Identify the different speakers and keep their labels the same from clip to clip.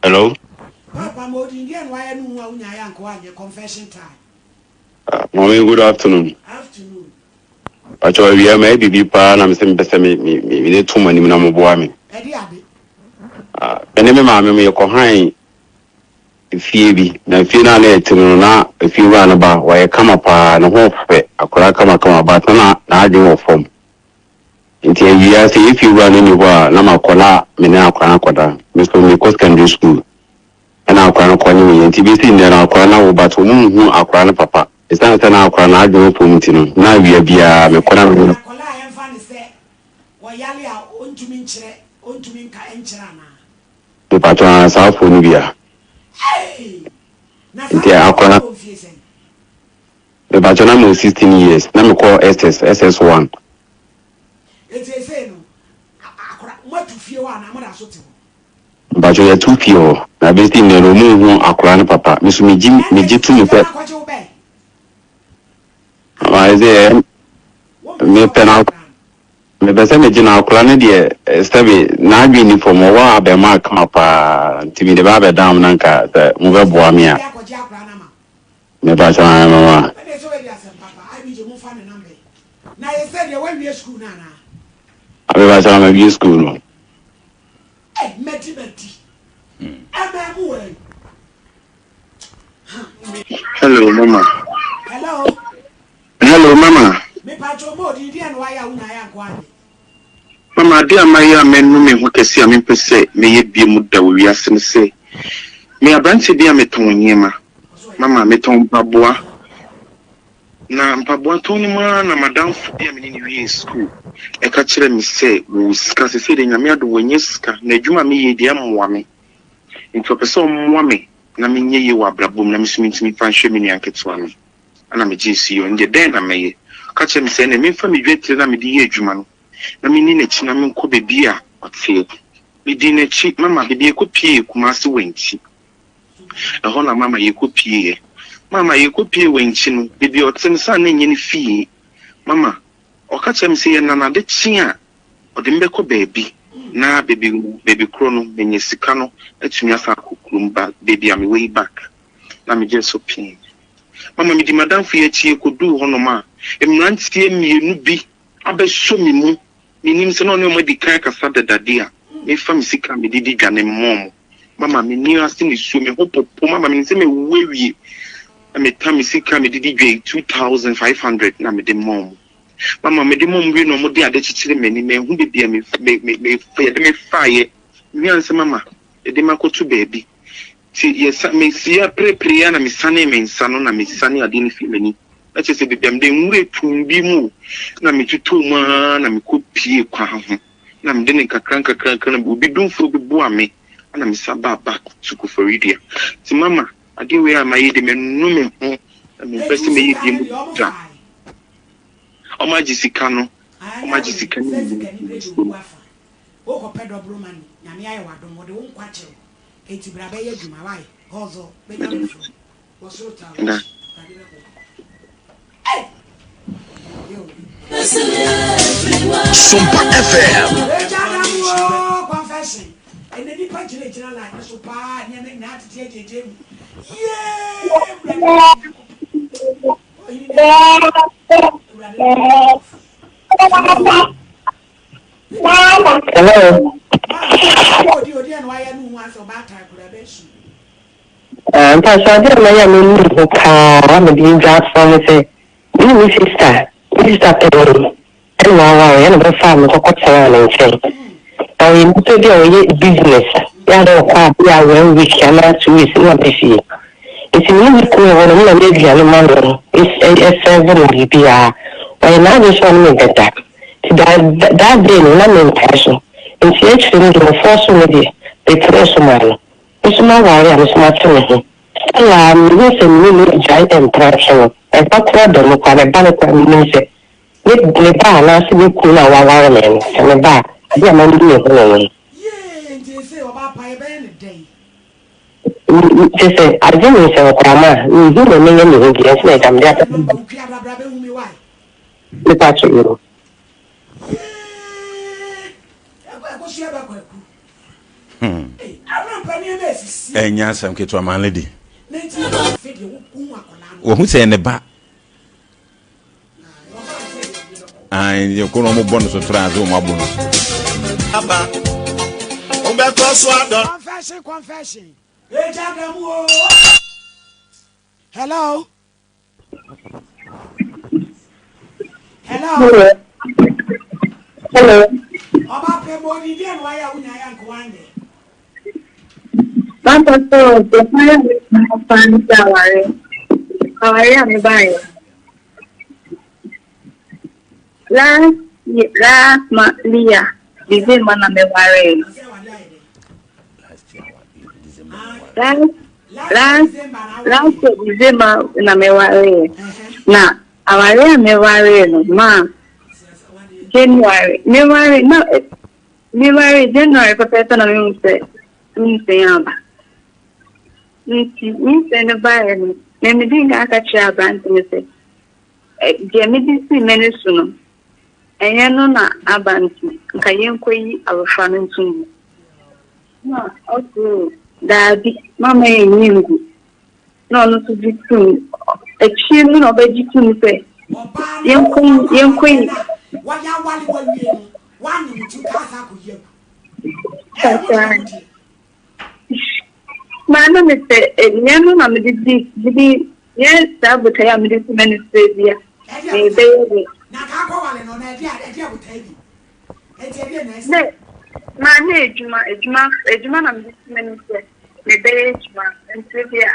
Speaker 1: Hello.
Speaker 2: Papa ma odin deɛ na wayɛ no hu a wonya ayɛ anka woanyɛ confession time.
Speaker 1: Mommy, good afternoon.
Speaker 2: Afternoon.
Speaker 1: Pacho awia ma bibi paa na mesɛ mepɛ sɛ me me me de to mo anim na moboa me.
Speaker 2: Ɛde ade.
Speaker 1: Ah, me ne me maame mo yɛkɔ han fie bi na fie no a na yɛte mu no na efie wura no ba wɔyɛ kama paa ne ho fɛ akwadaa kama kama but na n'adwene wɔ fam. Nti awia sɛ yɛ fie wura no ni hɔ a na makɔ na me ne akwadaa no akɔda. Me so mekɔ secondary school ɛna akwadaa no kɔ ne meyɛ nti bɛsi nnɛ no akwadaa no awo but wɔn nhu akwadaa no papa. Ɛsiane sɛ na akwadaa no adwene wɔ fam nti no na awia biara mekɔ na me ne no.
Speaker 2: Akwadaa a yɛmfa no sɛ ɔyare a ɔntumi nkyerɛ ɔntumi nka nkyerɛ anaa?
Speaker 1: Mepatwɔ aa saa foɔ no bi a.
Speaker 2: Hey! Na saa
Speaker 1: Nti
Speaker 2: akwadaa
Speaker 1: akwadaa
Speaker 2: no
Speaker 1: no
Speaker 2: wɔ mfie sɛn?
Speaker 1: mepatwɔ na mewɔ 16 years na mekɔ SS SS 1.
Speaker 2: Eti esei no akora moatu fie hɔ anaa moda so te hɔ?
Speaker 1: Mepatwɔ yɛtu fie hɔ na bɛsi nnɛ no ɔmo nhu akwadaa no papa me so megye
Speaker 2: Ɛna
Speaker 1: megye
Speaker 2: eti
Speaker 1: to mu
Speaker 2: sika
Speaker 1: sɛ
Speaker 2: no akɔgye wo bɛn?
Speaker 1: mayɛ
Speaker 2: Anaa
Speaker 1: sɛ
Speaker 2: wompɛ sɛ
Speaker 1: mepɛ
Speaker 2: wobɛgye
Speaker 1: no
Speaker 2: akwadaa no?
Speaker 1: Mepɛ sɛ megye no akora no deɛ sɛbe n'adwene nni fam, ɔwɔ abɛɛmaa kama paa nti mede ba abɛdan mo na nka sɛ mobɛboa me
Speaker 2: Nti
Speaker 1: a.
Speaker 2: obi akɔgye akora no ama wo?
Speaker 1: Mepakyɛw ae mama.
Speaker 2: Ɛnna sɛ wadi asɛm papa, IBJ momfa ne number yi. Na yɛ sɛ deɛ woawie sukuu no anaa?
Speaker 1: Mepakyɛw mawie sukuu no.
Speaker 2: Ei madi madi ɛmɛɛ mu wɔ yi.
Speaker 3: Hello mama.
Speaker 2: Hello.
Speaker 3: Hello mama.
Speaker 2: Mepatwo mo odin deɛ na wayɛ a wonya ayɛ anko anyɛ.
Speaker 3: Mama ade a mayɛ a manu me ho kɛse a mempɛ sɛ mɛyɛ bio mu da wɔ wiase ne sɛ meyɛ aberanteɛ bi a metɔn nneɛma. Mama metɔn mpaboa. Na mpaboa tɔn no mu ara na m'adamfo bi a me ne no wiee sukuu ɛka kyerɛɛ me sɛ wɔwɔ sika seesei deɛ Nyame adom wanya sika na adwuma a meyɛ yi deɛ ɛmmoa me nti ɔpɛ sɛ ɔmmoa me na menyɛ yie wɔ abrabɔ mu na me nso mentumi mfa nhwɛ me nua nketewa no. Ɛnna migyee so yɛe. Ɔno deɛ, dɛn na mɛyɛ? Ɔka kyerɛɛ me sɛ, ɛnneɛ memfa me dwatire no a mede yɛ adwuma no, na menni n'akyi na menkɔ baabi a ɔteɛ. Medii n'akyi. Mama, baabi a yɛkɔpueeɛ, Kumasi Wankyi. Ɛhɔ na mama yɛkɔpueeɛ. Mama, yɛkɔpuee Wankyi no, baabi a ɔte no, sɛ na ɛnyɛ ne fie. Mama, ɔka kyerɛɛ me sɛ yɛnam ade kye a, ɔde me bɛkɔ baabi, na baabi, baabi korɔ no, manya sika no atumi asan akɔ kurom ba, baabi a mewɔ yi back. Na megyee so pee. Mama medi m'adamfo yi akyi yɛkɔduu hɔnom a, mmeranteɛ mmienu bi abɛsɔ me mu. Mennim sɛ na ɔne wɔn adi kan akasa dada de a, mefa me sika a mede di dwa no mmɔ wɔn. Mama m'ani ase nisuo, me ho popo, mama menim sɛ mawu awie. Na metam me sika a mede di dwa yi, 2500 na mede ma wɔn. Mama mede ma wɔn wie na wɔde ade kyekyere m'ani, manhu baabi a me, me, me, me, yɛde me faeɛ. Mehuu sɛ mama yɛde me akɔto baabi. Nti yɛsa mesia pereperee ara na mesanee me nsa no na mesanee adeɛ no fii m'ani. Na kyerɛ sɛ baabi a meda nwura tumm bi mu o, na metotɔɔ mu ara na mekɔpuee kwan ho. Na mede no nkakra nkakra nkakra na obi domfoɔ bi boa me na mesan baa back to Koforidua. Nti mama adeɛ wei a mayɛ yi deɛ manu me ho na mempɛ
Speaker 2: Eti
Speaker 3: sɛ
Speaker 2: wo
Speaker 3: mɛyɛ
Speaker 2: sika
Speaker 3: bio
Speaker 2: no deɛ ɔmo
Speaker 3: da.
Speaker 2: faae?
Speaker 3: Wɔagye sika no,
Speaker 2: Anyɛ
Speaker 3: wɔagye
Speaker 2: hwee,
Speaker 3: sika no
Speaker 2: sɛ
Speaker 3: nyinaa
Speaker 2: sika
Speaker 3: afi
Speaker 2: ni
Speaker 3: me
Speaker 2: bere de
Speaker 3: nsam.
Speaker 2: owu afa. Wokɔpɛ dɔboro money, Nyame ayɛ wo adom, wɔde wo nkwa kyɛ wo. Enti bra bɛyɛ adwuma wai hustle bɛnya
Speaker 3: Meda
Speaker 2: me
Speaker 3: wo
Speaker 2: frɛ
Speaker 3: ase.
Speaker 2: wɔ soro taa
Speaker 3: Meda
Speaker 2: wakyi awurade bɛboa ei yo.
Speaker 4: Sompa FM.
Speaker 2: Agya da mu oo confession ɛnɛ nipa gyina gyina line no so paa nneɛma nyinaa tete agyegye mu yee awurade Nyankopɔn ɔhene ne awurade ne
Speaker 5: Hello. Ah, mpacho ade a mayɛ a m'ani ho paa a mede dwa afoa ne sɛ me ne me sista, me sista panyin ɛna ɔware ɛna ɔbɛfaa me kɔkɔtenaa ne nkyɛn. Na ɔyɛ nipa bi a ɔyɛ business, yɛ a na ɔkɔ a bi a one week anaa 2 weeks na ɔba fie. Nti me ne me kunu wɔ hɔ no, me na meyɛ aduane ma no, ɛsɛɛve no biribiara. Ɔyɛ n'adwene sɛ ɔne me bɛda. Nti that that day no na mentaa so. Nti akyire no deɛ ɔfɔɔsoo me deɛ, mepenee so maa no. Me nso maware a me nso mate me ho. Still a mehu sɛ me ne no agyae mpena twe no, ɛba koraa da mu koraa, meba no koraa menim sɛ me me ba anaasɛ me kunu no a waware me no, sɛ meba a, adeɛ a manu me ho no no.
Speaker 2: Yee nti ese ɔbaa pa yɛbɛyɛ no dɛn?
Speaker 5: Kyerɛ sɛ agye me nsɛnkwama a, menhu deɛ menyɛ me ho bio, nti na agya
Speaker 2: Ɔsɔfo
Speaker 5: mede
Speaker 2: fa
Speaker 5: aba
Speaker 2: ne number wo kua bra bra bɛhu me why?
Speaker 5: mepa kyɛw yoo.
Speaker 2: Yee ɛkɔ ɛkosua bɛ kwaku. Ei.
Speaker 4: Ɛnyɛ asɛm ketewa man lady. Wɔhu sɛ ɛyɛ ne ba. Ayi yɛ ko na wɔn bɔ no so tra ase wɔn abo no.
Speaker 6: Aba, wobɛkɔ so adɔ.
Speaker 2: Confession, confession. Eja damu o. Hello. Hello.
Speaker 7: Hello.
Speaker 2: Ọba pẹ mọ ni díẹ̀ ní wáyé àwọn yàrá nǹkan wá nyẹ.
Speaker 7: Bàbá sọ̀rọ̀ tó fáyà mi máa fa ní àwárí. Àwárí àmì báyìí. Last year, last month, year, December na meware. Last last last year December na mewaree. Na aware a mewaree no ma January mewaree na mewaree January pɛpɛɛpɛ na mehu sɛ nyinsɛn aba. Nti nyinsɛn no baeɛ no, na medi nkan aka kyerɛ aberante no sɛ deɛ mede sii m'ani so no ɛnyɛ no na aba nti nka yɛnkɔyi abɔfra no nto mu. Na ɔse o, daabi, mamma yɛnnyi ngu. Na ɔno nso gye tom. Akyire no na ɔbɛgye tom sɛ yɛnkɔ yɛnkɔ yi. Maa na mesɛ nyɛ no na mede di mede nyɛ saa botaeɛ a mede si m'ani so bi a mebɛyɛ de.
Speaker 2: Na ka akɔwale no na ɛde ɛde abotae bi. Enti ɛdeɛ na ɛsɛ.
Speaker 7: Dɛ maa na edwuma edwuma edwuma na mede si m'ani sɛ mebɛyɛ edwuma nti bi a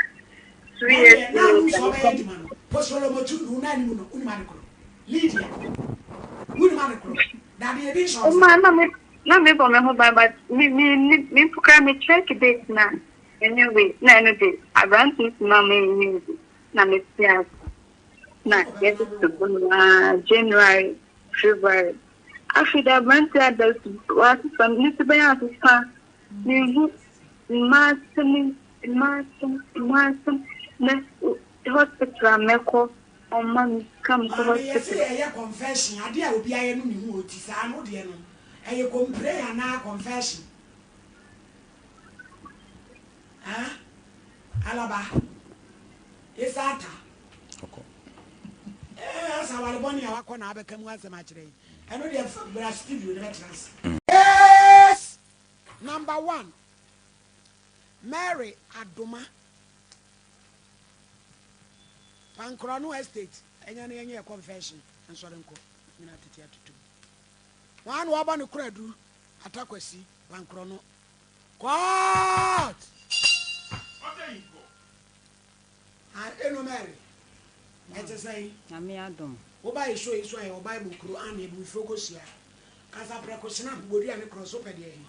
Speaker 7: 2 years
Speaker 2: Na
Speaker 7: later.
Speaker 2: sɛ ɔbɛyɛ adwuma no posolomotu no na anim no wonim ade koro Lydia wonim ade koro dadeɛ bi nhyɛ ɔnsa.
Speaker 7: Ɔmaa na me na mebɔ me ho ban but me me me mpo koraa me check date na ɛnyɛ wei na ɛno de aberante no si maa me nnim bi na me te ase na yɛde to hɔ no ara January February Afei de aberante ada su, wasesa, ne suban asesa. Mehu mmaa asɛm, mmaa asɛm, mmaa asɛm. Na hospital a mɛkɔ, ɔmma me sika nkɔ
Speaker 2: Maame yɛse
Speaker 7: hospital.
Speaker 2: yɛyɛ confession adeɛ a obi ayɛ no mehu oti saa no wodeɛ no ɛyɛ complain anaa confession ah alaba esata Eh asa aware bɔne a wakɔ na abɛka mu asɛm akyerɛ yi ɛno deɛ bra studio na bɛtena ase. Case number one Mary Adoma Pankorɔno estate ɛnyɛ no yɛnyɛ yɛ confession nsɔre nkɔ nyina tete atutum wɔn a na wɔabɔ ne koradu Atakwasi Pankorɔno court. Ah Eno Mary, ɛte sɛn?
Speaker 8: Nyame adom.
Speaker 2: Wo ba show yi so a yɛwɔ Bible kuro anne abubufoɔ kɔ hyia. Kasa prɛko hyena bodua ne korɔ so pɛ deɛ he?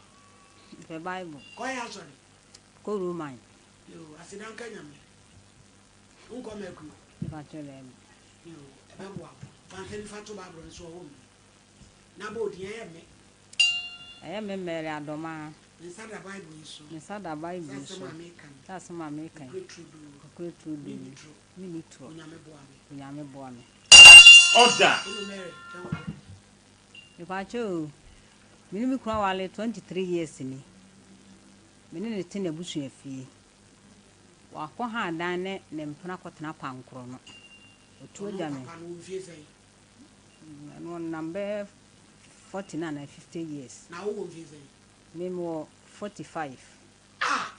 Speaker 8: Mepɛ Bible.
Speaker 2: Kɔ he asɔre?
Speaker 8: Kɔ Roman.
Speaker 2: Yoo, aseda nka Nyame. Wonkɔ Mercury?
Speaker 8: Mepakyɛ daabi.
Speaker 2: Yoo, ɛbɛboa wo. Fa nsa nifa to Bible no so ɔwɔ mu. Na bɔ odin, ɛyɛ me.
Speaker 8: Ɛyɛ me Mary Adomaa.
Speaker 2: Me nsa da Bible yi so.
Speaker 8: Me nsa da Bible yi
Speaker 2: Sɛ
Speaker 8: so.
Speaker 2: asɛm a meka yi.
Speaker 8: Sɛ asɛm a meka yi.
Speaker 2: Nokorɛ turodoo.
Speaker 8: Nokorɛ turodoo.
Speaker 2: Menni torɔ.
Speaker 8: Menni torɔ.
Speaker 2: Onyame boa me.
Speaker 8: Onyame boa me.
Speaker 6: Order.
Speaker 2: Hello Mary, yɛnkɔ.
Speaker 8: Mepakyɛ o, me ne me kunu aware 23 years ni. Me ne no te n'abusua fie. Wakɔ ha dan ne ne mpena kɔtena pankorɔ no. Otu
Speaker 2: Ɔno
Speaker 8: agya me.
Speaker 2: papa no wɔ mfie sɛn?
Speaker 8: Ɛno ɔnam bɛyɛ 49 anaa 50 years.
Speaker 2: Na wowɔ mfie sɛn?
Speaker 8: Me mewɔ 45.
Speaker 2: Ah!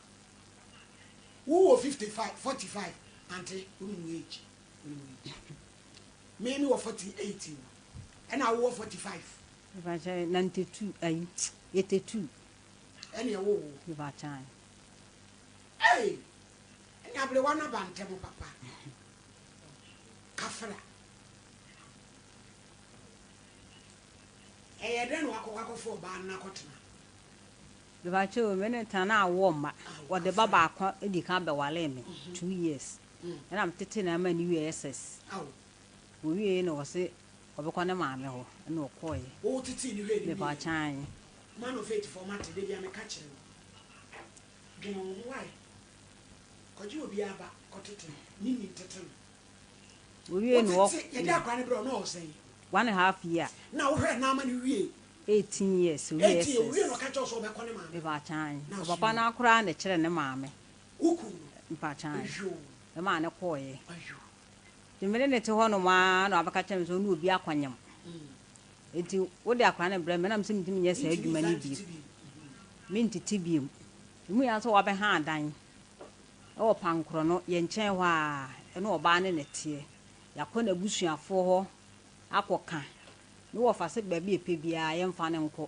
Speaker 2: Wowɔ 55, 45, ante wonim wo age, wonim wo age. Me mewɔ 48 o, ɛna wowɔ 45.
Speaker 8: Mepakyɛ 92 ayi 82.
Speaker 2: Ɛne ɛwɔ wo.
Speaker 8: Mepakyɛ.
Speaker 2: Hey! Ɛne aberewa no aba ntɛm papa. Kafra. Ɛyɛ dɛn na wakɔkɔ akɔfa ɔbaa no na akɔtena?
Speaker 8: Mepakyɛ o, me ne tena na awoɔ mma. Wɔde ba baako di kan bɛwaree me 2 years. Ɛna metete na ama ne wie SS. Owie na wɔse ɔbɛkɔ ne maame hɔ ɛna ɔkɔɔeɛ.
Speaker 2: Wo tete ne hwɛ ne wie.
Speaker 8: Mepakyɛ.
Speaker 2: Man of faith for mate de bia meka kyerɛ wo. Dwene wo ho wae. Kɔgye obi aba kɔtete no. Ne ni tete no.
Speaker 8: Owie na
Speaker 2: Wotete yɛde akora ne brɛ ɔno ɔwɔ sɛn?
Speaker 8: 1.5 year.
Speaker 2: Na wohwɛ na ama ne wie.
Speaker 8: 18 years, owie
Speaker 2: 18 owie na
Speaker 8: SS.
Speaker 2: ɔka kyerɛ wo sɛ ɔbɛkɔ ne maame hɔ.
Speaker 8: Mepakyɛ ae.
Speaker 2: Na aso
Speaker 8: Ɔpapa
Speaker 2: yi.
Speaker 8: no ara koraa na ɛkyerɛ ne maame.
Speaker 2: Wo kunu no?
Speaker 8: Mepakyɛ ae.
Speaker 2: Ayoo.
Speaker 8: Ɛmaa no kɔeɛ.
Speaker 2: Ayoo.
Speaker 8: Nti me ne no te hɔnom ara na wabɛka kyerɛ me sɛ ɔne obi akɔnyem. Nti wode akwadaa no brɛ me na mese mentumi nyɛ saa
Speaker 2: Mentumi
Speaker 8: adwuma
Speaker 2: nsan
Speaker 8: no bio.
Speaker 2: ntete bio.
Speaker 8: Mentete bio. Emu yɛ ara sɛ wabɛha adan wɔ Pankorɔ no, yɛn nkyɛn hɔ ara, ɛne ɔbaa no na ɛteɛ. Yɛakɔ n'abusuafoɔ hɔ akɔka. Ne wɔfa sɛ baabi a ɛpɛ biara yɛmfa no nkɔ.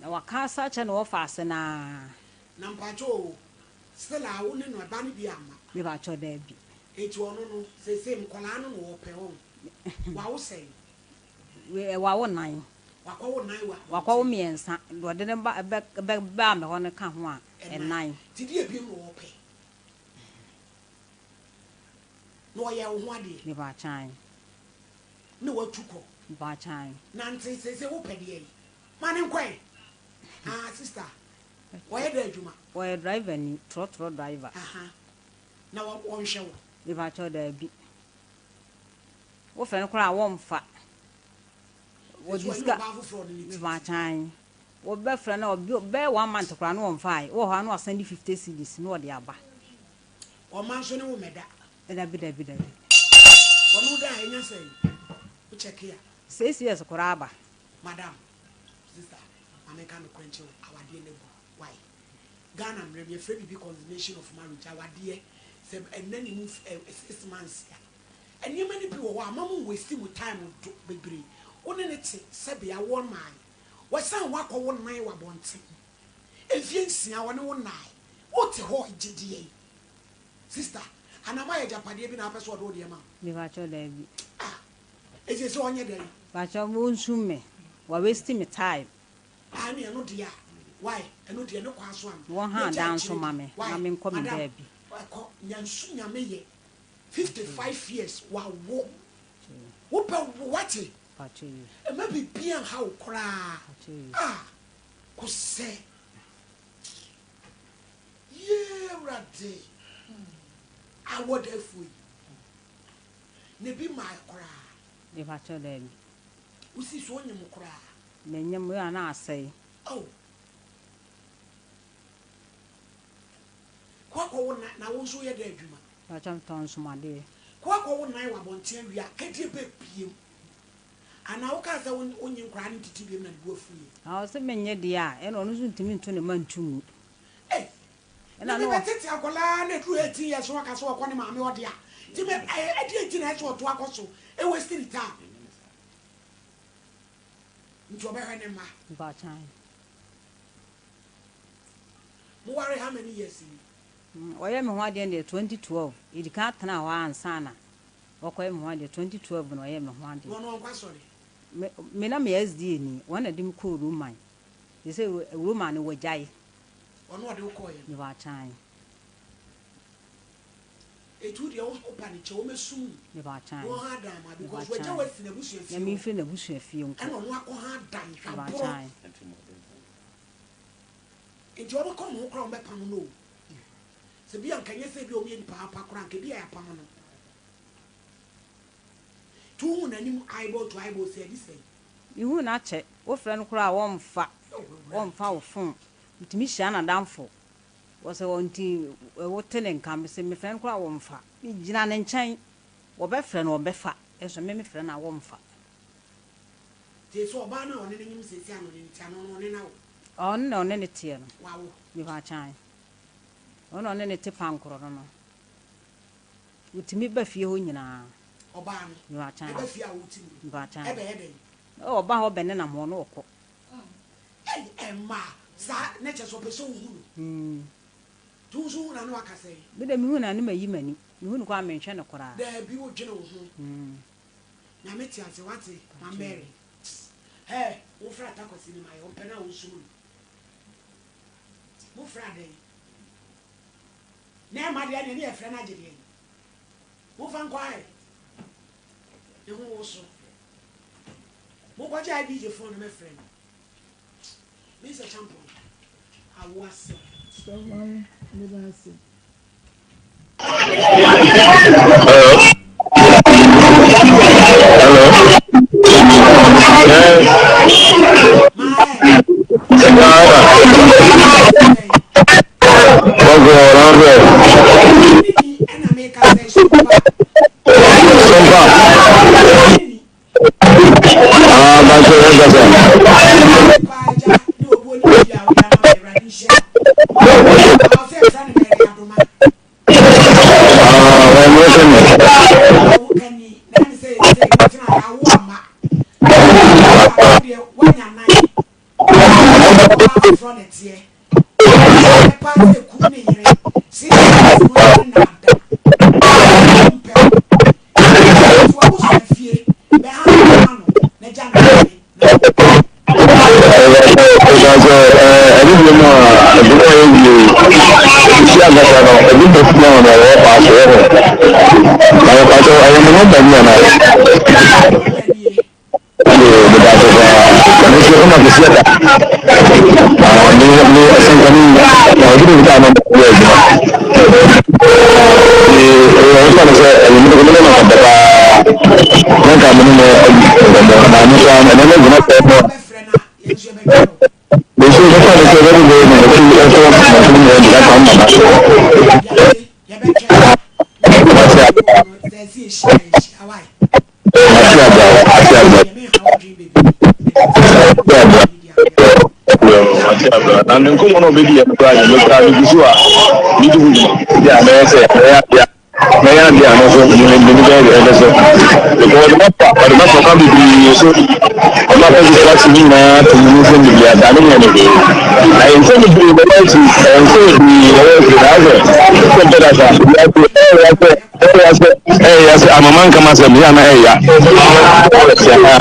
Speaker 8: Na waka asa akyerɛ ne wɔfa ase no ara.
Speaker 2: Na mpakyɛ oo, still a wo ne no ɛba no bi amma?
Speaker 8: Mepakyɛ daabi.
Speaker 2: Enti ɔno no seesei nkwadaa no na ɔpɛ wɔn? Wawo sɛn?
Speaker 8: Wei wawo nan.
Speaker 2: Wakɔwo nan wɔ abɔnten?
Speaker 8: Wakɔwo mmiɛnsa, deɛ ɔde no ba bɛ bɛ baa me hɔ no ka ho a, ɛnan.
Speaker 2: Nti deɛ biom na ɔpɛ? Na ɔyɛ wo ho adeɛ?
Speaker 8: Mepakyɛ ae.
Speaker 2: Na watu kɔ?
Speaker 8: Mepakyɛ ae.
Speaker 2: Nante seesei wopɛ deɛ yi? Ma no nkɔ ɛ. Ah sister, ɔyɛ dɛn adwuma?
Speaker 8: Ɔyɛ driver ni, trɔtrɔ driver.
Speaker 2: Aha, na ɔnhwɛ wo?
Speaker 8: Mepakyɛw daabi. Wofrɛ no koraa a wɔmfa. Wɔde sika, mepakyɛw ae. Wɔbɛfrɛ no a bɛyɛ one month koraa na wɔmfae. Wɔ hɔ a na wasan de 50 cedis na ɔde aba.
Speaker 2: Ɔma nso ne wo mmɛda?
Speaker 8: Dabi dabi dabi.
Speaker 2: Ɔne wo da a ɛnya sɛn? Wo kyɛke a?
Speaker 8: 6 years koraa aba.
Speaker 2: Madam, sister, ma menka nokorɛ nkyerɛ wo, awadeɛ no agu. Why? Ghana mmerɛ mu yɛfrɛ biribi consummation of marriage, awadeɛ sɛ ɛnna ne mu 6 months a, nneɛma no bi wɔ hɔ a ma mo waste mo time do bebree. Wo ne no te sɛbe awoɔ mmae, wasan wo akɔ wo nan wɔ abɔnten, mfie 6 ɔne wo nnae, wote hɔ gye deɛn? Sister, anaa moayɛ agyapadeɛ bi na wopɛ sɛ ɔde wo deɛ ma wo?
Speaker 8: Mepakyɛw daabi.
Speaker 2: Ah, ɛsɛ sɛ ɔnyɛ dɛn?
Speaker 8: Pakyɛw ɔnsum me, wa waste me time.
Speaker 2: Ah ɛne ɛno deɛ a why ɛno deɛ ne kwan so ano
Speaker 8: Wɔn ha
Speaker 2: yɛgya
Speaker 8: dan nso
Speaker 2: akyire
Speaker 8: ma
Speaker 2: di
Speaker 8: me
Speaker 2: why
Speaker 8: na menkɔ me
Speaker 2: madam
Speaker 8: baabi.
Speaker 2: ɛkɔ nyansu nyame yɛ 55 years wawo wopɛ wo wate
Speaker 8: Pakyɛw yi.
Speaker 2: ɛma biribi anha wo koraa
Speaker 8: Pakyɛw yi.
Speaker 2: Ah kosɛ yee awurade awɔ da afuo yi na ebi maa koraa.
Speaker 8: Mepakyɛw daabi.
Speaker 2: Wosi so onyim koraa.
Speaker 8: Menyim a na asɛe.
Speaker 2: Oh. Kɔ akɔwo na na wo nso yɛ dɛ adwuma.
Speaker 8: Pakyɛw metɔn nsomadeɛ.
Speaker 2: Kɔ akɔwo nan wɔ abɔnten awia kɛdeɛ bɛ biem. Anaa wokaa sɛ wonye nkoraa no ntete biem na ne bo afu yɛ.
Speaker 8: Na ɔsɛ menyɛ deɛ a ɛna ɔno nso ntumi nto ne ma nto mu.
Speaker 2: Ei!
Speaker 8: Ɛna
Speaker 2: Na
Speaker 8: no
Speaker 2: mebɛtete akwadaa na ɛduru 18 years na waka sɛ ɔkɔ ne maame hɔ de a, nti me ɛdeɛ nti na ɛsɛ ɔto akɔ so ɛwaste ne time. Nti ɔbɛhwɛ ne mma.
Speaker 8: Mpakyɛw.
Speaker 2: Moware how many years ni?
Speaker 8: Ɔyɛ me ho adeɛ deɛ 2012. Yɛdi kan tena hɔ ansa na ɔkɔyɛ me ho adeɛ 2012 na ɔyɛ me ho adeɛ.
Speaker 2: Na ɔno ɔnkɔ asɔre?
Speaker 8: Me na meyɛ SDA ni, wɔn na de me kɔɔ Roman. Te sɛ Roman no wɔgyae.
Speaker 2: Ɔno ɔde wo kɔɔeɛ no?
Speaker 8: Mepakyɛw.
Speaker 2: Eti wo deɛ wopa ne kyɛ wɔmɛsum wo.
Speaker 8: Mepakyɛw.
Speaker 2: Na ɔha dan ma because wagya wo asi n'abusua fie
Speaker 8: Na memfiri n'abusua fie nkɔ.
Speaker 2: Ɛna ɔno akɔ ha dan hwɛ aborɔ. Nti ɔbɛkɔ mo ho koraa ɔmbɛpam no o. Sɛ bi a nka nyɛ sɛ bi a ɔmo yɛ nipa apa koraa nka bi a yɛapam no. Nti wohu n'anim eyeball to eyeball sɛ ɛde sɛn?
Speaker 8: Mehu no akyɛ, wofrɛ no koraa a wɔmfa, wɔmfa wo phone. Metumi hyia n'adamfo. Wɔsɛ wɔ nti wote ne nka mese mefrɛ no koraa a wɔmfa. Megyina ne nkyɛn, wɔbɛfrɛ no ɔbɛfa, nso me mefrɛ no a wɔmfa.
Speaker 2: Nti sɛ ɔbaa no a ɔne no nyim seesei a na ɔne no te anaa ɔno ɔne no awo?
Speaker 8: Ɔno na ɔne no teɛ no.
Speaker 2: Wawo?
Speaker 8: Mepakyɛw. Ɔno na ɔne no te pankorɔ no no. Wotumi ba fie hɔ nyinaa.
Speaker 2: Ɔbaa no?
Speaker 8: Mepakyɛw.
Speaker 2: Ɛba fie a wote mu no?
Speaker 8: Mepakyɛw.
Speaker 2: Ɛbɛyɛ dɛn?
Speaker 8: Ɔba hɔ bɛnenam hɔ na ɔkɔ.
Speaker 2: Ei ɛmma saa na kyerɛ sɛ ɔpɛ sɛ ohu no. Nti wo nso wohu no a na waka sɛn?
Speaker 8: Me deɛ mehu no a na mayi m'ani. Mehu no koraa a menhwɛ no koraa.
Speaker 2: Daabi wodwene wo ho. Nyame te ase wate ma Mary. Hɛɛ wofrɛ Atakwasi no ma yɛ ɔmpɛ no a wonsum no. Mofrɛ adɛn? Na ɛma deɛ neɛ ne yɛfrɛ no agye deɛn? Momfa nkɔ ae. Ne ho woso. Monkɔgye IBJ phone no mɛfrɛ no. Mensɛ Champon awo asɛm.
Speaker 9: Sɛ maame, meda ase.
Speaker 1: Hello. Hello. Yes. Ɛyɛ me nɔmba ni anaa?
Speaker 2: Nɔmba nie.
Speaker 1: Yoo, meda ase paa. Me nso ɛma kɛseɛ da. Ah, me me ɛsɛnka ne na ɔde me kita nɔmba yɛ adwuma. Ee, ɛyɛ ɔfa no sɛ ɛyɛ me me nɔmba paa. Na nka me ne no adi nkɔmmɔ na me nso ɛnɛ no gyina sɛ no. Me nso mɛfa no sɛ ɛbɛde bɛyɛ me akyi ɛsɛ mɔtene nyɛ de aka mama. Na ne nkɔmmɔ na ɔbɛdi yɛ no koraa yɛ mekura megu so a medi ho dwuma bi a mɛyɛ sɛ mɛyɛ adeɛ a mɛyɛ adeɛ a no nso mene mene bɛyɛ deɛ ɛbɛ so because ɔde mafa ɔde mafa kwan bebree so ɔma fɛ so taxi ne nyinaa to mu nsɛm bebree asa ne nyɛ ne hwee na yɛ nsɛm bebree na ɛwɔ akyi ɛyɛ nsɛm bebree na ɛwɔ akyi na asɛ sɛ mpɛ dasa ɛyɛ sɛ Ɛyɛ sɛ ɛyɛ sɛ amama nka m'asɛm yɛ ana ɛya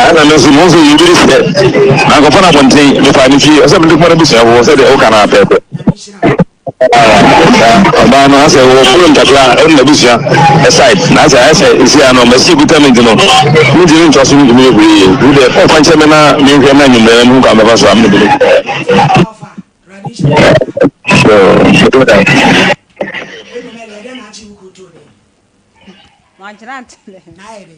Speaker 1: ɛna me nso mo nso yɛ biri sɛ ankɔfa no abɔnten mefa ne fie ɔsɛ mede kuma no busuafoɔ sɛdeɛ woka no pɛpɛ ɔbaa no asɛ wɔ furo ntakra ɛne n'abusua ɛsae na asɛ ayɛ sɛ ɛsi ano masi kuta me nti no mentumi ntoa so ntumi yɛ hwee wo deɛ ɔfa nkyɛ me na menhwɛ na anwummerɛ no mehu kwan bɛfa so a mene bɛne.
Speaker 8: Wankyerɛ ankyerɛ.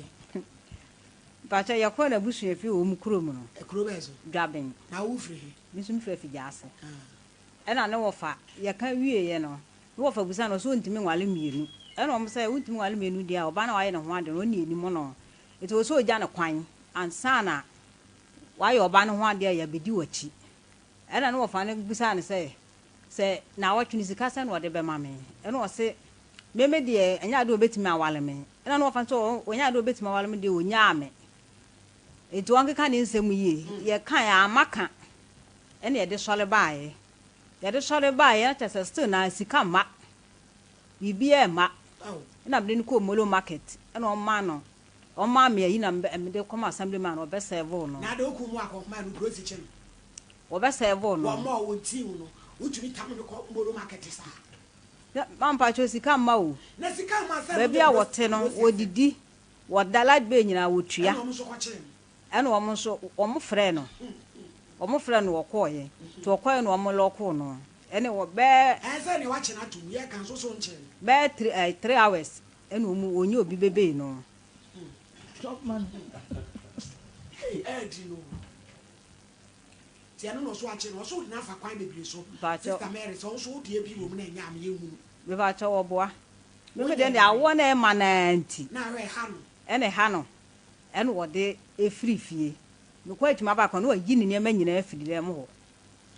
Speaker 8: Mpakyɛ yɛkɔɔ n'abusua fie wɔ wɔn kurom no.
Speaker 2: Kuro bɛn so?
Speaker 8: Dwaben.
Speaker 2: Na wo firi he?
Speaker 8: Me nso me firi Afigya-ase. Ɛna ne wɔfa yɛka wieɛ no, ne wɔfa bisa no ɔse ɔntumi nwale mmienu. Ɛna wɔn sɛ wontumi nwale mmienu deɛ a ɔbaa no a wayɛ ne ho ade no ɔnni anim no. Nti ɔsɛ ɔgya no kwan ansa na wayɛ ɔbaa no ho adeɛ a yɛabɛdi w'akyi. Ɛnna ne wɔfa no bisaa no sɛ, Sɛ naawɔtwe no, sika sɛn na ɔde bɛma me? Ɛnna ɔse, Me me deɛ, ɛnyɛ adeɛ a ɔbɛtumi aware me. Ɛnna ne wɔfa no sɛ, Ɔnyɛ adeɛ a ɔbɛtumi aware me deɛ, ɔnyaa me. Enti ɔnkeka ne nsɛm yie. Yɛkaeɛ a, amma ka. Ɛnna yɛde sɔre baeɛ. Yɛde sɔre baeɛ na kyerɛ sɛ still na sika mma. Biribiara mma. Ɛnna mede no kɔɔ Molo market, ɛnna ɔmaa no Ɔmaa me ayi na mede kɔma assembly man no, ɔbɛsɛɛvoo no.
Speaker 2: Na ade wo kun mu akɔ ma no brose kye no.
Speaker 8: Wɔbɛsɛɛvoo no.
Speaker 2: Wɔmmɔɔ wo ntii no, wotumi tam no kɔ Molo market saa.
Speaker 8: Na mampakyɛw sika mma o.
Speaker 2: Na sika mma sɛ
Speaker 8: Baabi a wɔte no, wɔdidi, wɔda, light bill nyinaa wɔtua.
Speaker 2: Ɛna wɔn nso kɔkyee no.
Speaker 8: Ɛna wɔn nso, wɔn frɛɛ no. Wɔn frɛɛ no wɔkɔɔeɛ. Nti wɔkɔɔeɛ na wɔn lɔɔkoo no. Ɛne wɔ bɛɛ.
Speaker 2: Ɛɛ sɛ nea wakye no atom, yɛka nso so wonkyee no.
Speaker 8: Bɛyɛ three, ɛɛ three hours Ɛna ɔmu ɔnyɛ obi bebei no.
Speaker 9: Chop money.
Speaker 2: Hey, ɛɛdi no. Ti ɛno na ɔso akye no, ɔso wode no afa kwan bebree so.
Speaker 8: Mpakyɛw.
Speaker 2: Sister Mary, sɛ wo nso wo deɛ bi wɔ mu na ɛnyɛ a, me yɛnhunu.
Speaker 8: Mepakyɛw ɔboa. Me me deɛ deɛ awoɔ na ɛma no ara nti.
Speaker 2: Na ahwɛ ɛha no.
Speaker 8: Ɛna ɛha no ɛna ɔde firi fie. Mekɔ adwuma baako a na wayi ne nneɛma nyinaa afiri dan mu hɔ.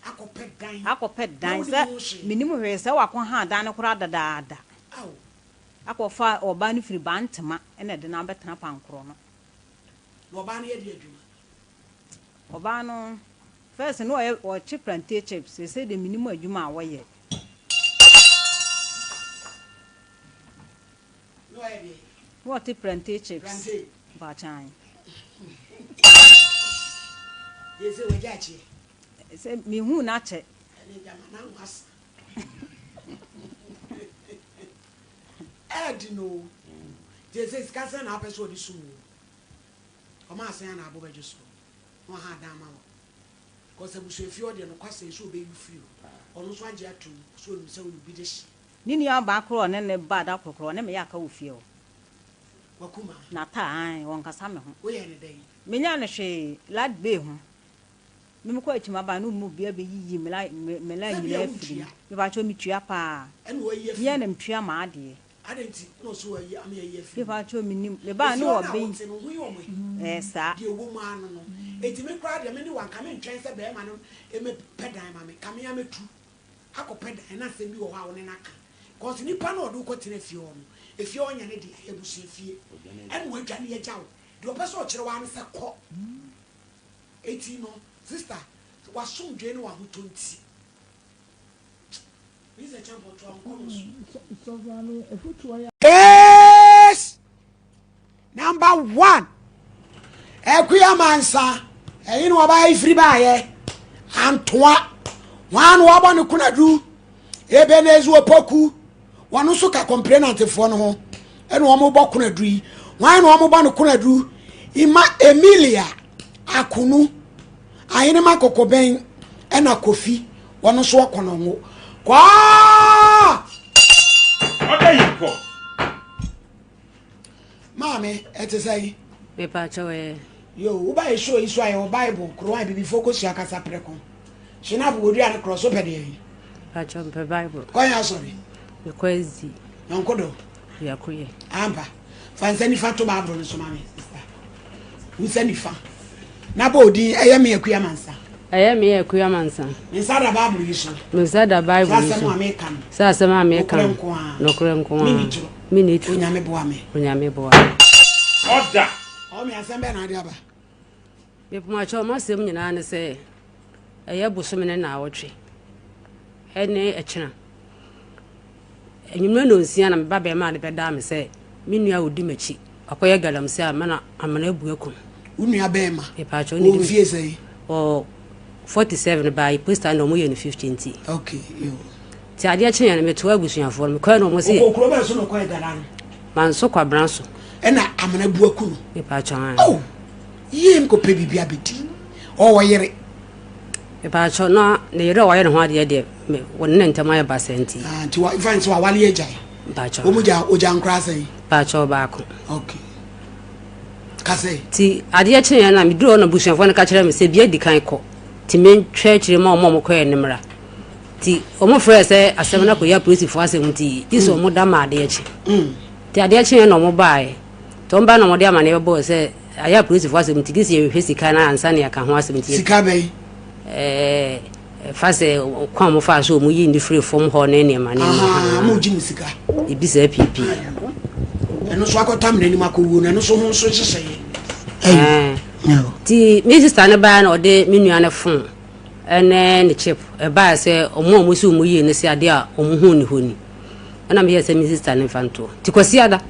Speaker 2: Akɔpɛ dan.
Speaker 8: Akɔpɛ dan
Speaker 2: Na wonim
Speaker 8: sɛ
Speaker 2: ho hwee.
Speaker 8: menim hwee sɛ wakɔ ha dan no koraa dadaada.
Speaker 2: Ao.
Speaker 8: Akɔfa ɔbaa no firi Bantama na ɛde no abɛtena Pankorɔ no.
Speaker 2: Na ɔbaa no yɛ deɛ adwuma?
Speaker 8: Ɔbaa no, first no ɔyɛ ɔkye plantain chips, seesei deɛ mennim adwuma a ɔyɛ.
Speaker 2: Na ɔyɛ deɛ?
Speaker 8: Na ɔte plantain chips.
Speaker 2: Plantain?
Speaker 8: Mpakyɛw.
Speaker 2: Seesei wagya akyeɛ?
Speaker 8: Sɛ mehuu no akyɛ.
Speaker 2: Ɛne gyama n'ano asa. Ɛɛden o. Nti ɛsɛ sika sɛn na apɛ sɛ ɔde sum wo? Ɔma asɛn a na abo bɛgye so na waha adan ama wo. Cause abusuafie hɔ deɛ nokwasɛm sɛ ɔbɛyi wo firi hɔ. Ɔno nso agye atom sɛ ɔnim sɛ woyɛ obi de hye.
Speaker 8: Ne nua baa koro a ɔne no baa da koro koraa ɔne me yɛ aka wɔ fie hɔ.
Speaker 2: W'akumaa?
Speaker 8: Nata, ae, ɔnkasa me ho.
Speaker 2: Woyɛɛ no dɛn?
Speaker 8: Menyɛɛ no hwee, light bill ho. Me mekɔ akyi maba no mu bia bɛyiyi me line me me line
Speaker 2: Sɛ bia
Speaker 8: nyinaa afiri mu
Speaker 2: wontua.
Speaker 8: mepakyɛw metua paa
Speaker 2: Ɛna wayi afiri
Speaker 8: me ara
Speaker 2: mu.
Speaker 8: na metua m'adeɛ.
Speaker 2: Adɛn nti na ɔse wayi ama yɛayi afiri mu?
Speaker 8: Mepakyɛw mennim mebaa
Speaker 2: Efie
Speaker 8: ne
Speaker 2: hɔ no a
Speaker 8: ɔbɛyi
Speaker 2: wote no ho yɛ wɔn ahi.
Speaker 8: ɛɛ saa.
Speaker 2: Deɛ ɛwɔ mu ara no no. Enti me koraa deɛ me ne wo anka mentwɛn sɛ barima no mmɛpɛ dan ma me. Nka me ara mɛtu akɔpɛ dan na asɛm bi wɔ hɔ a wo ne no aka. Cause nipa no a ɔde wo kɔtena fie hɔ no, efie hɔ nyɛ ne dea, ɛyɛ abusua fie. Ɛna wadwane agya wo. Deɛ ɔpɛ sɛ ɔkyerɛ wo ara ne sɛ kɔ. Enti no sister w'asomdwoe ne w'ahotɔ nti Lisa Champon toa wo nkɔmmɔ so. Case number one Akuya Mansa ɛyi na ɔbaa yi firi baayɛ Antoa wɔn na wɔabɔ ne konadu Ebenezer Opoku wɔn nso ka complainantfoɔ no ho ɛna wɔn bɔ konadu yi. Hwan na wɔbɔ no konaduru? Ima Emilia Akunu, Ahenema Kɔkɔbɛn ɛna Kofi, wɔn nso ɔkɔnɔngo. Kwaa!
Speaker 6: Ɔda yi kɔ.
Speaker 2: Maame, ɛte sɛn?
Speaker 10: Mepaakyɛw ɛ.
Speaker 2: Yo, woba show yi so a yɛwɔ Bible, koro a abibifoɔ kɔsua kasa prɛko. Shinap wɔdua ne korɔ so pɛ deɛ yi.
Speaker 10: Mepaakyɛw mpɛ Bible.
Speaker 2: Kwan asɔre.
Speaker 10: Mekɔ SD.
Speaker 2: Yɔnko dɔ.
Speaker 10: Biako yɛ.
Speaker 2: Ampa. Fa nsa nifa to Bible no so ma me, sister. Wo nsa nifa. Na bɔ odin ɛyɛ me Akua Mansa.
Speaker 10: Ɛyɛ me Akua Mansa.
Speaker 2: Me nsa da Bible yi so.
Speaker 10: Me nsa da Bible yi so.
Speaker 2: Sɛ asɛm a meka no.
Speaker 10: Sɛ asɛm a meka no.
Speaker 2: Nokorɛ nko ara.
Speaker 10: Nokorɛ nko ara.
Speaker 2: Menni toro.
Speaker 10: Menni toro.
Speaker 2: Onyame boa me.
Speaker 10: Onyame boa me.
Speaker 6: Ɔda.
Speaker 2: Ɔme asɛm bɛn na ade aba?
Speaker 10: Mepakyɛw m'asɛm nyinaa ne sɛ ɛyɛ bosome ne naawɔtwe ɛne ɛkyena. Anwummerɛ nnɔnsia na me ba bɛrima no bɛdaa me sɛ me nua a ɔdi m'akyi wakɔyɛ galamsey a mana amena abu aku no.
Speaker 2: Wo nua bɛrima?
Speaker 10: Mepaakyɛw
Speaker 2: ne di mfie sɛn?
Speaker 10: Ɔ 47 baa posta na wɔn yɛ no 50 nti.
Speaker 2: Okay, yo.
Speaker 10: Ti adeɛ kyeeɛ no metoa abusuafoɔ no mekɔɛ na wɔn se.
Speaker 2: Ɔkɔ kuro bɛn so na ɔkɔyɛ gala no?
Speaker 10: Manso Kwabena so.
Speaker 2: Ɛna amena bu aku no.
Speaker 10: Mepaakyɛw.
Speaker 2: Oh, yie nkɔpɛ biribi abɛdi. Ɔwɔ yere.
Speaker 10: Mepaakyɛw, na ne yere a wayɛ ne ho adeɛ deɛ, me, wɔne ne ntam ayɛ basaa nti.
Speaker 2: Ah, nti wa, nfa nso wawale agyae.
Speaker 10: Mepaakyɛw.
Speaker 2: Wɔn gya, ogya nkora sɛn?
Speaker 10: Mepaakyɛw, baako.
Speaker 2: Okay. Kasɛ.
Speaker 10: Nti adeɛ kyeeɛ na meduru hɔ na abusuafoɔ no ka kyerɛ me sɛ bia di kan kɔ, nti mentwa akyire ma wɔn a wɔkɔɛ no mmra. Nti wɔn frɛɛ sɛ asɛm no akɔyɛ apolisifoɔ asɛm nti, gye sɛ wɔn da ma adeɛ kye. Nti adeɛ kyeeɛ na wɔn baeɛ. Nti wɔn baeɛ na wɔde amaneɛ bɛbɔɔ sɛ Ayɛ apolisifo asɛm nti, gye sɛ yɛhwehwɛ sika no ansa na yɛaka ho asɛm nti.
Speaker 2: Sika bɛn?
Speaker 10: Ɛɛ, fa sɛ kwan a wɔfaa so wɔyii no firii fam hɔ ne nneɛma nneɛma.
Speaker 2: Ahaa, mogye mo sika.
Speaker 10: Ebi saa piipii.
Speaker 2: Ɛno nso akɔtɔ amena anim akɔwuo no, ɛno nso ho nso nhyehyɛeɛ. Ɛɛ.
Speaker 10: Nti me sista no baeɛ na ɔde me nua no fon ne ne chip ɛbaeɛ sɛ wɔn a wɔsi wɔn yie no sɛ adeɛ a wɔn ho nni hɔ ni. Ɛna meyɛɛ sɛ me sista no mfa ntoɔ. Nti Kwasiada.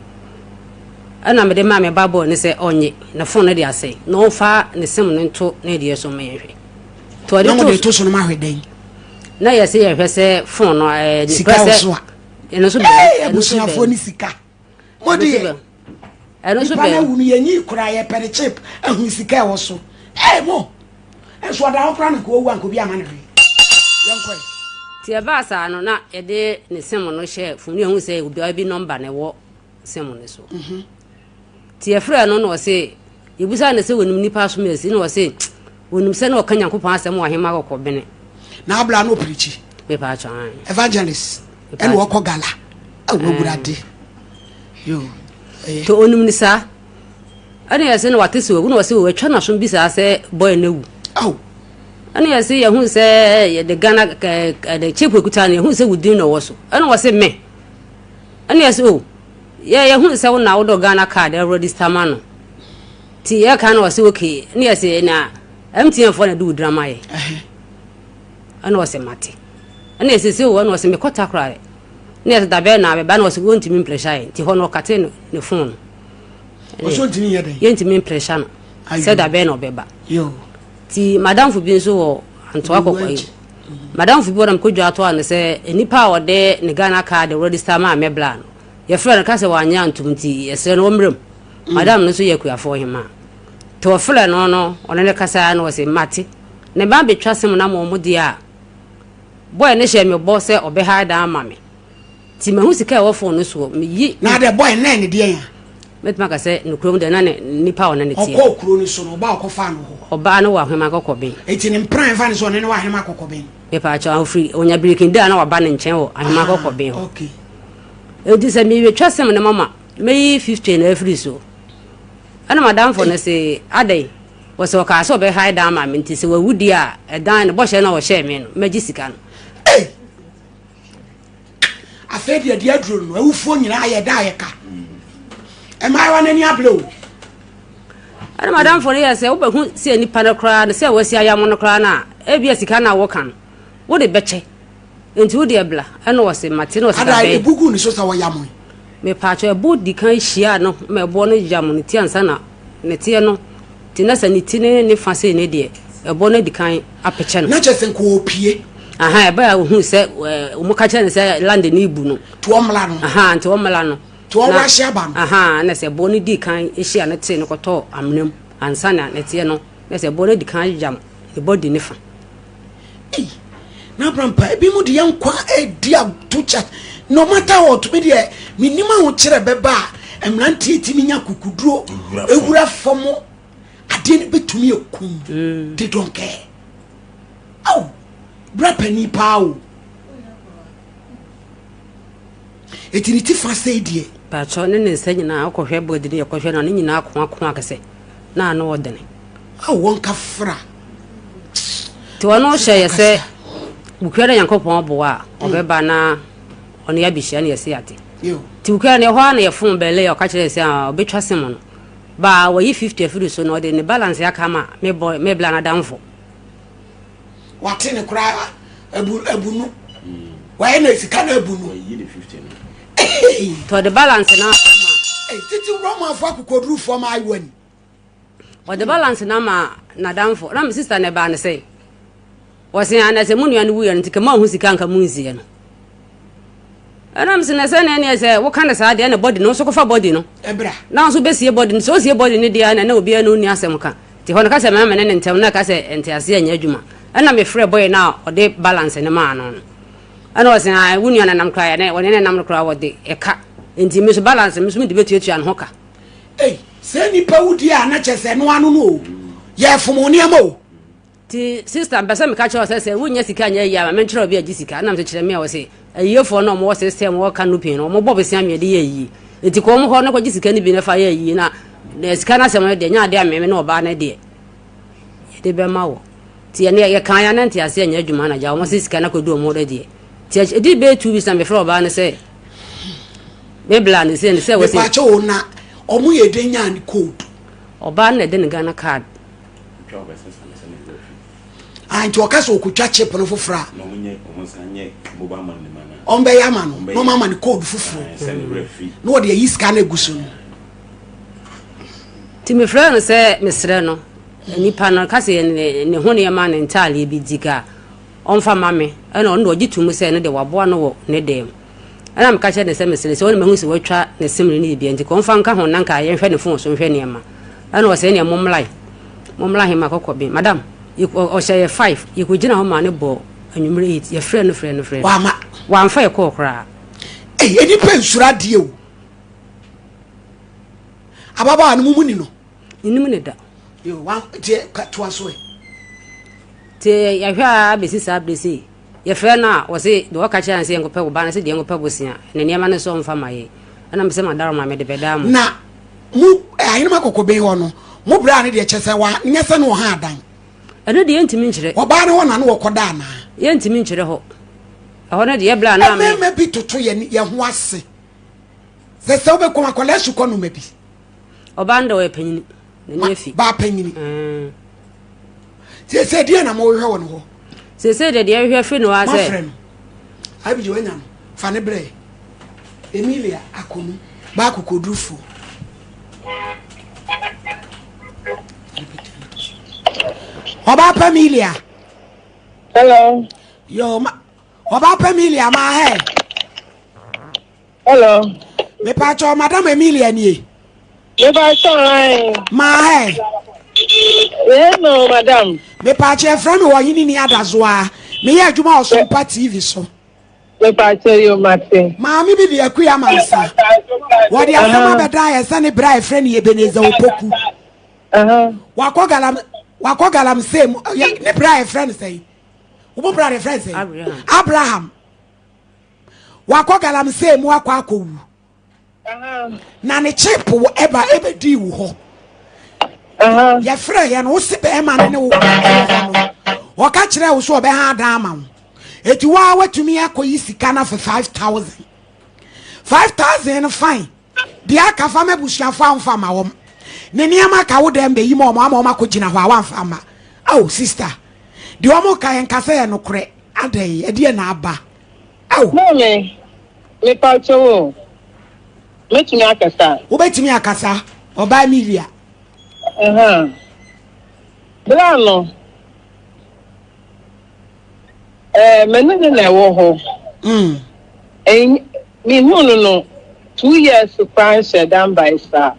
Speaker 10: Ɛna mede maa me ba boy no sɛ ɔnye ne phone no de asɛe na ɔmfa ne sim no nto ne deɛ so ma yɛnhwɛ.
Speaker 2: Nti ɔde Na wɔde to so no mahwɛ dɛn?
Speaker 10: Na yɛ sɛ yɛhwɛ sɛ phone no ɛɛ
Speaker 2: sika wɔ so a.
Speaker 10: Ɛno nso bɛn.
Speaker 2: Ɛɛ abusuafoɔ ne sika. Mo deɛ.
Speaker 10: Ɛno nso
Speaker 2: bɛn. Nipa na awu no yɛnyi koraa yɛpɛ ne chip ahu sika ɛwɔ so. Ɛɛ mo. Ɛnso ɔda hɔ koraa na nka wawu anka obi ama no hwee. Yɛnkɔ ɛ.
Speaker 10: Nti ɛbaa saa no na yɛde ne sim no hyɛɛ phone no yɛhu sɛ obiara bi nɔmba na ɛwɔ sɛm no so. Nti yɛfrɛɛ no na ɔse, yɛbusaa no sɛ wɔnim nipa asom asi na ɔse wɔnim sɛ na ɔka Nyankopɔn asɛm wɔ ahema kɔkɔbene.
Speaker 2: Na abla no ɔpirikyi.
Speaker 10: Mepa atwa an.
Speaker 2: Evangelist ɛna ɔkɔ gala. Awo awurade. Yo.
Speaker 10: Nti onim ne saa. Ɛna yɛse na wate sɛ wawu na ɔse wɔatwa n'asom bi saa sɛ bɔyɛ no awu.
Speaker 2: Aw.
Speaker 10: Ɛna yɛse yɛhu sɛ yɛde Ghana ɛde chip ekuta no yɛhu sɛ wo din na ɔwɔ so. Ɛna ɔse me. Ɛna yɛse oh yɛ yɛhunu sɛ wo na wodɔ Ghana card register ma no nti yɛka na ɔse okay ɛna yɛse na MTN foɔ na de wo dira ma yɛ ɛna ɔse mate ɛna yɛse sɛ o ɛna ɔse mekɔ Takoradi ɛna yɛse dabɛn na abɛba ɛna ɔse wɔntumi mpressure yɛ nti hɔ no ɔkate ne phone no
Speaker 2: ɔse ɔntumi nyɛ dɛn
Speaker 10: yɛntumi mpressure no sɛ dabɛn na ɔbɛba Nti m'adamfo bi nso wɔ Antoa Kɔkɔe. M'adamfo bi wɔ na mekɔdwa toa no sɛ nnipa a ɔde ne Ghana card register maa me bla no, yɛfrɛ no ka sɛ wanyɛ antom nti yɛsrɛ no ɔmmra mu. Madam no nso yɛ akuafoɔ hemaa. Nti ɔfrɛ no no, ɔne no kasaeɛ na ɔse mate. Ne ba bɛtwa sem no ama wɔn deɛ a, boy no hyɛɛ me bɔ sɛ ɔbɛhae dan ama me. Nti mahu sika a ɛwɔ phone no soɔ, meyi.
Speaker 2: Na deɛ boy no na ɛyɛ ne deɛn a?
Speaker 10: Mɛtumi aka sɛ nokorɛ mu deɛ na ne nipa a ɔne no teɛ.
Speaker 2: Ɔkɔɔ kuro no so no, ɔbaa a ɔkɔfaa no hɔ.
Speaker 10: Ɔbaa no wɔ Ahwema Kɔkɔben.
Speaker 2: Enti ne mpena a ɛmfa ne sɛ ɔne no wɔ Ahwema Kɔkɔben.
Speaker 10: Mepaakyɛw, ɔfiri ɔnya birikindi a na waba ne nkyɛn wɔ Ahwema Kɔkɔben hɔ.
Speaker 2: Okay.
Speaker 10: Enti sɛ merebɛtwa sem no mama, mɛyi 50 no afiri so. Ɛna madamfo no se, adɛn? Wɔse ɔkaa sɛ ɔbɛhae dan ama me nti sɛ wawu deɛ a, ɛdan no, bɔhyɛ no a ɔhyɛɛ me no, mɛgye sika no.
Speaker 2: Ei! Afei deɛ deɛ aduro no awufoɔ nyinaa yɛ da yɛ ka. Mmaayewa no ani abere o.
Speaker 10: Ɛna madamfo no yɛ sɛ wobɛhu sɛ nipa no koraa no sɛ wasi ayam no koraa no a ebia sika no a woka no wode bɛkyɛ nti wode ɛbla ɛna ɔse mate na ɔse
Speaker 2: Ada
Speaker 10: dabɛn.
Speaker 2: ebu gu ne so sɛ wɔyam.
Speaker 10: Mepaakyɛw ɛbo di kan hyiaa no ma ɛboɔ no yam ne ti ansa na ne teɛ no nti na sɛ ne ti ne ne fa sei ne deɛ ɛboɔ no adi kan apɛkyɛ no.
Speaker 2: Na kyerɛ sɛ nka ɔpie.
Speaker 10: Ahaa ɛbɛɛ a ohuu sɛ wɔn ka kyerɛ no sɛ land no rebu no.
Speaker 2: Nti ɔmmla no.
Speaker 10: Ahaa nti ɔmmla no.
Speaker 2: Nti ɔrahye aba no.
Speaker 10: Ahaa, na sɛ boɔ no dii kan hyia no tee no kɔtɔɔ amena mu ansa na nɛteɛ no, na sɛ boɔ no adi kan yam ne body no fa.
Speaker 2: Ei, na abrampa, ebi mu de yɛn nkwa edi ato kyɛ. No matter what, me deɛ, menim ahokyerɛ bɛba a, mmeranteɛ tumi nya kukuduro, ewura fam, adeɛ no bɛtumi akum. Mm. They don't care. Aw, bra panin paa o. Eti ne ti fa sei deɛ.
Speaker 10: Pakyɛw ne ne nsa nyinaa wokɔ hwɛ body no yɛ kɔhwɛ no a ne nyinaa akoa koa kɛsɛ na ano ɔdene.
Speaker 2: Aw wɔn ka fra.
Speaker 10: Nti ɔno hyɛ yɛ sɛ bukua na Nyankopɔn boa a ɔbɛba na ɔne yɛ abɛhyia na yɛse ate. Nti bukua no ɛhɔ ara na yɛ fon bɛle a ɔka kyerɛ yɛ sɛ ɔbɛtwa sim no ba wayi 50 afiri so na ɔde ne balance aka ama me boy me bla n'adamfo.
Speaker 2: Wate ne koraa abu abu no. Wayɛ na sika na abu no.
Speaker 10: Nti ɔde balance no ama.
Speaker 2: Titi Romanfo akokodurufoɔ ma ayiwa ni.
Speaker 10: Ɔde balance no ama n'adamfo. Na me sister na ɛbaa ne sɛ wɔse ana sɛ mo nua no wuiɛ no nti kama ho sika nka mo nsie no. Ɛna me se na sɛ na ɛneɛ sɛ woka no saa deɛ ɛna body no nso kɔfa body no.
Speaker 2: Ɛbra.
Speaker 10: Na nso bɛsie body no sɛ osie body no deɛ ɛna na obiara no nni asɛm ka. Nti hɔ no ka sɛ mɛma me ne ne ntɛm na ka sɛ nteaseɛ nyɛ adwuma. Ɛna mefrɛ boy no a ɔde balance no maa no no. Ɛna ɔse ae wo nua no nam koraa yɛne ɔne ne nam no koraa wɔde ɛka. Nti me nso balance me nso mede bɛtuatua ne ho ka.
Speaker 2: Ei sɛ nipa wu deɛ a na kyerɛ sɛ ɛno ano no o. Yɛfom wo nneɛma o.
Speaker 10: Nti sister mpɛ sɛ meka kyerɛ wo sɛ sɛ wonnya sika nyɛ ayie a ma menkyerɛ obi a gye sika. Ɛna mese kyerɛ me a ɔse ayiefoɔ no a wɔwɔ system wɔ canopy no wɔbɔ bosea me de yɛ ayie. Nti kɔ wɔn hɔ na kɔgye sika no bi na fa yɛ ayie na na sika no asɛm no deɛ nyɛ adeɛ a me ne ɔbaa no deɛ yɛde bɛma wɔ. Nti ɛne yɛkaa yɛ na nteaseɛ nyɛ adwuma na gya wɔn se sika no akɔdu wɔn hɔ deɛ. Nti ɛdi bɛyɛ 2 weeks na mefrɛ ɔbaa no sɛ me bla no sɛ ne sɛ wɔse.
Speaker 2: Mepaakyɛ o na wɔn yɛ den nyaa ne code.
Speaker 10: Ɔbaa no na ɛde ne Ghana card.
Speaker 2: Ah, nti ɔka sɛ ɔkɔtwa chip no foforɔ a ɔmbɛyɛ ama no na ɔma ama no code foforɔ na wɔde ayi sika no agu so no.
Speaker 10: Nti mefrɛ no sɛ mesrɛ no nipa no ka sɛ ne ho nneɛma ne ntaadeɛ bi di ka a ɔmfa ma me ɛna ɔno deɛ ɔgye to mu sɛ ɛno deɛ waboa no wɔ ne dan mu. Ɛna meka kyerɛɛ no sɛ mesrɛ sɛ ɔne mahu sɛ watwa ne semene no biribiara nti kɔmfa nka ho na nka yɛnhwɛ ne fon so nhwɛ nneɛma. Ɛna ɔsɛ ɛneɛ mommlae. Mommla hema kɔkɔ ben. Madam, ɔhyɛ yɛ 5, yɛkɔgyina hɔ maa no bɔɔ anwummerɛ 8, yɛfrɛ no frɛ no frɛ no.
Speaker 2: Wamma.
Speaker 10: Wamfa yɛ kɔɔ koraa.
Speaker 2: Ei, nnipa nsuro adeɛ o. Ababaawa no, mo mu ni no?
Speaker 10: Menim no da.
Speaker 2: Yo, wa, nti toa so ɛ.
Speaker 10: Nti yɛhwɛ a bɛsi saa berɛ sei. Yɛfrɛ no a, ɔse deɛ ɔka kyerɛ no sɛ yɛnkɔpɛ wo ba no sɛ deɛ yɛnkɔpɛ bosea, ne nneɛma no nso ɔmfa ma yɛn. Ɛna mese madaroma mede bɛdaa mo.
Speaker 2: Na mo ahenem akɔkɔben hɔ no, mo braa no deɛ kyerɛ sɛ wa nyɛ sɛ ne ɔha adan.
Speaker 10: Ɛno deɛ yɛntumi nkyerɛ.
Speaker 2: Ɔbaa no hɔ na ne wɔkɔda anaa?
Speaker 10: Yɛntumi nkyerɛ hɔ. Ɛhɔ no deɛ yɛbraa no a me.
Speaker 2: Mmarima bi toto yɛn yɛn ho ase sɛ sɛ wobɛkɔm akwadaa sukɔ noma bi.
Speaker 10: Ɔbaa no deɛ ɔyɛ panyini. N'ani afi.
Speaker 2: Baa panyini. Seesei deɛ na mohwehwɛ wɔ ne hɔ?
Speaker 10: Seesei deɛ deɛ yɛhwehwɛ firi ne hɔ ara sɛ.
Speaker 2: Moafrɛ no. Abigye wanya no. Fa ne brɛ. Emilia Akonu, baa kokodurufoɔ. Ɔbaa pa Emilia.
Speaker 5: Hello.
Speaker 2: Yo, ma, ɔbaa pa Emilia ma hɛ.
Speaker 5: Hello.
Speaker 2: Mepatwɔ Madam Emilia nie.
Speaker 5: Mepatwɔ ae.
Speaker 2: Maa hɛ.
Speaker 5: Hello madam.
Speaker 2: Mepatwɔ yɛfrɛ me Ɔhene ni Adazoa. Meyɛ adwuma wɔ Sompa TV so.
Speaker 5: Mepatwɔ yo mate.
Speaker 2: Maame bi de Akua Mansa. Wɔde asɛm abɛdan yɛ sɛ ne bra a yɛfrɛ no Ebenezer Opoku. Wakɔ galam wakɔ galamsey mu ne bra a yɛfrɛ no sɛn? Wo bra a yɛfrɛ no sɛn? Abraham. Wakɔ galamsey mu akɔ akɔwu. Na ne chip wɔ ɛba ɛbɛdii wo hɔ. Yɛfrɛ yɛ no wo se bɛrima no ne wo wɔ hɔ no. Ɔka kyerɛ wo so ɔbɛha adan ama wo. Eti waa watumi akɔyi sika no afɛ 5000. 5000 no fine. Deɛ aka fa ma abusuafo a womfa ma wɔn. Ne nneɛma ka wo dɛm bɛyi ma wɔn ama wɔn akɔgyina hɔ a wamfa ama. Oh sister, deɛ wɔn ka yɛn ka sɛ yɛ nokorɛ. Adɛn, ɛdeɛ na aba? Ao!
Speaker 5: Maame, mepa kyɛw o, mɛtumi akasa?
Speaker 2: Wobɛtumi akasa, ɔbaa Emilia.
Speaker 5: Ɛhã. Bra no, ɛɛ, me ne no na ɛwɔ hɔ.
Speaker 2: Mm.
Speaker 5: Ɛn, mehuu no no. 2 years koraa nhyɛ da mbae saa.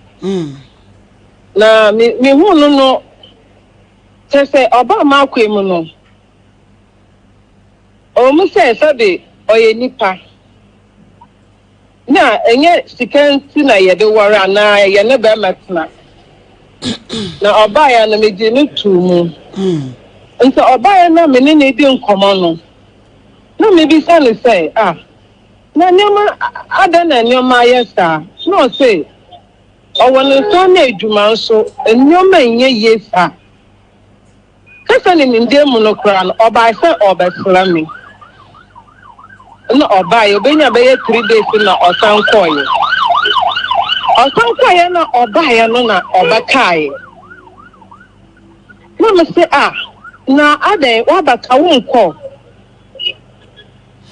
Speaker 5: Na me mehuu no no, kyerɛ sɛ ɔbaa m'akoa mu no, ɔwɔ mu sɛ sɛbe ɔyɛ nipa, na ɛnyɛ sika nti na yɛde ware anaa yɛne bɛrima tena. Na ɔbaeɛ no megyee no too mu. Nti ɔbaeɛ na me ne no di nkɔmmɔ no, na mebisa no sɛ, ah, na nneɛma adɛn na nneɛma ayɛ saa? Na ɔse, Ɔwɔ ne nsa ano adwuma nso nneɛma nyɛ yie saa. Kasa ne nimdeɛ mu no koraa no, ɔbae sɛ ɔrebɛsra me. Ɛna ɔbaeɛ, ɔbɛnya bɛyɛ 3 days na ɔsan kɔeɛ. Ɔsan kɔeɛ na ɔbaeɛ no na ɔbɛkaeɛ. Na me se ah, na adɛn woabɛka wonkɔ?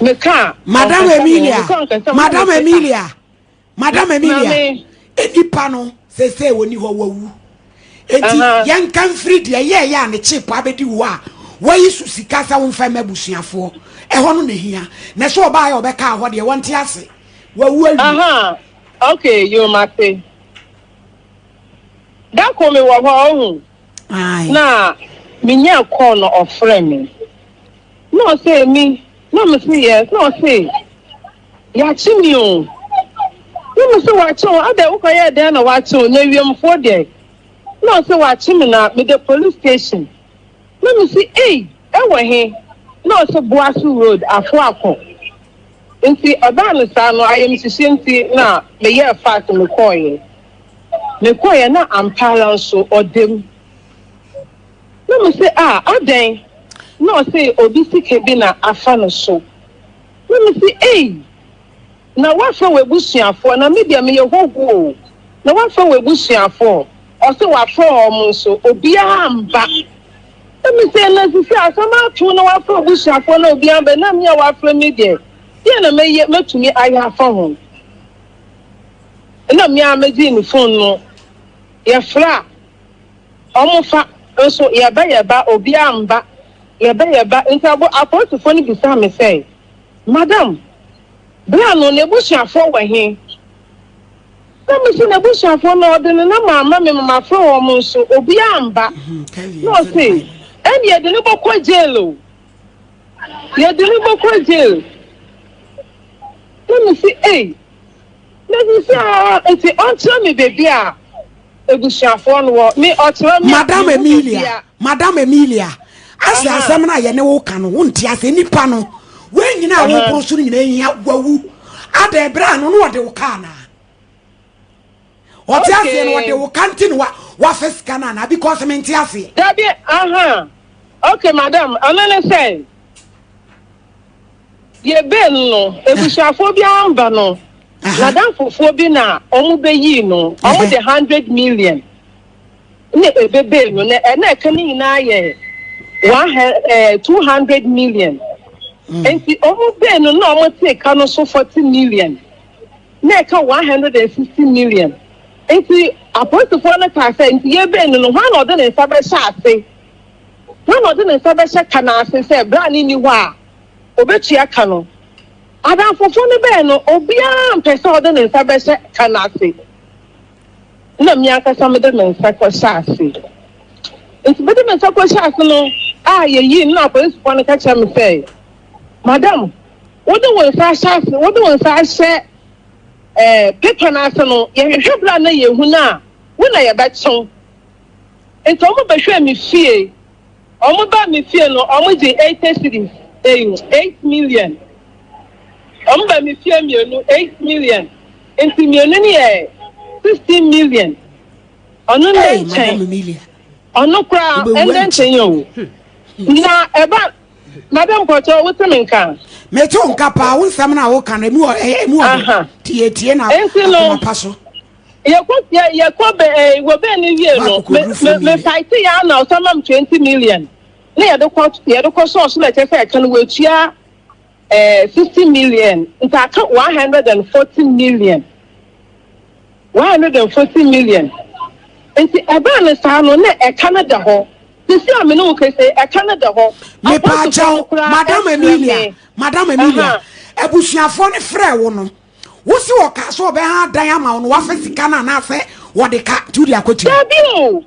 Speaker 5: Meka a,
Speaker 2: Madam
Speaker 5: ɔnkasa me ho.
Speaker 2: Emilia,
Speaker 5: Meka a ɔnkasa me ho. Na
Speaker 2: Madam
Speaker 5: me se ah.
Speaker 2: Emilia, Madam Emilia,
Speaker 5: Maame.
Speaker 2: nipa no seesei wɔni hɔ wawu. Enti yɛnka mfiri deɛ yɛɛyɛ a ne kyeepo abɛdi wo a wayi so sika sɛ womfa mma abusuafoɔ. Ɛhɔ no na ehia. Na sɛ ɔbaeɛ a ɔbɛkaa hɔ deɛ wɔnte ase. Wawu awie.
Speaker 5: Aha, okay, yoo mate. Da ko me wɔ hɔ ohu. Na menyaa call no ɔfrɛ me. Na ɔsɛ mi, na me se yes, na ɔse Yɛakye me o. Na me se wɔakye wo? Adɛn wokɔyɛɛ dɛn na wɔakye wo? Na awiemfoɔ deɛ? Na ɔse wɔakye me na meda police station. Na me se ei, ɛwɔ he? Na ɔse Boase road, Afoako. Nti ɛbaa no saa no ayamhyehye nti na meyɛɛ fast mekɔeɛ. Mekɔeɛ na ampa ara nso ɔda mu. Na me se ah adɛn? Na ɔse obi sika bi na afa no so. Na mese, Ei! Na woafrɛ w'abusuafoɔ, na me deɛ meyɛ hɔhoɔ o, na woafrɛ w'abusuafoɔ? Ɔse wafrɛ wɔn nso, obiara amba. Na mese, Na sisi asɛm ato na woafrɛ w'abusuafoɔ na obiara amba, na me a woafrɛ me deɛ, deɛn na mɛyɛ, mɛtumi ayɛ afa ho? Ɛna me ara mɛgyee ne phone no, yɛfrɛ a, wɔfa, nso yɛba yɛba, obiara amba. Yɛbɛyɛ ba. Nti abo apolisifoɔ no bisaa me sɛ, Madam, bra no, n'abusuafoɔ wɔ he? Na mese, N'abusuafoɔ no, ɔde ne nɔma ama me ma mafrɛ wɔn nso, obiara amba. Na ɔse, Ɛnde yɛde no bɔkɔ jail o. Yɛde no bɔkɔ jail. Na mese, Ei! Na sisi a, nti ɔnkyerɛ me baabi a Ebusuafoɔ no wɔ me ɔkyerɛ me a
Speaker 2: Madam
Speaker 5: mehu
Speaker 2: Emilia,
Speaker 5: baabi a.
Speaker 2: Madam Emilia, asɛ
Speaker 5: Aha.
Speaker 2: asɛm no a yɛne wo ka no, wonte ase. Nipa no, wei nyina a
Speaker 5: Aha.
Speaker 2: woboro so no nyina hia wawu. Ada ɛberɛ a no na ɔde wo ka anaa? Ɔte aseɛ no
Speaker 5: Okay.
Speaker 2: ɔde wo ka nti na wa wafa sika no anaa? Because mente aseɛ.
Speaker 5: Dabi, aha. Okay, madam, ɛno ne sɛ, Yɛbɛn no, abusuafoɔ bi amba no, n'adamfofoɔ bi na wɔn bɛyii no, wɔn de 100 million na ɛbɛbɛɛ no, na ɛna ɛka ne nyinaa yɛ one 200 million. Nti wɔn bɛɛ no na wɔn tee ka no so 40 million, na ɛka 160 million. Nti apolisifoɔ no kaa sɛ, nti yɛbɛn no no, hwan na ɔde ne nsa bɛhyɛ ase? Hwan na ɔde ne nsa bɛhyɛ ka no ase sɛ berɛ a ne nni hɔ a obetua ka no? Adamfofo no bɛn no, obiara ampɛ sɛ ɔde ne nsa bɛhyɛ ka no ase. Ɛnna me ankasa mede me nsa kɔhyɛɛ ase. Nti mede me nsa kɔhyɛɛ ase no a yeyii no na apolisifoɔ no ka kyerɛɛ me sɛ, Madam, wode wo nsa ahyɛ ase, wode wo nsa ahyɛ eh, paper no ase no, yɛhwehwɛ berɛ a na yɛhu no a, wo na yɛbɛkye wo. Nti wɔbɛhwɛɛ me fie. Ɔmo baa me fie no ɔmo gye 80 cedis ei 8 million Ɔmo baa me fie mmienu 8 million nti mmienu no yɛ 16 million Ɔno ndɛ
Speaker 2: Hey,
Speaker 5: nkyɛn
Speaker 2: Madam Emilia,
Speaker 5: ɔno koraa
Speaker 2: wobɛwu
Speaker 5: ndɛ
Speaker 2: ankyɛ.
Speaker 5: nkyɛn o Na ɛba Madam Mpɔkyɛ wote me nka?
Speaker 2: Mete wo nka paa, wo nsɛm no a woka no, emu wɔ ɛyɛ emu wɔ dɛ.
Speaker 5: Aha.
Speaker 2: Tie tie na
Speaker 5: Nti no
Speaker 2: akoma pa so.
Speaker 5: Yɛkɔ yɛ yɛkɔ bɛ ɛɛ wɔ bɛn no wie no me
Speaker 2: Woakɔkɔduru
Speaker 5: me
Speaker 2: four
Speaker 5: me
Speaker 2: million.
Speaker 5: fight yɛ ana ɔsan ma me 20 million na yɛde kɔ yɛde kɔ sɔɔso na ɛkyɛ sɛ ɛka no wɔatua 60 million nti aka 140 million 140 million nti ɛbaa no saa no na ɛka no da hɔ sisi a me ne wo kese ɛka no da hɔ apolisifoɔ no
Speaker 2: Mepaakyɛw,
Speaker 5: koraa
Speaker 2: Madam
Speaker 5: ɛfrɛ
Speaker 2: Emilia,
Speaker 5: me
Speaker 2: Madam Emilia,
Speaker 5: aha
Speaker 2: abusuafoɔ no frɛ wo no, Wo se ɔkaa sɛ ɔbɛha adan ama wo no wafa sika no anaasɛ wɔde ka nti wode akɔtua?
Speaker 11: Dabi o.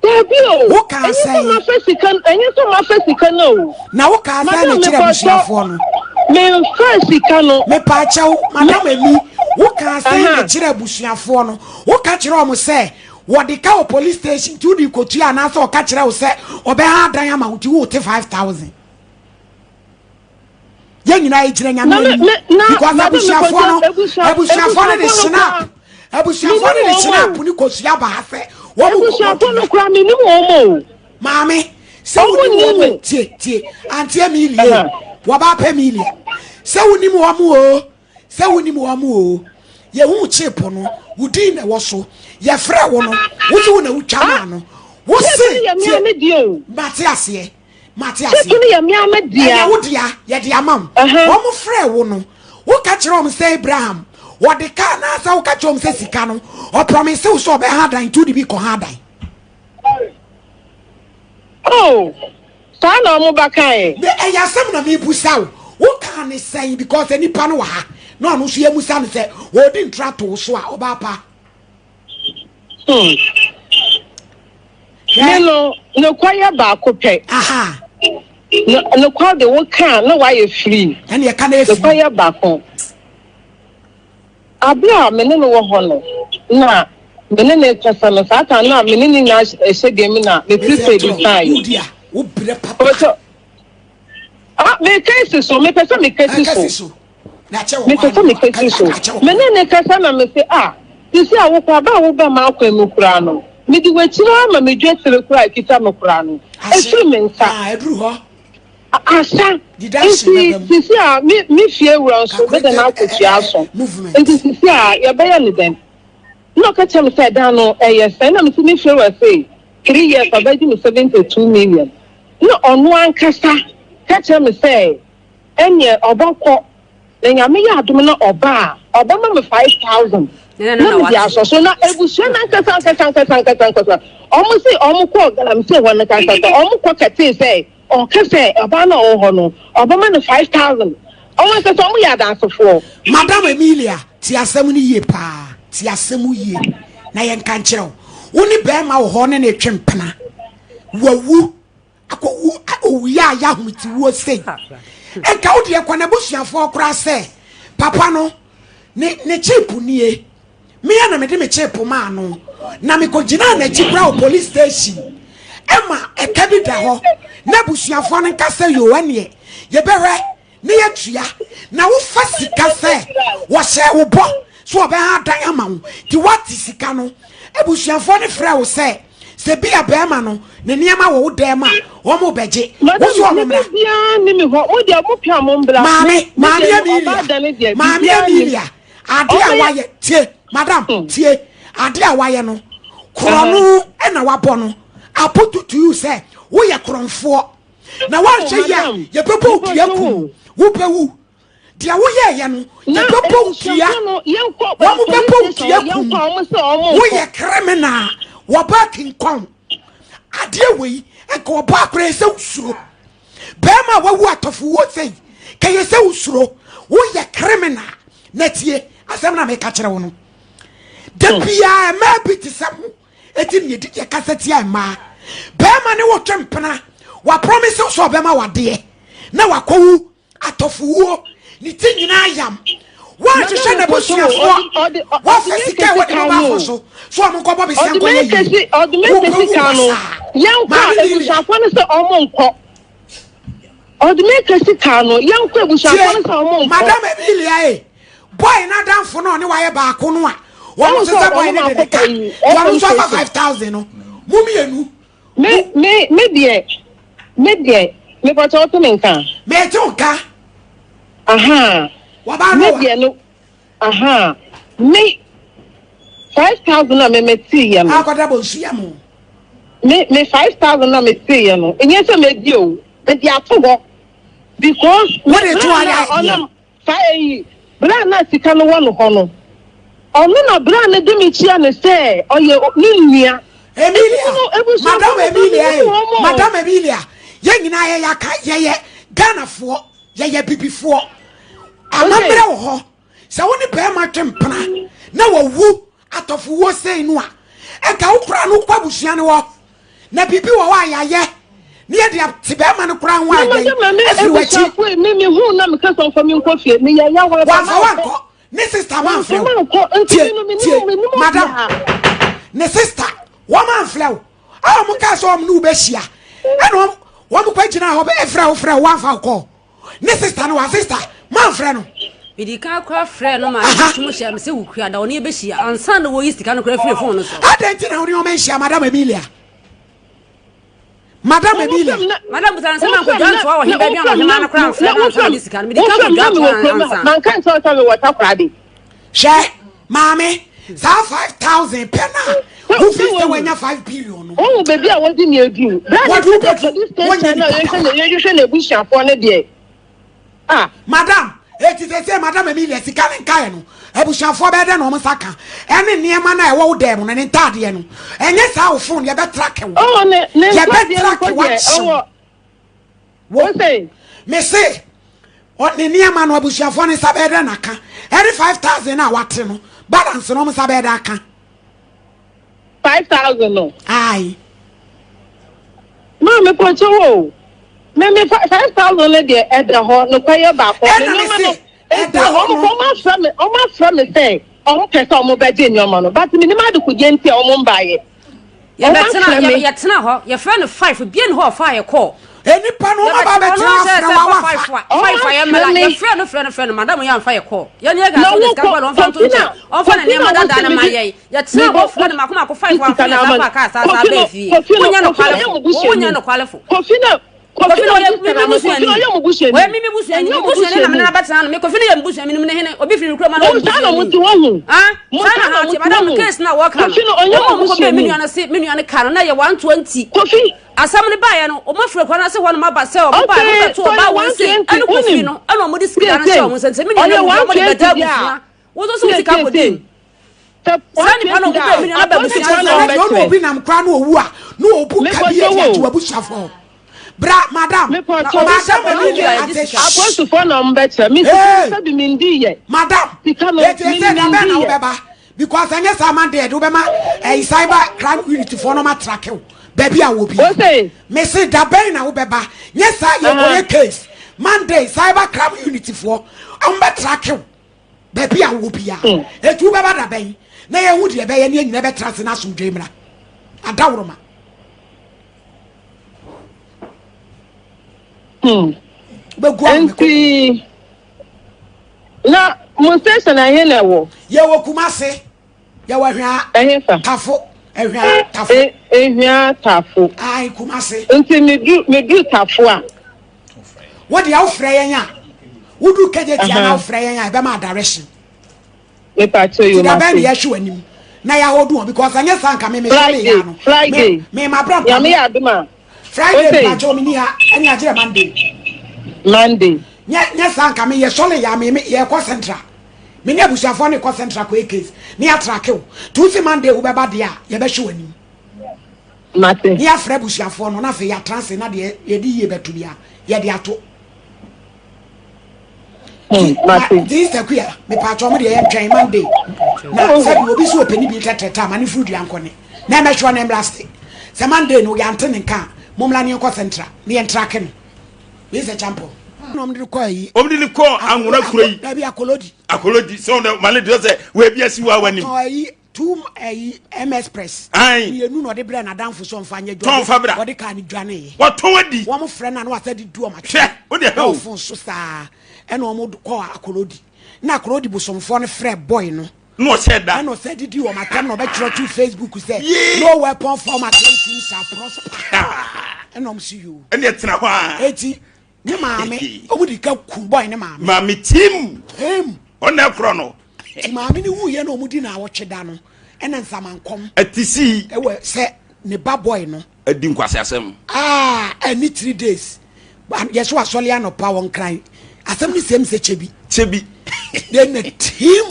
Speaker 11: Dabi o.
Speaker 2: Wo kaa
Speaker 11: Ɛnyɛ sɛ
Speaker 2: sɛn?
Speaker 11: mafa sika no, ɛnyɛ sɛ mafa sika no o.
Speaker 2: Na wo kaa sɛn na
Speaker 11: Madam
Speaker 2: kyerɛ
Speaker 11: mepatɔ,
Speaker 2: abusuafoɔ no?
Speaker 11: memfaa sika no.
Speaker 2: Mepaakyɛw, Madam Emi, wo kaa sɛn na
Speaker 11: Aha.
Speaker 2: kyerɛ abusuafoɔ no? Wo ka kyerɛ wɔn sɛ wɔde ka wɔ police station nti wode kɔtua anaasɛ ɔka kyerɛ wo sɛ ɔbɛha adan ama wo nti wote 5000? Yɛn nyinaa yɛgyina Nyame
Speaker 11: Na me
Speaker 2: anim
Speaker 11: me na
Speaker 2: because
Speaker 11: madam
Speaker 2: abusuafoɔ
Speaker 11: mepatɔ
Speaker 2: no
Speaker 11: ebusua
Speaker 2: abusuafoɔ no de
Speaker 11: ebusuafoɔ no
Speaker 2: snap
Speaker 11: koraa
Speaker 2: abusuafoɔ no
Speaker 11: menim
Speaker 2: de
Speaker 11: wɔn
Speaker 2: snap
Speaker 11: o.
Speaker 2: ne kosua ba ha sɛ wɔn kɔbɔ
Speaker 11: Ebusuafoɔ no
Speaker 2: dua.
Speaker 11: koraa menim wɔn o.
Speaker 2: Maame, sɛ
Speaker 11: Wɔn
Speaker 2: wonim
Speaker 11: nnim
Speaker 2: wɔn o,
Speaker 11: me.
Speaker 2: tie, tie, Auntie Emilie,
Speaker 11: Aha.
Speaker 2: wɔba pɛ Emilia. Sɛ wonim wɔn o, sɛ wonim wɔn o, yɛhu chip no, wo din na ɛwɔ so. Yɛfrɛ wo no, wo se wo na wotwa
Speaker 11: Ah,
Speaker 2: maa no. Wo
Speaker 11: chip
Speaker 2: se,
Speaker 11: no yɛ
Speaker 2: tie,
Speaker 11: mea me deɛ o.
Speaker 2: mate aseɛ, mate
Speaker 11: Chip
Speaker 2: aseɛ.
Speaker 11: no yɛ mea me dea.
Speaker 2: Ɛyɛ wo dea, yɛde ama wo.
Speaker 11: Aha.
Speaker 2: Wɔn frɛ wo no, woka kyerɛ wɔn sɛ Abraham, wɔde kaa anaasɛ woka kyerɛ wɔn sɛ sika no, ɔprɔmise wo sɛ ɔbɛha dan nti wode bi kɔha dan.
Speaker 11: Oh, saa na ɔmo ba kaeɛ.
Speaker 2: Me ɛyɛ asɛm na mebusa wo, wo kaa ne sɛn because nipa no wɔ ha na ɔno nso yɛmusa no sɛ ɔredi ntra to wo so a ɔbaa pa.
Speaker 11: Hmm. Me no, nokwa yɛ baako pɛ.
Speaker 2: Aha.
Speaker 11: Nokwa de wo kaa na wayɛ free.
Speaker 2: Ɛne ɛka na efiri.
Speaker 11: Nokwa yɛ baako. Aber a me ne no wɔ hɔ no, nna me ne no rekasa no, saa kan no a me ne no nyinaa hyɛ dan mu na me prepaid saeɛ. Ɔsɛ, ah, meka si so, mepɛ sɛ meka si so. Mepɛ sɛ meka si so. Me ne no kasa na mese, ah, sisi a wokɔ aba a woba m'akwan mu koraa no, mede w'akyiri ara ma me dwetire koraa a ɛkita me koraa no, ɛfiri me nsa. Asa, nti sisi a me me fie wura nso mede no akɔtua aso. Nti sisi a yɛbɛyɛ no dɛn? Na ɔka kyerɛ me sɛ dan no ɛyɛ sɛn? Na mese me fie wura sei 3 years ɔbɛgye me 72 million. Na ɔno ankasa ka kyerɛ me sɛ ɛneɛ ɔbɛkɔ Na Nyame yɛ adom na ɔba a, ɔbɛma me 5,000
Speaker 10: Na
Speaker 11: na
Speaker 10: na
Speaker 11: mede
Speaker 10: wate.
Speaker 11: asɔ so. Na abusua no ankasa ankasa ankasa ankasa ankasa, ɔmo se ɔmo kɔɔ galamsey hɔ no ankasa, ɔmo kɔ kɛtee sɛ ɔka sɛ ɔbaa no a ɔwɔ hɔ no, ɔbɛma no 5,000. Ɔmo ankasa ɔmo yɛ adansefoɔ.
Speaker 2: Madam Emilia, tie asɛm no yie paa, tie asɛm yie na yɛnka nkyerɛ wo. Wo ne bɛrima wɔ hɔ ne no retwe mpena, wawu. Akɔwu owuiɛ a yɛ ahometewuo sei. Nka wo deɛ kɔ n'abusuafoɔ koraa sɛ papa no ne ne chip nie. Mea na mede me chip maa no na mekɔgyinaa n'akyi koraa wɔ police station ɛma ɛka bi da hɔ na abusuafoɔ no nka sɛ yoo ɛneɛ yɛbɛhwɛ ne yɛtua na wofa sika sɛ wɔhyɛɛ wo bɔ so wɔbɛha adan ama wo nti woate sika no abusuafoɔ no frɛ wo sɛ sɛ bi a bɛrima no ne nneɛma wɔ wo dan mu a wɔn bɛgye wo so wɔn mmra. Maame maame Emilia maame Emilia ade a wayɛ tie madam hmm. tie ade a wayɛ no korɔno ɛna wabɔ no apoto to you sɛ woyɛ korɔnfoɔ. na woanhwɛ yie a yɛbɛbɔ wo dua kum wobɛwu deɛ woyɛɛyɛ no yɛbɛbɔ wo dua wɔn bɛbɔ wo dua kum woyɛ criminal wɔba kinkɔn adeɛ wei nka ɔbaa koraa sɛ wosuro bɛrima a wawu atɔfo wo sɛi kɛyɛ sɛ wosuro woyɛ criminal na tie asɛm na meka kyerɛ wo no da biaa mmaa bi te sɛ mo Eti na yɛdi yɛkasa tia mmaa. Bɛrima ne wo twe mpena, wapromise wo sɛ ɔbɛma wadeɛ na wakɔwu atɔfowuo, ne ti nyinaa yam. Woanhwehwɛ n'abusuafoɔ, woafa sika a wɔde bɛbɔ afɔ so so wɔn nkɔbɔ besia nkɔyɛ yie. Wobɛwu basaa. Maame Lilia. Tie, Madam Emilia e. Boy no adamfo no a ɔne wayɛ baako no a wɔn nso sɛ boy no de ne ka wɔn nso afa 5000 no mo mmienu.
Speaker 11: Me me me deɛ me deɛ me pɔtɔ ɔte me nka.
Speaker 2: Me te nka.
Speaker 11: Aha.
Speaker 2: Wɔba no
Speaker 11: wa. Me deɛ no aha me 5000 na me me te yɛ no.
Speaker 2: Akɔda bɔ nsu yɛ mo.
Speaker 11: Me me 5000 na me te yɛ no. Enye sɛ me di o. Me di ato hɔ. Because me
Speaker 2: Wode to ayɛ
Speaker 11: ɔnam Saa eyi, bere a na sika no wɔ no hɔ no, ɔno na bere a ne de me kyia no sɛ ɔyɛ ne nua.
Speaker 2: Emilia, Madam Emilia eh, Madam Emilia, yɛn nyinaa yɛyɛ aka, yɛyɛ Ghanafoɔ, yɛyɛ Bibifoɔ. Amammerɛ wɔ hɔ. Sɛ wo ne bɛrima twe mpena na wawu atɔfowuo sei no a, ɛnka wo koraa no wokɔ abusua no hɔ na biribi wɔ hɔ a yɛayɛ ne yɛde ate bɛrima no koraa ho ayɛ dɛn afiri w'akyi. Wamfa wankɔ ne sista manfrɛ wo. Tie tie madam ne sista wɔn amfrɛ wo a wɔn kaa sɛ wɔn ne wo bɛhyia ɛna wɔn kɔ gyina hɔ ɛfrɛ wo frɛ wo wamfa wo kɔɔ. Ne sista no wa sista manfrɛ no.
Speaker 10: Mede kan koraa frɛɛ no ma ne tum hyɛɛ me sɛ wokua da ɔne yɛbɛhyia ansa na wɔyi sika no koraa firi fon no so.
Speaker 2: Adɛn nti na wo ne ɔma nhyia Madam Emilia? Madam Emilia.
Speaker 10: Madam busa no sɛ mankɔdwa ntoa wɔ he baabi a ɔhemaa no koraa mfrɛ no ansa na ɔde sika no. Mede kan kɔdwa ntoa ansa.
Speaker 11: Manka nkyerɛ wo sɛ mewɔ Takoradi.
Speaker 2: Hwɛ maame saa 5000 pɛ no a wofi sɛ woanya 5 billion no.
Speaker 11: Wohu baabi a wɔde me aduru. Berɛ a
Speaker 2: Wɔde wo
Speaker 11: mekɔɔ
Speaker 2: bɛdu
Speaker 11: police
Speaker 2: wonyɛ
Speaker 11: station a
Speaker 2: nipa
Speaker 11: yɛhwɛ
Speaker 2: papa.
Speaker 11: na yɛhwehwɛ n'abusuafoɔ no deɛ, ah.
Speaker 2: Madam, eti sese Madam Emilia sika ne nkaeɛ no, abusuafoɔ bɛyɛ dɛn na wɔn nsa ka? Ɛne nneɛma no a ɛwɔ wo dan mu no, ne ntaadeɛ no. Ɛnyɛ saa wo phone yɛbɛ track wo.
Speaker 11: Oh, ne ne
Speaker 2: Yɛbɛ
Speaker 11: ntaadeɛ no
Speaker 2: track
Speaker 11: mpo
Speaker 2: wo
Speaker 11: deɛ
Speaker 2: akye wo.
Speaker 11: ɛwɔ.
Speaker 2: Wo.
Speaker 11: Wo se?
Speaker 2: Me se, ɔ- ne nneɛma no abusuafoɔ no nsa bɛyɛ dɛn na aka? Ɛne 5000 no a wate no, balance no wɔn nsa bɛyɛ dɛn aka?
Speaker 11: 5000 no.
Speaker 2: Ae.
Speaker 11: Maa me kɔkyɛ wo o. Me me 5000 no deɛ ɛda hɔ no kɔyɛ baako.
Speaker 2: Ɛna me se ɛda hɔ no.
Speaker 11: Ɔmo afrɛ me ɔmo afrɛ me sɛ ɔmo pɛ sɛ ɔmo bɛgye nneɛma no but menim adekodeɛ nti a ɔmo mbaayɛ.
Speaker 10: Yɛbɛtena yɛtena hɔ yɛfrɛ no five bie ne hɔ ɔfa yɛ kɔɔ.
Speaker 2: Nipa no ɔmo ba bɛtena afrɛ wa wa fa.
Speaker 10: Five a yɛmmɛla yɛfrɛ no frɛ no frɛ no madam yɛ amfa yɛ kɔɔ. Yɛne yɛ gaa sɛ ɔde sika bɔ no ɔmfa nto nkyɛn ɔmfa ne nneɛma dada no ma yɛn. Yɛtena hɔ frɛ no mako mako five amfa yɛ saa fa kaa saa saa bɛɛ fie. Wonyɛ nokwalefo wonyɛ nokwalefo.
Speaker 11: Kofi na
Speaker 10: Kofi no ɔyɛ me me busuani. Ɔyɛ me me busuani. Me busuani na me nana bɛtena no. Me Kofi no yɛ me busuani. Menim ne hene. Obi firi ne kurom a na ɔyɛ me busuani. Ah, saa na ha te. Madam no case na wɔka no. Wɔn a wɔkɔ bɛɛ me nua no se me nua no ka no na yɛ 120.
Speaker 11: Kofi.
Speaker 10: Asɛm no baeɛ no, wɔn afiri akura no ase hɔ nom aba sɛ wɔn baeɛ no bɛto ɔbaa wɔn se ɛne Kofi no ɛna wɔn de sika no hyɛ wɔn nsa nti me nua no awu wɔn de bɛda abusua. Wɔn nso so sika kɔdi mu.
Speaker 11: Saa
Speaker 10: nipa no ɔmo bɛɛ mi nua no bɛ abusua
Speaker 2: sɛ na ɔno obi nam koraa na owu a na obu ka bi adi agye w'abusuafoɔ bra madam madam ɛni deɛ ate
Speaker 11: apolisifoɔ na ɔmo bɛkyerɛ mi sika sɛ bi mi ndi yɛ
Speaker 2: madam eti ɛsɛ da bɛn na wobɛba because ɛnyɛ saa man deɛ de wobɛma ɛyi cyber crime unit foɔ no ma trake wo baabi a wɔ bi mese da bɛn na wobɛba nyɛ saa yɛ kɔyɛ case monday cyber crime unit foɔ ɔmo bɛ trake wo baabi a wowɔ biara hmm. eti wobɛba da bɛn na yɛhu deɛ ɛbɛyɛ ne yɛnyina bɛtra ase na asomdwoe mmra adaworoma
Speaker 11: hmm.
Speaker 2: wobɛgu
Speaker 11: nti na mo station ɛhe na ɛwɔ
Speaker 2: yɛwɔ kumase Yɛwɔ Ahwea
Speaker 11: Ɛhefa?
Speaker 2: Tafo. Ahwea Tafo.
Speaker 11: E, Ehwea Tafo.
Speaker 2: Ae, Kumase.
Speaker 11: Nti medu medu Tafo a.
Speaker 2: Wo deɛ wofrɛ yɛn a, wodu Kejetia na wofrɛ yɛn a, ɛbɛma direction.
Speaker 11: Mepa kyɛ yo
Speaker 2: Ti da bɛn
Speaker 11: mate.
Speaker 2: na yɛhwe w'anim na yɛahodo wɔn because ɛnyɛ saa nka me me sɔre
Speaker 11: Friday,
Speaker 2: yɛ ano.
Speaker 11: Friday.
Speaker 2: Me me ma bra mpa
Speaker 11: Nyame yɛ adom a.
Speaker 2: Friday
Speaker 11: Ose.
Speaker 2: mpa kyɛ me ni ha ɛne agyerɛ Monday.
Speaker 11: Monday.
Speaker 2: Nyɛ nyɛ saa nka me yɛ sɔre yɛ me me yɛkɔ central. Me ne abusuafoɔ no rekɔ central kɔyɛ case ne yɛatrake wo. Nti wo se Monday wobɛba deɛ a, yɛbɛhwe w'anim.
Speaker 11: Mate.
Speaker 2: Ne yɛafrɛ abusuafoɔ no na afei yɛatra ase na deɛ yɛde yie bɛto bia yɛde ato.
Speaker 11: Hmm, mate.
Speaker 2: Nti Sister Kuya, mepaakyɛ ɔmo deɛ yɛntwɛn Monday. Na sɛbi obi so ɔpɛ ne bi tɛtrɛtɛ a ma ne furu dua nkɔ ne. Na ɛmɛhwɛ ɔne mmra ase. Sɛ Monday no yɛante ne nka a, mommra ne yɛnkɔ central ne yɛntrake no. Wei sɛ champon. Na wɔn de no kɔ ayi.
Speaker 6: Wɔn de no kɔ anwona kuro yi.
Speaker 2: Dabi akolodi.
Speaker 6: Akolodi sɛ ɔno male de sɛ wɔabi asi wɔ awanim.
Speaker 2: Ɔtɔn ayi two ayi MS press.
Speaker 6: Ayi.
Speaker 2: Mmienu na ɔde brɛ n'adanfo so ɔnfa nyɛ dwa.
Speaker 6: Tɔn fa bra.
Speaker 2: Ɔde kaa ne dwane yɛ.
Speaker 6: Wɔtɔn adi.
Speaker 2: Wɔn frɛ na na wasa de du wɔn atwɛ.
Speaker 6: Hwɛ o de hɛ o.
Speaker 2: Wɔn fon so saa ɛna wɔn kɔ akolodi. Na akolodi bosomfoɔ no frɛ boy no.
Speaker 6: Na ɔhyɛ da.
Speaker 2: Ɛna ɔsɛ didi wɔn atɛm na ɔbɛtwerɛ to Facebook sɛ no weapon form against him shall prosper. Ɛna wɔn si yoo.
Speaker 6: Ɛna ɛtena hɔ a.
Speaker 2: Eti ne maame wɔn di ka kun boy ne maame.
Speaker 6: Maame tim.
Speaker 2: Tim.
Speaker 6: Ɔna ɛkorɔ no.
Speaker 2: Ti maame ne wuiɛ na wɔn di na awɔtwe da no ɛna nsamankɔm.
Speaker 6: Ɛti si.
Speaker 2: Ɛwɔ sɛ ne ba boy no.
Speaker 6: Adi nkwaseasɛm.
Speaker 2: Ah, ɛni 3 days. Yɛsɛ wasɔle anɔpa wɔ Nkran. Asɛm ne sɛm sɛ kyɛ bi.
Speaker 6: Kyɛ bi.
Speaker 2: Then the team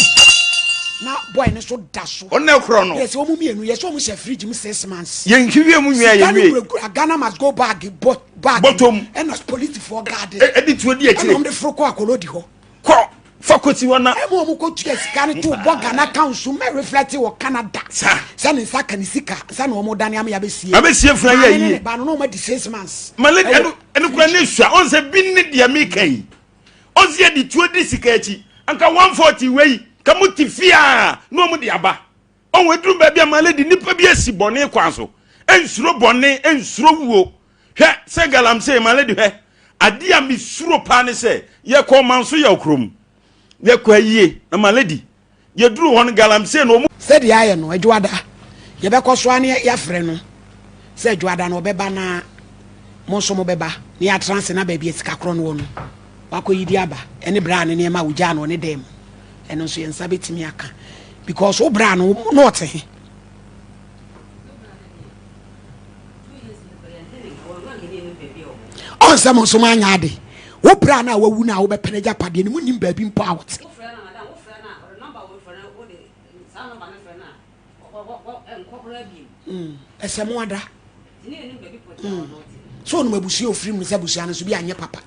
Speaker 2: na boy ne so da so.
Speaker 6: Ɔna ɛkorɔ no.
Speaker 2: Yɛsɛ wɔn mmienu yɛsɛ wɔn hyɛ fridge mu 6 months.
Speaker 6: Yɛn hwehwɛ mu nwia
Speaker 2: Sika
Speaker 6: yɛn
Speaker 2: no
Speaker 6: wie.
Speaker 2: kurakura Ghana must go bag bɔ bag.
Speaker 6: Bɔtɔm.
Speaker 2: Ɛna polisifoɔ guard.
Speaker 6: Ɛdi tuo di
Speaker 2: Ɛna
Speaker 6: akyire.
Speaker 2: wɔn de foro kɔ akolodi hɔ.
Speaker 6: Kɔ.
Speaker 4: Fa kɔsi hɔ na.
Speaker 2: Ɛma wɔn kɔ tua sika no to bɔ Ghana account so mɛ reflect wɔ Canada.
Speaker 4: Sa.
Speaker 2: Sɛ ne nsa ka ne sika sɛ na wɔn dane ama yabɛsie.
Speaker 4: Abɛsie funa yɛ
Speaker 2: Maame ne
Speaker 4: yie.
Speaker 2: ne ba no na wɔn adi 6 months.
Speaker 4: Ma lady
Speaker 2: Ɛwɔ
Speaker 4: ɛno ɛno kura ne sua ɔn sɛ bi ne deɛ mi ka yi ɔn sɛ yɛde tuo di sika akyi anka 140 wei ka mo te fie a na wɔn de aba ɔn eduru baabi a ma lady nipa bi asi bɔne kwan so nsuro bɔne nsuro wuo hwɛ sɛ galamsey ma lady hwɛ adeɛ a mi suro paa ne sɛ yɛkɔ ɔman so yɛ okurom yɛkɔ ayie na ma lady yɛduru hɔ no galamsey na wɔn.
Speaker 2: Sɛdeɛ ayɛ no Adwoada yɛbɛkɔ so ara ne yɛafrɛ no sɛ Adwoada no ɔbɛba na mo nso mobɛba na yɛatena ase na baabi a sika korɔ no wɔ no wakɔyi de aba ɛne bra ne nneɛma a wogyaa no wɔ ne dan mu ɛno nso yɛn nsa bɛtumi aka because wo bra no na ɔte he. Ɔnsɛ mo nso moanyɛ ade. Wo bra no a wawu no a wobɛpɛ no agyapadeɛ no monnim baabi mpo a ɔte. Ɛsɛ mo ada. So onim abusua ofiri mu sɛ abusua no nso bi anyɛ papa.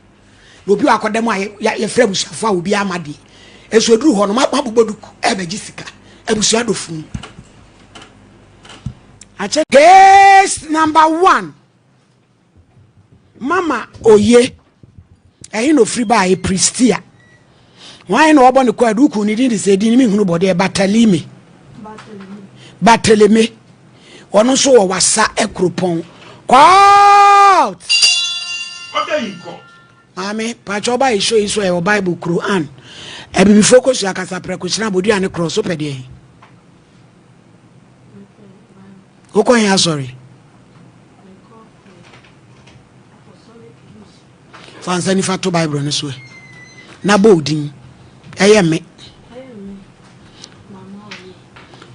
Speaker 2: Na obi wakɔda mu a yɛfrɛ abusuafo a obi ama deɛ. Nso eduru hɔ no mabobɔ duku ɛbɛgye sika. Abusua dɔ funu. Akyɛ case number 1. Mama oye. Ɛhe na ofiri baa Pristia. Hwan na ɔbɔ ne kwaadu ku ne din de sɛ din mi hunu bɔdeɛ Batalime. Bateleme. Ɔno nso wɔ wasa kuropɔn. Court.
Speaker 4: Order in court.
Speaker 2: Maame, pakyɛ ɔba yi show yi so ɛwɔ Bible Quran. Abibifoɔ kosua kasa prɛko kyerɛ abodua ne korɔ so pɛ deɛ. Wokɔ he asɔre? Fa nsa nifa to Bible no so ɛ. Na bɔ odin. Ɛyɛ me.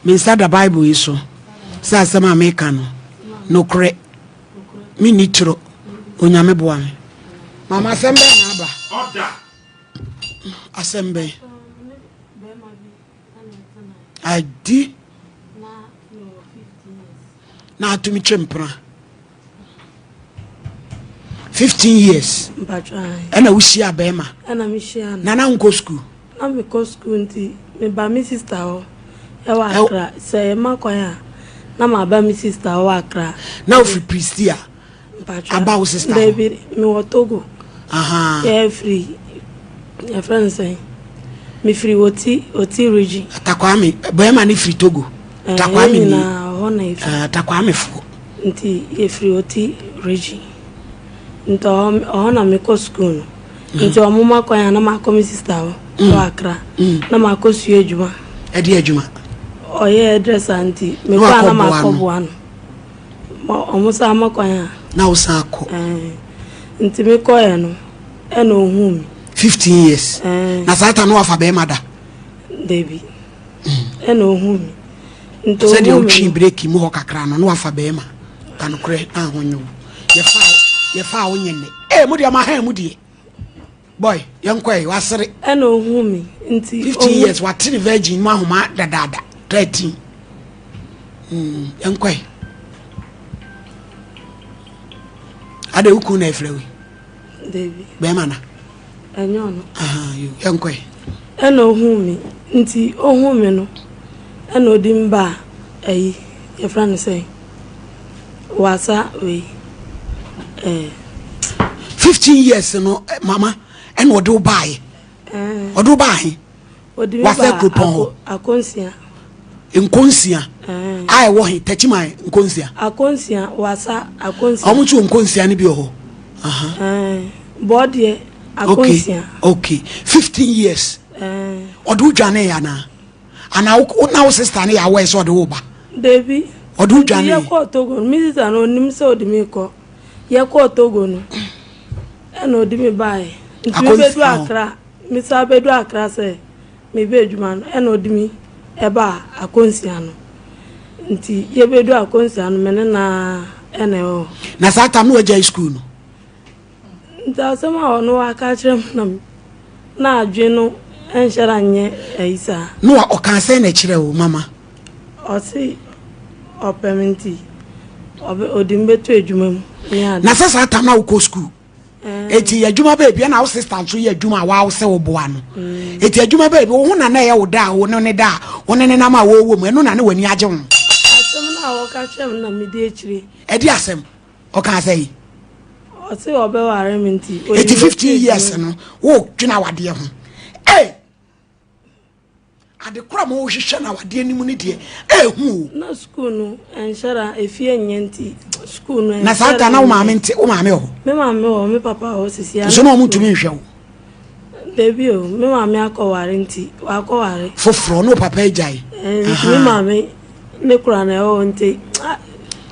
Speaker 2: Me nsa da Bible yi so sɛ asɛm a meka no nokorɛ. Menni toro. Onyame boa me. Mama asɛm bɛn na aba? Asɛm bɛn? Adi na atumi twe mpena 15 years ɛna wohyia bɛrima na na nkɔ sukuu.
Speaker 12: Na mekɔ sukuu nti meba me sista hɔ ɛwɔ Accra sɛ yɛma kwan a na maba me sista hɔ wɔ Accra.
Speaker 2: Na ofiri Prestea aba wo sista hɔ?
Speaker 12: Dabi mewɔ Togo. Yɛfiri yɛfrɛ no sɛn mefiri Oti Oti region.
Speaker 2: Takwame bɛrima no firi Togo. Takwame ni
Speaker 12: hɔ na yɛfiri.
Speaker 2: Takwame foɔ.
Speaker 12: Nti yɛfiri Oti region nti ɔhɔ na mekɔ sukuu no. Nti ɔmo ma kwan a na makɔ me sista hɔ wɔ Accra na makɔ sua adwuma.
Speaker 2: Ɛde adwuma?
Speaker 12: Ɔyɛ hairdresser nti mekɔ a na makɔ boa no. Ɔmo san ma kwan a.
Speaker 2: Na wo san kɔ.
Speaker 12: Ɛɛ nti me kɔɛ no ɛna ohuu me.
Speaker 2: 15 years. Ɛɛ. Na saa ta no wafa bɛrima da?
Speaker 12: Dabi. Ɛna ohuu me. Nti ohuu me.
Speaker 2: Sɛdeɛ wotwi breki mu hɔ kakra no na wafa bɛrima. Ka nokorɛ na ho nyɛ wo. Yɛfa yɛfa wo nyɛ nnɛ. Ee mo deɛ mo ahan mu deɛ. Boy yɛn kɔ yi wasere.
Speaker 12: Ɛna ohuu me nti.
Speaker 2: 15 years wate ne virgin mu ahoma dadaada 13. Mm, yɛn kɔ yi. Ade wo kun na ɛfrɛ wo.
Speaker 12: Dabi.
Speaker 2: Bɛrima na.
Speaker 12: Ɛnyɛ ɔno.
Speaker 2: Aha, yo, yɛn kɔ yi.
Speaker 12: Ɛna ohuu me nti ohuu me no ɛna odi me baa ɛyi yɛfrɛ no sɛn wasa wei ɛɛ.
Speaker 2: 15 years no eh, mama ɛna ɔde wo baeɛ ɔde wo baa he wasa kuropɔn hɔ
Speaker 12: akonsia
Speaker 2: nkonsia a ɛwɔ he tɛkyiman nkonsia
Speaker 12: akonsia wasa akonsia
Speaker 2: ɔmo nso wɔ nkonsia no bi wɔ hɔ
Speaker 12: bɔɔdeɛ akonsia
Speaker 2: okay 15 years ɔde wo dwane yɛ anaa anaa wo na wo sister no yɛ aware sɛ ɔde wo ba
Speaker 12: Dabi
Speaker 2: ɔde wo dwane
Speaker 12: yɛkɔɔ Togo no me sister no ɔnim sɛ ɔde me kɔ Yɛkɔɔ Togo no, ɛna ɔde me baeɛ. Nti mebɛdu Accra, mesan bɛdu Accra sɛ meba adwuma no, ɛna ɔde me ɛbaa Akonsia no. Nti yɛbɛdu Akonsia no, me ne no ara ɛna ɛwɔ hɔ.
Speaker 2: Na saa tam no wagyae sukuu no?
Speaker 12: Nti asɛm a ɔno waka akyerɛ me na na adwene no nhyɛ da nyɛ ayi saa.
Speaker 2: Na ɔkaa sɛn na ɛkyerɛ wo mama?
Speaker 12: Ɔse ɔpɛ me nti ɔde me bɛto adwuma mu ne ade.
Speaker 2: Na sɛ saa tam na wokɔ sukuu. Eti adwuma baabi ɛna wo sister nso yɛ adwuma a wawo sɛ woboa no. Eti adwuma baabi wo ho na na ɛyɛ wo da a wo ne ne da a wo ne ne nam a wɔwɔ mu ɛno na ne w'ani agye ho.
Speaker 12: Asɛm no a wɔka kyerɛ me na medi akyire.
Speaker 2: Ɛde asɛm ɔka sɛ yi.
Speaker 12: Ɔse ɔbɛware me nti.
Speaker 2: Eti 15 years no wo dwena awadeɛ ho. Hey! Ade koro a wɔhwehwɛ no awadeɛ no mu no deɛ, ɛhu o.
Speaker 12: Na sukuu no ɛnhyɛ da, efie nyɛ nti sukuu no ɛnhyɛ da.
Speaker 2: Na saa ta na wo maame nte, wo maame wɔ hɔ?
Speaker 12: Me maame wɔ hɔ, me papa wɔ hɔ sisi a.
Speaker 2: Nso na wɔn ntumi nhwɛ wo?
Speaker 12: Dabi o, me maame akɔware nti, wakɔware.
Speaker 2: Foforɔ, ne wo papa agyae?
Speaker 12: Nti me maame ne kora na ɛwɔ hɔ nti.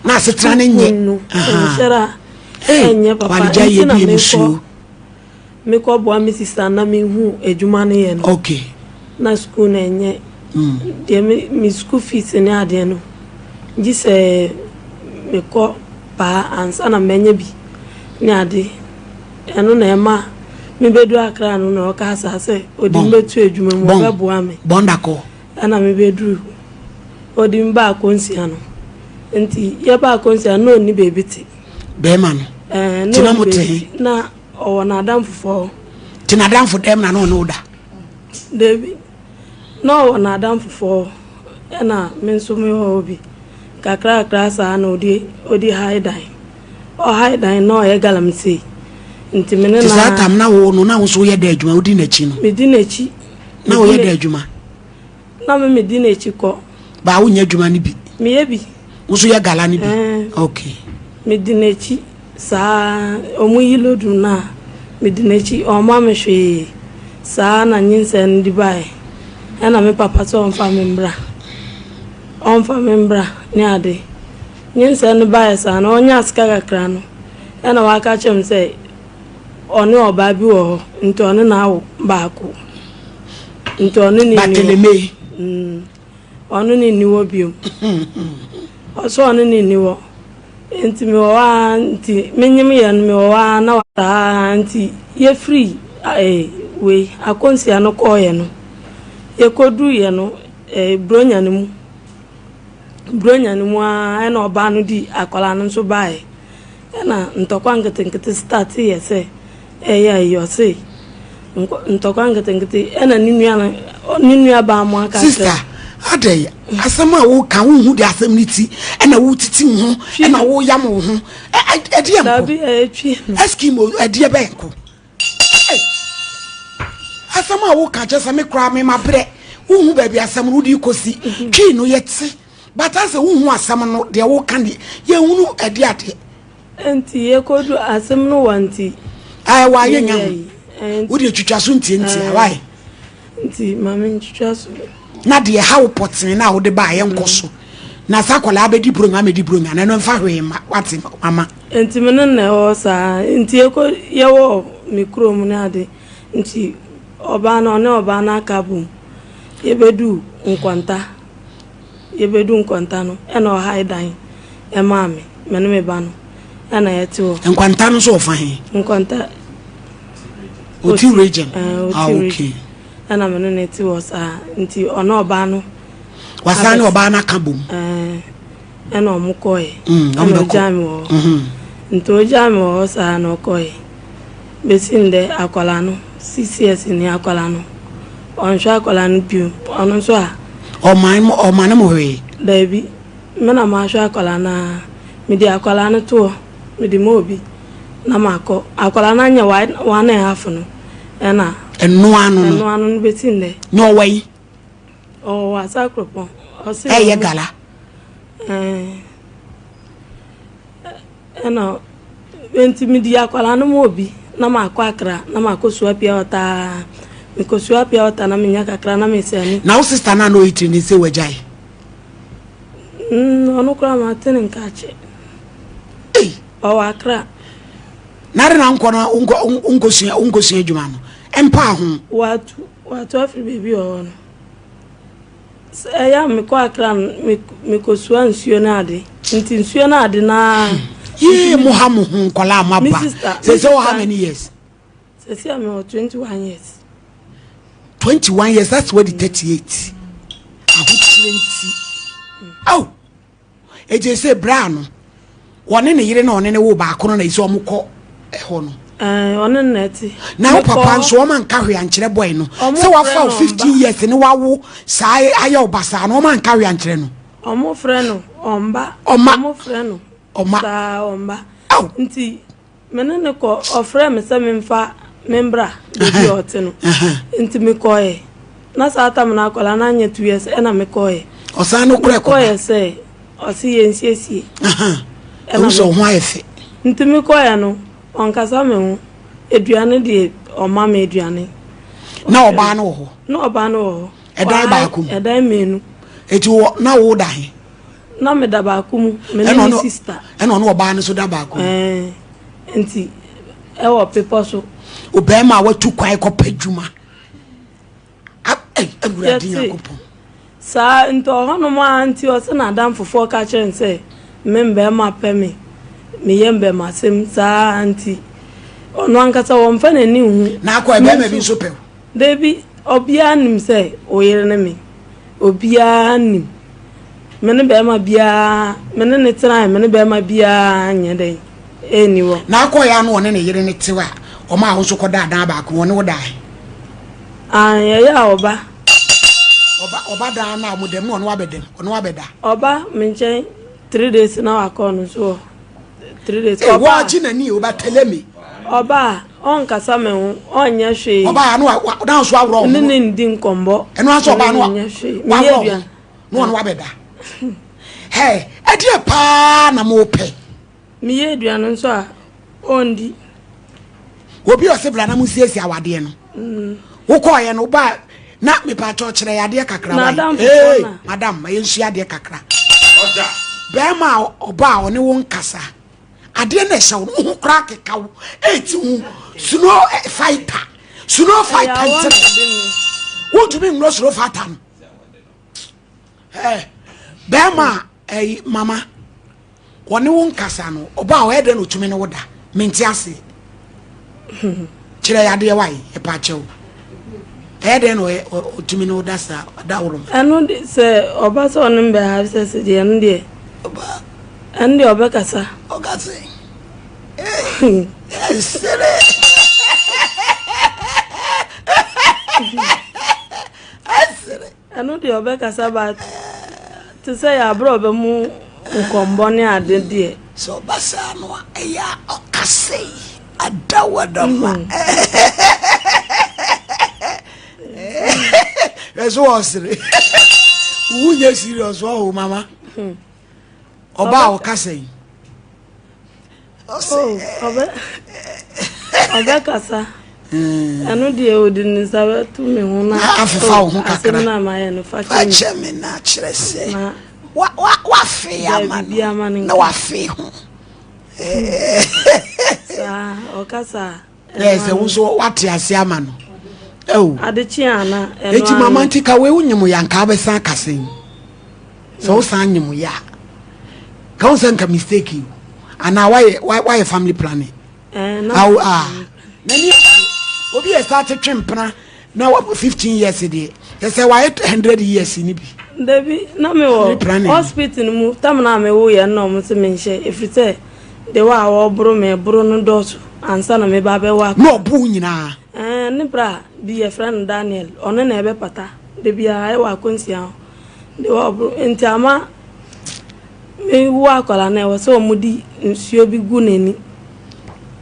Speaker 2: Na asetena no nyɛ.
Speaker 12: Sukuu no ɛnhyɛ da ɛnyɛ papa nti na mekɔ. Me kɔ boa me sista na me hu adwuma no yɛ no.
Speaker 2: Okay.
Speaker 12: Na school no ɛnyɛ. Mm. Deɛ me me school fees ne adeɛ no. Gye sɛ me kɔ paa ansa na mɛnya bi ne ade. Ɛno na ɛma me bɛdu Accra no na ɔka saa sɛ ɔde me bɛtu adwuma mu ɔbɛboa me.
Speaker 2: Bɔndakɔ.
Speaker 12: Ɛna me bɛduru ɔde me baa Konsia no. Nti yɛbaa Konsia no na ɔnni baabi te.
Speaker 2: Bɛrima no.
Speaker 12: Ɛɛ
Speaker 2: na ɔnni baabi
Speaker 12: te. Na Ɔwɔ n'adamfofoɔ hɔ.
Speaker 2: Nti n'adamfo dɛm na na ɔne wo da?
Speaker 12: Dabi, na ɔwɔ n'adamfofoɔ hɔ, ɛna me nso me wɔ hɔ bi. Kakrakra saa na ɔdi ɔdi hae dan. Ɔhae dan na ɔyɛ galamsey. Nti me ne
Speaker 2: Nti
Speaker 12: na.
Speaker 2: saa tam na wo no na wo nso woyɛ dɛ adwuma wodi n'akyi no?
Speaker 12: Medi n'akyi.
Speaker 2: Na woyɛ dɛ adwuma?
Speaker 12: Na me medi n'akyi kɔ.
Speaker 2: Baa wonyɛ adwuma no bi?
Speaker 12: Meyɛ bi.
Speaker 2: Wo nso yɛ gala no bi?
Speaker 12: Ɛɛ.
Speaker 2: Okay.
Speaker 12: Medi n'akyi saa ɔmo yi lodu no a medi n'akyi ɔmma me hwee saa na nyinsɛn no de baeɛ ɛna me papa sɛ ɔmfa me mbra ɔmfa me mbra ne ade nyinsɛn no baeɛ saa no ɔnyaa sika kakra no ɛna waka kyerɛ me sɛ Ɔne ɔbaa bi wɔ hɔ, nti ɔne no awo baako. Nti ɔne no nni hɔ. Mm, ɔne no nni hɔ biom. Ɔsɛ ɔne no nni hɔ. Nti mewɔ hɔ ara nti menyem yɛ no mewɔ hɔ ara na saa nti yɛfiri eh, wei akɔnsia no kɔɔyɛ no yɛkɔduruiɛ no eh, Buronya no mu Buronya no mu ara ɛna ɔbaa no di akwadaa no nso baeɛ. Ɛna ntɔkwa nketenkete starte yɛ sɛ ɛyɛ ayi ɔse ntɔkwa nketenkete ɛna ne nua no ne nua baa mo aka
Speaker 2: Sister adɛn asɛm a woka wonhu de asɛm no ti ɛna wotiti wo ho ɛna woyam wo ho ɛdeɛ nko Eskimo ɛdeɛ bɛn nko asɛm a woka kyɛ sɛ me koraa me mabrɛ wohu baabi asɛm no wode kɔsi mhm. twii no yɛte but asɛ wohu asɛm no deɛ woka deɛ yɛhunu ɛde adeɛ
Speaker 12: nti yɛkɔdu asɛm no wɔ nti
Speaker 2: ɛwɔ ayɛ nya ho wode twitwa so ntiantia wae
Speaker 12: Nti ma me ntwitwa so.
Speaker 2: Na deɛ ɛha wo pɔtee no a wode baeɛ nkɔ so. Na sɛ akwadaa bɛdi buronya amɛdi buronya no, ɛno mfa hwee mma. Wate mama?
Speaker 12: Nti me ne no na ɛwɔ hɔ saa. Nti yɛkɔ yɛwɔ me kurom ne ade. Nti ɔbaa no ɔne ɔbaa no aka abom. Yɛbɛduu Nkwanta. Yɛbɛduu Nkwanta no ɛna ɔhae dan ɛmaa me, me ne me ba no ɛna yɛte hɔ.
Speaker 2: Nkwanta no nso ɔfa he?
Speaker 12: Nkwanta.
Speaker 2: Oti region.
Speaker 12: Eh, Oti
Speaker 2: ah,
Speaker 12: region.
Speaker 2: Okay.
Speaker 12: Ɛna me ne no te hɔ saa nti ɔne ɔbaa no.
Speaker 2: Wasan ne ɔbaa no aka bom.
Speaker 12: Eh, ɛna ɔmo kɔɛ.
Speaker 2: Mm,
Speaker 12: ɛna ɔgyaa me wɔ hɔ.
Speaker 2: Mm-hmm.
Speaker 12: Nti ɔgyaa me wɔ hɔ saa na ɔkɔɛ. Besi ndɛ akwadaa no CCS ni akwadaa no ɔnhwɛ akwadaa no bio ɔno nso a.
Speaker 2: Ɔman mo ɔman no mo hwee.
Speaker 12: Daabi me na mahwɛ akwadaa no ara mede akwadaa no to hɔ mede ma obi. na makɔ. Akwadaa no anyɛ one and half no, ɛna.
Speaker 2: Ɛno ano no.
Speaker 12: Ɛno ano no bɛsi nnɛ.
Speaker 2: Na ɔwɔ yi.
Speaker 12: Ɔwɔ Wasa Kuropɔn. Ɔsi.
Speaker 2: Ɛyɛ gala.
Speaker 12: Ɛɛ ɛna nti medi akwadaa no ma obi na makɔ Akra na makɔ sua pia ɔtaa mekɔ sua pia ɔta na menya kakra na mesɛne.
Speaker 2: Na wo sista no a na ɔyɛ tiri ne sɛ wagyae.
Speaker 12: Mm, ɔno koraa mate ne nka akyɛ.
Speaker 2: Ei.
Speaker 12: Ɔwɔ Accra.
Speaker 2: Na adɛn na wonkɔ na wonkɔ wonkɔsua wonkɔsua adwuma no? Ɛmpaa ho.
Speaker 12: Watu watu afiri baabi a ɔwɔ no. Sɛ ɛyɛ a mekɔ Accra no me mekɔsua nsuo no ade. Nti nsuo no ade no ara.
Speaker 2: Yee mo ha mo ho nkɔla a mo
Speaker 12: Me
Speaker 2: aba.
Speaker 12: sister
Speaker 2: Sɛ
Speaker 12: me
Speaker 2: sɛ wɔ how
Speaker 12: sister
Speaker 2: many years?
Speaker 12: sɛsi a mewɔ 21 years.
Speaker 2: 21 years that's what the 38. Ahokyerɛ nti. Aw. Eti ese bra no wɔne ne yere na ɔne ne wo baako no na ese wɔn kɔ ɛhɔ no.
Speaker 12: Ɛɛ, ɔne no na ɛte.
Speaker 2: Na wo
Speaker 12: Mekɔɔ
Speaker 2: papa
Speaker 12: hɔ.
Speaker 2: nso ɔma nka hwee ankyerɛ boy no
Speaker 12: Ɔmo
Speaker 2: sɛ wafa
Speaker 12: frɛ
Speaker 2: wo
Speaker 12: no
Speaker 2: 15
Speaker 12: ɔmba.
Speaker 2: years ne wawo saa ayɛ wo basaa no ɔma nka hwee ankyerɛ no.
Speaker 12: Ɔmo frɛ no ɔmba.
Speaker 2: Ɔma.
Speaker 12: Ɔmo frɛ no
Speaker 2: Ɔma.
Speaker 12: saa ɔmba.
Speaker 2: Aw.
Speaker 12: Nti me ne no kɔ ɔfrɛɛ me sɛ memfa membra baabi a ɔte no. Nti mekɔeɛ. Na saa tam no akwadaa no anyɛ 2 years ɛna mekɔeɛ.
Speaker 2: Ɔsan no korɛ kɔba.
Speaker 12: Mekɔeɛ sɛ ɔse yɛnsiesie.
Speaker 2: Ɛhu sɛ ɔho ayɛ fɛ.
Speaker 12: Nti mekɔeɛ no ɔnkasa me ho. Aduane deɛ ɔma me aduane.
Speaker 2: Na ɔbaa no wɔ hɔ?
Speaker 12: Na ɔbaa no wɔ hɔ.
Speaker 2: Ɛdan baako mu?
Speaker 12: Ɛdan mmienu.
Speaker 2: Eti wɔ na wo da he?
Speaker 12: Na meda baako mu, me ne me sister.
Speaker 2: Ɛna ɔne ɔbaa no nso da baako mu?
Speaker 12: Ɛɛ, nti ɛwɔ bepɔ so.
Speaker 2: Obɛɛma a watu kwan kɔpɛ adwuma. Awurade Nyankopɔn.
Speaker 12: Saa nti ɔhɔnom a nti ɔsɛ n'adamfofoɔ ka kyerɛ no sɛ me mbɛɛma pɛ me, meyɛ mbɛɛmasɛm saa nti ɔno ankasa wɔmfa n'ani nhu.
Speaker 2: Na akɔ ɛbɛɛma bi nso pɛ wo?
Speaker 12: Dabi, obiara nim sɛ wo yere ne me. Obiara nim. Me ne bɛrima biara, me ne ne tenae, me ne bɛrima biara nyɛ dɛn ɛnni hɔ.
Speaker 2: Na akɔeɛ a na ɔne ne yere no te hɔ a, ɔmaa wo nso kɔdaa dan baako mu, ɔne wo dae?
Speaker 12: Aane, ɛyɛ a ɔba.
Speaker 2: Ɔba, ɔba dan no a wɔda mu na ɔne wo abɛda mu, ɔne wo abɛda?
Speaker 12: Ɔba me nkyɛn 3 days na wakɔ ɔno nso hɔ 3 days.
Speaker 2: Ee, wɔagye n'ani o, bɛtɛlɛ mi.
Speaker 12: Ɔba a, ɔnkasa me ho, ɔnyɛ hwee.
Speaker 2: Ɔba a, na wa, na nso aworɔ ho.
Speaker 12: Ne ne ndi nkɔmbɔ.
Speaker 2: Ɛno nso ɔba no
Speaker 12: nyɛ hwee.
Speaker 2: Waworɔ ho, na ɔno wabɛda. Hɛ, ɛdeɛ paa na mo pɛ.
Speaker 12: Meyɛ aduane nso a, ɔndi.
Speaker 2: Obi ɔse bra na mo nsiesie awadeɛ no. Wokɔɔyɛ no, woba na mepatwɔ kyerɛ yɛ adeɛ kakra wa. Ee, madam, ma yɛnsua adeɛ kakra. Bɛrima a ɔba a ɔne wo nkasa. Adeɛ na ɛhyɛ wo no, wo ho koraa keka wo. Ɛti ho snow eh, fighter. Snow fighter nkyerɛ. Wontumi nnɔ snow fighter no. Eh, bɛrima a ɛyi mama wɔne wo nkasa no ɔba a ɔyɛ dɛn na ɔtumi ne wo da mente ase kyerɛ yadeɛ wae ɛpa kyɛw ɛyɛ dɛn na ɔtumi ne wo da saa da woroma
Speaker 12: ɛno de sɛ ɔba sɛ ɔne mbɛ ha sɛ sɛ deɛ ɛno deɛ ɛno deɛ ɔbɛkasa
Speaker 2: ɔkasa ɛsere ɛsere
Speaker 12: Ɛno deɛ ɔbɛkasa but te sɛ yɛ aberɛ ɔbɛ mu nkɔmbɔ ne ade deɛ.
Speaker 2: Sɛ ɔba saa no a ɛyɛ a ɔkasa yi adawadama. Ɛso ɔsere. Wo nyɛ serious ɔho mama. Ɔba a ɔkasa yi.
Speaker 12: Oh, ɔbɛ ɔbɛkasa. Ɛno deɛ ɔde ne nsa bɛto me ho na
Speaker 2: afefa wo ho kakra.
Speaker 12: Asɛm no a mayɛ no fa kyɛ me.
Speaker 2: Fa kyɛ me na kyerɛ sɛ wafe ama no na wafe ho.
Speaker 12: Saa ɔkasa.
Speaker 2: Ɛ sɛ wo nso wate ase ama no. Oh.
Speaker 12: Adekye ana ɛno
Speaker 2: Eti mama nti ka wei wonyim ya nka wobɛsan akasa yi. Sɛ wosan nyim ya a. Ka wo sɛ nka mistake yi. Anaa wayɛ wayɛ family planning.
Speaker 12: Eh, na
Speaker 2: Awo ah. N'ani agye. Obi yɛ start twe mpena na wa 15 years deɛ. Kyɛ sɛ wayɛ 100 years ni bi.
Speaker 12: Dabi na me wɔ hospital no mu tam na me wo yɛ na ɔmo se me nhyɛ efiri sɛ de wa a wɔboro me boro no dɔɔso ansa na me ba bɛwɔ akɔ.
Speaker 2: Na ɔbo nyinaa.
Speaker 12: Ɛɛ ne bra bi yɛfrɛ no Daniel ɔno na ɛbɛpata da biara ɛwɔ akwansia hɔ de wa ɔboro nti ama me wo akwadaa no ɛwɔ sɛ ɔmo di nsuo bi gu n'ani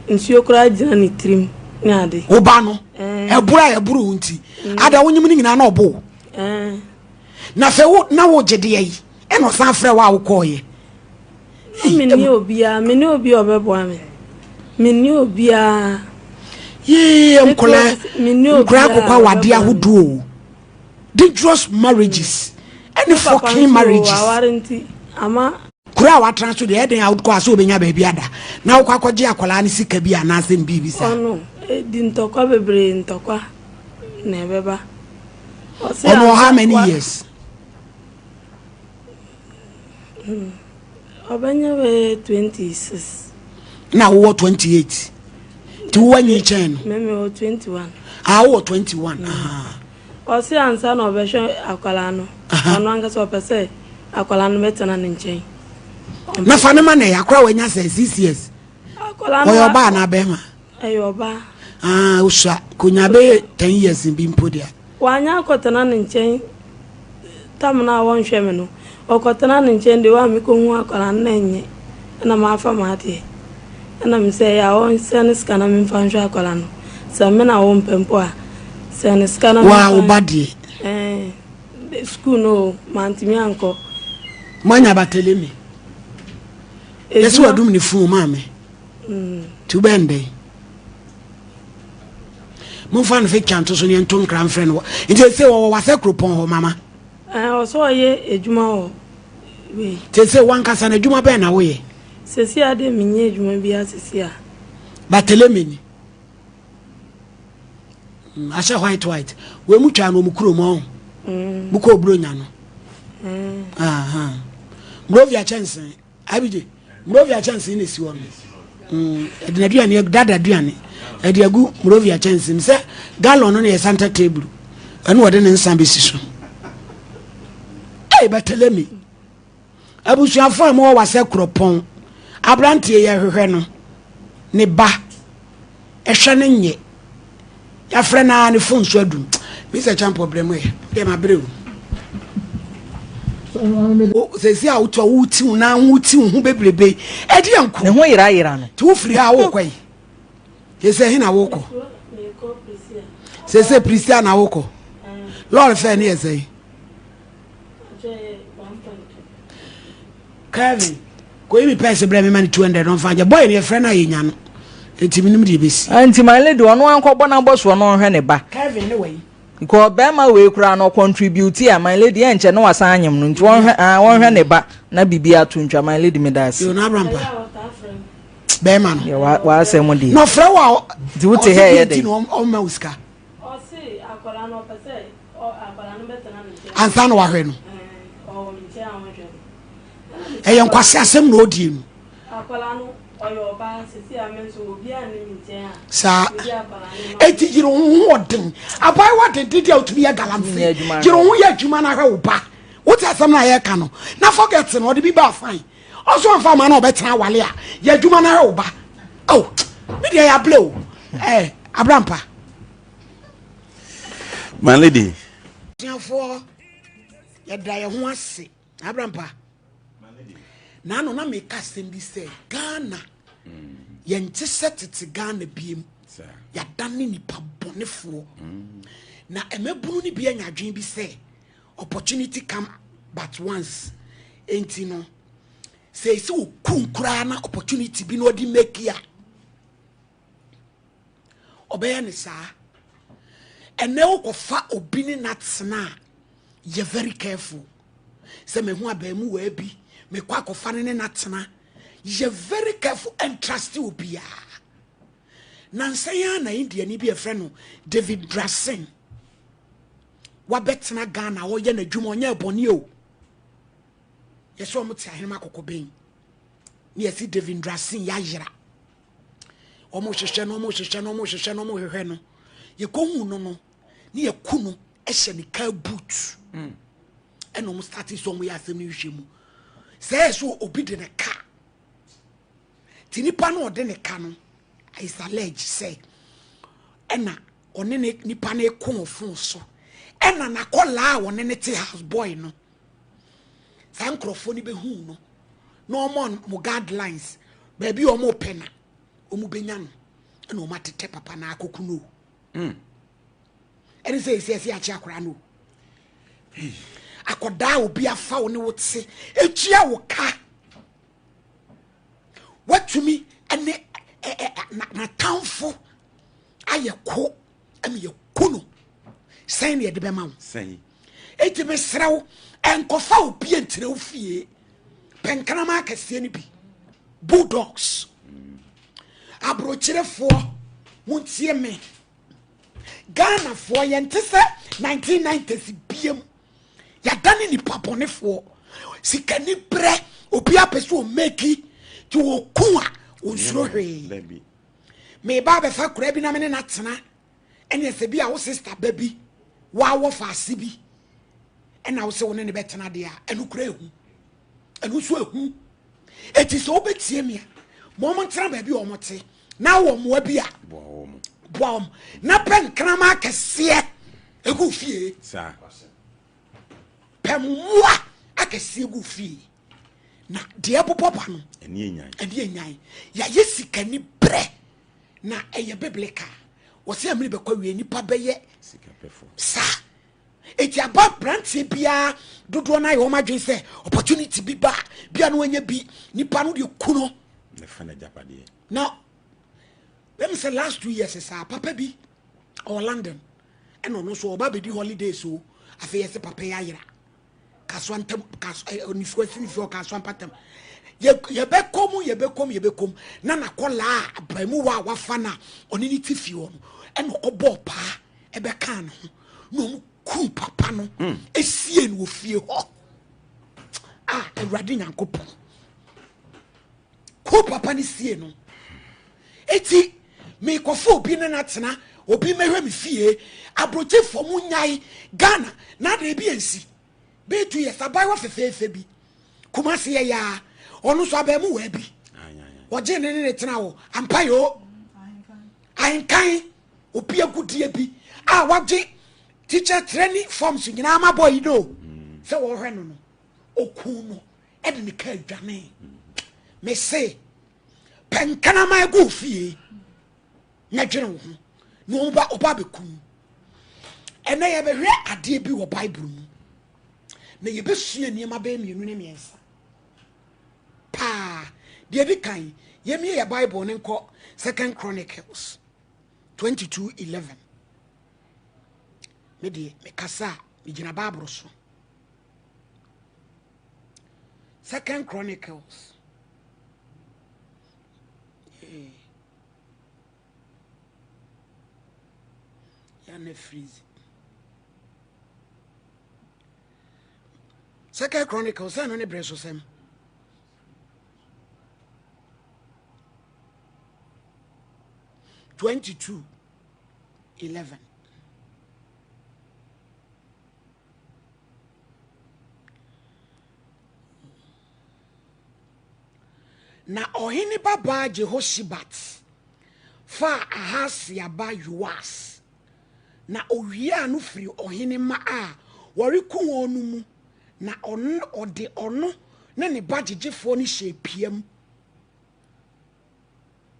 Speaker 12: nsuo koraa gyina ne tirim ne ade.
Speaker 2: Wo ba no ɛboro a ɛboro wo nti ada wonyim no nyinaa na ɔbo wo. Na sɛ wo na wo gye deɛ yi ɛna ɔsan frɛ wo a wokɔɔyɛ.
Speaker 12: Menni obiara, menni obi a ɔbɛboa me. Menni obiara.
Speaker 2: Yee, nkɔla, nkɔla akokɔ awadeɛ ahodoɔ o. Dangerous marriages ɛne fucking marriages.
Speaker 12: Aware nti ama.
Speaker 2: Kuro a watena so deɛ ɛden a wokɔ a sɛ obɛnya baabi ada na wokɔ akɔgye akwadaa no sika bi anaasɛ biribi saa.
Speaker 12: Ɔno di ntɔkwa bebree ntɔkwa na ɛbɛba.
Speaker 2: Ɔno how many years?
Speaker 12: Ɔbɛnya bɛyɛ 26.
Speaker 2: Na wowɔ 28. Nti wowɔ nyi kyɛn no?
Speaker 12: Mɛmɛ wɔ 21.
Speaker 2: Ah, wowɔ 21. Ah.
Speaker 12: Ɔse ansa na ɔbɛhwɛ akwadaa no, ɔno ankasa ɔpɛ sɛ akwadaa no bɛtena ne nkyɛn.
Speaker 2: Na fa ne ma na ɛyɛ akwadaa wanya sɛ 6 years.
Speaker 12: Akwadaa no
Speaker 2: ɔyɛ ɔbaa anaa bɛrima?
Speaker 12: Ɛyɛ ɔbaa.
Speaker 2: Ah, osua. Konya bɛyɛ 10 years bi mpo deɛ.
Speaker 12: Wanya akɔtena ne nkyɛn tam no a wɔnhwɛ me no. Ɔkɔtena ne nkyɛn deɛ wa mekɔhu akwadaa no na ɛnyɛ. Ɛna mafa m'adeɛ. Ɛna me sɛ ɛyɛ a ɔnsɛne sika na memfa nhwɛ akwadaa no. Sɛ me na wompɛ mpo a, sɛne sika na memfa.
Speaker 2: Waa wo ba deɛ.
Speaker 12: Ɛɛ. Sukuu no o, mantumi ankɔ.
Speaker 2: Moanya Barthelemy. Yɛsɛ wadum ne fon maame. Nti wobɛyɛ no dɛn? Momfa no fekya nto so ne yɛnto nkra mfrɛ no. Nti ɛsɛ wɔwɔ wasɛ kuropɔn hɔ mama.
Speaker 12: Ɔsɛ ɔyɛ adwuma wɔ wei.
Speaker 2: Nti ɛsɛ wankasa no adwuma bɛn na woyɛ?
Speaker 12: Sɛsi a deɛ menyɛ adwuma biara sɛsi a.
Speaker 2: Barthelemy ni. Mm, ahyɛ white white. Wei mu twaa no wɔn kurom ɔho. Mm. Mokɔ oburonya no. Mm. Aha. Morovia kyɛnse. Abigye. Morovia kyɛnse na esi hɔ no. Mm, ɛde n'aduane dada aduane. Ɛde agu Morovia kyɛnse mu sɛ gallon no na yɛ center table. Ɛna wɔde ne nsa besi so. Ɛy bɛtɛlɛ mi. Abusuafo a mowɔ Wasɛ Kuropɔn, aberanteɛ yi yɛhwehwɛ no, ne ba, ɛhwɛ no nyɛ. Yɛafrɛ no ara ne fon so adum. Mr. Champɔ brɛ mu ɛ, deɛ mabrɛ o. Sɛsi a wotu a woti wo nan ho woti wo ho bebrebe ɛde yɛ nko.
Speaker 9: Ne ho yerayera no.
Speaker 2: Nti wofiri ha wokɔ yi. Sɛsɛ he na wokɔ? Sɛsɛ Prisia na wokɔ. Lɔre fɛ ne yɛ sɛn? Kevin, kɔyi mi pɛɛse brɛ me ma ne 200 ɔmfa nkyɛ. Boy no yɛfrɛ no a yɛnya no. Nti menim deɛ ɛbɛsi.
Speaker 9: Ah, nti my lady ɔno ankɔbɔ n'abɔsoɔ na ɔnhwɛ ne ba.
Speaker 2: Kevin ne wai.
Speaker 9: Nka ɔbɛrima wei koraa no ɔcontribute a my lady ɛnkyɛ na wasan anyem no nti ɔnhwɛ ah ɔnhwɛ ne ba na biribi ato ntwa my lady meda ase.
Speaker 2: Yo na abrampa. Bɛrima no.
Speaker 9: Yɛ wa w'asɛm deɛ.
Speaker 2: Na ɔfrɛ wo a
Speaker 9: Nti wote ha ɛyɛ dɛn?
Speaker 2: Nti na ɔmma wo sika.
Speaker 12: Ɔse akwadaa no ɔpɛ sɛ akwadaa no bɛtena ne nkyɛn.
Speaker 2: Ansa na wahwɛ no.
Speaker 12: Ɔwɔ me nkyɛn a ɔnhwɛ no.
Speaker 2: Ɛyɛ nkwasi asɛm na ɔdie no.
Speaker 12: Akwadaa no ɔyɛ ɔbaa sisi a me nso obiara nni me nkyɛn a.
Speaker 2: Saa. Eti yere wo ho ɔden. Abaayewa denden deɛ otumi yɛ galamsey. Yere wo ho yɛ adwuma na ahwɛ wo ba. Wote asɛm na yɛka no. Na forget no ɔde bi ba fine. Ɔso amfa ama na ɔbɛtena awale a yɛ adwuma na ahwɛ wo ba. Oh, me deɛ yɛ abla o. Eh, abrampa.
Speaker 4: My lady.
Speaker 2: Abusuafoɔ, yɛda yɛn ho ase. Abrampa. Naano na meka asɛm bi sɛ Ghana yɛnte sɛ tete Ghana biem. Yɛadane nipa bɔnefoɔ. Na mmabunu no bi anya adwene bi sɛ opportunity come but once. Enti no, sɛ ɛsɛ okum koraa na opportunity bi na ɔde make a, ɔbɛyɛ ne saa. Ɛnɛ wokɔfa obi ne no atena a, yɛ very careful. Sɛ mehu abaamuwaa bi, mekɔ akɔfa no ne no atena, yɛ very careful and trust obiara. Nansa yi ara na Indiani bi a yɛfrɛ no David Drasin wabɛtena Ghana, ɔyɛ n'adwuma, ɔnyɛ bɔne o. Yɛsɛ wɔn te ahenema kɔkɔbɛn ne yɛsi David Drasin yɛayera. Wɔn hwehwɛ no, wɔn hwehwɛ no, wɔn hwehwɛ no, wɔn hwehwɛ no. Yɛkɔhu no no, ne yɛku no hyɛ ne car boot. Ɛna wɔn start sɛ wɔn yɛ asɛm no nhwehwɛ mu. Sɛ ɛyɛ so obi de ne ka. Ti nipa no ɔde ne ka no is alleged sɛ ɛna ɔne ne nipa no ko wɔ phone so. Ɛna n'akɔlaa a ɔne ne te house boy no. Saa nkurɔfoɔ no bɛhu no na wɔn mo guidelines baabi a wɔn pɛ na wɔn bɛnya no ɛna wɔn atetɛ papa na akɔku no. Ɛne sɛ ɛsi ɛsi akye akwadaa no. Akwadaa obi afa wo ne wo te etua wo ka. Watumi ɛne n'atamfo ayɛ ko ɛna yɛ ku no. Sɛn na yɛde bɛma wo?
Speaker 4: Sɛn?
Speaker 2: Eti mesrɛ wo ɛnkɔfa obi nkyerɛ wo fie. Pɛnkrama akɛseɛ no bi. Bulldogs. Aburokyerefoɔ montie me. Ghanafoɔ yɛnte sɛ 1990s biem. Yɛadane nipa bɔnefoɔ. Sikani brɛ obi apɛ sɛ ɔmɛki nti wɔku a ɔnsuro hwee. Meba abɛfa kura bi na me ne no atena ɛne ɛsɛ bi a wo sister ba bi waawɔ faase bi ɛna wo sɛ wo ne ne bɛtena deɛ a ɛno kura ehu. Ɛno nso ehu. Eti sɛ wobɛtie me a ma wɔn ntena baabi a wɔn te. Na wɔ mmoa bi a boa wɔn na pɛ nkraman akɛseɛ egu fie. Pɛ mmoa akɛseɛ gu fie na deɛ ɛbobɔ ba no ɛne enyan. Yɛayɛ sikani brɛ na ɛyɛ biblical. Wɔsɛ amiri bɛkɔ awie nipa bɛyɛ saa. Eti aba aberanteɛ biara dodoɔ no ayɛ wɔn adwene sɛ opportunity bi ba bia no anya bi nipa no deɛ ku no. Na bɛm sɛ last 2 years saa papa bi ɔwɔ London, ɛna ɔno nso ɔba bɛdi holidays o. Afei yɛsɛ papa yi ayera Kasoa ntam, kasoa ɛ onifuo asi ne fie wɔ Kasoa mpatam. Yɛ yɛbɛkɔ mu, yɛbɛkɔ mu, yɛbɛkɔ mu na nakɔlaa abamuwa a wafa no a ɔne ne ti fie hɔ no ɛna ɔkɔbɔɔ paa ɛbɛkaa ne ho na ɔmo kum papa no esie no wɔ fie hɔ. A Awurade Nyankopɔn, kum papa no sie no. Eti mekɔfa obi ne no atena, obi mɛhwɛ me fie. Aburokyefoɔ mo nyae Ghana na adan ebi nsi bɛyɛ 2 years. Abaayewa fɛfɛɛfɛ bi Kumase yɛ yaa, ɔno nso abɛɛmuwaa bi wɔgye ne ne tena hɔ ampa yoo. Ahenkan obi agudie bi a wagye teacher training forms nyinaa ma bɔ yi do sɛ wɔhwɛ no no okun no ɛde ne kaa dwane. Mese pɛ nkraman gu fie na dwene wo ho na ɔba ɔba abɛkum. Ɛnɛ yɛbɛhwɛ adeɛ bi wɔ Bible mu na yɛbɛsua nneɛma bɛyɛ mmienu ne mmiɛnsa paa. Deɛ di kan, yɛmie yɛ Bible ne nkɔ Second Chronicles 22:11. Me deɛ mekasa a megyina Bible so. Second Chronicles, yeah. Yana freeze. Second Chronicles sɛ no ne berɛ so sɛm 22:11. Na ɔhene babaa Jehoshabat faa Ahasia ba Yoas, na owiaa no firii ɔhene mma a wɔreko wɔn no mu, na ɔde ɔno ne ne ba gyegyefoɔ no hyɛɛ pia mu,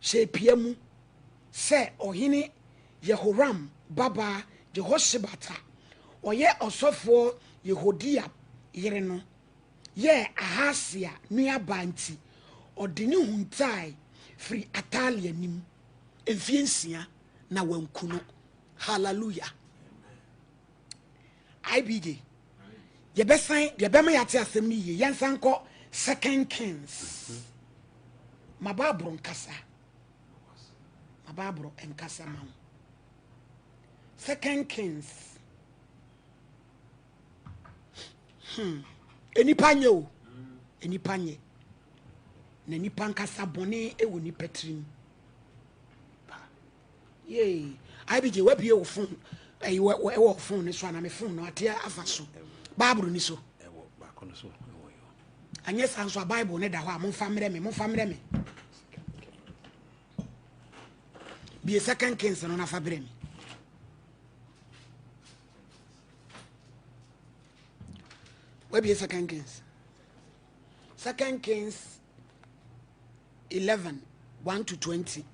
Speaker 2: hyɛɛ pia mu sɛ ɔhene Yehoram babaa Jehoshabat a ɔyɛ ɔsɔfoɔ Yehoiada yere no yɛɛ Ahasia nuabaa nti, ɔde no huntaae firii Atalia anim mfeɛ nsia, na wanku no. Hallelujah. IBJ. Yɛbɛsan, deɛ ɛbɛma yɛate asɛm no yie, yɛnsan nkɔ Second Kings. Ma Bible nkasa. Ma Bible nkasa ma wo. Second Kings. Enipa nyɛ o. Enipa nyɛ. Na nipa nkasa bɔne wɔ nipa tirim. Yee. IBJ wabie wo phone. Ɛyi wɔ ɛwɔ phone ne so ana me phone no ate afa so. Bible ni so. Anyɛ saa nso a Bible ne da hɔ a momfa mmerɛ me, momfa mmerɛ me. Bie Second Kings no nafa brɛ me. Wabie Second Kings. Second Kings 11 1 to 20.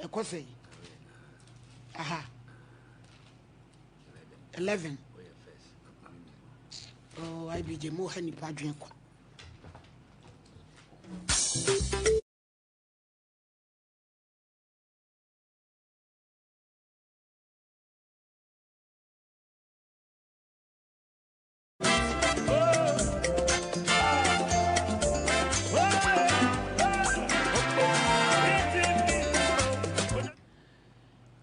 Speaker 2: Ɛkɔ sɛ aha 11. Oh, IBJ mo ha nipa adwene kwa.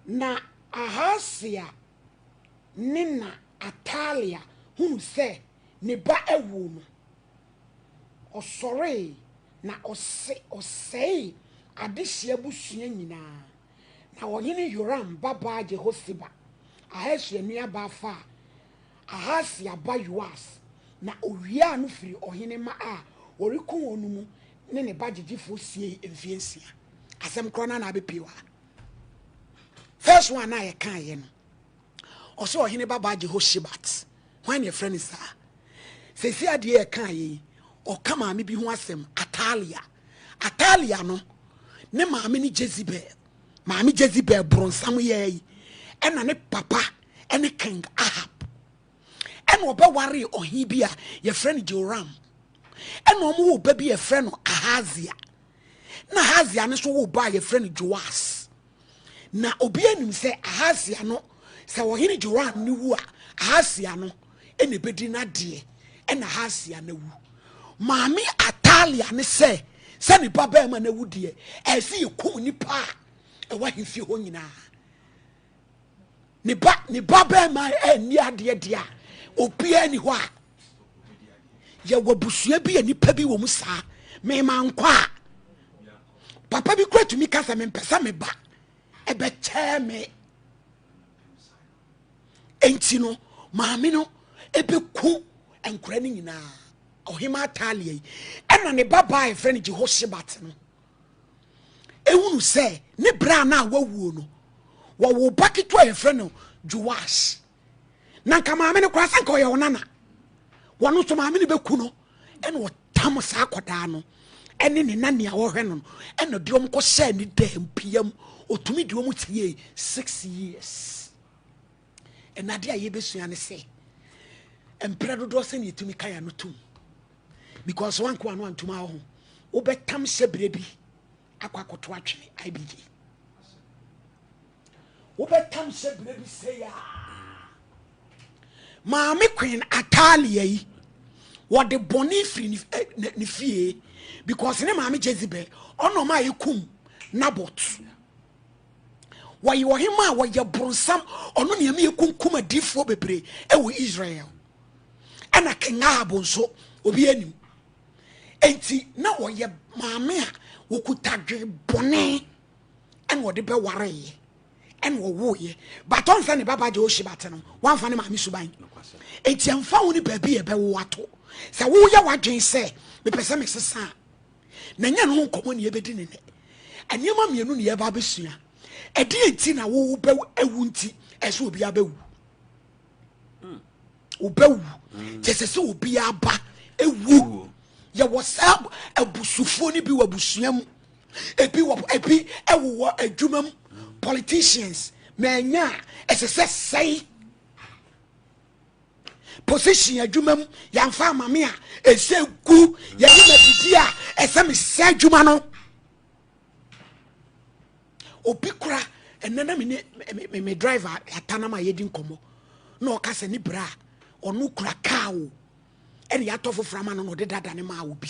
Speaker 2: Na Ahasia ne na Atalia hunu sɛ ne ba awuo no, ɔsɔree na ɔse ɔsɛee adehyeɛ abusua nyinaa. Na ɔhene Yoram babaa Yehoseba, Ahasia nuabaa faa Ahasia ba Yoas. Na owiaa no firii ɔhene mma a wɔreku wɔn no mu ne ne ba gyegyefoɔ siei mfeɛ nsia. Asɛm korɔ no ara na abɛpue wɔ ha. First one a yɛkaeɛ no, ɔsɛ ɔhene babaa Jehoshabat. Hwan na yɛfrɛ no saa? Seesei adeɛ yɛkaeɛ yi, ɔka maame bi ho asɛm, Atalia. Atalia no, ne maame ne Jezebel. Maame Jezebel boronsam yɛɛ yi, ɛna ne papa ne King Ahab. Ɛna ɔbɛwaree ɔhene bi a yɛfrɛ no Jehoram. Ɛna wɔn wɔ ba bi a yɛfrɛ no Ahazia. Na Ahazia no nso wɔ ba a yɛfrɛ no Joas. Na obi anim sɛ Ahazia no, sɛ ɔhene Joram no wu a, Ahazia no ɛna ɛbɛdi n'adeɛ. Ɛna Ahazia no awu. Maame Atalia ne sɛ, sɛ ne ba bɛrima no awu deɛ, ɛsɛ yɛkum nipa a ɛwɔ ahemfie hɔ nyinaa. Ne ba ne ba bɛrima anni adeɛ deɛ a, obiara ni hɔ a yɛwɔ abusua bi a nipa bi wɔ mu saa. Mema nkɔ a, papa bi kura tumi ka sɛ mempɛ sɛ me ba ɛbɛkyɛɛ me. Enti no maame no ɛbɛku nkora no nyinaa. Ɔhema Atalia yi ɛna ne ba baa yɛfrɛ no Jehoshabat no ehunu sɛ ne bere a na wawuo no wɔwo ba ketewa a yɛfrɛ no Joash. Na nka maame no koraa sɛ nka ɔyɛ ɔnana, wɔno nso maame no bɛku no. Ɛna ɔtam saa akɔdaa no ɛne ne na nea ɔhwɛ no no, ɛna de wɔn kɔhyɛɛ ne dan pia mu. Ɔtumi de wɔn tiee 6 years. Ɛna adeɛ a yɛbɛsua ne sɛ mprɛ dodoɔ sɛ ne yɛtumi ka yɛn ano tom, because wanko ano antom a ho wobɛtam hyɛ berɛ bi akɔ akɔto atwene IBJ. Wobɛtam hyɛ berɛ bi sɛ ya maame Queen Atalia yi wɔde bɔne firi ne fie because ne maame Jezebel ɔna ɔma yɛkum Nabot. Wɔyɛ ɔhema a wɔyɛ boronsam, ɔno ne ɛma yɛkunkum adiifoɔ bebree ɛwɔ Israel. Ɛna King Ahab nso obi anim. Enti na wɔyɛ maame a wɔkuta dwe bɔne ɛna ɔde bɛwareeɛ ɛna ɔwoeɛ. But ɔn sɛ ne baba Jehoshabat no wamfa ne maame suban. Enti ɛmfa wo ne baabi yɛ bɛwo ato. Sɛ woyɛ w'adwen sɛ mepɛ sɛ mesesa a, na nyɛ no ho nkɔmmɔ ne yɛbɛdi ne nnɛ. Nneɛma mmienu ne yɛba abɛsua. Ɛdeɛ nti na wo bɛwu nti ɛsɛ obiara bɛwu. Wobɛwu. Kyɛ sɛ sɛ obiara ba ewu. Yɛwɔ saa abusufoɔ no bi wɔ abusua mu. Ebi wɔ ebi ɛwowɔ adwuma mu. Politicians mɛnya a ɛsɛ sɛ sɛe position adwuma mu yɛamfa ama me a ɛsɛ gu yɛde ma didi a ɛsɛ mesɛ adwuma no. Obi kora ɛnɛ na me ne me driver atanam a yɛdi nkɔmmɔ na ɔka sɛ ne bra ɔno kura kaa o ɛne yɛatɔ foforɔ ama no na ɔde dada ne maa obi.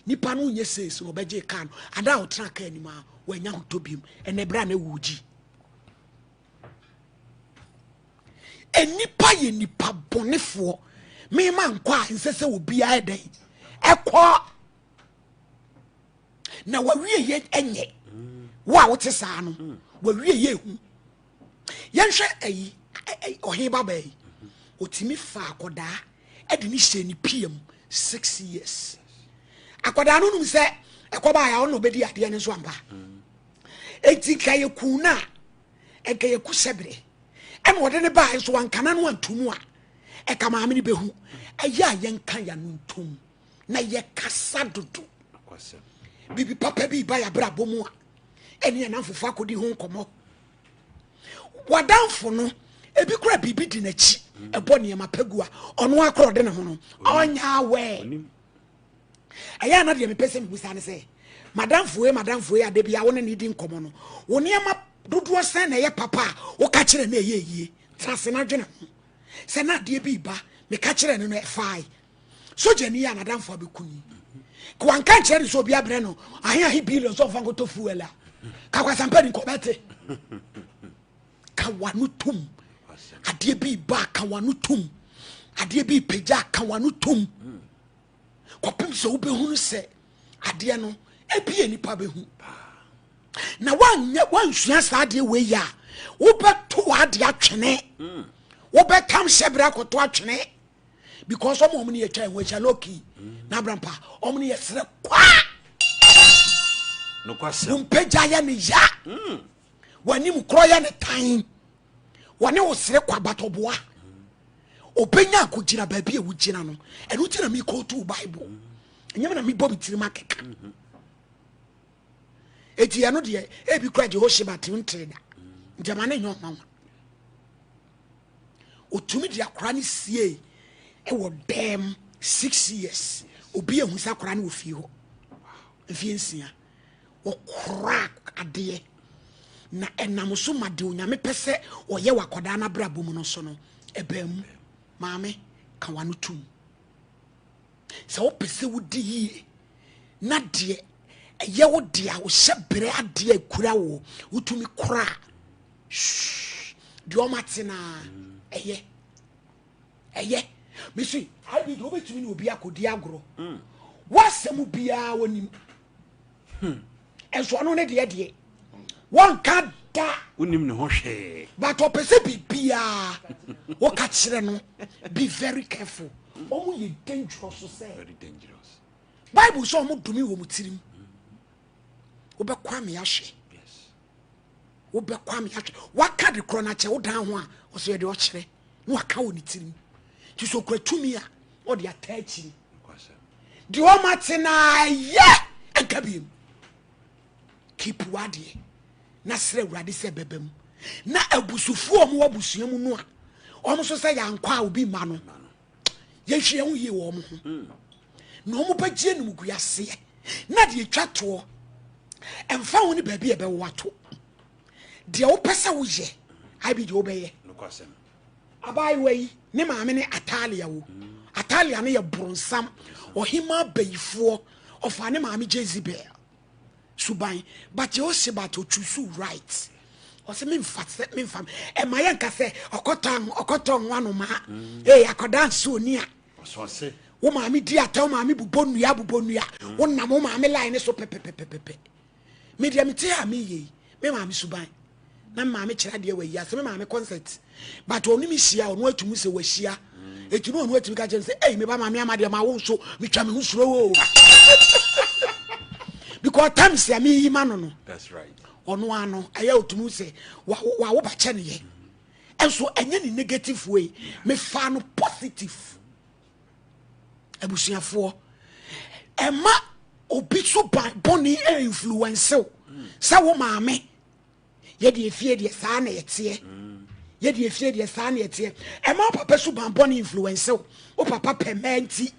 Speaker 2: Nipa no nyɛ sales na ɔbɛgye kaa no ada a ɔtena kaa anim a wanya hotɔ biom. Ɛnɛ bra na ɛwɔ gyi. Nnipa yɛ nipa bɔnefoɔ. Mema nkɔ a nsɛ sɛ obiara ɛdɛn ɛkɔ na wawie yɛ ɛnyɛ wo a wote saa no wawie yɛ ehu. Yɛnhwɛ ayi ɔhen baba yi otumi fa akɔdaa ɛde ne hyɛ ne pia mu 6 years. Akɔdaa no num sɛ ɛkɔba a ɔno ɔbɛdi adeɛ no nso ampa. Enti nka yɛ kun no a nka yɛ ku sɛbere ɛna ɔde ne baa nso wankana no anto mu a ɛka maame no bɛhu. Ɛyɛ a yɛnka yɛn ano ntom na yɛkasa dodo. Biribi papa bi ba yɛabrabɔ mu a ɛne yɛn namfofo akɔdi ho nkɔmmɔ. Wadanfo no ebi kura biribi di n'akyi ɛbɔ nneɛma pa gu a ɔno akora ɔde ne ho no ɔnyɛ awɛ. Ɛyɛ ana deɛ mepɛ sɛ mebusa ne sɛ madamfo yi madamfo yi ade bia wo ne ne di nkɔmmɔ no wo nneɛma dodoɔ sɛn na ɛyɛ papa a woka kyerɛ no ɛyɛ yie. Tena ase na adwene ho sɛ na adeɛ bi ba meka kyerɛ no no ɛfae. Sogyani a n'adamfo abɛku ni ka wanka nkyerɛ no sɛ obi abrɛ no ahe ahe billion sɛ ɔmfa nkɔtɔ fuel a ka kwasampa ni nkɔbɛte. Ka wano tom. Adeɛ bi ba ka wano tom. Adeɛ bi pagya ka wano tom. Kɔpem sɛ wobɛhunu sɛ adeɛ no ebie nipa bɛhu. Na wanyɛ wansua saa adeɛ wei yɛ a wobɛto w'adeɛ atwene. Wobɛtam hyɛbrɛ akɔto atwene. Because ɔmo ɔmo ne yɛ twa ɛho ahyia low key. Na abrampa ɔmo ne yɛ srɛ kwaa.
Speaker 4: Nokwasɛm.
Speaker 2: Wo mpagya yɛ ne ya. W'anim korɔ yɛ ne tan. Wɔne wo sere kwa but ɔboa. Ɔbɛnya akɔgyina baabi a wogyina no. Ɛno nti na mekɔtu Bible. Ɛnyɛ me na mebɔ me tirim akeka. Eti ɛno deɛ ebi kura Jehosheba te ntere da. Nti ɛma ne nyɛ ɔnwanwa. Otumi de akora no siee ɛwɔ dɛm 6 years. Obi ehu sɛ akora no wɔ fie hɔ. Mfie 6. Wɔkora adeɛ. Na ɛnam so ma de Onyame pɛ sɛ ɔyɛ wɔ akwadaa no abrabɔ mu no so no, ɛbaa mu. Maame, ka w'ano tum. Sɛ wopɛ sɛ wodi yie na deɛ ɛyɛ wo deɛ a wohyɛ berɛ adeɛ a ɛkura wo, wotumi kora a, shh, deɛ ɔma te na ɛyɛ. Ɛyɛ. Mesi, IB deɛ wobɛtumi ne obi akɔdi agorɔ. W'asɛm biara wɔnim. Ɛnso ɔno ne deɛ deɛ wɔnka da.
Speaker 4: Wonim ne ho hwee.
Speaker 2: But ɔpɛ sɛ biribiara woka kyerɛ no. Be very careful. Ɔmo yɛ dangerous sɛ.
Speaker 4: Very dangerous.
Speaker 2: Bible sɛ ɔmo dome wɔ mo tirim. Wobɛkɔ ame ahwɛ. Wobɛkɔ ame ahwɛ. Waka de korɔ no akyɛ wodan ho a ɔsɛ yɛde ɔkyerɛ na waka wɔ ne tirim. Nti sɛ okura tumi a ɔde ata akyiri. Deɛ ɔma te na ɛyɛ nka biem. Keep wadeɛ na srɛ Awurade sɛ bɛba mu. Na abusufoɔ a wɔwɔ abusua mu no a wɔn nso sɛ yɛankɔ a obi mma no, yɛnhwɛ yɛn ho yie wɔ wɔn ho. Na wɔn bɛgye animguaseɛ. Na deɛ etwa toɔ, ɛmfa ho ne baabi a ɛbɛwo ato. Deɛ wopɛ sɛ woyɛ, ayi deɛ wobɛyɛ. Abaayewa yi ne maame ne Atalia wo. Atalia no yɛ boronsam, ɔhemaa bayifoɔ, ɔfaa ne maame Jezebel suban. But Jehoshaphat ɔchoose right. Ɔsɛ memfa sɛ memfa ɛma yɛ nka sɛ ɔkɔtɔ ɔkɔtɔ nwanoma. Ee akɔda nso oni a. Wo maame di ata, wo maame bobɔ nnua bobɔ nnua. Wo nam wo maame line ne so pɛpɛpɛpɛpɛ. Me deɛ mete a meyɛ yi, me maame suban. Na me maame kyerɛ adeɛ wɔ yi ase, me maame concert. But ɔno me hyia, ɔno atumi sɛ wahyia. Eti no ɔno atumi ka kyerɛ me sɛ, "Ei, me ba maame ama deɛ ma wo nso, metwa me ho suro o." Because times a meyi ma no no.
Speaker 4: That's right.
Speaker 2: Ɔno ano, ɛyɛ otumi sɛ wa wo ba kyɛ ne yɛ. Ɛnso ɛnyɛ ne negative way. Me fa no positive. Abusuafoɔ, ɛma obi so ban bɔne influence wo. Sɛ wo maame, yɛde efie deɛ saa na yɛteɛ. Yɛde efie deɛ saa na yɛteɛ. Ɛma wo papa so ban bɔne influence wo. Wo papa pɛ mmaa nti,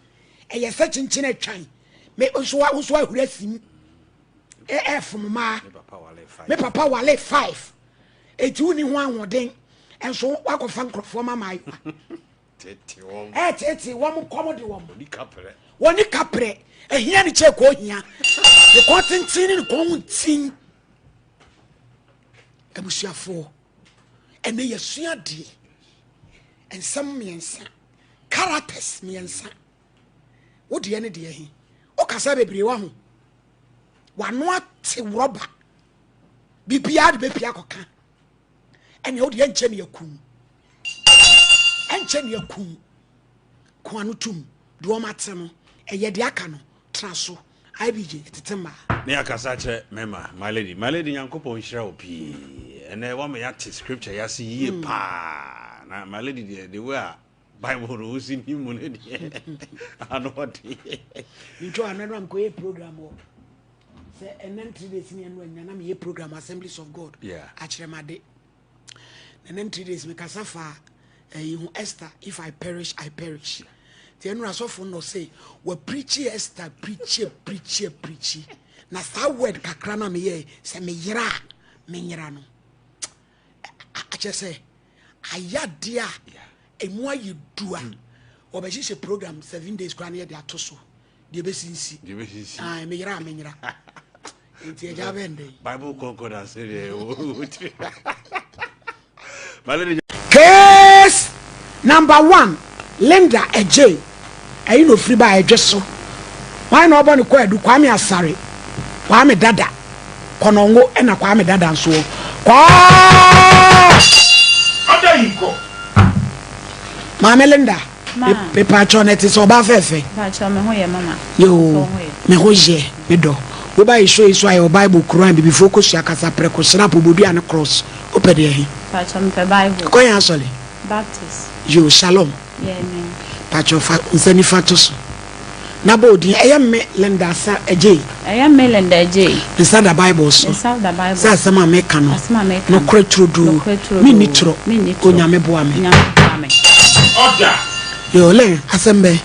Speaker 2: ɛyɛ sɛ kyenkyen atwan. Me nso wa nso ahuri asim. Ɛfom mmaa. Me papa wale 5. Eti wo ni ho ahoɔden. Ɛnso wakɔfa nkurɔfoɔ ma maayewa. Ɛtete wɔn kɔm de wɔn. Wɔni kaprɛ. Ehia ne kyɛ kɔ hia. Ne kɔn tenten ne ne kɔn ho ntin. Abusuafoɔ, ɛnɛ yɛsua adeɛ. Nsɛm mmiɛnsa, characters mmiɛnsa. Wo deɛ ne deɛ he. Wokasa bebree wa ho. Wano ate rɔba. Biribiara de bɛpia akɔka. Ɛnea wo deɛ ɛnkyɛ ne akum. Ɛnkyɛ ne akum. Ko ano tum. Deɛ ɔma te no, ɛyɛ deɛ aka no, tena so. IBJ, tete mmaa.
Speaker 4: Ne akasa kyerɛ mɛma, my lady. My lady, Nyankopɔn nhyira wo pii. Ɛnɛ wama yɛate scripture yɛase yie paa. Na my lady deɛ, the way a Bible no wosi ni mu no deɛ, ano ɔde.
Speaker 2: Ntwa ano no amkɔyɛ program wɔ. Sɛ ɛnɛ 3 days ni ɛno anya na meyɛ program Assemblies of God. Akyerɛ made. Na ɛnɛ 3 days mekasa fa ɛyi ho Esther, if I perish, I perish. Ti ɛno asɔfo no say, wa preach Esther, preach, preach, preach. Na saa word kakra na meyɛ sɛ meyera a menyera no. Akyɛ sɛ ayade a emu ayɛ du a wɔbɛhyehyɛ program 7 days koraa na yɛde ato so. Deɛ bɛsinsi.
Speaker 4: Deɛ bɛsinsi.
Speaker 2: Ah, meyera a menyera. Nti agya bɛn dɛn.
Speaker 4: Bible concordance deɛ wotiri.
Speaker 2: Case number 1, Linda Ejay. Ɛyi na ofiri ba ɛdwe so. Hwan na ɔbɔ ne kɔ adu? Kwame Asare, Kwame Dada, Kɔnɔngo ɛna Kwame Dada nso wɔ. Kwaa!
Speaker 6: Ada yi kɔ.
Speaker 2: Maame Linda. Mepaakyɛw na ɛte sɛ ɔbaa fɛɛfɛ.
Speaker 13: Mpakyɛw me ho yɛ mama.
Speaker 2: Yoo me ho yɛ me dɔ. Wo ba yi show yi so ayɛ wɔ bible Quran bibifoɔ kosua kasa prɛko snap obodua ne cross wo pɛ deɛ he.
Speaker 13: Mpakyɛw mepɛ bible.
Speaker 2: Kɔ yɛn asɔre.
Speaker 13: Baptist.
Speaker 2: Yoo shalom.
Speaker 13: Yeah amen.
Speaker 2: Mpakyɛw fa nsa nifa to so. Na bɔ odin ɛyɛ me Linda Asa Adjei.
Speaker 13: Ɛyɛ me Linda Adjei.
Speaker 2: Me nsa da Bible so.
Speaker 13: Me nsa da Bible
Speaker 2: so. Sɛ asɛm a meka no.
Speaker 13: Asɛm a meka no.
Speaker 2: Nokorɛ turodoo.
Speaker 13: Nokorɛ turodoo.
Speaker 2: Menni torɔ.
Speaker 13: Menni torɔ.
Speaker 2: Onyame boa me.
Speaker 13: Onyame boa me.
Speaker 4: Order.
Speaker 2: Yoo Len, asɛm bɛn?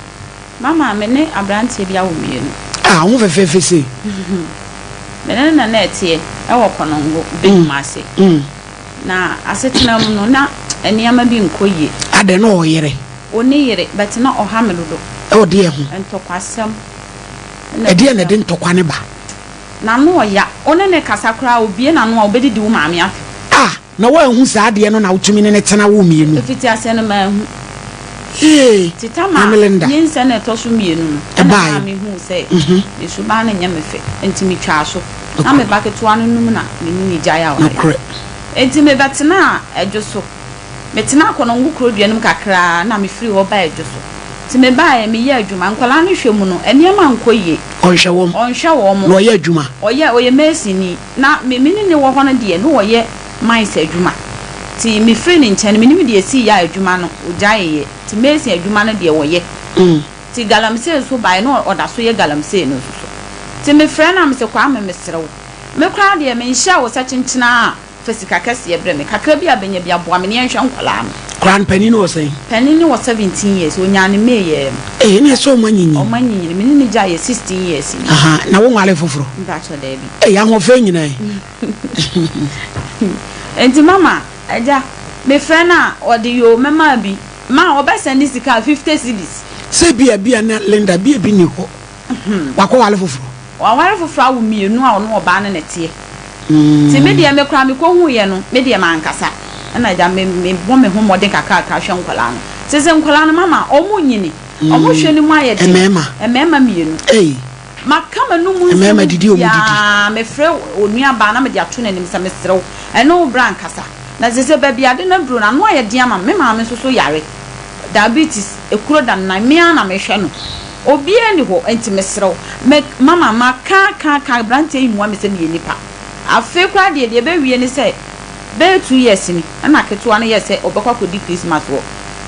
Speaker 13: Mama, me ne abranteɛ bi awo mmienu.
Speaker 2: Ah, wo ho fɛfɛɛfɛ sei.
Speaker 13: Me ne no na na ɛteɛ ɛwɔ Kɔnɔngo, Kumasi. Na asetena mu no, na nneɛma bi nkɔ yie.
Speaker 2: Adɛn, na ɔwɔ yere?
Speaker 13: Ɔnni yere, but na ɔha me dodo.
Speaker 2: Ɛwɔ deɛ ho?
Speaker 13: Ntɔkwasɛm na
Speaker 2: Ɛdeɛn na ɛde ntɔkwa no ba?
Speaker 13: N'ano ɔya. Wo ne no kasa koraa a, ɔbue n'ano a, ɔbɛdidi wo maame atɛm.
Speaker 2: Ah! Na woanhu saa adeɛ no na wotumi ne no tena wo mmienu?
Speaker 13: Mfitiaseɛ no, manhu.
Speaker 2: Ee!
Speaker 13: Nti Tamar
Speaker 2: Maame Linda.
Speaker 13: nyinsɛn a ɛtɔ so mmienu no, ɛna
Speaker 2: Ɛbaeɛ.
Speaker 13: maa mehuu sɛ ne suban no nyɛ me fɛ, enti metwaa so. Na me ba ketewa no num na me ne no gyaee awareɛ.
Speaker 2: Nokorɛ.
Speaker 13: Enti mebɛtenaa Adwo so. Metenaa Konongo kurodua no mu kakra na mefirii hɔ baa Adwo so. Nti mebaeɛ, meyɛɛ adwuma. Nkwadaa no hwɛ mu no, nneɛma nkɔ yie.
Speaker 2: Ɔnhwɛ wɔn?
Speaker 13: Ɔnhwɛ wɔn.
Speaker 2: Na ɔyɛ adwuma?
Speaker 13: Ɔyɛ, ɔyɛ masonni. Na me, me ne no wɔ hɔ no deɛ, na ɔyɛ mines adwuma. Nti mefirii ne nkyɛn no, mennim deɛ ɛsiiɛ a adwuma no, ɔgyaeeɛ. Nti mason adwuma no deɛ, ɔyɛ. Nti galamsey nso baeɛ, na ɔda so yɛ galamsey no nso so. Nti mefrɛɛ no a, mese, Kwame, mesrɛ wo, me koraa deɛ, menhyɛɛ wo sɛ kyenkyena a Fa sika kɛseɛ brɛ me. Kakra bi a bɛnya bi a, boa me na yɛnhwɛ nkwadaa no.
Speaker 2: Koraa no, panin no wɔ sɛn?
Speaker 13: Panin no wɔ 17 years. Ɔnyaa no May yɛɛ no.
Speaker 2: Ei, ɛnneɛ sɛ wɔn anyinyin.
Speaker 13: Wɔn anyinyini. Me ne no gyaeɛ 16 years ni.
Speaker 2: Ahaa, na wonwaree foforɔ?
Speaker 13: Mpakyɛ, daabi.
Speaker 2: Ei, ahoɔfɛ nyinaa yi.
Speaker 13: Enti mama, agya, mefrɛ no a, ɔde yoo, mɛma bi. Ma ɔbɛsɛnde sika a, 50 cedis.
Speaker 2: Sɛ ebia, ebia na Linda, ebia ebi nni hɔ. Wakɔware foforɔ?
Speaker 13: Waware foforɔ awo mmienu a ɔne ɔbaa no na ɛteɛ. Nti me deɛ me koraa mekɔhuiɛ no, me deɛ mankasa. Ɛna agya me mebɔ me ho mmɔden kakrakra hwɛ nkwadaa no. Sese nkwadaa no mama wɔn nyini, wɔn hwɛ no mu ayɛ den.
Speaker 2: Mmarima?
Speaker 13: Mmarima mmienu.
Speaker 2: Ei!
Speaker 13: Maka m'anum nsɛm
Speaker 2: Mmarima didi wɔn didi.
Speaker 13: biara, mefrɛ onuabaa na mede ato n'anim sɛ mesrɛ wo, ɛne wo bra nkasa. Na sese baabi ade no aduru no, ano ayɛ den ama me. Me maame nso so yare. Diabetes, ekuro da no nan, me ara na mehwɛ no. Obiara nni hɔ, enti mesrɛ wo, me, mama, maka, aka, aka, aberanteɛ yi mmua me sɛ meyɛ nipa. Afei koraa deɛ, deɛ ɛbɛwie ne sɛ, bɛyɛ 2 years ni, ɛna ketewa no yɛɛ sɛ ɔbɛkɔ akɔdi Christmas wɔ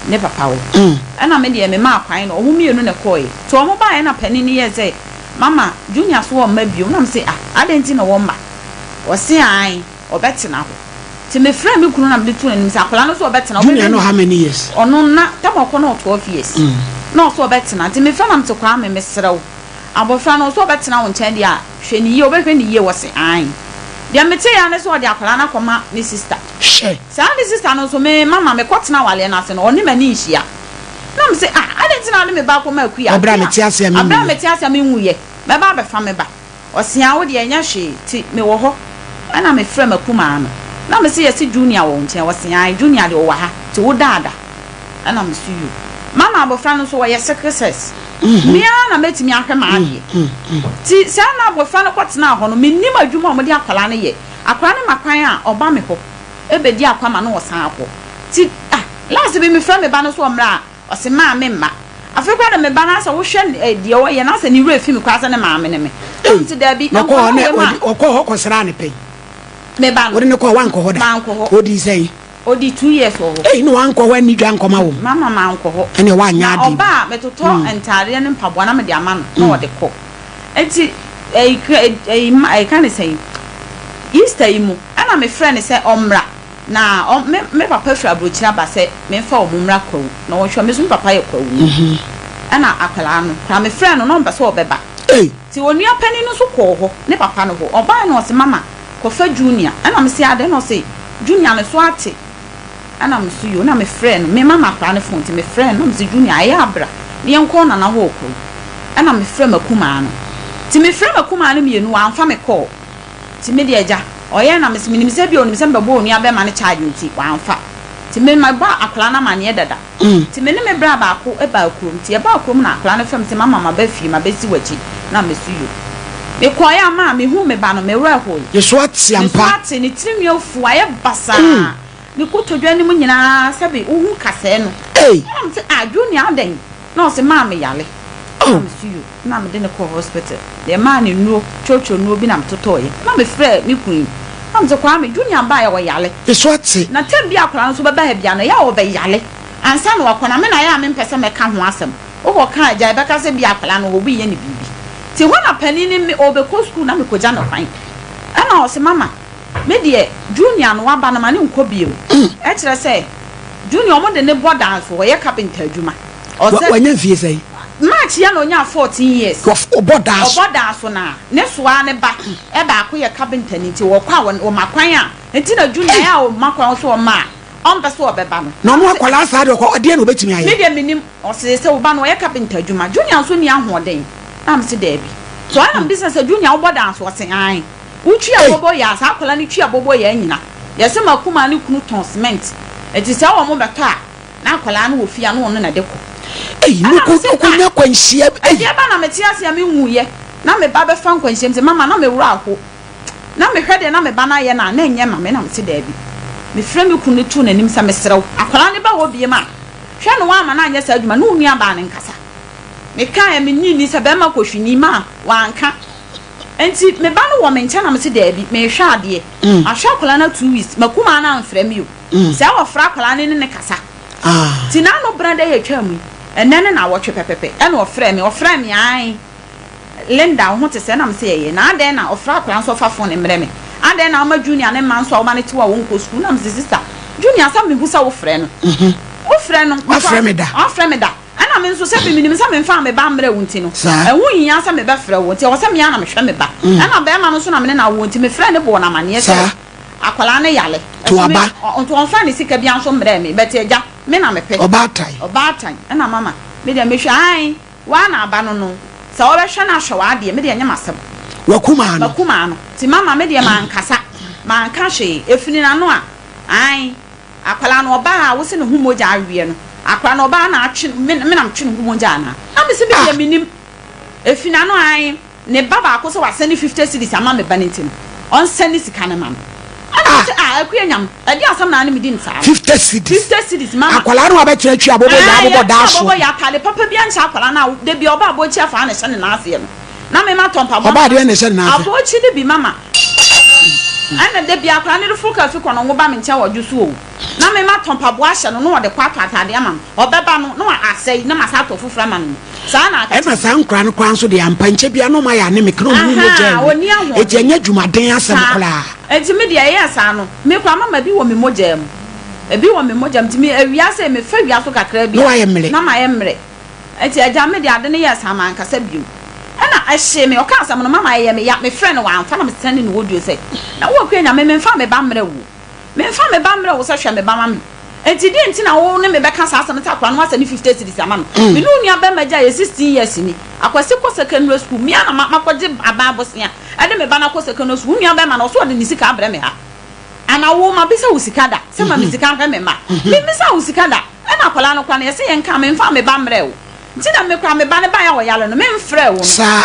Speaker 13: ne papa hɔ. Ɛna me deɛ, memaa kwan no, wɔn mmienu na ɛkɔeɛ. Nti wɔn baeɛ na panin no yɛɛ sɛ, Mama, Junior so ɔmma bio? Ɛna mese, Ah, adɛn nti na wɔmma? Ɔse, Aane. Ɔbɛtena hɔ. Nti me frɛɛ me kunu na mede too n'anim sɛ akwadaa no nso ɔbɛtena.
Speaker 2: Junior no how many years?
Speaker 13: Ɔno na tam ɔkɔ no wɔ 12 years. Na ɔsɛ ɔbɛtena. Nti me frɛ na mete Kwame mesrɛ wo abɔfra no ɔsɛ ɔbɛtena wo nkyɛn deɛ a hwɛ ne yie ɔbɛhwɛ ne yie ɔse aane. Deɛ mete yɛ ara ne sɛ ɔde akwadaa no akɔma ne sister.
Speaker 2: Hwɛ.
Speaker 13: Saa ne sister no nso me mama mekɔ tena awaleɛ no ase no ɔne m'ani nhyia. Na mese ah adɛn nti na wode me ba akɔma Akua?
Speaker 2: Aberɛ a mete ase a menwuiɛ.
Speaker 13: Aberɛ a mete ase a menwuiɛ. Mɛba abɛfa me ba. Ɔsea wo deɛ ɛnyɛ hwee nti me wɔ hɔ ɛna me frɛ m'akumaa no na me se yɛse Junior wɔ wo nkyɛn ɔse ae Junior deɛ ɔwɔ ha nti wo daada ɛna me se yoo mama abɔfra no nso ɔyɛ sickle cells me ara na mɛtumi ahwɛ m'adeɛ nti saa na abɔfra no kɔ tenaa hɔ no me nim adwuma a wɔde akwadaa no yɛ akwadaa no ma kwan a ɔba me hɔ ɛbɛdi akwama na ɔsan akɔ nti ah last bi me frɛ me ba no so ɔmmra a Ɔse maa me mma. Afei koraa de me ba no asɛ wohwɛ deɛ ɔyɛ no asɛ ne werɛ fi me koraa sɛ ne maame ne me. Na mese daabi
Speaker 2: Na ɔkɔɔ hɔ
Speaker 13: nkwadaa
Speaker 2: na
Speaker 13: wei ma.
Speaker 2: ɔkɔɔ hɔ kɔsraa no pɛn?
Speaker 13: Me ba no.
Speaker 2: Wode no kɔɔ hɔ wankɔ hɔ da?
Speaker 13: Mankɔ hɔ.
Speaker 2: Ɔdii sɛn?
Speaker 13: Ɔdii 2 years wɔ hɔ.
Speaker 2: Ei na wankɔ hɔ anni dwa ankɔma wo?
Speaker 13: Mama mankɔ hɔ.
Speaker 2: Ɛneɛ woanyɛ
Speaker 13: Na
Speaker 2: adeɛ bi.
Speaker 13: ɔba a metotɔ ntaadeɛ ne mpaboa na mede ama no na ɔde kɔ. Nti ɛyi ɛyi ɛka ne sɛn Easter yi mu ɛna mefrɛ no sɛ ɔmmra. Na ɔ, me, me papa firi aburokyire aba sɛ memfa wɔn mmra Kwawu na wɔnhwɛ. Me nso me papa yɛ Kwawuni. Ɛna akwadaa no koraa mefrɛɛ no na ɔmpɛ sɛ ɔbɛba. Nti onua panin no nso kɔɔ hɔ, ne papa no hɔ. Ɔbaeɛ no ɔse, Mama, kɔfa Junior. Ɛna mese, Adɛn? Ɛna ɔse, Junior ne so ate. Ɛna me nso, Yoo. Ɛna mefrɛɛ no, me mama akwadaa no phone nti mefrɛɛ no na mese, Junior, ɛyɛ a bra na yɛnkɔ Nana hɔ wɔ Kwawu. Ɛna mefrɛɛ m'akumaa no. Nti mefrɛɛ m'akumaa no mmienu, wamfa me kɔɔ. Nti me deɛ agya, ɔyɛɛ na mese menim sɛ ebia ɔnim sɛ mebɛbɔ onua bɛɛma no charge nti wamfa. Nti me mabɔ akwadaa no amaneɛ dada. Nti me ne me bra baako baa kurom. Nti yɛbaa kurom na akwadaa no frɛ me sɛ mama maba fie mabɛsi w'akyi na mese yo. Mekɔeɛ a maa mehuu me ba no me werɛ hoe.
Speaker 2: Ne so ate
Speaker 13: Ne so
Speaker 2: ampa.
Speaker 13: ate, ne tirinwi afu, ayɛ basaa. Ne kotodwe anim nyinaa sɛbe wohu kasɛɛ no. Ɛna mese ah Junior adɛn? Na ɔse maa me yare. Ɛna mese yo. Ɛna mede no kɔɔ hospital. Deɛ maa no nnuro, kyokyo nnuro bi na metotɔeɛ. Ɛna mefrɛɛ me kunu yi. Ɛna mese Kwame, Junior baeɛ ɔyare.
Speaker 2: Eso ate.
Speaker 13: Na term bi a akwadaa no nso bɛba ha biara no, ɛyɛ a ɔbɛyare ansa na wakɔ. Na me na ɛyɛ a mempɛ sɛ mɛka ho asɛm. Wokɔka a, agya ɛbɛka sɛ ebia akwadaa no obi reyɛ no biribi. Nti hɔ na panin no me ɔrebɛkɔ sukuu na mekɔgya no kwan. Ɛna ɔse mama, me deɛ Junior no waba no ma no nkɔ bio. Ɛkyerɛ sɛ Junior wɔde no bɔ dan so, ɔyɛ carpenter adwuma. Ɔsɛ.
Speaker 2: Wanya mfie sɛn?
Speaker 13: March yi na ɔnyaa 14 years.
Speaker 2: Ɔbɔ dan so.
Speaker 13: Ɔbɔ dan so na ne soa ne ba baako yɛ carpenter ni nti ɔkɔ a wɔma kwan a nti na Junior yɛ a wɔma kwan nso ɔma a ɔmpɛ sɛ ɔbɛba no.
Speaker 2: Na ɔno akwadaa saa deɛ ɔkɔ ɛdeɛn na ɔbɛtumi ayɛ?
Speaker 13: Me deɛ menim. Ɔsee sɛ wo ba no ɔyɛ carpenter adwuma. Junior nso nni ahoɔden. Na mese daabi. So ɛna mebisa sɛ Junior wobɔ dan so? Ɔse aane. Wotwi aboboyaa, saa akwadaa no twi aboboyaa nyina. Yɛse makumaa ne kunu tɔn cement. Nti sɛ wɔn bɛtɔ a, na akwadaa no wɔ fie a na ɔno na ɛde kɔ.
Speaker 2: Ei,
Speaker 13: Ɛna
Speaker 2: moko
Speaker 13: mese
Speaker 2: moko
Speaker 13: ah,
Speaker 2: nya kwanhyia bi. Ei.
Speaker 13: Ɛdeɛ ba na mete ase a menwuiɛ. Na me ba bɛfa nkwanhyia mu sɛ mama na me werɛ aho. Na mehwɛ deɛ na me ba no ayɛ no a na ɛnyɛ ma me na mese daabi. Mefrɛ me kunu no too n'anim sɛ mesrɛ wo, akwadaa no ba hɔ biom a, hwɛ no woamma no anyɛ saa adwuma no, ne wo nuabaa no nkasa. Mekaeɛ, mennye nni sɛ bɛrima kɔhwini ma wanka. Enti me ba no wɔ me nkyɛn na mese daabi, merehwɛ adeɛ. Mahwɛ akwadaa no 2 weeks, m'akumaa no amfrɛ me o. Sɛ wɔfrɛ akwadaa no ne no kasa. Nti n'ano berɛ dɛ yɛtwaa mu yi, ɛnnɛ ne nnawɔtwe pɛpɛpɛ ɛna ɔfrɛɛ me. Ɔfrɛɛ me ae, Linda wo ho te sɛn? Na mese ɛyɛ. Na adɛn na ɔfrɛ akwadaa nso ɔfa phone mmrɛ me? Adɛn na woma Junior ne mma nso a woma no te hɔ a wɔnkɔ sukuu? Na mese sister, Junior sɛ mehu sɛ wofrɛ no. Wofrɛ no.
Speaker 2: Wafrɛ me da.
Speaker 13: Wafrɛ me da. Ɛna me nso sɛbe menim sɛ memfaa me ba mmrɛɛ wo nti no, ɛho nhia sɛ mebɛfrɛ wo, nti ɛwɔ sɛ me ara na mehwɛ me ba. Ɛna barima no nso na me ne no awoɔ nti mefrɛɛ no bɔɔ no amaneɛ sɛ akwadaa no yare.
Speaker 2: To aba.
Speaker 13: Nso ɔmfaa ne sika biara nso mmrɛɛ me, but agya, me na mepɛ.
Speaker 2: Ɔbaatan.
Speaker 13: Ɔbaatan. Ɛna mama, me deɛ mehwɛ, ae, wo ara na aba no no, sɛ wobɛhwɛ no ahwɛ w'adeɛ, me deɛ ɛnyɛ m'asɛm.
Speaker 2: W'akumaa no.
Speaker 13: M'akumaa no. Nti mama, me deɛ mankasa, manka hwee, ɛfiri n'ano a, ae. Akwadaa no ɔbaa a wose ne ho mogya aweɛ no, akwadaa no ɔbaa na atwe me me na metwe ne ho mogya anaa? Na mese me deɛ menim. Efi n'ano ae, ne ba baako sɛ wasɛne 50 cedis ama me ba no nti no, ɔnsɛne sika no ma no. Ɛna mese ah Akua Nyam, ɛdeɛn asɛm na ne medi no saa no?
Speaker 2: 50 cedis.
Speaker 13: 50 cedis mama.
Speaker 2: Akwadaa no abɛtena atwi abobo yaa
Speaker 13: Ae,
Speaker 2: abobɔ
Speaker 13: yɛtwe
Speaker 2: daa
Speaker 13: abobo
Speaker 2: soɔ.
Speaker 13: yaa, ataade papa biara nhyɛ akwadaa no a, da biara ɔba abɔkyi afaa na ɛhyɛ ne nan aseɛ no. Na me ma tɔ mpaboa.
Speaker 2: Ɔbaa deɛ na ɛhyɛ ne nan ase.
Speaker 13: Abɔkyi no bi mama. Ɛna da biara koraa ne de foro kaa fi kɔ no ngo ba me nkyɛn wɔ dwo so o. Na me ma tɔ mpaboa ahyɛ no na ɔde kɔ atɔ ataade ama me. Ɔbɛba no na asɛe na masa atɔ foforɔ ama no. Saa na aka
Speaker 2: Ɛna
Speaker 13: kyerɛ.
Speaker 2: saa nkoraa no koraa nso deɛ ampa nkyɛ biara na ɔmo ayɛ ane me kra ɔmo mu mogya
Speaker 13: Ahaa,
Speaker 2: awu.
Speaker 13: ɔnni
Speaker 2: Eti
Speaker 13: ahoɔden.
Speaker 2: ɛnyɛ adwumaden asɛm
Speaker 13: Saa.
Speaker 2: koraa.
Speaker 13: Enti me deɛ ɛyɛɛ saa no, me koraa mama bi wɔ me mogyaa mu. Ebi wɔ me mogya mu nti me awia sei mefa wia so kakra bi
Speaker 2: Na
Speaker 13: a,
Speaker 2: wayɛ mmere.
Speaker 13: na mayɛ mmerɛ. Enti agya, me de ade no yɛɛ saa, mankasa bio. Ɛnna ɛhyee me, ɔkaa asɛm no, mama ɛyɛɛ me ya. Mefrɛɛ no, wamfa, na mesɛnde no audio sɛ, Na wo Akua Nyame, memfaa me ba mmrɛɛ wo o. Memfaa me ba mmrɛɛ wo sɛ hwɛ me ba ma me. Enti deɛn nti na wo ne me bɛka saa asɛm no sɛ akwadaa no woasɛnde 50 cedis ama no? Me ne wo nua barima gyaeɛ 16 years ni. Akwasi kɔ secondary school, me ara na makɔgye aban bosea de me ba no akɔ secondary school. Wo nua barima no, ɔse ɔde ne sika abrɛ me ha. Ana wo, mabisa wo sika da sɛ ma me sika nhwɛ me mma? Memmisaa wo sika da. Ɛna akwadaa no koraa no yɛse yɛnka memfaa me ba mmerɛɛ wo nti na me koraa me ba no baeɛ a ɔyare no memfrɛɛ wo no.
Speaker 2: Saa.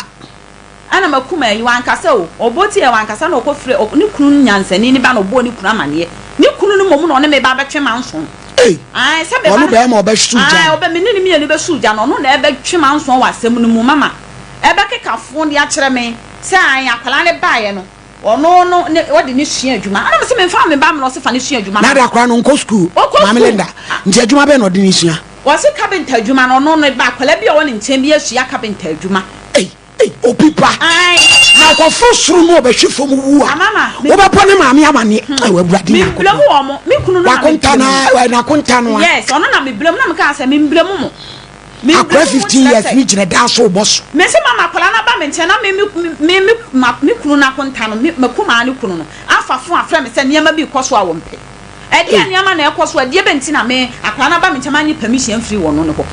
Speaker 13: Ɛna makuma yi wankasa o, ɔbɔ tiaɛ wankasa na ɔkɔ frɛ ne kunu no nyansani no ba na ɔbɔɔ ne kunu amaneɛ. Ne kunu no mmom na ɔne me ba bɛtwe manso.
Speaker 2: Ei!
Speaker 13: Ae sɛ me ba
Speaker 2: Ɔno
Speaker 13: no
Speaker 2: bɛɛma ɔbɛhyew gya
Speaker 13: Ae
Speaker 2: no.
Speaker 13: ɔbɛ me ne no mmienu bɛhyew gya no ɔno na ɛbɛtwe manso wɔ asɛm no mu mama ɛbɛkeka fo de akyerɛ me sɛ ae akwadaa no baeɛ no Ɔno no ne ɔde no sua adwuma. Ɛna mese memfa me ba mmra ɔse fa no sua adwuma
Speaker 2: Na
Speaker 13: ma
Speaker 2: ada koraa no ɔnkɔ sukuu.
Speaker 13: Ɔkɔ
Speaker 2: Maame
Speaker 13: sukuu.
Speaker 2: Linda, nti adwuma bɛn na ɔde no sua?
Speaker 13: Ɔse carpenter adwuma no ɔno ne ba akwadaa bi a ɔwɔ ne nkyɛn bi asua carpenter adwuma.
Speaker 2: Ei ei obi ba
Speaker 13: Ae.
Speaker 2: na ɔkɔforo soro na ɔbɛhwe fam wu a,
Speaker 13: Amama, me.
Speaker 2: wobɛbɔ ne maame amaneɛ?
Speaker 13: Hmm.
Speaker 2: Ao Awurade
Speaker 13: Me
Speaker 2: Nyankopɔn.
Speaker 13: blame wɔn, me kunu no na me
Speaker 2: W'akonta
Speaker 13: blame
Speaker 2: no
Speaker 13: no.
Speaker 2: a, n'akonta no a.
Speaker 13: Yes, ɔno na me blame na mekaa sɛ me mblame mo. Me
Speaker 2: Akwadaa
Speaker 13: mblame mo
Speaker 2: 15
Speaker 13: kyerɛ
Speaker 2: years
Speaker 13: sɛ.
Speaker 2: ne gyina dan so rebɔ so.
Speaker 13: Me se mama akwadaa no aba me nkyɛn na me me me me ma me kunu no akonta no me makumaa ne kunu no afa fon afrɛ me sɛ nneɛma bi rekɔ so a wɔmpɛ. Ɛdeɛn nneɛma na ɛrekɔ so ɛdeɛ bɛn nti na me akwadaa no aba me nkyɛn mannye permission amfiri wɔn no hɔ.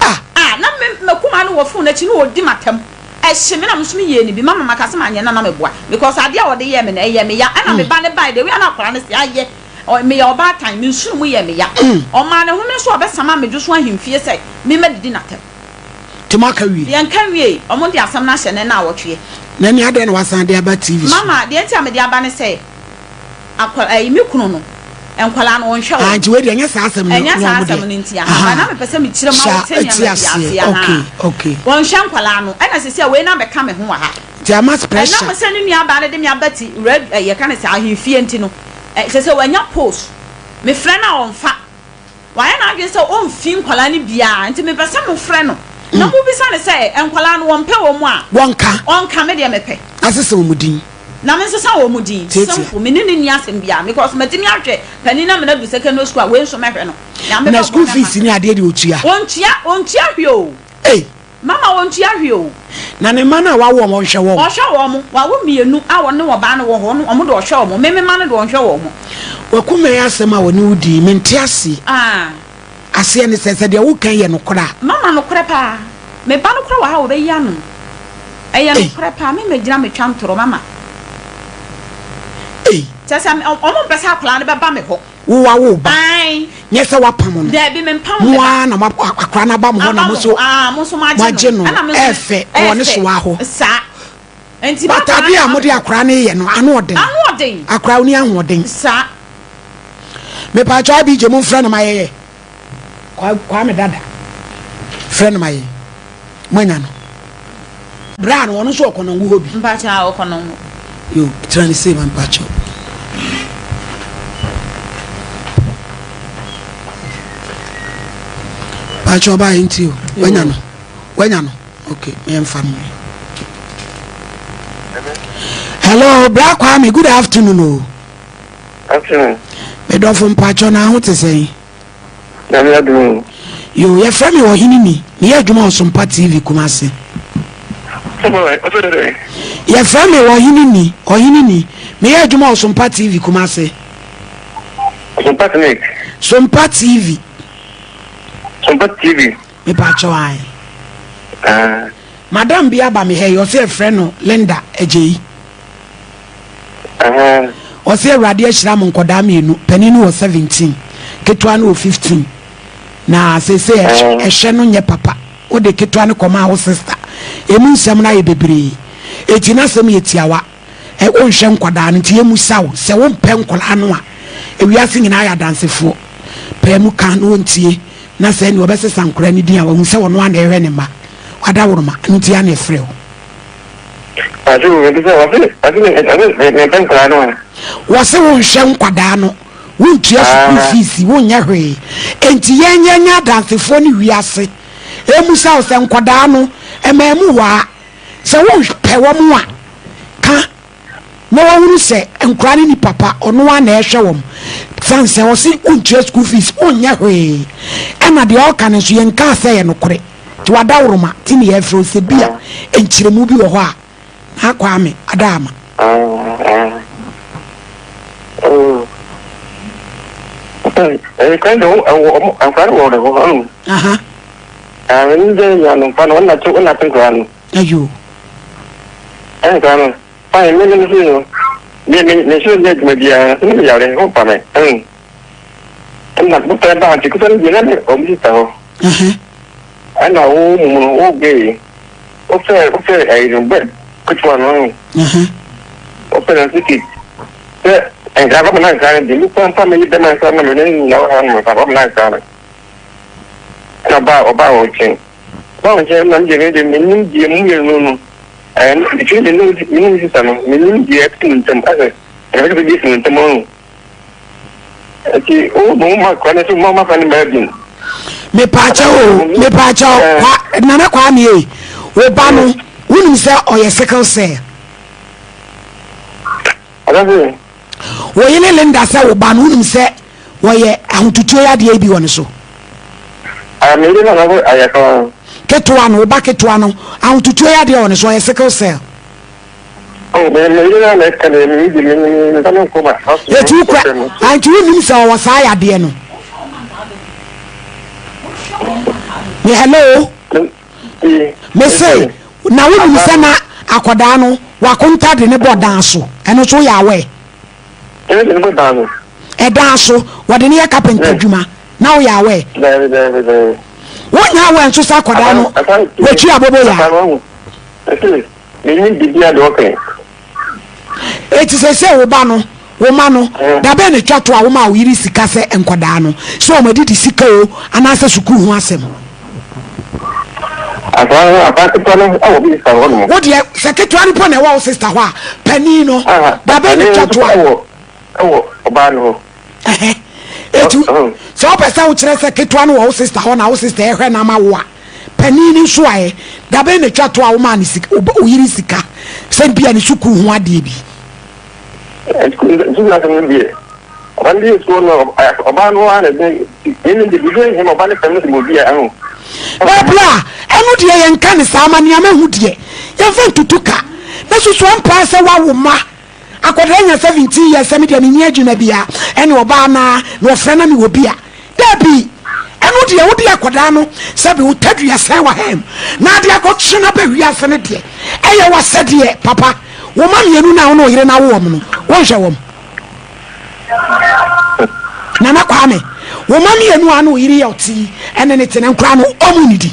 Speaker 2: Ah!
Speaker 13: Ah na me makumaa no wɔ fon no akyi na ɔredi m'atɛm. Ɛhye me na me nso me yɛɛ no bi mama maka sɛ manyɛ no a na meboa because adeɛ a ɔde yɛɛ me no ɛyɛ me ya ɛna me ba no baeɛ the way a na akwadaa no se ayɛ Ɔ, meyɛ ɔbaatan, me nsono mu yɛ me ya. Ɔmaa ne home so a ɔbɛsama me dwoso ahemfie sɛ memmɛdidi n'atɛm.
Speaker 2: Nti moaka wie?
Speaker 13: Yɛnka nwiei. Wɔde asɛm no ahyɛ nnɛ nnawɔtweɛ.
Speaker 2: Na ɛnneɛ adɛn na woasan de aba TV so?
Speaker 13: Mama, deɛ nti a mede aba ne sɛ, akwa, ɛyi, me kunu no, Nkwadaa no wɔnhwɛ wɔn.
Speaker 2: Ah, nti wei deɛ ɛnyɛ saa asɛm no.
Speaker 13: Ɛnyɛ saa asɛm no nti aha. Ba na mepɛ sɛ mekyerɛ mu a wote nneɛma bi ase aha.
Speaker 2: Okay, okay.
Speaker 13: Wɔnhwɛ nkwadaa no. Ɛna sisi a wei na bɛka me ho wɔ ha.
Speaker 2: Nti ama pressure.
Speaker 13: Ɛnam sɛ ne nua baa no de me aba ti red ɛyɛ ka ne sɛ ahemfie nti no. Sɛ sɛ wanya post. Mefrɛ no a ɔmfa. Wayɛ n'adwene sɛ ɔmfi nkwadaa no biara nti mepɛ sɛ mofrɛ no na mobisa no sɛ nkwadaa no wɔmpɛ wɔn a.
Speaker 2: Wɔnka.
Speaker 13: Ɔnka me deɛ mepɛ.
Speaker 2: Asesa wɔn din.
Speaker 13: Na me nsesa wɔn din.
Speaker 2: Tiatia.
Speaker 13: Simple me ne no nni asɛm biara because matumi ahwɛ panin no ama no adu secondary school a wei nso mɛhwɛ no. Nyame
Speaker 2: Na
Speaker 13: bɛboa
Speaker 2: school
Speaker 13: me ama.
Speaker 2: fees ne adeɛ deɛ ɔtua?
Speaker 13: Ɔntua, ɔntua hwee o.
Speaker 2: Ei.
Speaker 13: Mama ɔntua hwee o.
Speaker 2: Na ne mma no a wawo wɔn ɔnhwɛ wɔn?
Speaker 13: Ɔhwɛ wɔn, wawo mmienu a ɔne ɔbaa no wɔ hɔ no wɔn deɛ ɔhwɛ wɔn, me me mma no deɛ ɔnhwɛ wɔn.
Speaker 2: Waku me asɛm a ɔne wo di yi mente aseɛ.
Speaker 13: Ah.
Speaker 2: Aseɛ ne sɛ, sɛ deɛ woka yi yɛ nokorɛ a.
Speaker 13: Mama nokorɛ paa. Me ba no koraa wɔ ha a ɔbɛyi ano. Ɛyɛ nokorɛ paa, me mɛgyina metwa ntorɔ mama.
Speaker 2: Ei.
Speaker 13: Kyerɛ sɛ ɔmo mpɛ sɛ akwadaa no bɛba me hɔ.
Speaker 2: Wo wawo ba.
Speaker 13: Ae.
Speaker 2: Nyɛ sɛ wapam no.
Speaker 13: Daabi mempam me
Speaker 2: Mo
Speaker 13: ba.
Speaker 2: ara na mo akwadaa no aba mo hɔ na
Speaker 13: Aba
Speaker 2: mo
Speaker 13: mo
Speaker 2: nso
Speaker 13: hɔ, aa mo nso
Speaker 2: moagye
Speaker 13: moagye
Speaker 2: no.
Speaker 13: no. Ɛna me nso
Speaker 2: Ɛɛfɛ, ɔwɔ ne
Speaker 13: ɛɛfɛ.
Speaker 2: soa hɔ.
Speaker 13: Saa. Nti
Speaker 2: But
Speaker 13: m'akwadaa
Speaker 2: adeɛ
Speaker 13: no
Speaker 2: a
Speaker 13: aba
Speaker 2: mode
Speaker 13: me hɔ.
Speaker 2: akwadaa no reyɛ no, ano ɔden.
Speaker 13: Ano ɔden.
Speaker 2: Akwadaa ɔnni ahoɔden.
Speaker 13: Saa.
Speaker 2: Mepaakyɛw Abigye momfrɛ no ma yɛyɛ. Kwame dada frɛ no ma yɛn moanya no bra no ɔno nso ɔkɔnɔngo hɔ bi.
Speaker 13: Mpakyɛ a ɔkɔnɔngo.
Speaker 2: Yo tena ne sei ma mpakyɛ. Mpakyɛ ɔbaa yɛn ti o wanya no wanya no ok yɛn fa no. Hello bra Kwame good afternoon o.
Speaker 14: Afternoon.
Speaker 2: Me dɔfo mpakyɛ na ho te sɛn.
Speaker 14: Nyame adom o.
Speaker 2: Yo, yɛfrɛ me Ɔhene Ni. Meyɛ adwuma wɔ Sompa TV Kumasi. Yɛfrɛ me Ɔhene Ni, Ɔhene Ni. Meyɛ adwuma wɔ Sompa TV Kumasi.
Speaker 14: Sompa Clinic.
Speaker 2: Sompa TV.
Speaker 14: Sompa TV.
Speaker 2: Mepakyɛw ae.
Speaker 14: Ah.
Speaker 2: Madam bi aba me ha yi, ɔsɛ yɛfrɛ no Linda Agyei. Ɔse Awurade ahyira mo nkɔdaa mienu, panin no wɔ 17, ketewa no wɔ 15, na seesei ɛhwɛ no nyɛ papa, wode ketewa no kɔmaa wo sister, emu nsɛm no ayɛ bebree, eti n'asɛm yɛ tiawa, wonhwɛ nkɔdaa no, nti yɛmusa wo, sɛ wompɛ nkɔlaa no a, ewiase nyinaa yɛ adansefoɔ, paa mu ka na wɔntie, na sɛ ɛne wɔbɛsesa nkɔlaa no din a, wahu sɛ ɔno ara na ɛhwɛ ne mma, wadaworoma, ɛno nti a na ɛfrɛ wo. Wɔse wonhwɛ nkwadaa no, wontua sukuu fees, wonyɛ hwee. Enti yɛn yɛnyɛ adansefoɔ ne wiase ɛmusa wo sɛ nkwadaa no ɛmaa mu waa. Sɛ wopɛ wɔn a, ka na wahunu sɛ nkwadaa no ni papa, ɔno ara na ɛhwɛ wɔn. Sane sɛ ɔse wontua sukuu fees, wonyɛ hwee. Ɛna deɛ ɔka no nso yɛnkaa sɛ ɛyɛ nokorɛ. Nti wadaworoma ti ne yɛfrɛ wo sɛ bi a nkyerɛmu bi wɔ hɔ a na Kwame ada ama. Ayo.
Speaker 14: Ɛna wo mu no wo gay wo fɛ wo fɛ ɛyi no bɛ ketewa no ɔn wo fɛ no siki sɛ nka bɛ na nka no de mi kwan pa mi bɛ ma nsa na mi ne nyina wɔ ha no nka bɛ na nka no ɛna ɔba ɔba wɔ nkyɛn ɔba wɔ nkyɛn na mi de mi de mi nim deɛ mu yɛ no no ɛɛ mi ti mi nim mi nim sisa no mi nim deɛ ɛte mu ntɛm asɛ ɛna bɛ bi si mu ntɛm ɔn. Nti wo mo ma kwan so mo ma kwan mmaa bi.
Speaker 2: Mepaakyɛ o mepaakyɛ o kwa nana kwame e wo ba no wonim sɛ ɔyɛ sickle cell.
Speaker 14: Adase.
Speaker 2: Wo yere Linda sɛ wo ba no wonim sɛ wɔyɛ ahotutuo yadeɛ bi wɔ ne so.
Speaker 14: Ah, me yere na na ayɛ kan.
Speaker 2: Ketewa no wo ba ketewa no ahotutuo yadeɛ wɔ ne so ɔyɛ sickle cell. Eti wo kura anti wo nim sɛ ɔwɔ saa yadeɛ no. Me hello. Me se na wo nim sɛ na akɔdaa no wakonta de ne bɔ dan so ɛno so yɛ awɛ. Ɛdan so wɔde ne yɛ kapenta adwuma na wo yɛ awɛ. Wonyɛ awɛ nso sɛ akɔdaa no wɔtwi abobo yaa.
Speaker 14: Mennim biribiara deɛ ɔka yi.
Speaker 2: Eti seesei wo ba no, Wo mma no, da bɛn na etwa to a womaa wo yere sika sɛ nkwadaa no, sɛ wɔn adidi sika o, anaasɛ sukuu ho asɛm?
Speaker 14: Akwadaa no, akwadaa ketewa no wɔ me sista hɔ nom.
Speaker 2: Wo deɛ, sɛ ketewa no mpo na ɛwɔ wo sista hɔ a, panin no, da bɛn na etwa to a?
Speaker 14: Ɛwɔ, ɛwɔ ɔbaa no hɔ.
Speaker 2: Ɛhɛ, eti sɛ wopɛ sɛ wokyerɛ sɛ ketewa no wɔ wo sista hɔ na wo sista ɛhwɛ no ama wo a, panin no nso ɛ, da bɛn na etwa to a womaa ne sika, wo yere sika sɛ bia ne sukuu ho adeɛ bi?
Speaker 14: Sukuu asɛm no deɛ, ɔba no deɛ sukuu no, ɔbaa no ara na ɛbɛ, ne deɛ biribi nhia ma ɔba no fɛm no sɛ obi a ɛho.
Speaker 2: Bɛbla, ɛno deɛ yɛnka ne saa ma nea mahu deɛ, yɛmfa ntutu ka. Na susu ampa sɛ woawo mma, akwadaa nya 17 years sɛ me deɛ menni adwuma biara, ɛne ɔbaa no ara na ɔfrɛ na mewɔ bi a, Dabi, ɛno deɛ wode akwadaa no sɛbe wo tadua sɛn w'ahan na ade akɔtwe no aba wiase no deɛ, ɛyɛ w'asɛdeɛ papa. Wo mma mmienu no a wo ne wo yere no awo wɔn no, wonhwɛ wɔn? Nana Kwame, wo mma mmienu a ne wo yere yɛ ɔte yi ɛne ne te no, nkoraa no wɔn nnidi?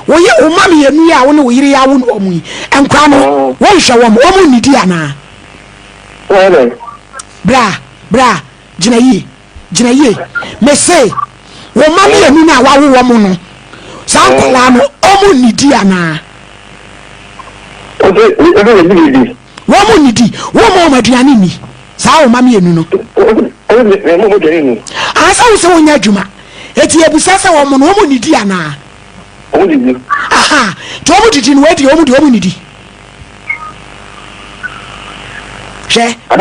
Speaker 2: Woyɛ wo mma mmienu yi a wo ne wo yere yɛ awo wɔn yi, nkoraa no wonhwɛ wɔn, wɔn nnidi anaa? Bra, bra, gyina yie, gyina yie. Mese, wo mma mmienu no a wawo wɔn no, saa nkwadaa no, wɔn nnidi anaa? Wɔn nnidi, wɔn wɔn aduane nni, saa wo mma mmienu no. Ansa wo sɛ wɔnyɛ adwuma, eti ebisa sɛ wɔn no wɔn nnidi anaa? Aha, nti wɔn didi no, wɔadi wɔn di wɔn nnidi. Hwɛ. Ɛte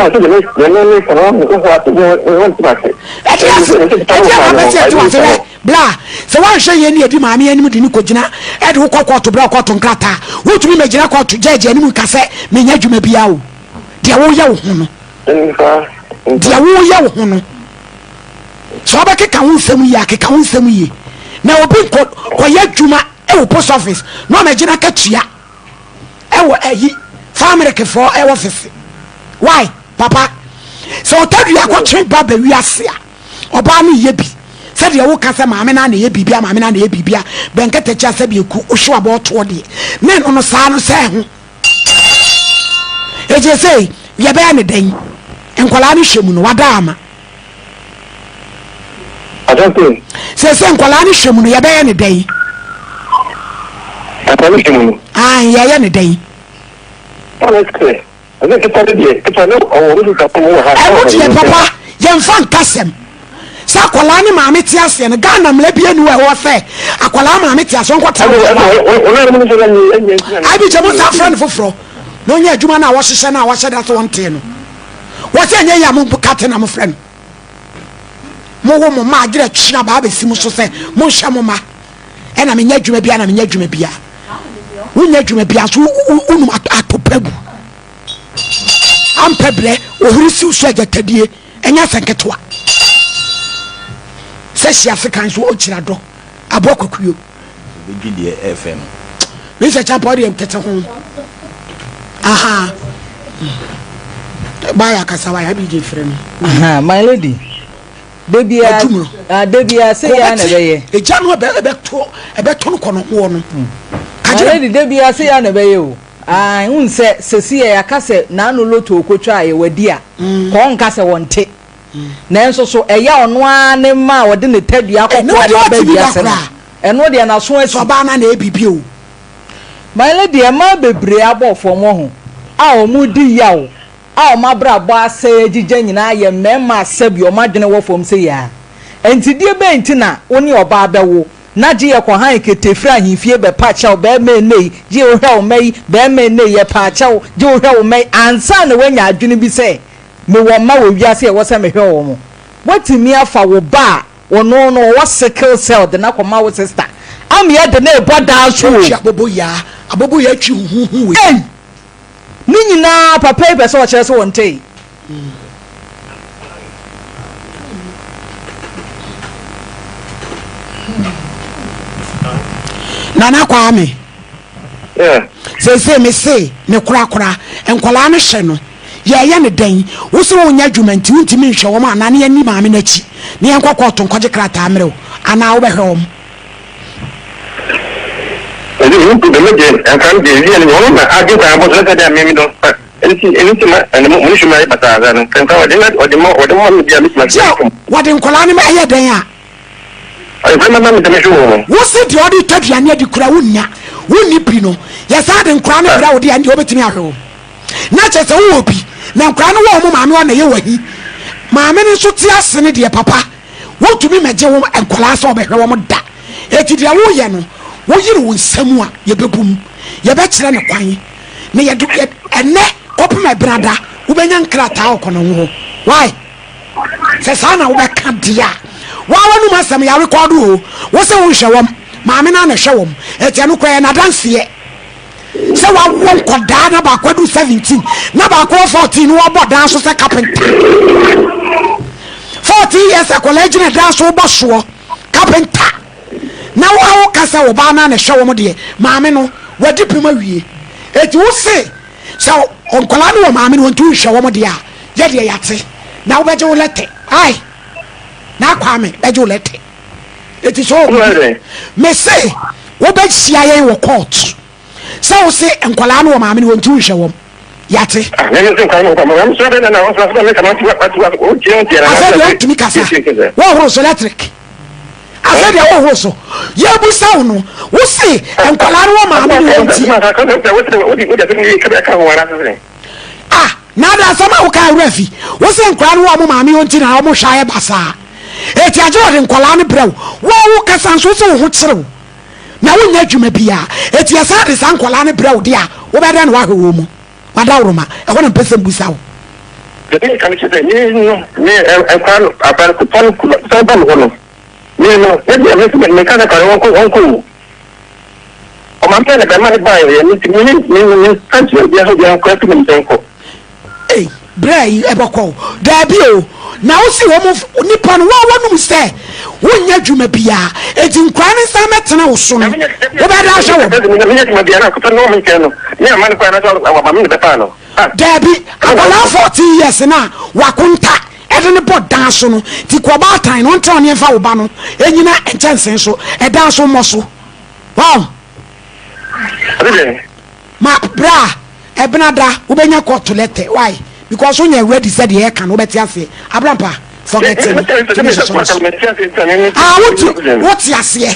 Speaker 2: ase, ɛte ama bɛte ɛte ase hwɛ, bla, sɛ woanhwɛ yie ne yɛdi maame anim de ne kɔgyina ɛde wo kɔ kɔɔto berɛ a kɔɔto nkrataa, wontumi mɛgyina kɔɔto gyɛɛgye anim nka sɛ menya adwuma biara o. Deɛ woyɛ wo ho no, deɛ woyɛ wo ho no, sɛ wobɛkeka wo nsɛm yie a, keka wo nsɛm yie. Na obi nkɔ kɔyɛ adwuma ɛwɔ post office na ɔmɛgyina katua. ɛwɔ ɛyi famerikfoɔ ɛwɔ fese why papa sɛ ɔtadua kɔtwe ba ba wiase a ɔbaa no yɛ bi sɛdeɛ woka sɛ maame no na ɛyɛ biribia maame no na ɛyɛ biribia bɛnkɛtɛkyi asɛ bi eku wohyew abɔ ɔtoɔ deɛ ne no no saa no sɛ ho ɛgye sɛ yɛbɛyɛ ne dɛn nkwadaa no hwɛ mu no wada ama Seesei nkwadaa no hwɛ mu no, yɛbɛyɛ ne dɛn?
Speaker 14: Nkwadaa no hwɛ mu no.
Speaker 2: Ah, yɛyɛ ne dɛn? Ɛno deɛ papa yɛmfa nkasɛm sɛ akwadaa ne maame te aseɛ no Ghana mmara bi anu ɛwɔ sɛ akwadaa maame te aseɛ ɔnkɔtena abi kyɛ mo saa frɛ no foforɔ na ɔnyɛ adwuma no a wɔhyehyɛ no a wɔhyɛ da sɛ wɔntee no Wɔsɛ ɛnyɛ yɛ a mo kate na mo frɛ no. Mo wo mo mma adwerɛ twe abaa bɛsi mo so sɛ monhwɛ mo mma. Ɛna menyɛ adwuma bia na menyɛ adwuma bia. Wonyɛ adwuma bia so wonum atɔpa gu. Ampɛ brɛ ohuri siw so agyatadie ɛnyɛ asɛ nketewa. Sɛ hyia sekan so ɔkyira dɔ aboa kwakuo.
Speaker 6: Obedwi deɛ ɛyɛ fɛ no.
Speaker 2: Me sɛ champa ɔdeɛ tete ho. Aha. Baya kasa wa ya BJ frɛ me.
Speaker 9: Aha, my lady. Debia ah debia se ya na ɛbɛyɛ.
Speaker 2: Egya no ɛbɛ ɛbɛto ɛbɛto no kɔ no hoɔ no.
Speaker 9: Hmm. My lady debia se ya na ɛbɛyɛ o. Ah, n sɛ sɛsi yɛ yɛaka sɛ n'ano loto okotwa a yɛ wadi a. Hmm. Kɔɔ nka sɛ wɔnte. Nanso so ɛyɛ ɔno ara ne mma a ɔde ne tadua kɔkɔɔ no aba wiase no? Ɛno deɛ n'aso asi.
Speaker 2: Sɛ ɔbaa no a na ɛyɛ biribi o.
Speaker 9: My lady, mmaa bebree abɔ fam wɔ ho a wɔredi yaw a wɔn abrabɔ asɛe agyigya nyinaa yɛ mmarima a sɛbi wɔn adwene wɔ fam sei ara. Enti deɛ bɛn nti na wo ne ɔbaa bɛwo na gye yɛ kɔhan kete firi ahemfie bɛpa kyɛw barima ɛnnɛ yi, gye wohwɛ wo mma yi, barima ɛnnɛ yi, yɛpa kyɛw, gye wohwɛ wo mma yi ansa na woanya adwene bi sɛ Mewɔ mma wɔ wiase a ɛwɔ sɛ mehwɛ wɔn. Woatumi afa wo ba a ɔno no ɔwɔ sickle cell de no akɔma wo sister ama yɛde no rebɔ daa so o.
Speaker 2: Twi aboboyaa, aboboyaa twi huhuhu wei.
Speaker 9: Ei! Ne nyinaa papa yi pɛ sɛ ɔkyerɛ sɛ ɔntee.
Speaker 2: Nana Kwame. Seesei mese ne korakora, nkwadaa no hyɛ no. Yɛreyɛ no dɛn? Wo se wonyɛ adwuma nti wontumi nhwɛ wɔn anaa na yɛnni maame no akyi na yɛnkɔ kɔɔto nkɔgye krataa mmerɛ wo anaa wobɛhwɛ wɔn?
Speaker 14: Nti ɛno nti ma ɛno mo ne hwɛ mu ayɛ basaa saa no. Sɛ nka wɔde wɔde ma wɔde ma me bi a metumi
Speaker 2: Gye
Speaker 14: ahwɛ.
Speaker 2: wɔde nkwadaa no ma ɛyɛ dɛn a?
Speaker 14: Ɔde nkwadaa no ma me sɛ mehwɛ wɔn.
Speaker 2: Wo se deɛ ɔde tɔ aduane adi kura wonnya, wonni bi no, yɛsan de nkwadaa no brɛ wo deɛ ɛndeɛ wobɛtumi ahwɛ wɔn. Na kyerɛ sɛ wowɔ bi, na nkwadaa no wɔ wɔn maame hɔ na ɛyɛ wahi. Maame no nso te ase no deɛ papa, wontumi mmɛgye wo nkwadaa sɛ ɔbɛhwɛ wɔn da. Enti deɛ woyɛ no, woyere wo nsa mu a, yɛbɛbu mu, yɛbɛkyerɛ no kwan, na yɛde yɛ ɛnɛ kɔpem ɛbenada wobɛnya nkrataa wɔ kɔnɔngo hɔ. Why? Sɛ saa na wobɛka deɛ a, woa w'anum asɛm yɛarekɔdo o, wo se wonhwɛ wɔm, maame no ara na ɛhwɛ wɔm, enti ɛno koraa ɛyɛ n'adanseɛ sɛ wawo nkɔdaa na baako adu 17 na baako wɔ 14 na wɔbɔ dan so sɛ kapenta. 14 years akwadaa gyina dan so wobɔ soɔ kapenta na wo a woka sɛ wo ba no na ɛhwɛ wɔn deɛ maame no wadi pem awie eti wo se sɛ nkwadaa no wɔ maame no wɔn ti nhwɛ wɔn deɛ a yɛ deɛ yate na wobɛgye wo lɛtɛ ai na akɔ ame bɛgye wo lɛtɛ eti so me se wobɛhyia yɛn wɔ court sɛ wo se nkwadaa no wɔ maame no wɔn ti nhwɛ wɔn yate. Afei deɛ wontumi kasa wohoro so electric afei deɛ wohoro so yɛbusa wo no wo se nkwadaa no wɔ maame ne wɔn ti. Ah na ada asɛm a woka awura fi wo se nkwadaa no wɔ ɔmo maame wɔn ti na ɔmo hwɛ ayɛ basaa eti agye wɔde nkwadaa no brɛ wo wo wo kasa nso wo se wo ho kyerɛ wo na wonyɛ adwuma biara eti yɛsan de saa nkwadaa no brɛ wo de a wobɛdɛn na woahwɛ wɔn mu wadaworoma ɛhɔ na mpɛ sɛ mbusa wo.
Speaker 14: Deɛ meka no kyerɛ sɛ me no me nkwadaa no akwadaa no kuta no kura san ba me hɔ no me no me deɛ me nso meka sɛ akwadaa no wɔnkɔ wɔnkɔ o ɔma me na bɛrima no baeɛ yɛ me nti me me me me nka nkyerɛ obiara sɛ obiara nkɔ afiri me nkyɛn kɔ.
Speaker 2: Ei, berɛ yi ɛbɛkɔ o. Daabi o, na wo se wɔn nipa no wɔn wɔnum sɛ wonyɛ adwuma biara, eti nkwadaa no nsan mɛtena wo so no, wobɛda ahwɛ wɔn.
Speaker 14: Menyɛ adwuma biara na akɔtɔ ne wɔn nkyɛn no, ne ama no kwan na sɛ wama me ne bɛpaa no.
Speaker 2: Daabi, akwadaa 14 years no a wakonta ɛde ne bɔ dan so no, ti kɔ ɔbaatan no ɔntena ɔne ɛmfa wo ba no ɛnyina nkyɛnsee so, ɛdan so mmɔ so. Wow. Ma bra ɛbena da wobɛnya kɔɔto lɛtɛ why because wonyɛ ready sɛ deɛ yɛka no wobɛte aseɛ abrampa forget no tumi soso no so ah wote wote aseɛ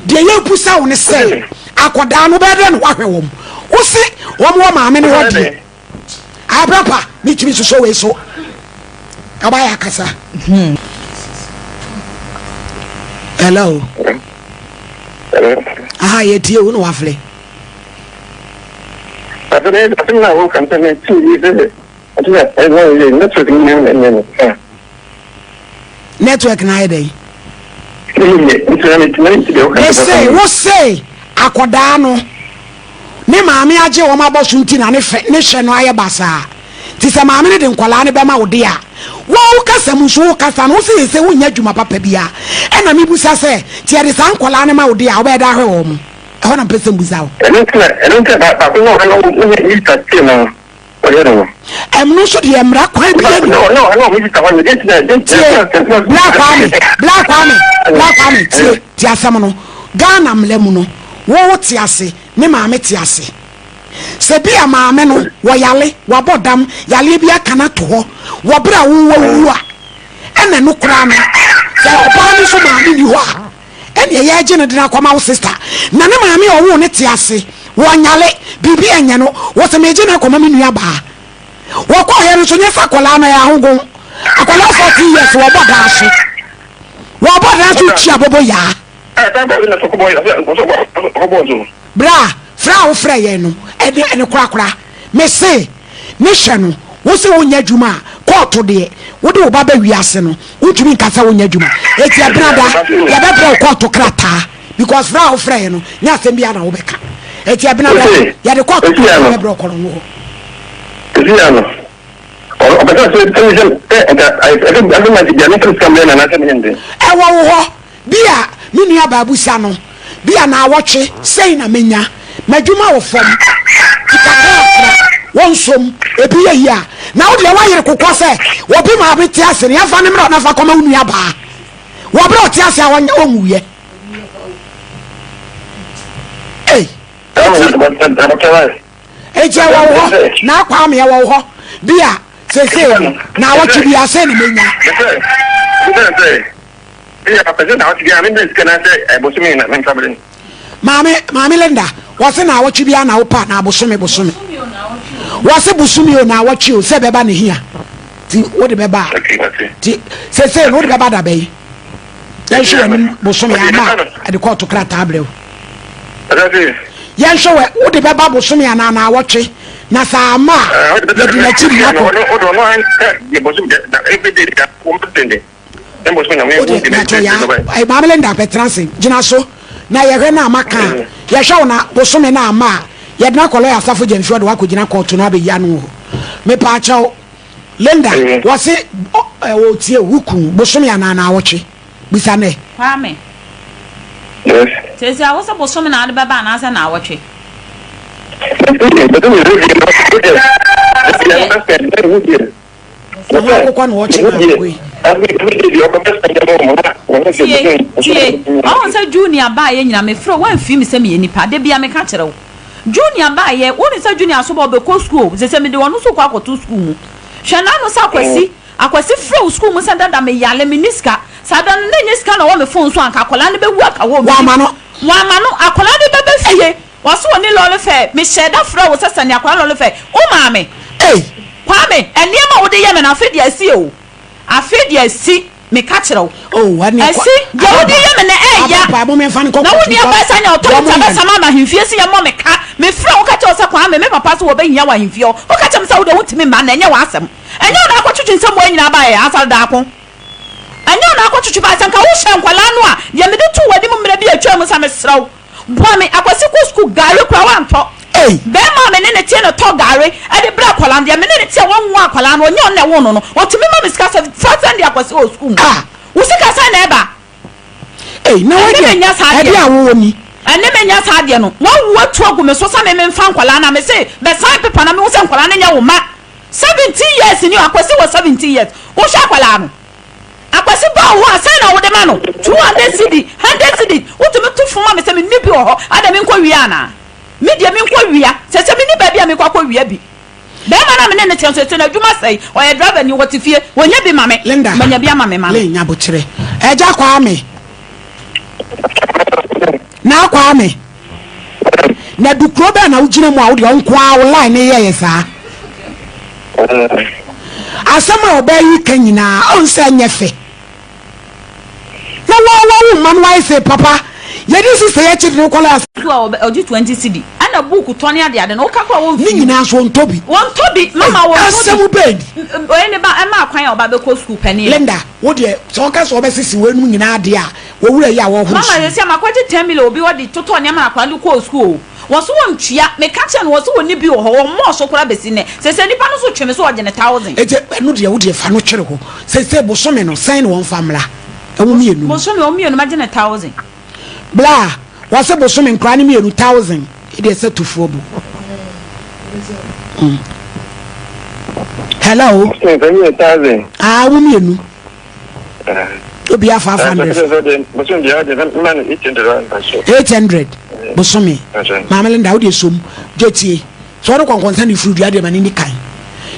Speaker 2: deɛ yɛbusa wo ne sɛ akɔdaa no wobɛyɛ dɛ no woahwɛ wɔm wo se wɔm wɔ maame no hɔ deɛ abrampa metumi soso wei so ɔbayɛ akasa hmm. hello aha yɛtie wo na wafle Network na ayɛ dɛn? Mese wo se akɔdaa no ne maame agye wɔn abɔ so nti na ne fɛ ne hwɛ no ayɛ basaa. Nti sɛ maame no de nkɔlaa no bɛma wo de a, wo wo kasa mu nso wo kasa no wo se sɛ wonyɛ adwuma papa bia. Ɛna mebusa sɛ, nti yɛde saa nkɔlaa no ma wo de a wobɛyɛ dɛ ahwɛ wɔn? Ɛhɔ na mepɛ sɛ mbusa wo.
Speaker 14: Ɛno nti na ɛno nti na baako na ɔno na Mr. Stay no ɔyɛ no no.
Speaker 2: Ɛno nso deɛ mmara kwan bi ani.
Speaker 14: No no no Mr. Hɔ no deɛ nti na deɛ nti
Speaker 2: na. Tie Bla Kwame Bla Kwame Bla Kwame tie tie asɛm no Ghana mmara mu no wo wo te ase ne maame te ase sɛ bi a maame no wɔ yale wabɔ dam yaleɛ bi aka no ato hɔ wɔ berɛ a wo wawu a ɛna ɛno koraa no sɛ ɔbaa no nso maame ni hɔ a Ɛneɛ yɛgye no de no akɔma wo sister na ne maame a ɔwoo no te ase wɔnyale biribi ɛnyɛ no wɔsɛ megye no akɔma me nua baa wɔkɔɔyɛ no nso nyɛ sɛ akwadaa no ɛyɛ ahogon akwadaa 14 years wɔbɔ daa so wɔbɔ daa so tua bobo yaa Bra frɛ a wofrɛ yɛn no ɛne ɛne korakora mese ne hwɛ no wo se wonyɛ adwuma a kɔɔto deɛ wode wo ba ba wiase no wontumi nka sɛ wonyɛ adwuma eti ɛbena da yɛbɛbrɛ wo kɔɔto krataa because frɛ a wofrɛ yɛn no nyɛ asɛm biara na wobɛka eti ɛbena da yɛde kɔɔto krataa bɛbrɛ wo kɔrɔ wo hɔ. Ɛwɔ wo hɔ Bi a me nuabaa bisa no, bi a naawɔtwe sei na menya, m'adwuma wɔ fam, nti kakrakra wɔnsom, ebi yɛ yie a, na wo deɛ woayere kokɔ sɛ obi maame te ase no, yɛmfa no mmra na fa kɔma wo nuabaa wɔ berɛ a ɔte ase a ɔnwuiɛ. Ei, enti. Eti ɛwɔ wo hɔ na Kwame ɛwɔ wo hɔ bi a sese no na awɔtwe bi ase na menya. Maame maame Linda wɔse na awɔtwe bi na wopa na abosome bosome wɔse bosome o na awɔtwe o sɛ bɛba ne hia ti wode bɛba a ti sese no wode bɛba da bɛyi yɛnhwɛ w'anim bosome ama ɛde kɔɔto krataa brɛ wo yɛnhwɛ wɛ wode bɛba bosome anaa naawɔtwe na saa ama a yɛde n'akyi di akɔ wode natɔ ya maame Linda bɛtena ase gyina so na yɛhwɛ no ama ka a yɛhwɛ wo na bosome no ama a yɛde no akɔ lɔya asafo gyamfi ɔde wakɔgyina kɔɔto no abɛyi ano wɔ hɔ mepaakyɛw Linda wɔse ɔtie wo kun bosome anaa naawɔtwe bisa nɛ.
Speaker 13: Kwame.
Speaker 14: Yes.
Speaker 13: Sɛsi a wose bosome na wode bɛba anaasɛ naawɔtwe?
Speaker 2: Akokɔ na ɔkye na akokɔ yi.
Speaker 13: Tie tie ɔhu sɛ Junior baayɛ nyina mefrɛ wo woamfii me sɛ meyɛ nipa da bia meka kyerɛ wo Junior baayɛ wonim sɛ Junior so ba ɔbɛkɔ school o sɛsɛ mede ɔno nso kɔ akɔto school mu hwɛ n'ano sɛ Akwasi Akwasi frɛ wo school mu sɛ dada meyale menni sika saa da no na ɛnyɛ sika na ɛwɔ me phone so anka akwadaa no bɛwu aka hɔ
Speaker 2: Wamma no.
Speaker 13: Wamma no akwadaa no bɛba fie Ɔse ɔni lɔre fɛ, me hyɛɛ da frɛɛ wo sɛ sɛne akwadaa lɔre fɛ, wo maa me.
Speaker 2: Ei!
Speaker 13: Kwame, nneɛma a wode yɛ me no afe deɛ asi o, afe deɛ asi, me ka kyerɛ wo.
Speaker 2: Oh, ɛneɛ kɔ,
Speaker 13: Asi, deɛ wode yɛ me no ɛɛya.
Speaker 2: Ababa, mo menfa no nkɔ
Speaker 13: Na wo
Speaker 2: kɔɔto
Speaker 13: nua
Speaker 2: because
Speaker 13: baa sɛ anya
Speaker 2: deɛ
Speaker 13: ɔtɔ
Speaker 2: ɔmo
Speaker 13: lita
Speaker 2: yɛ no.
Speaker 13: bɛsa ma me ahemfie se yɛmmɔ me ka, me frɛɛ wo ka kyerɛ wo sɛ Kwame, me papa se wɔbɛhia wo ahemfie hɔ, wo ka kyerɛ me sɛ wo deɛ wontumi mma na ɛnyɛ w'asɛm. Ɛnyɛ wo na akɔtwetwe nsɛm wei nyinaa baeɛ, Asare Daako. Ɛnyɛ wo na akɔtwetwe baeɛ, sɛ nka wohyɛɛ nkwadaa no a, deɛ mede too w'anim mmerɛ bi a atwam sɛ mesrɛ wo, Boa me Akwasi kɔ sukuu gari koraa wantɔ Bɛɛma a me ne no teɛ na ɔtɔ gari de brɛ akwadaa no deɛ me ne no teɛ wɔnwo akwadaa no ɔnyɛ ɔno na ɛwoo no no ɔtumi ma me sika sɛ fa sɛnde Akwasi wɔ sukuu mu wo sika sɛn na ɛba
Speaker 2: Ei na
Speaker 13: ɛne
Speaker 2: wadeɛ
Speaker 13: me nya saa
Speaker 2: ɛdeɛ
Speaker 13: adeɛ
Speaker 2: a wowɔ ni.
Speaker 13: Ɛne me nya saa adeɛ no wawu atu agu me so sɛ me memfa nkwadaa no a me se bɛ sign paper na mehu sɛ nkwadaa no nyɛ wo mma 17 years ni o Akwasi wɔ 17 years wohwɛ akwadaa no Akwasi ba wo hɔ a sɛn na wode ma no? 200 cedi, 100 cedi, wotumi to fo ma me sɛ menni bi wɔ hɔ, adɛn menkɔ wia anaa? Me deɛ menkɔ wia, sɛsɛ menni baabi a mekɔ akɔ wia bi. Bɛɛma no a me ne no te nso sɛ n'adwuma sɛe, ɔyɛ driver ni, ɔte fie, ɔnya bi ma me,
Speaker 2: Linda,
Speaker 13: manya bi ama me ma no.
Speaker 2: Lynn Nyabokyerɛ, Agya Kwame, Naa Kwame, na du kuro bɛn na wogyina mu a wodeɛ wo nko ara wo line no yɛyɛ saa? Asɛm a ɔbaa yi ka nyinaa ɔn sɛ ɛnyɛ fɛ. Na wa wa wo mma no ayɛ sɛ papa yɛde sista yi akyi de no kɔlɛ as.
Speaker 13: Sukuu a ɔbɛ ɔgye 20 cedi ɛna book tɔ ne ade ade no woka koraa
Speaker 2: Ne
Speaker 13: wɔnfii wo.
Speaker 2: nyinaa nso ɔntɔ bi.
Speaker 13: Wɔntɔ bi mama
Speaker 2: Ei
Speaker 13: wɔntɔ bi.
Speaker 2: asɛm bɛn ni.
Speaker 13: Wei ne ba ɛma kwan a ɔba bɛkɔ sukuu panin no.
Speaker 2: Linda wo deɛ sɛ ɔka sɛ ɔbɛsese weinom nyinaa deɛ a wɔ wura yi a wɔhoro
Speaker 13: Mama
Speaker 2: so yi.
Speaker 13: sɛsi a makɔgye 10 million obi hɔ de totɔ nneɛma na akwadaa no de kɔɔ sukuu o. Wɔse wɔntua, meka kyerɛɛ no wɔse wɔnni bi wɔ hɔ, wɔmmɔɔ so koraa bɛsi nnɛ. Seesei nipa no nso twe me so ɔgye ne thousand.
Speaker 2: Enti ɛno deɛ wodeɛ fa no twere hɔ. Seesei bosome no sɛn na wɔmfa mmra? Ɛwo mmienu no.
Speaker 13: Bosome wɔn mmienu mɛgye no thousand.
Speaker 2: Bla, wɔse bosome nkoraa no mmienu thousand, ɛdeɛ sɛ tufoɔ bu. Mm. Hello.
Speaker 14: Bosome nkoraa mmienu thousand.
Speaker 2: Ah, wɔn mmienu. Obi afa 500. 800 bosome. Maame Linda wo deɛ som gye tie. Sɛ ɔde kɔnkɔnsa ne furu dua deɛ ma ne ni kan.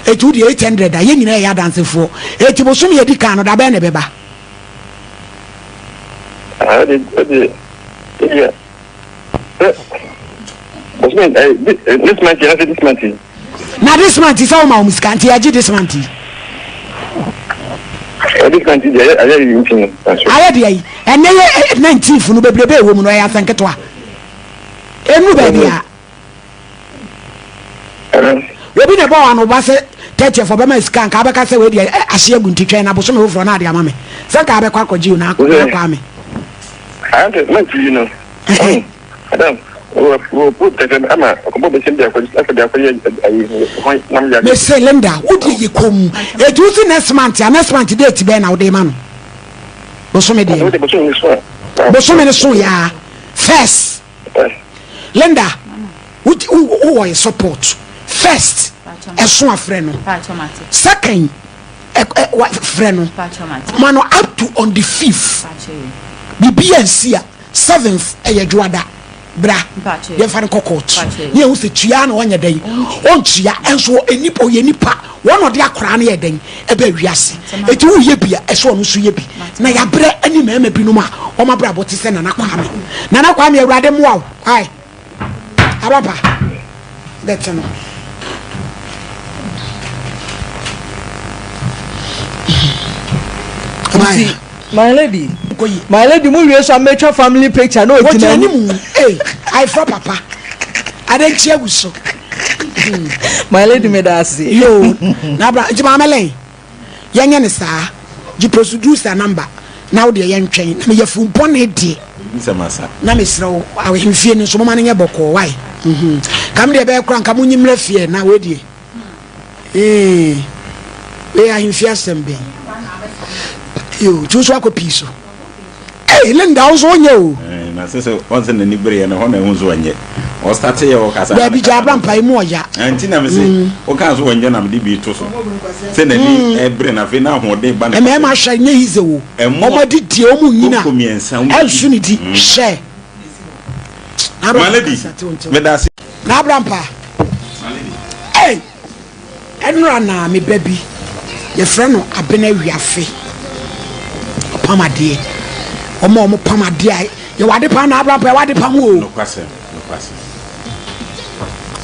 Speaker 2: Eti wo deɛ 800 a yɛn nyinaa yɛ adansefoɔ. Eti bosome yɛ di kan no da bɛn na ɛbɛba?
Speaker 14: This month, this month.
Speaker 2: Na this month sɛ woma wɔn sika nti yɛgye this month yi.
Speaker 14: This month deɛ ayɛ yi nti no.
Speaker 2: Ayɛ deɛ yi ɛnɛ yɛ 19th no bebrebe ɛwɔ mu no ɛyɛ asɛnketewa. Ɛnu baabi a. Obi na ɛbɔ wɔn ano ba sɛ 30th ɔbɛma sika nka abɛka sɛ wei deɛ ahye agu nti twɛn na bosome foforɔ na ade ama me sɛ nka abɛkɔ akɔgye o na akɔ ame.
Speaker 14: Month yi no. Madam, wɔ wɔ po tɛtɛ ama ɔkɔbɔ bɛsɛm de akɔ akɔ de akɔyɛ ayi hɔn nam yɛ.
Speaker 2: Mese Linda, wo deɛ yɛ komm. Eti wo se next month a, next month date bɛn na wode ma no? Bosome deɛ no. Bosome no so yaa. First. Linda, wo wo wɔ yɛ support. First, ɛso afrɛ no. Second, frɛ no. Ma no up to on the fifth. Bibi ansi a. Seventh ɛyɛ dwoada. Bra yɛmfa no nkɔ court ne yɛhu sɛ tua na ɔnyɛ dɛn ɔntua ɛnso nnipa ɔyɛ nipa wɔn na ɔde akoraa no yɛ dɛn ɛbɛ wiase eti woyɛ bi a ɛsɛ ɔno nso yɛ bi na yabrɛ ɛne mmarima binom a wɔn abrabɔ te sɛ Nana Kwame Nana Kwame awurade mmoa wo ae ababa bɛte no.
Speaker 9: Nti my lady my lady mu wie so a mɛtwa family picture na ogyina
Speaker 2: mu. Ogyina mu ee ayefra papa adenkye agu so.
Speaker 9: My lady mi da ase.
Speaker 2: Yoo na abra nti maame lɛn yɛnyɛ ne saa gye producer number na wo deɛ yɛntwɛn na meyɛ fun bɔne deɛ. Na mesrɛ wo ahemfie no nso moma no nyɛ bɔkɔɔ wae kam deɛ ɛbɛyɛ kora nka monyi mmerɛ fie na wei deɛ Ee, wei ahemfie asɛm bɛn? Yo, nti wo nso akɔ pii so. Ee, Linda, wo nso wonyɛ o.
Speaker 6: Eh, na sɛ sɛ ɔn sɛ n'ani bereɛ no hɔ na ɛhu so ɔnyɛ. Ɔstate yɛ ɔkasa.
Speaker 2: Daabi gya abra mpa emu ɔya.
Speaker 6: Eh, nti na me se, mm. woka so ɔnyɛ na mede bi to so. Sɛ n'ani mm. ɛbere na afei na ahoɔden ba ne.
Speaker 2: Mmarima hwɛ nyɛ yize o. Ɔmo adidie ɔmo nyina. Ɛnso ne di mm. hwɛ.
Speaker 6: Malady, meda ase.
Speaker 2: N'abrampa, ei, ɛnora na me ba bi, yɛfrɛ no Abena Wiafe, ɔpam adeɛ. Wɔn a wɔpam adeɛ a, yɛwɔ ade pam n'abrampa, yɛwɔ ade pam o.
Speaker 6: Nokwasɛm, nokwasɛm.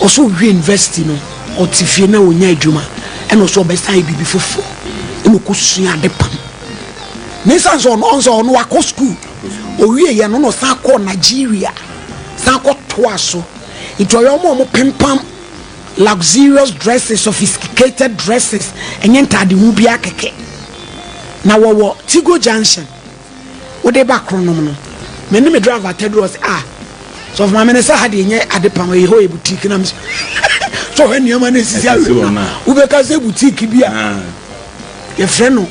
Speaker 2: Ɔsɛ owie university no, ɔte fie na ɔnya adwuma, ɛna ɔsɛ ɔbɛsan ayɛ biribi foforɔ, ɛna ɔkɔsua ade pam. Ne nsa sɛ ɔno ɔnsɛ ɔno wakɔ school, owie yɛ no na ɔsan kɔɔ Nigeria. san kɔ toa so nti ɔyɛ wɔn a wɔpempam luxurious dresses sophisticated dresses ɛnyɛ ntaade hu biara kɛkɛ na wɔwɔ Tigo Junction wode ba kronom no me ne me driver ataduru ɔsɛ ah sɔfo maame ne sɛ ha deɛ nyɛ ade pam ɛyɛ hɔ yɛ boutique na sɛ ɔhwɛ nneɛma no esisi awie no wobɛka sɛ boutique bi a ah. yɛfrɛ no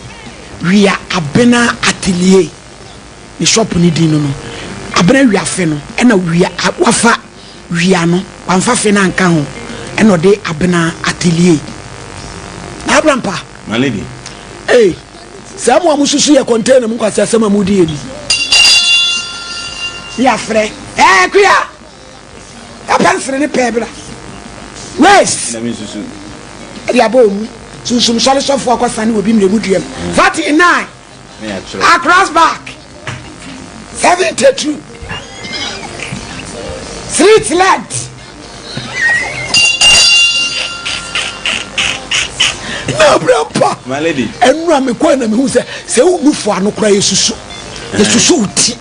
Speaker 2: wia abena atelier Ne shop no din no no abena wia fe no ɛna wia wafa wia no wamfa fe no anka ho ɛna ɔde abena atelier na abrampa.
Speaker 6: My lady.
Speaker 2: Ee saa mu a mo susu yɛ container mu nkwasi asɛm a mo di yɛ ni. Ne yafrɛ ɛɛ kuya ɛpɛnsere ne pɛɛ bra waste.
Speaker 6: Na mi susu.
Speaker 2: Ɛde abɔ omu sunsum sɔre sɔfo akɔsane obi mmerɛ mu duam 49. Across back 72 Street length na abira mpa ɛnu a mekɔ na mehu sɛ sɛ wo nufu ano koraa yɛsusu yɛsusu wo ti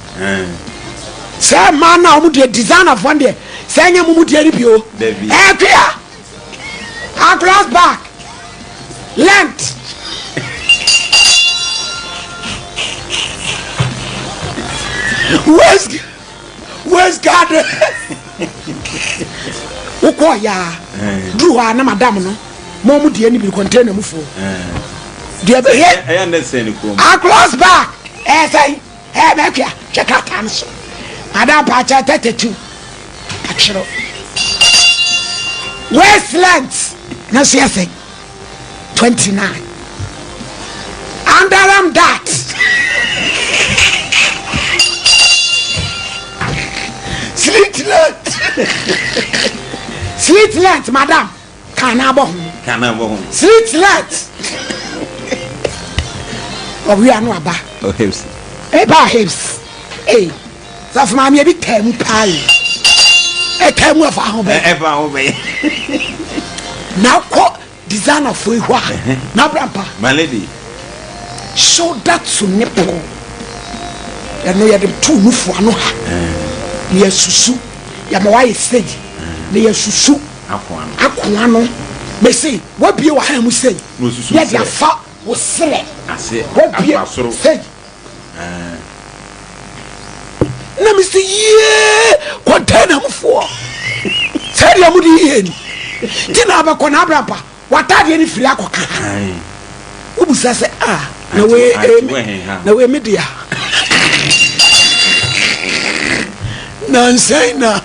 Speaker 2: sɛ mmaa no a wɔn deɛ designerfoɔ deɛ sɛ ɛnyɛ mo mu deɛ no bio ɛkua Across back, length. Waist, waist guard. Wokɔ ya duru hɔ a na madam no mo mo deɛ no bi container mu foɔ. Deɛ bɛyɛ.
Speaker 6: Ɛyɛ ne sɛn ne kurom.
Speaker 2: Across back ɛyɛ sɛn. Ɛɛ mɛkua hwɛ krataa no so. Madam paakyɛ 32 atwerɛ. Waist length no nso yɛ sɛn? 29. Underarm dart. Slit length. Slit length madam. Kan na abɔ ho.
Speaker 6: Kan na abɔ ho.
Speaker 2: Slit light. Ɔwia no aba.
Speaker 6: Oh hips.
Speaker 2: Eba hips. Ee. Safo maame ebi taa mu paa yi. Ɛtaa mu ɛfa ho bɛyɛ.
Speaker 6: Ɛfa ho bɛyɛ.
Speaker 2: Na kɔ designer fo yi hɔ a. Na abrampa.
Speaker 6: My lady.
Speaker 2: Shoulder to nipple. Ɛno yɛde to nufu ano ha. Na yɛsusu. Yɛma wayɛ sei. Na yɛsusu. Akoa no. Mese, woabue w'ahan mu sei, na yɛde afa wo serɛ. Woabue sei. Na mese, yie, container mufoɔ, sɛdeɛ mode yie ni. Nti na abɛkɔ na abrampa. W'ataadeɛ no firi akɔka ha. Wobisa sɛ, ah, na wei eh, na wei me dea. Nansɛn na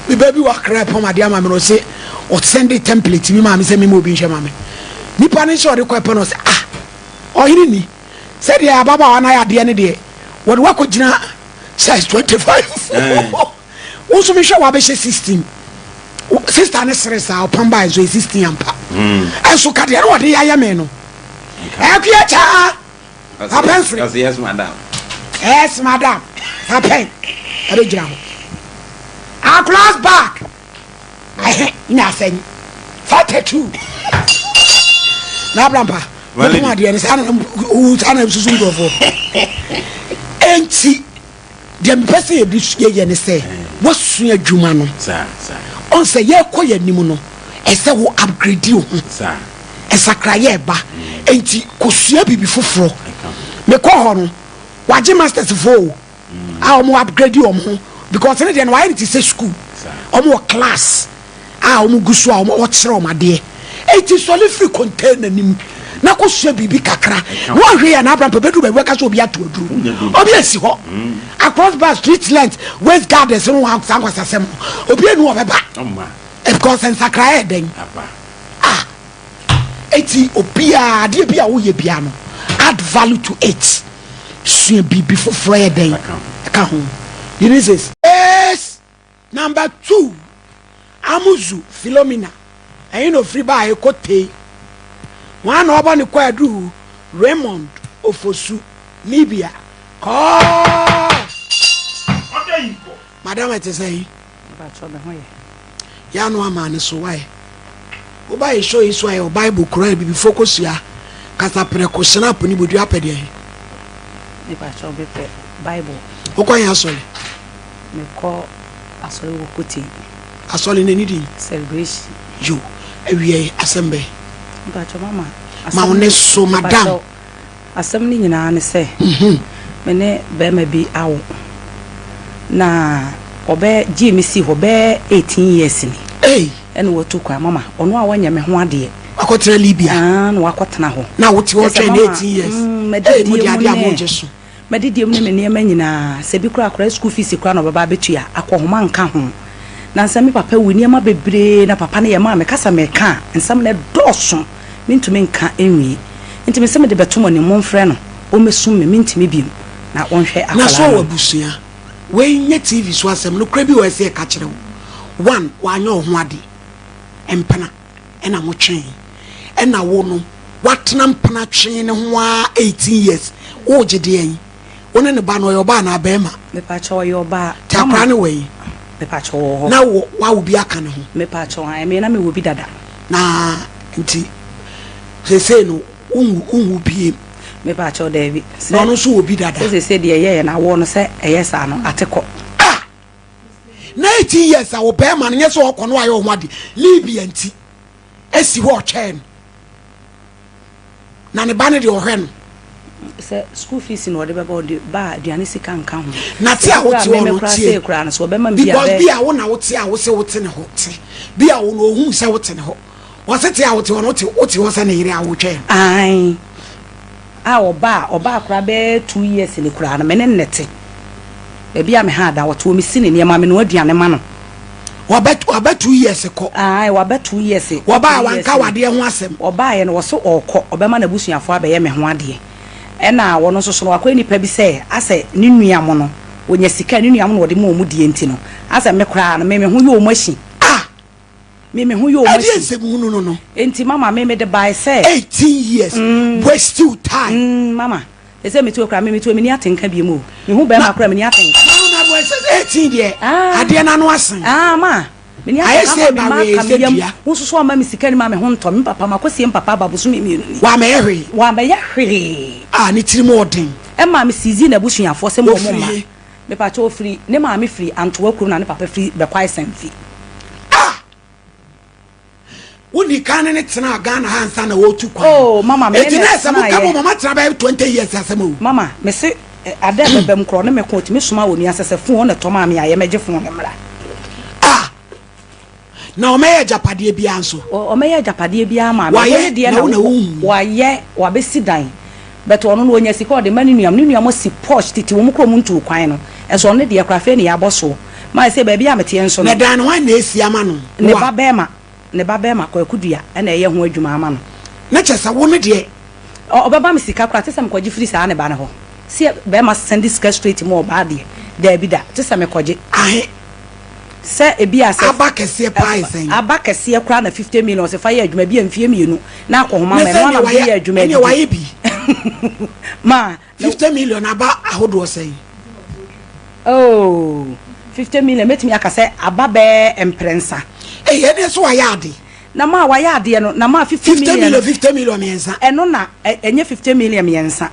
Speaker 2: me ba bi wɔ akra pam adeɛ ama me no ɔse ɔsɛnde template bi maa me sɛ mema obi nhwɛ ma me. Nipa no nso ɔde kɔ ɛpɛ no ɔse ah, ɔhene ni sɛdeɛ ababaawa no ayɛ adeɛ no deɛ wɔde wakɔgyina size 25. Wo nso mehwɛ wabɛhyɛ 16. Sister ne sere saa ɔpam baa nso yɛ 16 ampa. Ɛnso ka deɛ na ɔde yɛ me no. Ɛkua kyaa. Apɛn sere.
Speaker 6: Yes madam.
Speaker 2: Yes madam. Apɛn. Ɛbɛgyina hɔ. Across back. Ɛhɛ nya asɛn. 42. Na abrampa. Mopom adeɛ no saa na saa na susu nkurɔfoɔ. Enti deɛ mepɛ sɛ yɛde yɛyɛ ne sɛ woasua adwuma no. Ɔn sɛ yɛkɔ yɛn anim no ɛsɛ wo upgrade wo ho. Nsakraeɛ ɛba. Enti kɔsua biribi foforɔ. Mekɔ hɔ no wagye masters foɔ o a wɔn upgrade wɔn ho because ne deɛ no wayɛ no te sɛ school. Wɔn wɔ class. a wɔn gu so a wɔn ɔkyerɛ wɔn adeɛ. Eti sɔle firi container nim na kɔ sua biribi kakra. Na wɔhwɛ yɛ na Abraham pɛ bɛduru baabi wɔka sɛ obi ato aduro. Obi asi hɔ. Across bar street length waste gardens no wɔn saa nkwasasɛm no. Obi anu ɔbɛba. Because nsakraeɛ yɛ dɛn? Ah. Eti obiara adeɛ bi a woyɛ biara no add value to it. Sua biribi foforɔ yɛ dɛn? Ɛka ho. Ulysses. Yes. Number 2, Amuzu Philomena, ɛhe na ofiri baeɛ Kotei? Hwan na ɔbɔ ne kwaadu Raymond Ofosu, Libya, kɔɔ! Madam ɛte sɛn?
Speaker 8: Mpakyɛw me ho yɛ.
Speaker 2: Yɛ ano ama ne so why? Woba yɛ show yi so a yɛwɔ Bible, Quran, Abibifoɔ kosua, kasaprɛko, hyena, poni, bodua apɛ deɛn?
Speaker 8: Mepakyɛw mepɛ Bible.
Speaker 2: Wokɔ yɛn asɔre?
Speaker 8: Mekɔ asɔre wɔ Kotei.
Speaker 2: Asɔre no ne din?
Speaker 8: Celebration.
Speaker 2: Yo, awiei asɛm bɛn?
Speaker 8: Mpakyɛw mama.
Speaker 2: Ma wo ne so madam.
Speaker 8: Asɛm no nyinaa ne sɛ, me ne barima bi awo, na ɔbɛ gyee me sii hɔ bɛyɛ 18 years ni.
Speaker 2: Ei!
Speaker 8: Ɛna watu kwan, mama, ɔno a wanyɛ me ho adeɛ.
Speaker 2: Wakɔtena Libya.
Speaker 8: Aa, na wakɔtena hɔ.
Speaker 2: Na wote hɔ twɛn no 18 years. Ei, mo de adeɛ a mogye so.
Speaker 8: M'adidie mu ne me nneɛma nyinaa, sɛ bi koraa akwadaa sukuu fees koraa na ɔbɛba abɛtua, akɔnhoma nka ho. Nansa me papa wu, nneɛma bebree na papa no yɛ maa me, ka sɛ meka a, nsɛm no ɛdɔɔso, mentumi nka nwie. Nti mese mede bɛto mo anim, momfrɛ no, ɔmmɛsum me, mentumi bio, na ɔnhwɛ
Speaker 2: Na so
Speaker 8: akwadaa
Speaker 2: ɔwɔ
Speaker 8: no.
Speaker 2: abusua? Wei nyɛ TV so asɛm, nokorɛ bi wɔ hɔ ɛsɛ yɛka kyerɛ wo. One, wanyɛ wo ho ade, mpena ɛna motwee, ɛna wo no woatena mpena twee no ho ara 18 years, woregye deɛn? Wo ne ne ba no ɔyɛ ɔbaa anaa bɛrima?
Speaker 8: Mepakyɛw ɔyɛ ɔbaa.
Speaker 2: Nti akwadaa no wɔ he?
Speaker 8: Mepakyɛw ɔwɔ hɔ.
Speaker 2: Na wo woawo bi aka ne ho?
Speaker 8: Mepakyɛw ae, me na mewɔ bi dada.
Speaker 2: Na nti seesei no wonwu wonwu biem?
Speaker 8: Mepakyɛw daabi.
Speaker 2: Na ɔno nso wɔ bi dada?
Speaker 8: Sɛ seesei deɛ ɛyɛɛ no awoɔ no sɛ ɛyɛ saa no ate kɔ.
Speaker 2: Ah! 19 years a ɔbarima no nyɛ sɛ ɔkɔ no ayɛ ɔho ade Libya nti esi hɔ ɔtwɛn no na ne ba no deɛ ɔhwɛ no.
Speaker 8: Sɛ school fees na ɔde bɛba ɔde ba a aduane sika nka ho.
Speaker 2: Na te a wote hɔ no tie because bi a wo na wote a wose wote ne hɔ te bi a wo na ohun sɛ wote ne hɔ wɔse te a wote hɔ no wote wote hɔ sɛ ne yere a wotwɛn no.
Speaker 8: Ae a ɔba a ɔba akora bɛyɛ 2 years ni koraa no me ne no na ɛte. Baabi a me ha da ɔte hɔ me si ne nneɛma me noa aduane ma no.
Speaker 2: Waba waba 2 years kɔ.
Speaker 8: Ae waba 2 years.
Speaker 2: Wɔbaa wanka wadeɛ ho asɛm.
Speaker 8: Ɔbaeɛ no wɔse ɔɔkɔ ɔbɛma n'abusuafoɔ abɛyɛ me ho adeɛ ɛna ɔno nso so no wakɔyɛ nipa bi sɛ asɛ ne nua mo no ɔnya sika a ne nua mo na ɔde ma wɔn die nti no asɛ me koraa no me me ho yɛ wɔn ahyi.
Speaker 2: Ah!
Speaker 8: Me me ho yɛ wɔn ahyi.
Speaker 2: Ɛdeɛ nsɛm hunu no no.
Speaker 8: Nti mama me mede bae sɛ.
Speaker 2: 18 years waste your time.
Speaker 8: Mm mama. Ɛsɛ metuo koraa me metuo menni atenka biom o mehu bɛrima koraa menni atenka.
Speaker 2: Na na bɔ ɛsɛ 18 deɛ adeɛ n'ano asen.
Speaker 8: Ah ma menni atenka ama me ma aka me yam wo nso so ama me sika ni ma me ho ntɔ me papa ma kɔsie me papa aba bosome mmienu ni.
Speaker 2: Wamɛyɛ hwee.
Speaker 8: Wamɛyɛ hwee.
Speaker 2: Ah ne tirim ɔden.
Speaker 8: Ɛma me sizi n'abusuafoɔ sɛ mo wɔn mma. Mepakyɛ ofiri ne maame firi Antoa kurom na ne papa firi Bɛkwae Sanfi.
Speaker 2: Ah! Wonni kan ne ne tenaa Ghana ha ansa na wɔretu kwan.
Speaker 8: Oh, mama, me ne
Speaker 2: Eti
Speaker 8: na
Speaker 2: na ɛsɛ mo ka
Speaker 8: tenaeɛ.
Speaker 2: mo mama tena bɛyɛ 20 years asɛm o.
Speaker 8: Mama, me se eh, ada a ɛbɛba mu koraa ɔne me ko, ɔtumi soma onua sɛ sɛ phone ɔna ɛtɔ maa me a, yɛmmɛgye phone no mmra.
Speaker 2: Ah! Na ɔmɛyɛ agyapadeɛ biara nso.
Speaker 8: Ɔmɛyɛ agyapadeɛ biara maa me.
Speaker 2: Wayɛ,
Speaker 8: Wo ne deɛ
Speaker 2: na
Speaker 8: na
Speaker 2: wo na wonhu.
Speaker 8: wayɛ, wabɛsi dan. But ɔno no ɔnya sika ɔde ma ne nua, ne nua mo si Porsche tete wɔn kura wɔn ntuu kwan no. Ɛso ɔno deɛ koraa afei na yɛabɔ soɔ. Ma ɛsɛ baabi a meteɛ nso no.
Speaker 2: Na dan no hwan na esi ama no?
Speaker 8: Ne
Speaker 2: Wo a?
Speaker 8: ba bɛɛma, ne ba bɛɛma Kwaku Dua na ɛyɛ ho adwuma ama no.
Speaker 2: Na kyerɛ sɛ wo no deɛ.
Speaker 8: Ɔbɛma me sika koraa te sɛ mekɔgye firi saa ne ba no hɔ. Sɛ bɛɛma sɛnde sika straight ma ɔbaa deɛ, daabi da, te sɛ mekɔgye.
Speaker 2: Ahe?
Speaker 15: Sɛ ebi a sɛ.
Speaker 2: Aba kɛseɛ paa yɛ sɛn?
Speaker 15: Aba kɛseɛ koraa na 50 million sɛ fa yɛ adwuma bi a mfie mmienu na akɔhoma ma ɛno ara na mede yɛ adwuma
Speaker 2: adidi. Ɛneɛ wayɛ bi.
Speaker 15: Ma.
Speaker 2: 50 million aba ahodoɔ sɛn?
Speaker 15: Oh, 50 million mɛtumi aka sɛ aba bɛɛ mprɛnsa.
Speaker 2: Ei, ɛneɛ so wayɛ ade.
Speaker 15: Na ma wayɛ adeɛ no, na ma 50 million.
Speaker 2: 50 million, 50 million mmiɛnsa.
Speaker 15: Ɛno na ɛnyɛ 50 million mmiɛnsa.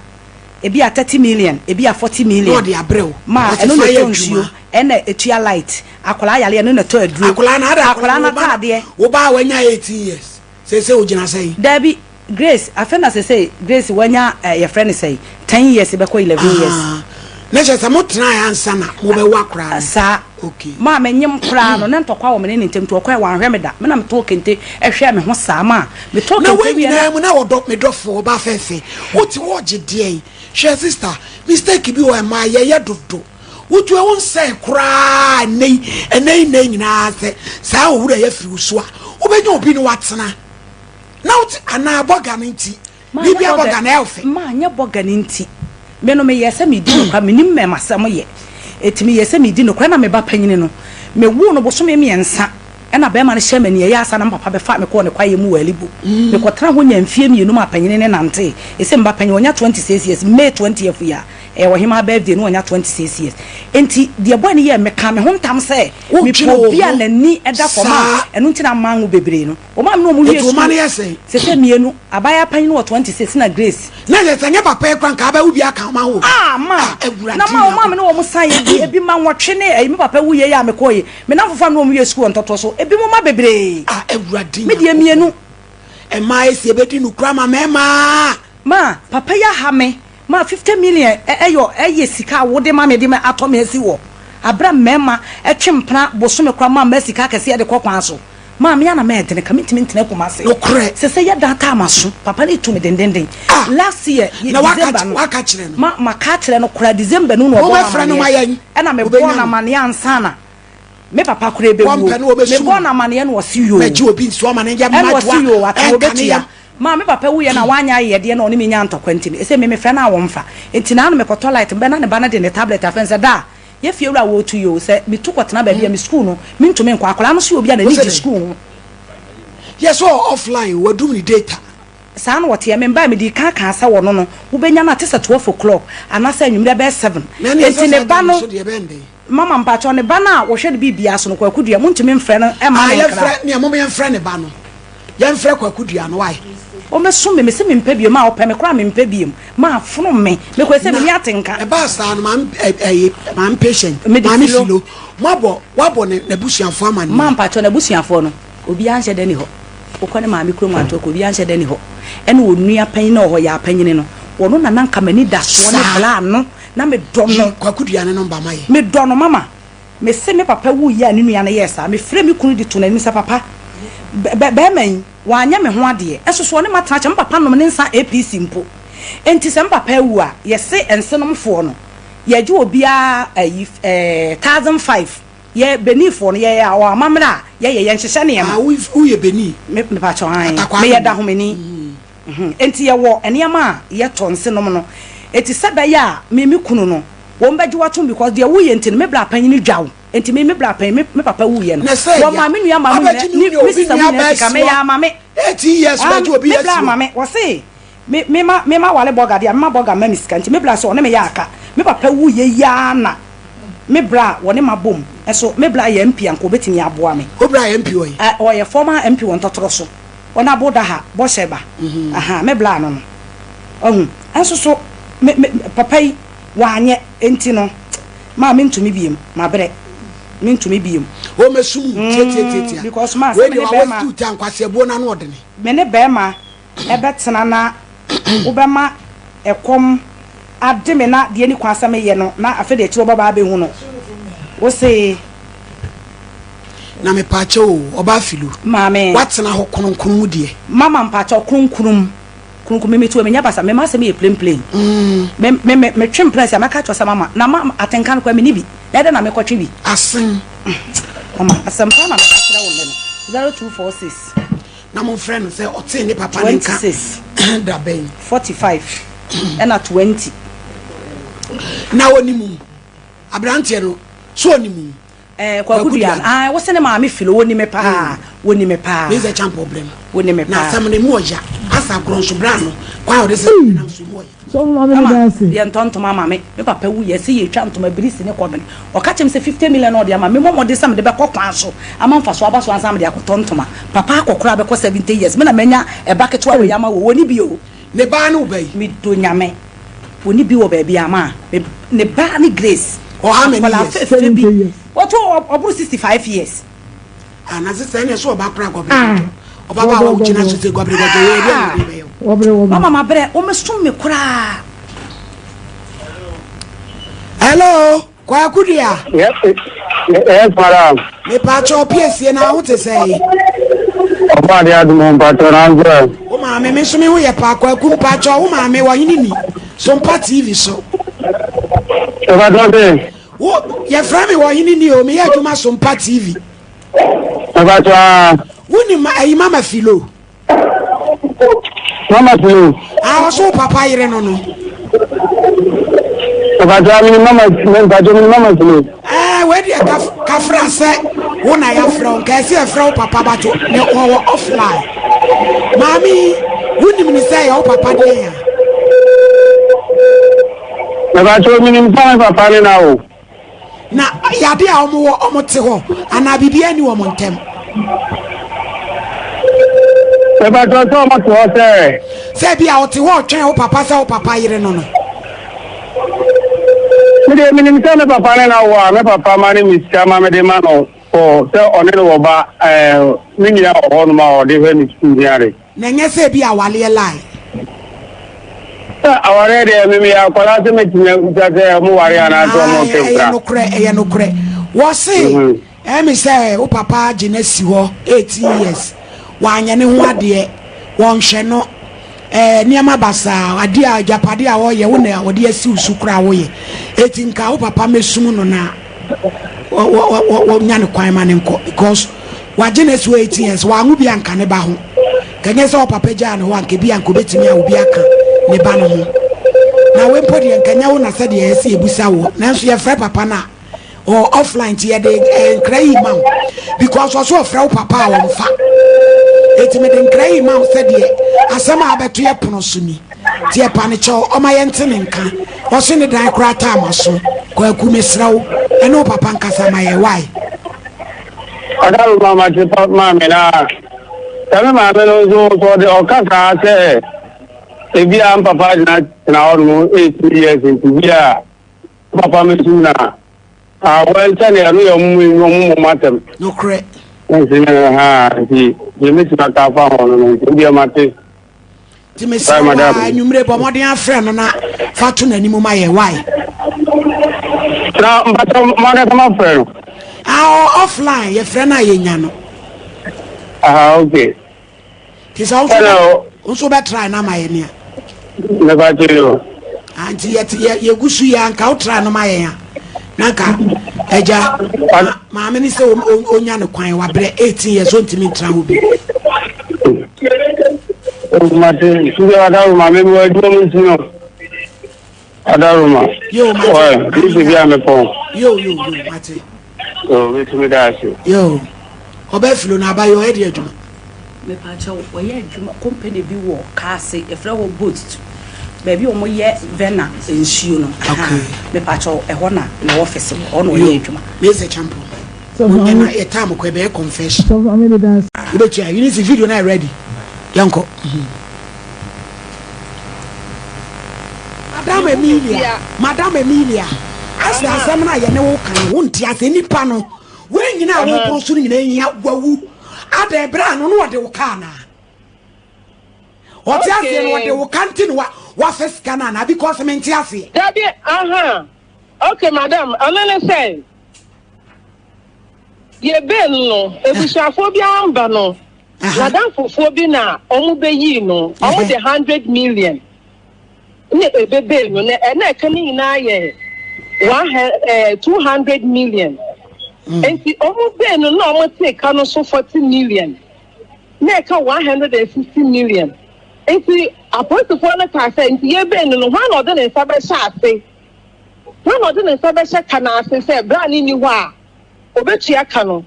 Speaker 15: Ebi a 30 million, ebi a 40 million.
Speaker 2: Na ɔde abrɛ wo.
Speaker 15: Ma ɛno na ɛtɔ nsuo, ɛna ɛtua light. Akwadaa yare ɛno na ɛtɔ aduro.
Speaker 2: Akwadaa no, ada
Speaker 15: akwadaa no ataadeɛ.
Speaker 2: Wo ba a wanya 18 years, seesei ogyina sɛn?
Speaker 15: Daabi, Grace, afei na sesei Grace wanya eh, yɛfrɛ no sɛn, 10 years bɛkɔ 11 years.
Speaker 2: Ah, na kyerɛ sɛ motenaeɛ ansa na mobɛwo akwadaa no?
Speaker 15: Saa.
Speaker 2: Okay.
Speaker 15: Maa menyem koraa no, na ntɔkwa wɔ me ne ne ntam nti ɔkɔɛ wanhwɛ me da. Me na metɔɔ kente hwɛɛ me ho saa maa metɔɔ
Speaker 2: Na
Speaker 15: kente
Speaker 2: wei
Speaker 15: wie na.
Speaker 2: nyinaa mu na ɔdɔ me dɔfoɔ ɔbaa fɛɛfɛ wote hɔ ɔgye deɛn hwɛ sister mistake bi wɔ ɛmaa yɛyɛ dodo wotu ɛwo nsɛe koraa ɛnɛ yi ɛnɛ yi nnɛ nyinaa sɛ saa owura yɛ firi wo so a wobɛnya obi ne watena na wote anaa bɔga no nti biribi abɔga no ɛyɛ fɛ.
Speaker 15: Ma nyɛ bɔga no nti me no meyɛɛ sɛ medi nokware menim mmɛmasɛm yɛ eti meyɛɛ sɛ medi nokware na me ba panyini no mewoo no bosome mmiɛnsa ɛna bɛrima no hyɛɛ m'ani ɛyɛ asa na me papa bɛfaa me kɔɔ ne kwaeɛ mu wɔ Alibo mekɔtena hɔ nyaa mfie mmienu maa panyini no nantee ɛsɛ me ba panyin ɔnya 26 years May 20th yi a ɛyɛ ɔhemaa birthday no ɔnya 26 years enti deɛ boy no yɛɛ mekaa me ho ntam sɛ mepɛ obi a n'ani da fam a ɛno nti na manwo bebree no Wɔn a me ne wɔn wie
Speaker 2: Eti wo mma
Speaker 15: sukuu
Speaker 2: no yɛ sɛn?
Speaker 15: sese mmienu, abaayewa panyin no wɔ 26 na Grace.
Speaker 2: Na yɛ sɛ nyɛ papa yi koraa nka abɛwo bi aka ɔma wo.
Speaker 15: Ah ma
Speaker 2: Ah Awurade
Speaker 15: na ma wɔn a me
Speaker 2: Nyankopɔn.
Speaker 15: ne wɔn san yɛ bi ebi ma nwɔtwe ne ɛyi me papa wu yɛ yi a me kɔɔ yi me namfofo a me ne wɔn wie sukuu wɔ ntɔtoɔ so ebi mo ma bebree.
Speaker 2: Ah Awurade
Speaker 15: Me deɛ
Speaker 2: Nyankopɔn.
Speaker 15: mmienu.
Speaker 2: Mmaa esi ebedi nokura ma mmarima.
Speaker 15: Ma papa yi aha me ma 50 million ɛyɔ ɛyɛ sika a wode ma me de atɔ me asi wɔ abira mmarima ɛtwe mpena bosome koraa ma mma sika akɛseɛ de kɔ kwan so. Maa me a na mɛɛdene ka mentumi ntena Kumasi.
Speaker 2: Nokorɛ.
Speaker 15: Sese yɛ dan taa maso. Papa no tu me dendenden.
Speaker 2: Ah!
Speaker 15: Last year ye
Speaker 2: Na waka
Speaker 15: December no.
Speaker 2: waka kyerɛ no.
Speaker 15: Ma maka akyerɛ no koraa December no na ɔbɔɔ
Speaker 2: Mobɛfrɛ no ma
Speaker 15: amaneɛ.
Speaker 2: yɛn.
Speaker 15: Ɛna me bɔɔ
Speaker 2: Wobɛnya
Speaker 15: no
Speaker 2: no.
Speaker 15: amaneɛ ansa na me papa koraa
Speaker 2: Wɔmpɛ
Speaker 15: bɛwuo.
Speaker 2: no
Speaker 15: Me
Speaker 2: wɔbɛsum
Speaker 15: bɔɔ
Speaker 2: no.
Speaker 15: no amaneɛ na ɔse yoo.
Speaker 2: Mɛgye obi nso ama no nyɛ
Speaker 15: Ɛna ɔse
Speaker 2: mmadwoa
Speaker 15: yoo ate
Speaker 2: ɛnka ne
Speaker 15: wɔbɛtua.
Speaker 2: yam.
Speaker 15: Maa me papa wuiɛ na wanyɛ ayɛyɛdeɛ na ɔne me nyaa ntɔkwa nti no ɛsɛ me mefrɛ no a wɔmfa. Nti naano mekɔtɔ light mebɛ na ne ba no de ne tablet afrɛ no sɛ daa Yɛ fie wura wɔɔtu yi oo, sɛ me tu kɔ tena baabi a me sukuu no me ntumi nkɔ, akwadaa no nso yɛ obi a n'ani gye sukuu ho.
Speaker 2: Yɛ sɛ ɔwɔ offline o, wadum ne data.
Speaker 15: Saa na ɔteɛ, me mbaeɛ me dii kan kaa sɛ ɔno no wo bɛnya no a te sɛ 12 o'clock anaasɛ anwummerɛ bɛyɛ 7,
Speaker 2: Na ɛneɛ sɛ
Speaker 15: enti ne
Speaker 2: saa
Speaker 15: ba
Speaker 2: da no
Speaker 15: no,
Speaker 2: nso deɛ ɛbɛyɛ no dɛn?
Speaker 15: Mama mpakyɛw ne ba no a wɔhwɛ no biribiara so no Kwaku Dua montumi mfrɛ no mma
Speaker 2: Ah
Speaker 15: no nkra.
Speaker 2: yɛmfrɛ, nea mom yɛmfrɛ ne ba no, yɛmfrɛ Kwaku Dua no wai.
Speaker 15: Ɔmmɛsom me, mese mempɛ biom, a ɔpɛ me koraa mempɛ biom. Ma afono me. Mekɔe sɛ
Speaker 2: Na
Speaker 15: menni atenka.
Speaker 2: ɛbaa saa no, maame ɛ ɛyi maame patient,
Speaker 15: Mede
Speaker 2: maame
Speaker 15: filo.
Speaker 2: filo, moabɔ woabɔ ne n'abusuafoɔ amaneɛ?
Speaker 15: Ma mpakyɛw n'abusuafoɔ no, obiara nhyɛ da nni hɔ. Wokɔ ne maame kurom antoa kɔ, obiara nhyɛ da nni hɔ. Ɛna onua panyin a ɔwɔ hɔ, Yaa panyini no, ɔno na na anka m'ani da soɔ ne
Speaker 2: Saa.
Speaker 15: bra no, na medɔ
Speaker 2: Yi
Speaker 15: no.
Speaker 2: Kwaku Dua ne nɔmba ma yɛ.
Speaker 15: Medɔ no mama. Mese me papa wuiɛ a ne nua no yɛɛ saa, mefrɛɛ me kunu de too n'anim sɛ, Papa, bɛ bɛ bɛrima yi, Wanyɛ me ho adeɛ. Nso so ɔne matena kyɛ. Me papa nom ne nsa APC mpo. Enti sɛ me papa awu a, yɛse nsenomfoɔ no, yɛgye obiara ayi eh, 1005. Yɛ Beninfoɔ no, yɛyɛ wɔ amammerɛ a yɛyɛ, yɛnhyehyɛ nneɛma.
Speaker 2: Ah, wo woyɛ Benin?
Speaker 15: Me, mepakyɛw, ae.
Speaker 2: Atakwaa
Speaker 15: Meyɛ
Speaker 2: Benin.
Speaker 15: Dahomeni. Mhm. Enti yɛwɔ nneɛma a yɛtɔ nsenom no. Enti sɛ ɛbɛyɛ a me, me kunu no, wɔn bɛgye wo atom because deɛ woyɛ nti no, me bra panyin dwa wo. Enti me me bra panyin, me me papa wuiɛ no,
Speaker 2: Na sɛ
Speaker 15: wɔmaa
Speaker 2: ya,
Speaker 15: me nua maa mo
Speaker 2: abɛgye
Speaker 15: nyinaa,
Speaker 2: ne
Speaker 15: ne
Speaker 2: nua
Speaker 15: me
Speaker 2: obi
Speaker 15: sista mu
Speaker 2: nua
Speaker 15: nyinaa
Speaker 2: baa
Speaker 15: sika,
Speaker 2: si
Speaker 15: meyɛ
Speaker 2: hɔ
Speaker 15: ama me.
Speaker 2: 18 years
Speaker 15: Ah,
Speaker 2: bɛgye obi
Speaker 15: me
Speaker 2: asi
Speaker 15: bra
Speaker 2: hɔ.
Speaker 15: ama me, wɔse me me ma me ma wale bɔga deɛ a, me ma bɔga mma me sika, nti me bra sɛ ɔne me yɛ aka. Me papa wuiɛ yi ara na me bra a wɔne ma bom, nso me bra yɛ MP a nka ɔbɛtumi aboa me.
Speaker 2: Wo bra yɛ MP wɔ he?
Speaker 15: Eh, ɔyɛ former MP wɔ Ntɔtorɔ so, Honourable Daha Bɔhyɛ ba, aha, me bra no no. Wahu? Nso so, me me papa yi, wanyɛ, enti no, Maa mentumi biom, mabrɛ, mentumi biom.
Speaker 2: O mɛsum wo tiatiatiatia.
Speaker 15: Because maa
Speaker 2: Wei
Speaker 15: sɛ me
Speaker 2: deɛ
Speaker 15: ne
Speaker 2: wa
Speaker 15: bɛrima.
Speaker 2: waste wo time kwaseɛbuo no ano ɔdene.
Speaker 15: Me ne bɛrima ɛbɛtena na wobɛma ɛkɔm ade me na deɛ ɛni kwan sɛ meyɛ no na afei deɛ akyire wobɛba abɛhu no. Wo se.
Speaker 2: Na mepaakyɛw o, ɔbaa Philo.
Speaker 15: Maame.
Speaker 2: Woatena hɔ kronkron mu deɛ.
Speaker 15: Mama mpaakyɛw kronkron mu. Kronkron me metu menyɛ basa me m'asɛm yɛ plain plain me me me metwe mpena si a mɛka kyerɛ sɛ mama na ma atenka no koraa menni bi na ɛdɛn na mekɔtwe bi.
Speaker 2: Asen.
Speaker 15: Mama asɛm paa na meka kyerɛ wo nnɛ no 0246.
Speaker 2: Na momfrɛ no sɛ ɔtee ne papa ne nka
Speaker 15: 26.
Speaker 2: da bɛn.
Speaker 15: 45 ɛna 20.
Speaker 2: Na ɔnim wo aberanteɛ no so ɔnim wo.
Speaker 15: Eh, Kwaku Dua no. Ah, wo se ne maame Filo, wɔni me paa. Wɔni me paa.
Speaker 2: Mese Champɔ brɛ mu.
Speaker 15: Wɔni me paa.
Speaker 2: Na asɛm no emu ɔya. Asa agorɔ nso bra no. Kwan a ɔde sɛ nam so emu ɔya.
Speaker 16: Sɔfo maame meda ase.
Speaker 15: Yɛ ntɔ ntoma ma me. Me papa wu yɛ se yɛ twa ntoma birisi ne kɔbene. Ɔka kyerɛ me sɛ 50 million na ɔde ama me. Memmɔ mmɔden sɛ mede bɛkɔ kwan so ama mfasoɔ aba so ansa na mede akɔtɔ ntoma. Papa akɔkora bɛkɔ 70 years. Me na manya ɛba ketewa wei ama wo. Wɔnni bi o.
Speaker 2: Ne ba ne wo ba yi.
Speaker 15: Medɔ Nyame. Wɔnni bi wɔ baabi a ma me ne ba ne Grace.
Speaker 2: Ɔ how many
Speaker 15: Akwadaa
Speaker 2: years?
Speaker 15: fɛfɛ bi. Wɔto ɔboro 65 years.
Speaker 2: Ah na sɛ sɛ ɛna ɛso ɔba kora gɔbere gɔdɔ. Ɔba ba a wɔgyina so sɛ gɔbere gɔdɔ yɛ ɛdeɛ na ɔde bɛyɛ
Speaker 16: wo.
Speaker 15: Mama mabrɛ wɔmɛsum me koraa.
Speaker 2: Hello. Kwaku dua.
Speaker 1: Yes, yes madam.
Speaker 2: Mepatwa ɔpiesie na ho te sɛ.
Speaker 1: Ɔba ade adum mpatwa na nso.
Speaker 2: Wo maame me nso me ho yɛ paa kwaku mpatwa wo maame wɔ hene ni so mpa TV so.
Speaker 1: Mpatwa se.
Speaker 2: Wo yɛfrɛ me wɔ hene ni o meyɛ adwuma so mpa TV.
Speaker 1: Mpatwa.
Speaker 2: Wo ni ma ayi mama filo.
Speaker 1: Mama Flo.
Speaker 2: Ah, ɔso wo papa yere no no.
Speaker 1: Mpatsɔ mi ni mama mpatsɔ mi ni mama Flo.
Speaker 2: Ɛɛ wei deɛ kaf kafra sɛ wo na yɛafrɛ wo nka ɛsɛ yɛfrɛ wo papa bato ne ɔwɔ offline. Maame yi wonim ne sɛ yɛ wo papa deɛ ya.
Speaker 1: Mpatsɔ mi nim sɛ me papa ne na o.
Speaker 2: Na yade a wɔn wɔ wɔn te hɔ anaa biribiara nni wɔn ntɛm.
Speaker 1: Mepakyɛw sɛ wɔn te hɔ sɛ.
Speaker 2: Sɛ ebi a ɔte hɔ ɔtwɛn wo papa sɛ wo papa yere no no.
Speaker 1: Me deɛ menim sɛ me papa ne no awo a me papa ma ne me sika ma mede ma no for sɛ ɔne no wɔ ba ɛɛ me nua wɔ hɔ nom a ɔde hwɛ ne sukuu ne ade.
Speaker 2: Na ɛnyɛ sɛ ebi awareɛ lie.
Speaker 1: Sɛ awareɛ deɛ me meyɛ akwadaa sɛ mɛtumi abusa sɛ ɔmo ware anaasɛ ɔmo twe
Speaker 2: mpra. Ɛyɛ nokorɛ ɛyɛ nokorɛ wɔse ɛyɛ me sɛ wo papa agye no asi hɔ 18 years wanyɛ ne ho adeɛ wɔnhwɛ no ɛɛ nneɛma basaa adeɛ a agyapadeɛ a ɔyɛ wo na ɔde asi wo so koraa woyɛ eti nka wo papa mɛsum no na wɔnya ne kwan ma ne nkɔ because wagye no asi hɔ 18 years wanwo bi anka ne ba ho. Ka ɛnyɛ sɛ ɔpapa gyaa ne hɔ a nka ebia nka obetumi a obi aka ne ba no ho. Na wei mpo deɛ nka ɛnyɛ wo na sɛdeɛ ɛsɛ yɛbusa woɔ. Nanso yɛfrɛ papa no a ɔwɔ offline nti yɛde eh, nkra yi ma wo because ɔso ɔfrɛ wo papa a ɔmfa. Eti mede nkra yi ma wo sɛdeɛ asɛm a abɛto yɛ pono so ni. Nti ɛpa ne kyɛw ɔma yɛnte ne nka. Ɔse ne dan koraa taa ma so. Kwaku mesrɛ wo ɛne wo papa nkasa ma yɛ why?
Speaker 1: Ɔda ma mate pa maame na Sɛ me maame no nso sɛ ɔde ɔka saa sɛ ebi a mpapa gyina tena hɔ nom 18 years nti bi a papa me nso na awɔ sɛdeɛ ɛno yɛ ɔmo ɔmo mmom asɛm.
Speaker 2: Nokorɛ.
Speaker 1: Nti no ha nti deɛ mɛtumi aka afa ho no no nti deɛ mate.
Speaker 2: Nti mesrɛ wo a anwummere bɔ mmɔden afrɛ no na fa to n'anim ma yɛ why.
Speaker 1: Na mpakyɛ mo ankasa mafrɛ no.
Speaker 2: Ah, offline yɛfrɛ no a yɛnya no.
Speaker 1: Ah, okay.
Speaker 2: Nti sɛ wo nso wo nso bɛtrae no ama yɛ nea.
Speaker 1: Mepakyɛ yo.
Speaker 2: Ah, nti yɛte yɛ yɛgu so yɛ anka wo trae no ma yɛn a na nka agya maame ne sɛ ɔnya no kwan wabrɛ 18 years ɔntumi ntra hɔ bi.
Speaker 1: Mate, nti adaroma me wɔ adwuma mu nti no. Adaroma.
Speaker 2: Yo, mate.
Speaker 1: Why? Ni bi a mepɔn.
Speaker 2: Yo, yo, yo, mate.
Speaker 1: Yo, metumi da ase.
Speaker 2: Yo. Ɔbɛ filo na abayɔ ɔyɛ de adwuma.
Speaker 15: Mepakyɛw, wɔyɛ adwuma company bi wɔ Kaase, yɛfrɛ hɔ Boat. Baabi a wɔyɛ Vena nsuo no.
Speaker 2: Okay.
Speaker 15: Mepakyɛw, ɛhɔ na ne office wɔ, hɔ na ɔyɛ adwuma.
Speaker 2: Mese Champo. Ɛna yɛ time kɔ ɛbɛyɛ confession. Wobɛtua, you need to video na ready. Yɛnkɔ. Madam Emilia, Madam Emilia, asɛ asɛm no a yɛne wo ka no, wonte ase nipa no, wei nyina a woboro so no nyina hia wawu. Adɛn berɛ a no no ɔde wo ka anaa? Ɔte aseɛ no ɔde wo ka nti na wafa sika no anaa? Because mente aseɛ.
Speaker 11: Dabi, aha. Okay, madam, ɔno ne sɛ yɛbɛn no, abusuafoɔ bi amba no, N'adamfofoɔ bi na wɔn bɛyii no, wɔn de 100 million na ɛbɛbɛɛ no, na ɛna ɛka ne nyinaa yɛ one 200 million. Nti wɔn bɛɛ no na wɔn tee ka no so 40 million, na ɛka 160 million. Nti apolisifoɔ no kaa sɛ, nti yɛbɛɛ no no, hwan na ɔde ne nsa bɛhyɛ ase? Hwan na ɔde ne nsa bɛhyɛ ka no ase sɛ bere a ne nni hɔ a? ɔbɛtua ka no.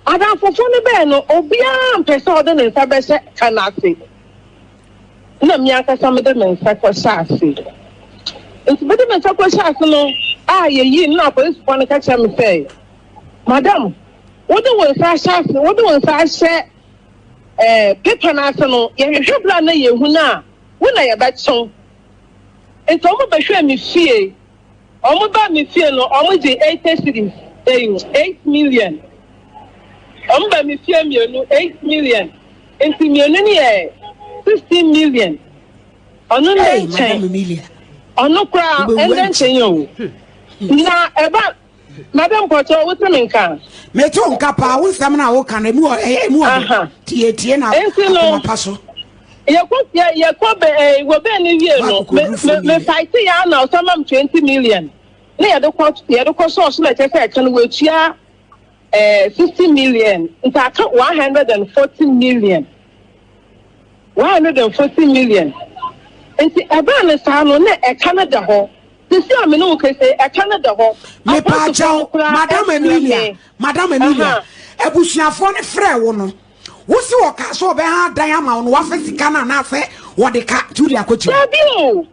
Speaker 11: Adamfofoɔ no bɛɛ no, obiara ampɛ sɛ ɔde ne nsa bɛhyɛ ka no ase. Ɛna me ankasa mede me nsa kɔhyɛ ase. Nti mede me nsa kɔhyɛ ase no a yɛyii no na apolisifoɔ no ka kyerɛ me sɛ, Madam, wode wo nsa ahyɛ ase, wode wo nsa ahyɛ eh, paper no ase no, yɛhwehwɛ berɛ a na yɛhu no a, wo na yɛbɛkye wo. Nti wɔn bɛhwɛɛ me fie. Wɔn baa me fie no, wɔn gye 80 cedis, eh, 8 million. Wɔn baa me fie mmienu, 8 million. Nti mmienu no yɛ 16 million. Ɔno nnɛ nkyɛn. Ɔno koraa ɛndɛ nkyɛn o. Na ɛba Madam Pɔtɔ, wote me nka?
Speaker 2: Mete wo nka paa, wo nsɛm no a woka no emu wɔ ɛyɛ emu wɔ do. Ti yɛ tie na akoma pa so.
Speaker 11: Yɛkɔ yɛ yɛkɔ bɛ ɛɛ wɔ bɛn ne wie no, me me me fight yɛ ana ɔsɛ mam 20 million. Na yɛde kɔ yɛde kɔ sɔɔso na ɛkyɛ sɛ ɛka no wɔatua ɛɛ 60 million nti aka 140 million. 140 million. Nti ɛbaa no saa no na ɛka no da hɔ. Sisi a me ne wo kasa yi, ɛka no da hɔ.
Speaker 2: Mepaakyɛw, Madam Emilia, Madam Emilia, abusuafoɔ no frɛɛ wo no, wo se wɔkaa sɛ wɔbɛha dan ama wo no, wafa sika no anaasɛ wɔde ka nti wode akɔkyim?
Speaker 11: Dabi o!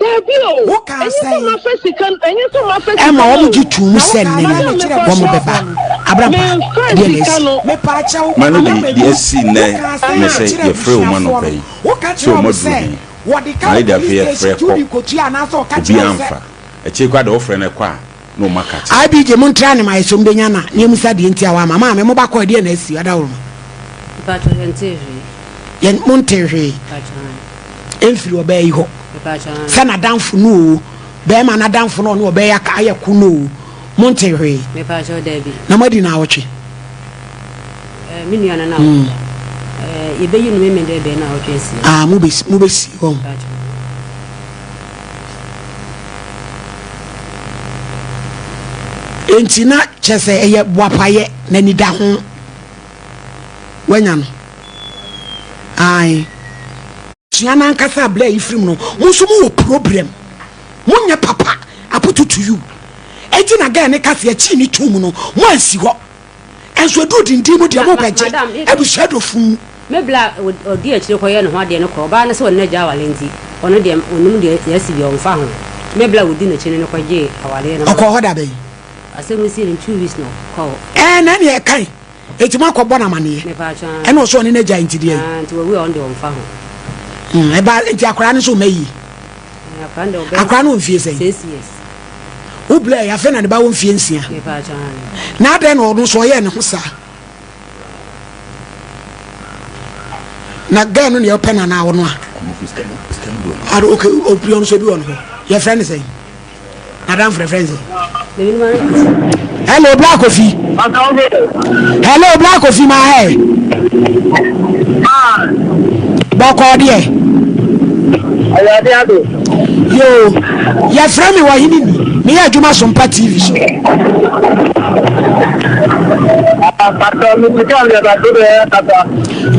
Speaker 11: Dabi o!
Speaker 2: Wokaa
Speaker 11: Ɛnyɛ sɛ
Speaker 2: sɛn?
Speaker 11: mafa sika no, ɛnyɛ sɛ mafa sika
Speaker 16: Ɛma
Speaker 11: no
Speaker 16: wɔn
Speaker 11: o.
Speaker 16: gye too mu
Speaker 2: Na
Speaker 16: sɛ
Speaker 2: wokaa
Speaker 16: nnɛ
Speaker 2: sɛn
Speaker 16: no
Speaker 2: na kyerɛ
Speaker 16: wɔn
Speaker 2: abusuafoɔ
Speaker 16: bɛba.
Speaker 2: no?
Speaker 16: Abrampa,
Speaker 11: Memfaa
Speaker 16: ɛdeɛn na
Speaker 11: sika
Speaker 16: asi?
Speaker 11: no.
Speaker 2: Mepaakyɛw,
Speaker 6: Ma no
Speaker 2: Madam
Speaker 6: de,
Speaker 2: Emi,
Speaker 6: deɛ asi nnɛ
Speaker 2: wokaa sɛn
Speaker 6: ne
Speaker 2: na
Speaker 6: sɛ
Speaker 2: kyerɛ
Speaker 6: yɛfrɛ wɔn
Speaker 2: abusuafoɔ
Speaker 6: anɔpa
Speaker 2: no?
Speaker 6: yi
Speaker 2: Woka
Speaker 6: sɛ
Speaker 2: kyerɛɛ
Speaker 6: wɔn
Speaker 2: wɔn
Speaker 6: aduru
Speaker 2: sɛ
Speaker 6: he.
Speaker 2: wɔde ka
Speaker 6: Ma
Speaker 2: wɔ
Speaker 6: lady
Speaker 2: police
Speaker 6: afei yɛfrɛ
Speaker 2: station nti
Speaker 6: kɔ,
Speaker 2: wode kɔtua anaasɛ wɔka
Speaker 6: obiara
Speaker 2: kyerɛɛ wo sɛ
Speaker 6: amfa. Akyire koraa deɛ wofrɛ no kɔ a, na wɔn aka kyerɛ.
Speaker 2: IBJ mo ntra ne ma yɛsɛ mbɛnya na na yɛmusa deɛ nti a wama maame mo ba kɔ ɛdeɛ na asi adaworoma.
Speaker 10: Mpakyɛw yɛn ntee hwee.
Speaker 2: Yɛn mo ntee hwee.
Speaker 10: Mpakyɛw ae.
Speaker 2: Ɛnfiri ɔbaa yi hɔ.
Speaker 10: Mpakyɛw ae.
Speaker 2: Sɛ nadamfo no oo bɛɛma nadamfo no ɔne ɔbaa yi aka ayɛ ko no oo mo ntee hwee.
Speaker 10: Mepakyɛw dabi.
Speaker 2: Na mo adi naawɔtwe.
Speaker 10: Ɛɛ me nua no naawɔtwe da. Ɛɛ yɛbɛyi no memende bɛyɛ naawɔtwe asia.
Speaker 2: Ah mo bɛsi mo bɛsi wɔn.
Speaker 10: Mpakyɛw.
Speaker 2: Enti na kyerɛ sɛ ɛyɛ boapayɛ na anidaho wanya no. Ae. Sua no ankasa a blɛ yi firi mu no, mo nso mo wɔ problem. Mo nyɛ papa, aputu to you. Enti na girl ne ka sɛ yɛkyee ne too mu no, mo ansi hɔ. Ɛnso ɛduru dindin mu deɛ mo bɛgye abusua dɔ fuu.
Speaker 10: Me bla a ɔdi akyire kɔyɛɛ ne ho adeɛ no kɔ, ɔbaa no sɛ ɔne no agya awale nti, ɔno deɛ ɔnim deɛ yɛasi biara ɔmfa ho. Me bla a ɔdi n'akyi no no kɔgyee awaleɛ no maa.
Speaker 2: Ɔkɔɔ hɔ da bɛn?
Speaker 10: Asɛm no sii no two weeks na ɔkɔɔ hɔ.
Speaker 2: Ɛɛ na ɛneɛ ɛkan, enti mo akɔ bɔ no amaneɛ?
Speaker 10: Mepatwɔ aane.
Speaker 2: Ɛna ɔsɛ ɔne no agyae nti deɛn?
Speaker 10: Aane, nti wawu a ɔno deɛ ɔmfa ho.
Speaker 2: Hmm, ɛbaa, nti akwadaa no nso mma yie?
Speaker 10: Ɛɛ akwadaa no deɛ ɔbɛyɛ.
Speaker 2: Akwadaa no wɔ mfie sɛn?
Speaker 10: Six years.
Speaker 2: Wo blɛ afei na ne ba wɔ mfie nsia. Na adɛn na ɔno nso ɔyɛɛ ne ho saa? Na girl no deɛ ɔpɛ no anaa ɔno a? Ade okay obi ɔno nso ebi wɔ no hɔ. Yɛfrɛ no sɛn? Madam frɛ frɛ no sɛn? Hello Black Kofi. Hello Black Kofi ma hɛ. Bɔkɔɔ deɛ.
Speaker 14: Awurade ado.
Speaker 2: Yoo, yɛfrɛ me Ɔhene Ni, meyɛ adwuma Sompa TV so.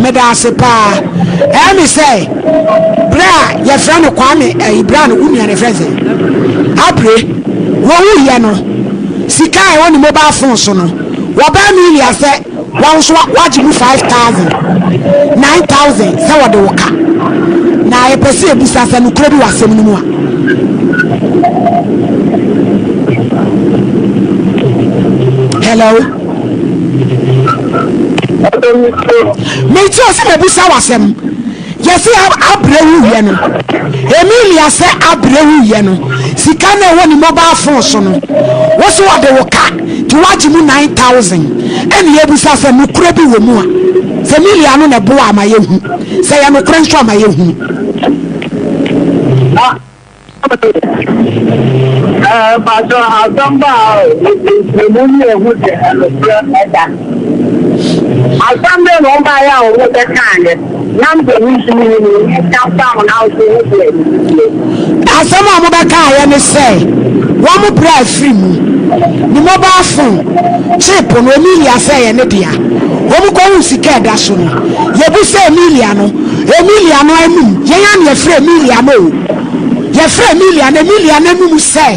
Speaker 2: Meda ase paa. Ɛyɛ me sɛ berɛ a yɛfrɛ no Kwame ɛyi berɛ a no wo nua no yɛfrɛ no sɛ Abre wɔwuiɛ no sika a ɛwɔ ne mobile phone so no wɔbaa Amelia sɛ Wɔn nso wɔagye mu 5,000, 9,000 sɛ wɔde wo ka. Na yɛpɛ sɛ yɛbisa sɛ nokorɛ bi wɔ asɛm no mu a. Hello? Meti ɔsɛ mabisa wo asɛm. Yɛse abrɛ wuyɛ no, Emilia sɛ abrɛ wuyɛ no, sika no ɛwɔ ne mobile phone so no, wo so wɔde wo ka, nti woagye mu 9000, ɛne yɛbisa sɛ nokorɛ bi wɔ mu a, sɛ Emilia no na ɛboa ama yɛhu, sɛ ɛyɛ nokorɛ nso ama yɛhunu.
Speaker 14: Ɛɛ mpatsɔ asɛm ba a nkyerɛmu ne ehu de ɛnokorɛ ɛda. Asɛm bɛn na ɔbaeɛ a wɔn bɛkaeɛ na mpɛ wo nso wo nim no ɛka fa ho na wo nso wo deɛ ntie.
Speaker 2: Asɛm a wɔbɛkaeɛ ne sɛ wɔn brɛ afiri mu, ne mobile phone, chip no Emilia sɛ ɛyɛ ne dea. Wɔkɔhuu sika a ɛda so no, yɛbisa Emilia no, Emilia no anum, yɛn ara na yɛfrɛ Emilia no o. Yɛfrɛ Emilia no, Emilia no anum sɛ,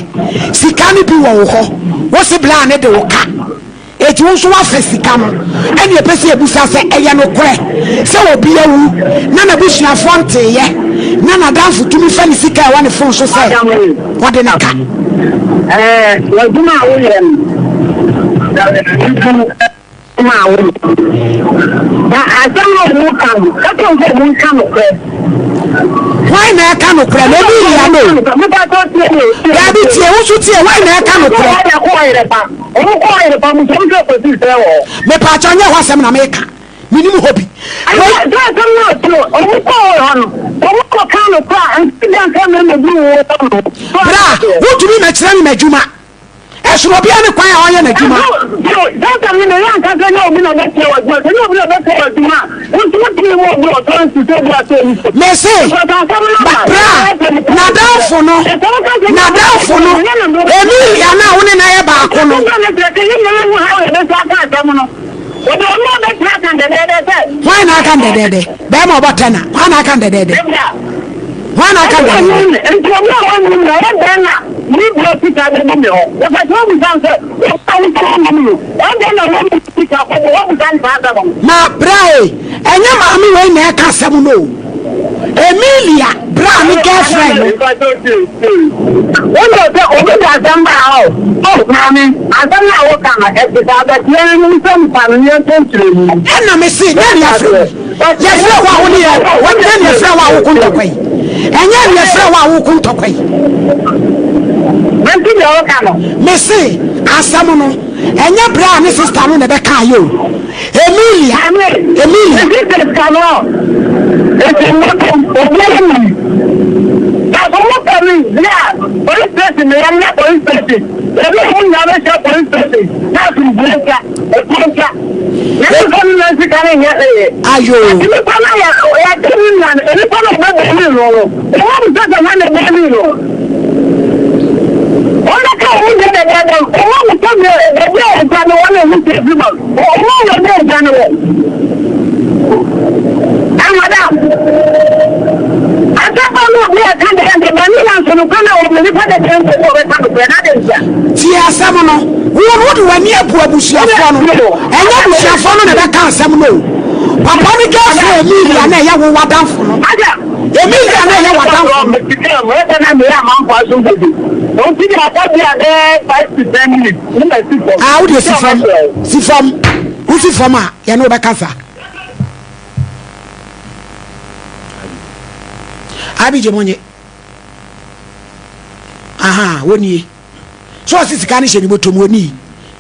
Speaker 2: Sika no bi wɔ wo hɔ. Wo se bla ne de wo ka. Eti wo nso woafa sika no. Ɛne ɛpɛ sɛ yɛbusa sɛ ɛyɛ nokorɛ sɛ obi awu na n'abusuafoɔ nteeɛ na n'adamfo tumi fa ne sika a ɛwɔ ne fon so sɛ ɔde no ka?
Speaker 16: Ɛɛ, w'adwuma a woyɛ no, maa wo no. Na asɛm a wɔka no, ka kyerɛ wɔn sɛ wɔnka nokorɛ.
Speaker 2: Hwan na ɛka nokorɛ? Na ebi yia no. Daabi tie, wo nso tie, hwan na ɛka nokorɛ? Mepaakyɛw nyɛ hɔ asɛm na meka. Menim hɔ bi. Bra, wotumi mɛkyerɛ me m'adwuma. Ɛsono obiara ne kwan a ɔyɛ n'adwuma. Mese, bra, n'adamfo no, n'adamfo no, Emilia no a wo ne no ayɛ baako no. Hwan na aka no dɛdɛɛdɛ? Bɛrima ɔbɔ tɛna. Hwan na aka no dɛdɛɛdɛ? Hwan na aka no dɛdɛɛdɛ?
Speaker 16: Nti obi a wɔnnim no, ɔyɛ dɛn na ne dua sika bɛdi ne hɔ? Wɔpɛ sɛ wɔbisa no sɛ, Obi a wosɛ wonnim no, ɔyɛ dɛn na wɔnnim sika kɔbɔ? Wɔbisa no saa asɛm no.
Speaker 2: Na bra e, ɛnyɛ maame wei na ɛka asɛm no o. Emilia bra ne girlfriend no.
Speaker 16: Wọ́n sɛ obi de asɛm ba ha o. Oh, maame, asɛm no a woka no, ɛte saa, but yɛn no sɛ mpa no yɛn nso nkyerɛ mu.
Speaker 2: Ɛna me se, nyɛ nea frɛ wo. Yɛfrɛ wo a wo ne yɛ, nyɛ nea frɛ wo a woko ntɔkwa yi. Ɛnyɛ nea frɛ wo a woko ntɔkwa yi.
Speaker 16: Mente deɛ woka no.
Speaker 2: Me se, asɛm no, ɛnyɛ bra ne sister no na ɛbɛka ayɛ o. Emilia, Emilia. Ayo.
Speaker 16: Ɔmo wɔ dɛ gya no wɔ. Amada. Asɛmpa no obi a ɛka dɛ dɛ ma ne nanso no kwan a wɔn nipa dɛ dɛ nso wɔbɛka no korɛ na de ntia.
Speaker 2: Tie asɛm no. Wo no wode w'ani abu abusuafoɔ no. Ɛnyɛ abusuafoɔ no na ɛbɛka asɛm no o. Papa no girlfriend Emilia na ɛyɛ wo w'adamfo no. Emilia na ɛyɛ w'adamfo no. Ah, wo deɛ si fam, si fam, wosi fam a yɛne wo bɛkasa. Abigye mo nye. Aha, wɔnie. So ɔsi sika no hyɛ ne bɔtɔm wɔni.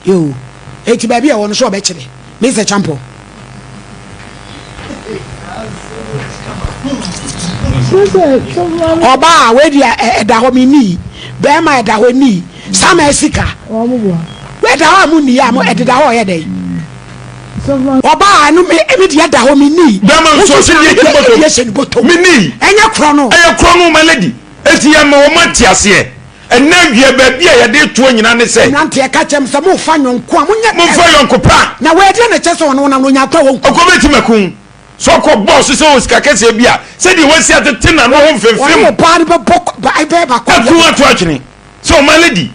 Speaker 2: Yo, eti baabi a ɛwɔ no so ɔbɛkyerɛ. Mr. Champo. Ɔbaa wei deɛ ɛda hɔ menni, bɛrima ɛda hɔ nni. Sama sika. Ɛda hɔ a mo nni a mo ɛdeda hɔ ɔyɛ dɛn? Ɔbaa ɛno me ɛmi deɛ ɛda hɔ me nni.
Speaker 4: Bɛrima nso ɔsi deɛ ɛhyɛ ne bɔtɔ. Me nni.
Speaker 2: Ɛnyɛ korɔ no.
Speaker 4: Ɛyɛ korɔ no my lady. Eti yɛ ma wɔn ate aseɛ. Ɛnɛ awia baabi a yɛde toɔ nyinaa ne sɛ.
Speaker 2: Mmeranteɛ ka kyerɛ me sɛ mo fa nyɔnko a mo nyɛ.
Speaker 4: Mo fa yɔnko pa.
Speaker 2: Na wei ɛdeɛ na ɛkyɛ sɛ ɔno ɔnam no onya akora wɔn.
Speaker 4: Ɔkɔ bɛti mɛko. Sɛ ɔkɔ bɔɔ so sɛ ɔwɔ sika kɛseɛ bi a sɛdeɛ wasi atete n'ano ho mfemfem.
Speaker 2: Ɔne ɔbaa no bɛbɔ bɛyɛ baako.
Speaker 4: Aku ato atwene. Sɛ ɔma lady.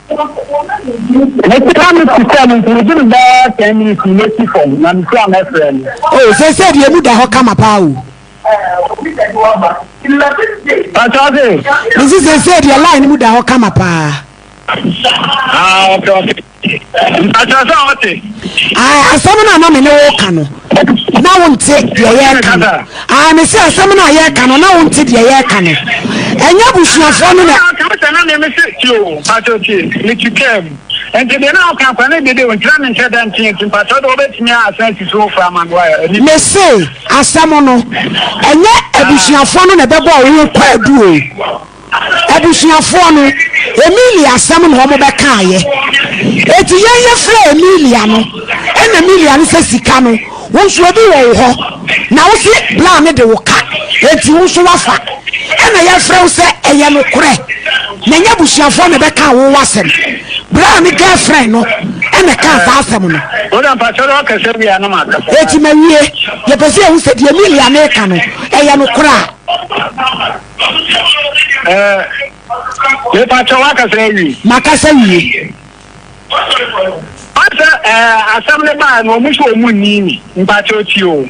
Speaker 16: Mete ha me te sɛ no nti megye me bɛyɛ ten minutes na mɛsi fam na mesi a mɛfrɛ no.
Speaker 2: Oh seesei deɛ emu da hɔ kama paa o.
Speaker 16: Pakyɛ ɔse.
Speaker 2: Mesi seesei deɛ line mu da hɔ kama paa.
Speaker 16: Ah okay okay. Mpakyɛ sɛ ɔte.
Speaker 2: Ah asɛm no a na me ne wo ka no na wonte deɛ yɛreka no. Ah me se asɛm no a yɛreka no na wonte deɛ yɛreka no. Ɛnyɛ abusuafoɔ no na.
Speaker 16: Ɔka sɛ na me me se tie o mpakyɛ tie me ti kaa mu nti deɛ na ɔka kora ne dede o nti na me nhyɛ da nte nti mpakyɛ de wɔbɛtumi asan asi so fura ma no ayɛ.
Speaker 2: Me se asɛm no ɛnyɛ abusuafoɔ no na ɛbɛbɔ wo kwaadu o. Abusuafoɔ no, Emilia asɛm na wɔn bɛkaeɛ. Eti yɛn yɛfrɛ Emilia no, ɛna Emilia no sɛ sika no, wo nso ebi wɔ wo hɔ, na wo se bla no de wo ka, enti wo nso wafa. Ɛna yɛfrɛ wo sɛ ɛyɛ nokorɛ, na ɛnyɛ abusuafoɔ na ɛbɛkaa wo w'asɛm. Bla no girlfriend no ɛna ɛkaa saa asɛm no. Eti mawie, yɛpɛ sɛ yɛhu sɛ deɛ Emilia no reka no, ɛyɛ nokorɛ a.
Speaker 16: Mepa kyɛw wakasa awie.
Speaker 2: Makasa wie.
Speaker 16: Ɔsɛ ɛɛ asɛm no baa no ɔmo sɛ ɔmo nni mi mpakyɛw tie o.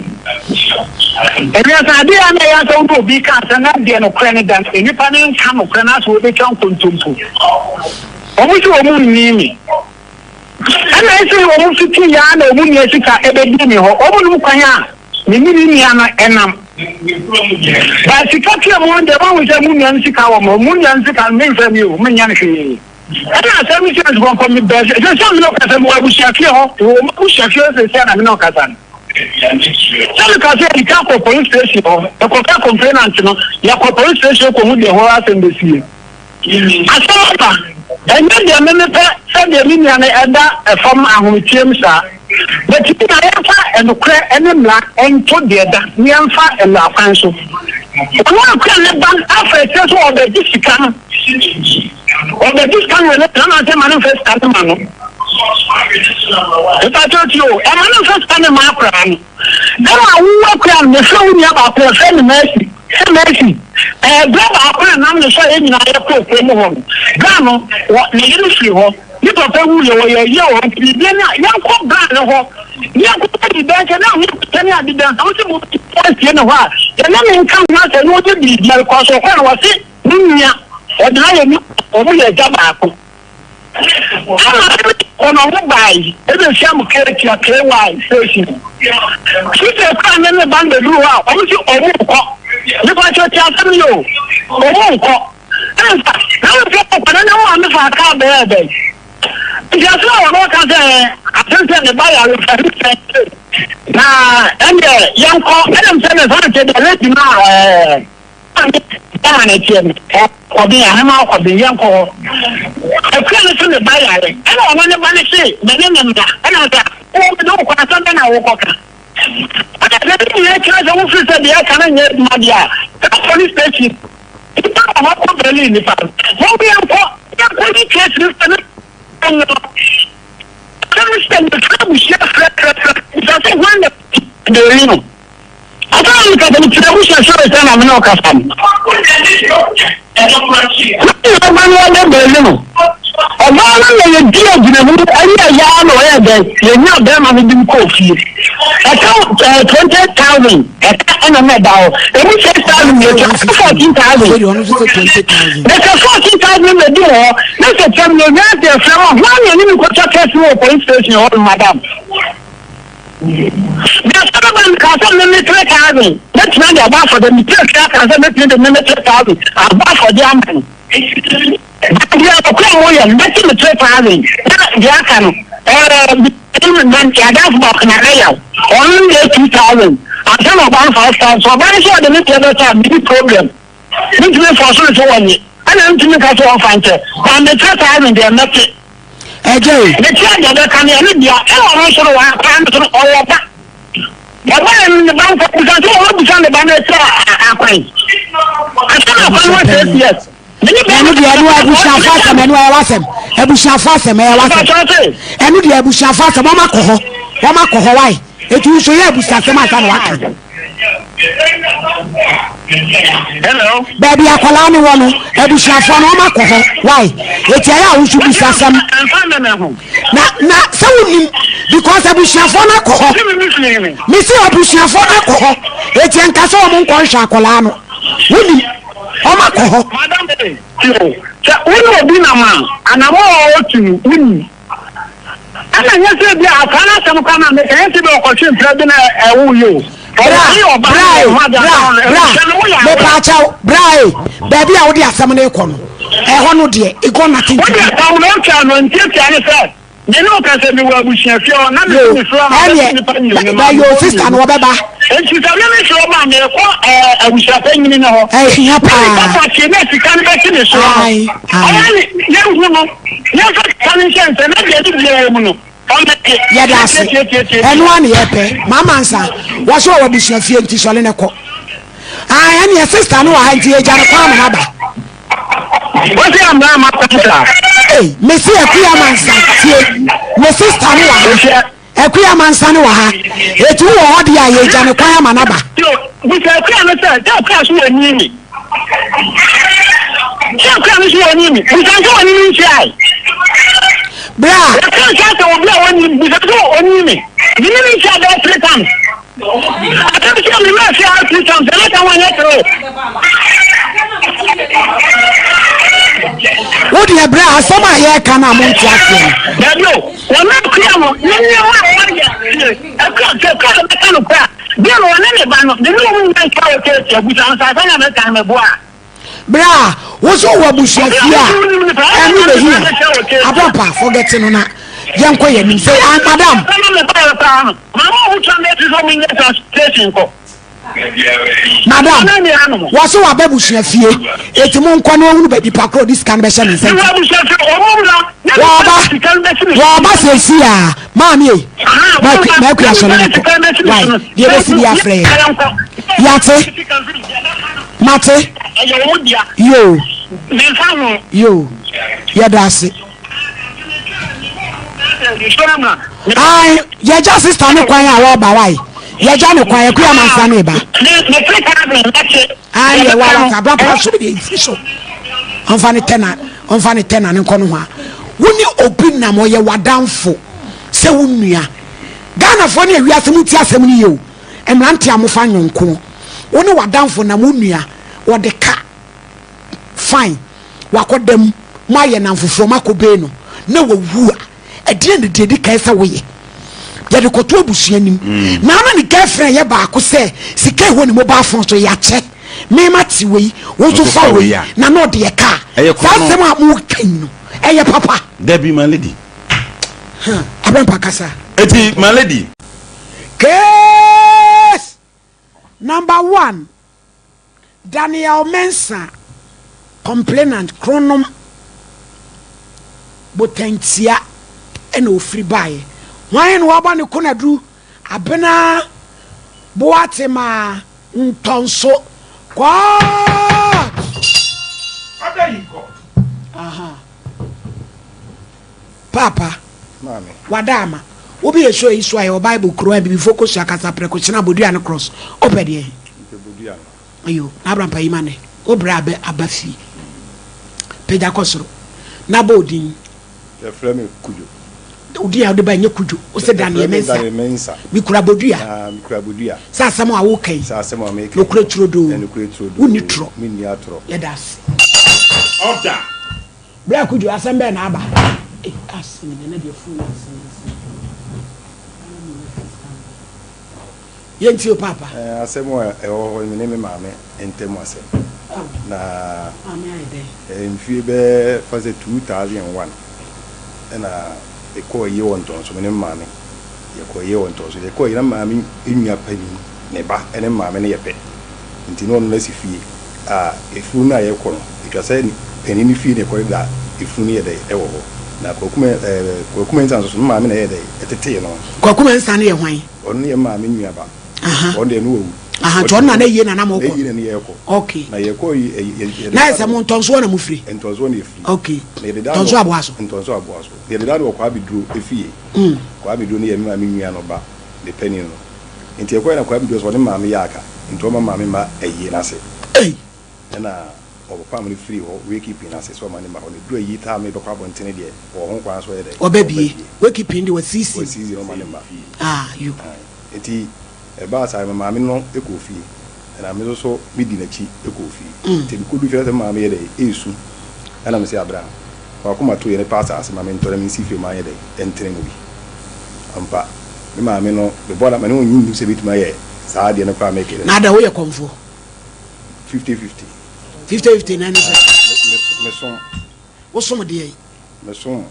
Speaker 16: Ewiase adeɛ a na ɛyɛ sɛ wode obi ka asɛm na deɛ nokorɛ no da no nnipa no nka nokorɛ no asɛ wɔbɛtwa nkontompo. Ɔmo sɛ ɔmo nni mi. Ɛna ɛsɛ ɔmo fiti yaa na ɔmo nua sika ɛbɛdi mi hɔ. Ɔmo nom kwan a me ne me nua no ɛnam. Ba sika tua mu deɛ mahu sɛ mo nua no sika wɔ mo mo nua no sika no memfɛ mi o menyɛ no hwee. Ɛna asɛm no sɛ nkɔnkɔ me bɛɛ sɛ sɛ me ne ɔkasa mewɔ abusuafie hɔ wɔ mo abusuafie hɔ sɛsia na me ne ɔkasa no sɛ meka sɛ yɛdi kɔ police station hɔ ɛkɔka complainant no yɛkɔ police station kɔhu deɛ hɔ asɛm bɛsie asɛm aba ɛnyɛ deɛ me mepɛ sɛ deɛ me nua no ɛda ɛfam ahometeam saa bɛtumi na yɛmfa ɛnokorɛ ɛne mmara ɛnto deɛ da ne yɛmfa mmara kwan so ɔno akora ne ba afa akyire so ɔbɛgye sika no Ɔbɛgye sika no wɔ ne na sɛ ma no mfa sika no ma no. Mepakyɛw tie o, ɛma no mfa sika no ma akwaraa no. Ɛma wo akura no, mefrɛ wo nua baako, yɛfrɛ no Mercy. Sɛ Mercy, ɛɛ berɛ baako a nam ne so a yɛn nyinaa yɛkɔɔ kurom hɔ no, bra no, wɔ ne yere firi hɔ, ne papa wuiɛ, wɔyɛ ayie wɔ hɔ, nti biribi ani a, yɛnkɔ bra no hɔ, ne yɛnkɔpɛ biribi nkyɛ, na ho sɛ ne ade bɛn, sɛ wo sɛ mo asie ne hɔ a, yɛne ne nka ho asɛm na ɔgye biribi, because ɔkɔɛ no wɔse Ne nua, ɔde ayɛ ne wɔn yɛ agya baako. Ama wɔn a wɔn bae ebehyia mo Ketia KY station. Sisi kura ne ne ba no bɛduru hɔ a, wɔn si wɔn nkɔ. Nipa kyɛ ti asɛm yi o, wɔn nkɔ. Ɛnfa, na wɔn sɛ wɔn kɔ na ne maame fa kaa bɛyɛ bɛn. Nti asɛm a wɔn ka sɛ asɛm sɛ ne ba yare fɛ ne sɛ na ɛndeɛ yɛnkɔ ɛnam sɛ ne nsa nkyɛ deɛ lady no a ɛɛ. Ghana na ɛteɛ no, ɔkɔben, ahema ɔkɔben, yɛnkɔ hɔ. Akua no se ne ba yare, ɛna ɔno ne ba no se me ne ne mma, ɛna ɔsɛ, wo mede wo kɔ, asɛm bɛn na wokɔka? Ɛna sɛ ne nyinaa kyerɛ sɛ wofiri sɛ deɛ ɛka no nyɛ adwuma deɛ a, saa police station, nipa wɔ hɔ kɔ Berlin nipa no, wɔn yɛnkɔ, yɛnkɔ yi case no sɛ ne no. Asɛm no sɛ mefrɛ abusua frɛfrɛfrɛ, bisa sɛ hwan na Berlin no. Afei na meka sɛ mekyerɛ wo sɛ sɔre sɛ na me ne ɔkasa no. Na ɔba no ɔbɛ bɛɛli no. Ɔbaa no na yɛdi agyinamu ɛyɛ ɛyaa na ɔyɛ dɛn yɛnya bɛrima no de kɔɔ fie. Ɛka ɛɛ 20,000 ɛka ɛna na ɛda hɔ. Emu 6,000 yɛtwa ɛka 14,000. Ɛka 14,000 na ɛdi wɔ hɔ. Na sɛ kyɛm yɛnya sɛ ɛfrɛ ma hwan na ɛne me kɔtwa kɛse wɔ police station hɔ no madam. Na sɛ bɛba no kaa sɛ meme 3000 mɛtumi de abɔ afɔdeɛ metua sika kaa sɛ mɛtumi de meme 3000 abɔ afɔdeɛ ama no deɛ ɔkora mu yɛ no mɛte me 3000 na deɛ aka no yɛadamfo baako na ne yaw ɔno no yɛ 2000 ansa na ɔba no 5000 sɛ ɔba no sɛ ɔde ne deɛ bɛsɛ a medi problem Mentumi mfa ɔsoro sɛ wɔnnye, ɛna mentumi nka sɛ wɔmfa nkyɛ. Na mekyerɛ saa no deɛ mɛte.
Speaker 2: Ɛgya o.
Speaker 16: Mekyerɛ deɛ bɛka no ɛno dea, ɛna ɔno nso no wɔ akwadaa no so no ɔwɔ ba. Ɔba yɛ no ne ba nfa bisa sɛ wɔn bisa ne ba no akyerɛ akwan. Asɛm akwan wɔ six years.
Speaker 2: Ɛno deɛ ɛno abusuafo asɛm ɛno ɛyɛ w'asɛm abusuafo asɛm ɛyɛ w'asɛm ɛno deɛ abusuafo asɛm wɔn akɔ hɔ wɔn akɔ hɔ wae etu nso yɛ abusuasɛm ansa na waka. Baabi akwadaa no wɔ no, abusuafoɔ no wɔn akɔ hɔ. Why? Eti ɛyɛ a wosu bisa asɛm. Na na sɛ wonim because abusuafoɔ no akɔ hɔ. Mesi abusuafoɔ no akɔ hɔ. Eti nka sɛ wɔn nkɔ nhwɛ akwadaa no. Wonim wɔn akɔ hɔ.
Speaker 16: Sɛ wo ne obi nam a, anamɔ a ɔtu no, wonim. Ɛna nyɛ sɛ ebia akwaa no asɛm koraa na meka, ɛnyɛ sɛ ebia ɔkɔtwe mpena bi na ɛwo yi o.
Speaker 2: Bra, bra e, bra, bra, mepaakyɛw, bra e, baabi a wode asɛm no rekɔ no, ɛhɔ no deɛ, it got nothing to do.
Speaker 16: Wode asɛm no ɔtwa no ntiatia ne sɛ, me ne wo ka sɛ mewɔ abusuafie hɔ, na mese mefiri hɔ ma mɛto nnipa mmienu ma
Speaker 2: Yo, sister no wɔbɛba.
Speaker 16: Enti sɛ me mefiri hɔ ma merekɔ abusuapanyini no hɔ.
Speaker 2: Ɛhia paa.
Speaker 16: Na nipa pɔtee na sika no bɛte ne soɔ no, ɔyɛ ne yɛnhu no. Yɛmfa sika no nhyɛ nsɛ na deɛ ne biara mu no, ɔmmɛgye.
Speaker 2: Yɛda ase. Ɛno ara na yɛpɛ. Mama Nsa, wɔse ɔwɔ abusua fie nti sɔre ne kɔ. Ah, ɛneɛ sister no wɔ ha nti yɛgya no kwan ama no aba.
Speaker 16: Wɔse amena ama kwan saa.
Speaker 2: Ei, mese Akua Mansa tie, me sister no wɔ ha. Akua Mansa no wɔ ha. Eti wowɔ hɔ deɛ a, yɛgya no kwan ama no aba.
Speaker 16: Yo, bisa Akua no sɛ, sɛ Akua so wɔ ni mi? Sɛ Akua no so wɔ ni mi? Bisa sɛ wɔne no nhyiae.
Speaker 2: Bra.
Speaker 16: Yɛka nkyɛn sɛ obi a ɔnyi bisa sɛ ɔnyi me. Me ne ne nhyia bɛyɛ three times. Asɛm sɛ me mmaa fie ha three times ɛna ka wɔnyɛ three.
Speaker 2: Wo deɛ bra asɛm a yɛreka no a monte aseɛ no.
Speaker 16: Dabi o, wɔn akua no ne nneɛma a wɔyɛ fie akua sɛ kura no bɛka no kura. Deɛ no wɔne ne ba no de ne wɔn nyinaa nhyia wɔ kɛɛti abusa no sɛ asɛm a mɛka no mɛboa.
Speaker 2: Berɛ a wo nso wowɔ abusuafie a ɛno na ɛhia. Abrampa forget no na yɛnkɔ yɛn anim sɛ ah madam. Madam, wɔse waba abusuafie eti mo nkɔ na ɔhunu baabi pa korɔ ɔde sika no bɛhyɛ ne nsa nti. Wɔba wɔba sɛsi a maame ei makua sɔre no kɔ why deɛ bɛsi bi afrɛ yɛ yate. Mate. Yoo. Yoo. Yɛda ase. Ae, yɛgya sista no kwan a wɔba wae. Yɛgya no kwan, Akua Mansa ne ba. Ae, yɛ wa wata abra pa so deɛ mfiri so. Ɔmfa ne tɛna, ɔmfa ne tɛna ne nkɔ no ho a. Wo ne obi nam ɔyɛ w'adamfo sɛ wo nua. Ghanafoɔ ne awiase mu nti asɛm no yie o. Mmerante a mofa nyɔnko, wo ne w'adamfo nam wo nua, ɔde ka, fine, wakɔda mu, moayɛ nnamfofoɔ, moakɔ bee no, na wawu a, ɛdeɛn na deɛ ɛdi kan sɛ woyɛ? Yɛde kɔto abusua nim. Mm. Na ana ne girlfriend yɛ baako sɛ sika ɛwɔ ne mobile phone so yɛakyɛ me ma te wei wo nso fa wei na na ɔde yɛ kaa saa asɛm a moka yi no ɛyɛ papa.
Speaker 4: Dabi my lady.
Speaker 2: Abɛmpa kasa.
Speaker 4: Eti my lady.
Speaker 2: Case number one, Daniel Mensah, complainant, Kronom, Botantia na ofiri baeɛ. Hwan na wabɔ ne konaduru? Abena Boatema Ntɔnso. Court!
Speaker 4: Order in court.
Speaker 2: Aha. Paapa, wada ama. Wo bi yɛ show yi so a yɛwɔ bible kuro a abibifo kɔ sua kasa prɛko kyena bodua ne cross. Wo pɛ deɛn?
Speaker 6: Mepɛ bodua no.
Speaker 2: Ayo, na abra mpa yi ma nɛ. Wo brɛ abɛ aba fie. Pagya kɔ soro. Na bɔ odin.
Speaker 6: Yɛfrɛ me Kudwo.
Speaker 2: Wo din a wode ba nyɛ Kudwo. Wo se Daniel Mensah.
Speaker 6: Daniel Mensah.
Speaker 2: Mekura bodua.
Speaker 6: Ah, mekura bodua.
Speaker 2: Sɛ asɛm a woka yi.
Speaker 6: Sɛ asɛm a meka yi.
Speaker 2: Nokorɛ turodoo.
Speaker 6: Nokorɛ turodoo.
Speaker 2: Wonni torɔ.
Speaker 6: Menni atorɔ.
Speaker 2: Yɛda ase.
Speaker 4: Order.
Speaker 2: Bra Kudwo asɛm bɛn na aba? Ei asɛm yi nana deɛ fon asɛm asɛm. Yɛntie o paapa.
Speaker 6: Eh, asɛm a ɛwɔ hɔ me ne me maame ntam asɛm. Na
Speaker 2: maame ayɛ dɛn?
Speaker 6: Eh, mfie bɛɛ fa sɛ 2001 ɛna ɛkɔɔ yie wɔ Ntɔnso me ne me maame yɛkɔɔ yie wɔ Ntɔnso yɛkɔɔ yie na maame nua panin ne ba ɛne maame no yɛ pɛ nti na ɔno no asi fie a efunu no a yɛkɔ no, etwa sɛ panin no fie na ɛkɔdeda a efunu no yɛ dɛ wɔ hɔ. Na Kwaku Mɛ ɛɛ Kwaku Mensah nso so, me maame na ɛyɛ dɛ ɛtetee no.
Speaker 2: Kwaku Mensah no yɛ hwan?
Speaker 6: Ɔno no yɛ me maame nua ba.
Speaker 2: Aha.
Speaker 6: Ɔno deɛ no wawu.
Speaker 2: Aha, nti ɔno na na yie na na mo kɔ.
Speaker 6: Na yie na ne yɛkɔ.
Speaker 2: Okay.
Speaker 6: Na yɛkɔ yi ɛ yɛ yɛde.
Speaker 2: Na yɛ sɛ mo Ntɔnsoɔ na mo firi.
Speaker 6: Ntɔnsoɔ na yɛfiri.
Speaker 2: Okay.
Speaker 6: Na yɛde da no.
Speaker 2: Ntɔnsoɔ aboa so.
Speaker 6: Ntɔnsoɔ aboa so. Na yɛde da no wɔ Kwame Duro efie.
Speaker 2: Mm.
Speaker 6: Kwame Duro no yɛ me maame nua no ba, ne panin no. Nti ɛkɔɛ na Kwame Duo sɛ ɔne maame yɛ aka nti ɔma maame mma ayie no ase.
Speaker 2: Ei!
Speaker 6: Ɛna ɔpam no firii hɔ wakeeping no ase sɛ ɔma ne mma hɔ no ɛduru ayie time bɛkɔ abɔntene deɛ ɔwɔ ho kwan sɛ ɔyɛ dɛn?
Speaker 2: Ɔba bie. Wakeeping deɛ wasisi.
Speaker 6: Wasisi na ɔma ne mma.
Speaker 2: Ah yo.
Speaker 6: Ae. Nti ɛbaa saa no maame no kɔɔ fie ɛna me nso so me di n'akyi kɔɔ fie. Nti me kɔduru fie na sɛ me maame yɛ dɛn? Ɛresu. Ɛna me se abra. W'akoma to yɛ ne pɛ asase ma mentɔ na mensi fie ma anyɛ dɛn ɛntene mu bi. Ampa, me maame no, mebɔ no amane ɔnnye nnim sɛ mɛtumi ayɛ saa adeɛ no koraa a mekere no.
Speaker 2: Na adɛn woyɛ kɔmfoɔ?
Speaker 6: 50-50.
Speaker 2: 50-50 na ɛne sɛ?
Speaker 6: Mesom.
Speaker 2: Wosom deɛn?
Speaker 6: Mesom.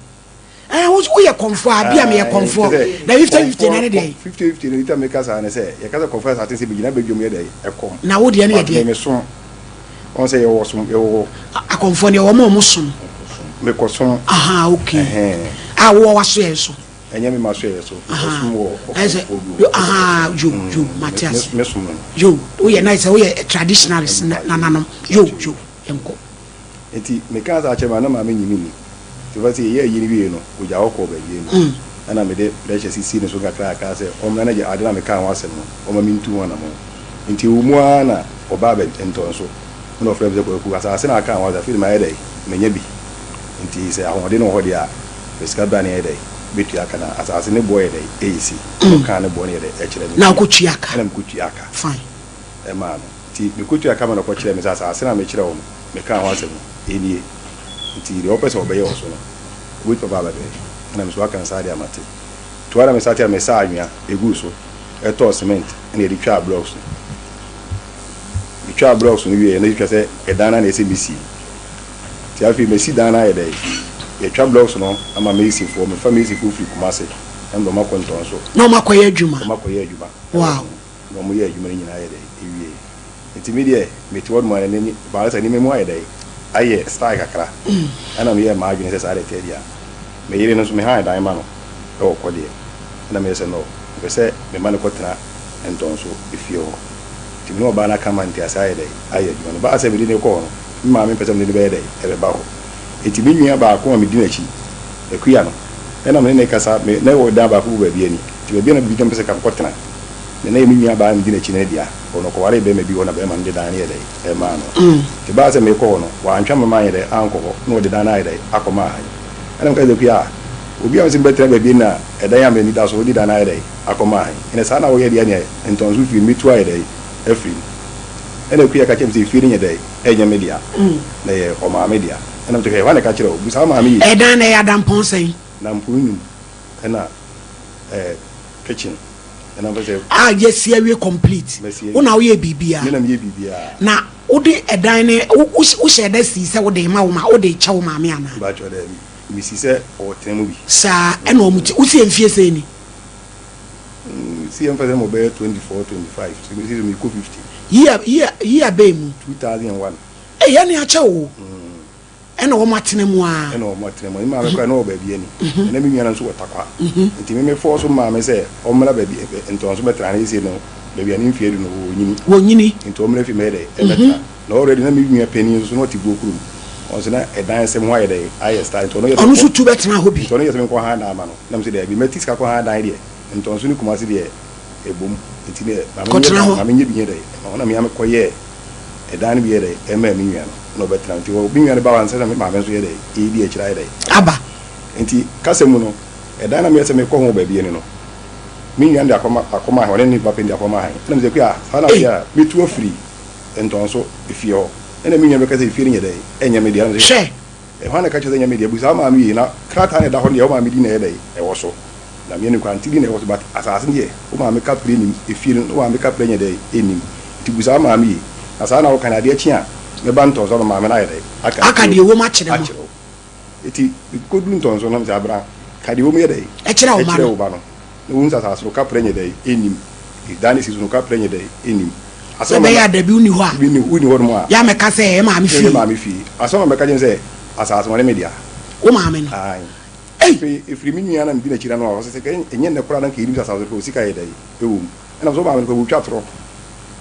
Speaker 2: Ɛɛ woyɛ kɔmfoɔ a, bi a meyɛ kɔmfoɔ. Na 50-50 na ɛne deɛn?
Speaker 6: 50-50 no, nti a meka saa ne sɛ, yɛka sɛ kɔmfoɔ yɛ saa te sɛ bɛgyina badwam yɛ dɛn ɛkɔm.
Speaker 2: Na wo deɛ no yɛ deɛn?
Speaker 6: But me mesom. Wɔn sɛ yɛwɔ som yɛwɔ.
Speaker 2: Akɔmfoɔ no yɛwɔ wɔn a wɔn som.
Speaker 6: Mekɔ som.
Speaker 2: Aha okay. A wowɔ w'asoɛɛ so.
Speaker 6: Ɛnyɛ me m'asoɛɛ so. Mekɔ som wɔ ɔkɔmfoɔ bi hɔ.
Speaker 2: Aha yo yo mate ase.
Speaker 6: Me som no.
Speaker 2: Yo woyɛ na sɛ woyɛ traditionalist nananom yo yo yɛnkɔ.
Speaker 6: Nti mekaa saa kyerɛ maame na maame nnye me nni. Nti ɔfa sɛ yɛyɛɛ ayi no wiei no ogyaa hɔ kɔɔ baabi no ɛna mede pressure sisii ne so kakrakra sɛ ɔmmra na gya ade no a mekaa ho asɛm no ɔmma mentu ho anamɔn. Nti ɛwɔ mu ara na ɔbaa bɛ ntɔnso ɛna ɔfrɛɛ me sɛ Kwaku asase no a aka ho asɛm afei de mayɛ dɛn manya bi nti sɛ ahoɔden no wɔ hɔ deɛ a. Fa sika bra na yɛyɛ dɛn bɛtua ka na asase no boɔ yɛ dɛn ɛyɛ sei. Ɛna ɔkaa ne boɔ no yɛ dɛn ɛkyerɛ me.
Speaker 2: Na wokɔtua ka?
Speaker 6: Ɛna mekɔtuaa ka.
Speaker 2: Fine.
Speaker 6: Ɛmaa no. Nti mekɔtuaa ka ma no ɔkɔkyerɛɛ me sɛ asase no a mekyerɛ wo no, mekaa ho asɛm no, ɛnie. Nti deɛ wopɛ sɛ wɔbɛyɛ wɔ so no, wobɛtumi aba abɛhwɛ. Ɛna me nso waka no saa deɛ a mate. Nti hɔ ara na mestartee a mesaa anwea guu so, tɔɔ cement ɛna yɛde twaa blocks no. Metwaa blocks no wieeɛ na ɛtwa sɛ ɛdan no ara na ɛsɛ mesie. Nti afei masi dan no ayɛ dɛn? Yɛtwa blocks no ama masonfoɔ, mefa masonfoɔ firi Kumasi na mede wɔn akɔ Ntɔnso.
Speaker 2: Na wɔn akɔyɛ adwuma?
Speaker 6: Wɔn akɔyɛ adwuma wɔ ho. Na wɔyɛɛ adwuma no nyinaa yɛ dɛn? Ɛwieeɛ. Nti me deɛ mete hɔ nom a na n'ani baale sɛ nneɛma mu ayɛ dɛn? Ayɛ style kakra. Ɛna meyɛɛ m'adwene sɛ saa deɛ ɛteɛ deɛ a, me yere no nso me han dan ma no wɔ kɔdeɛ. Ɛna meyɛ sɛ no, mepɛ sɛ mema no kɔtena Ntɔnso efie hɔ. Nti me ne ɔbaa no aka ma ntease ayɛ dɛn? Ayɛ adwuma no. Ɛbaa sɛ mede no rekɔ hɔ no, me maame mpɛ sɛ mede no bɛyɛ dɛn? Ɛbɛba hɔ. Enti me nua baako a medi n'akyi, Akua no, ɛna me ne no rekasa, me na yɛwɔ dan baako wɔ baabi ani. Nti baabi a na medi na mepɛ sɛ nka mekɔtena no, na ɛyɛ me nua baa a medi n'akyi no ne dea. Ɔno ɔkɔwaree barima bi hɔ na barima no de dan no yɛɛ dɛn? Ɛmaa no. Nti ɛbaa sɛ merekɔ hɔ no, wantwa me manyɛ dɛn? Ankɔ hɔ, na ɔde dan no ayɛ dɛn? Akɔma han. Ɛna meka kyerɛɛ Akua, obi a mese mebɛtena baabi ani na ɛdan a m'ani da so, wode dan no ayɛ dɛn? Akɔma han. Ɛnna saa na woyɛ deɛ neɛ ntɔnso fie no mɛtu ayɛ dɛn? Afiri mu. Ɛnna Akua ka kyerɛɛ me sɛ efie no nyɛ dɛn? Ɛnyɛ me dea, na ɛyɛ ɔmaame dea. Ɛnna mese hwɛ, hwan na ɛka kyerɛɛ wo? Bisa wo maame yie.
Speaker 2: Ɛdan no ɛyɛ adampɔn sɛn?
Speaker 6: Na mpono num ɛna ɛɛ kitchen ɛna mpɛ sɛ.
Speaker 2: A yɛsi awie complete.
Speaker 6: Mɛsi awie.
Speaker 2: Wo na woyɛ biribiara.
Speaker 6: Me na meyɛ biribiara.
Speaker 2: Na wode ɛdan no wo wo wohyɛɛ da sii sɛ wode rema wo ma wode rekyɛ wo maame anaa?
Speaker 6: Mpakyɛw daabi, mesi sɛ ɔretena mu bi.
Speaker 2: Saa ɛna wɔn te wosi mfie sɛn ni?
Speaker 6: Si yɛmfa sɛ mobɛyɛ 24, 25, sɛ mesi sɛ mekɔ 50.
Speaker 2: Year year year bɛn mu?
Speaker 6: 2001.
Speaker 2: Ei ɛne akyɛ o. Ɛna wɔn atena mu aa.
Speaker 6: Ɛna wɔn atena mu. Me maame koraa na ɔwɔ baabi ani. Ɛna me nua no nso wɔ Tarkwa. Nti me me fɔɔso maame sɛ ɔmmra baabi Ntɔnso bɛtena ha na seesei no baabi a ne mfeɛ adu no ɔnyini.
Speaker 2: Wɔnyini.
Speaker 6: Nti ɔmmra fie mmɛyɛ dɛ ɛmmɛtena. Na already na me nua panin nso na ɔte Buo kurom. Ɔno nso na ɛdan sɛm ho ayɛ dɛ ayɛ style nti ɔno yɛ sɛ
Speaker 2: Ɔno nso tu bɛtena hɔ bi.
Speaker 6: Nti ɔno yɛ sɛ menkɔ han dan ma no. Na mese daabi mɛte sika kɔ han dan deɛ Ntɔnso ne Kumasi deɛ ɛbom. Nti deɛ ma menyɛ
Speaker 2: Kɔtena hɔ.
Speaker 6: ma menyɛ bi nyɛ dɛ ɛma hɔ na me ara mekɔyɛɛ ɛdan no bi yɛ dɛ ɛmaa me nua no na ɔbɛtena nti wɔ me nua no ba hɔ ansa na me maame nso yɛ dɛ ɛredi akyire ayɛ dɛ
Speaker 2: aba.
Speaker 6: Nti kasa mu no ɛdan na meyɛ sɛ mekɔ ho baabi ani no me nua no de akɔma akɔma han ɔne ne ba panin de akɔma han ɛna mesɛ Akua saa na woyɛ a mɛtu afiri Ntɔnso efie hɔ ɛna me nua no bɛka sɛ efie no nyɛ dɛ ɛnyɛ me dea ɛna mesɛ
Speaker 2: Hwɛ.
Speaker 6: Hwan na ɛka kyerɛ sɛ ɛnyɛ me dea busa wo maame yie na krataa na ɛda hɔ no deɛ wo maame din na ɛyɛ dɛ ɛwɔ so. Na me nokwa nti bi na ɛwɔ so but asaase no deɛ wo maame kaprɛ nnim, efie no wo maame kaprɛ nyɛ dɛn nnim nti busa wo maame yie na saa na woka no adeɛ kye a mɛba ntɔnso ama maame no ayɛ dɛn aka
Speaker 2: Aka deɛ ɛwom akyerɛ mo.
Speaker 6: akyerɛ wo nti mekɔduru ntɔnso no na mesɛ abra ka deɛ ɛwom yɛ dɛn
Speaker 2: Ɛkyerɛ wo ba
Speaker 6: ɛkyerɛ
Speaker 2: no.
Speaker 6: wo ba no na wohu sɛ asaase no kaprɛ nyɛ dɛn nnim dan no si so no kaprɛ nyɛ dɛn nnim
Speaker 2: Sɛ
Speaker 6: asɛm a
Speaker 2: ɛbɛyɛ
Speaker 6: mɛma
Speaker 2: a dabi wonni hɔ a
Speaker 6: wonni wonni hɔ nom a
Speaker 2: yɛ a mɛka sɛ ɛyɛ maame
Speaker 6: ɛyɛ
Speaker 2: fie.
Speaker 6: maame fie asɛm a mɛka kyerɛ no sɛ asaase no ɔne me dea.
Speaker 2: Wo maame no.
Speaker 6: Aane.
Speaker 2: Ei!
Speaker 6: Afei ɛfiri me nua no a medi n'akyi no ano a, ɔse sɛ ɛnyɛ nnɛ koraa na anka yɛnim sɛ asase no koraa sika yɛ dɛn wɔ mu. Ɛna mesɛ wo maame no koraa wɔtwa torɔ,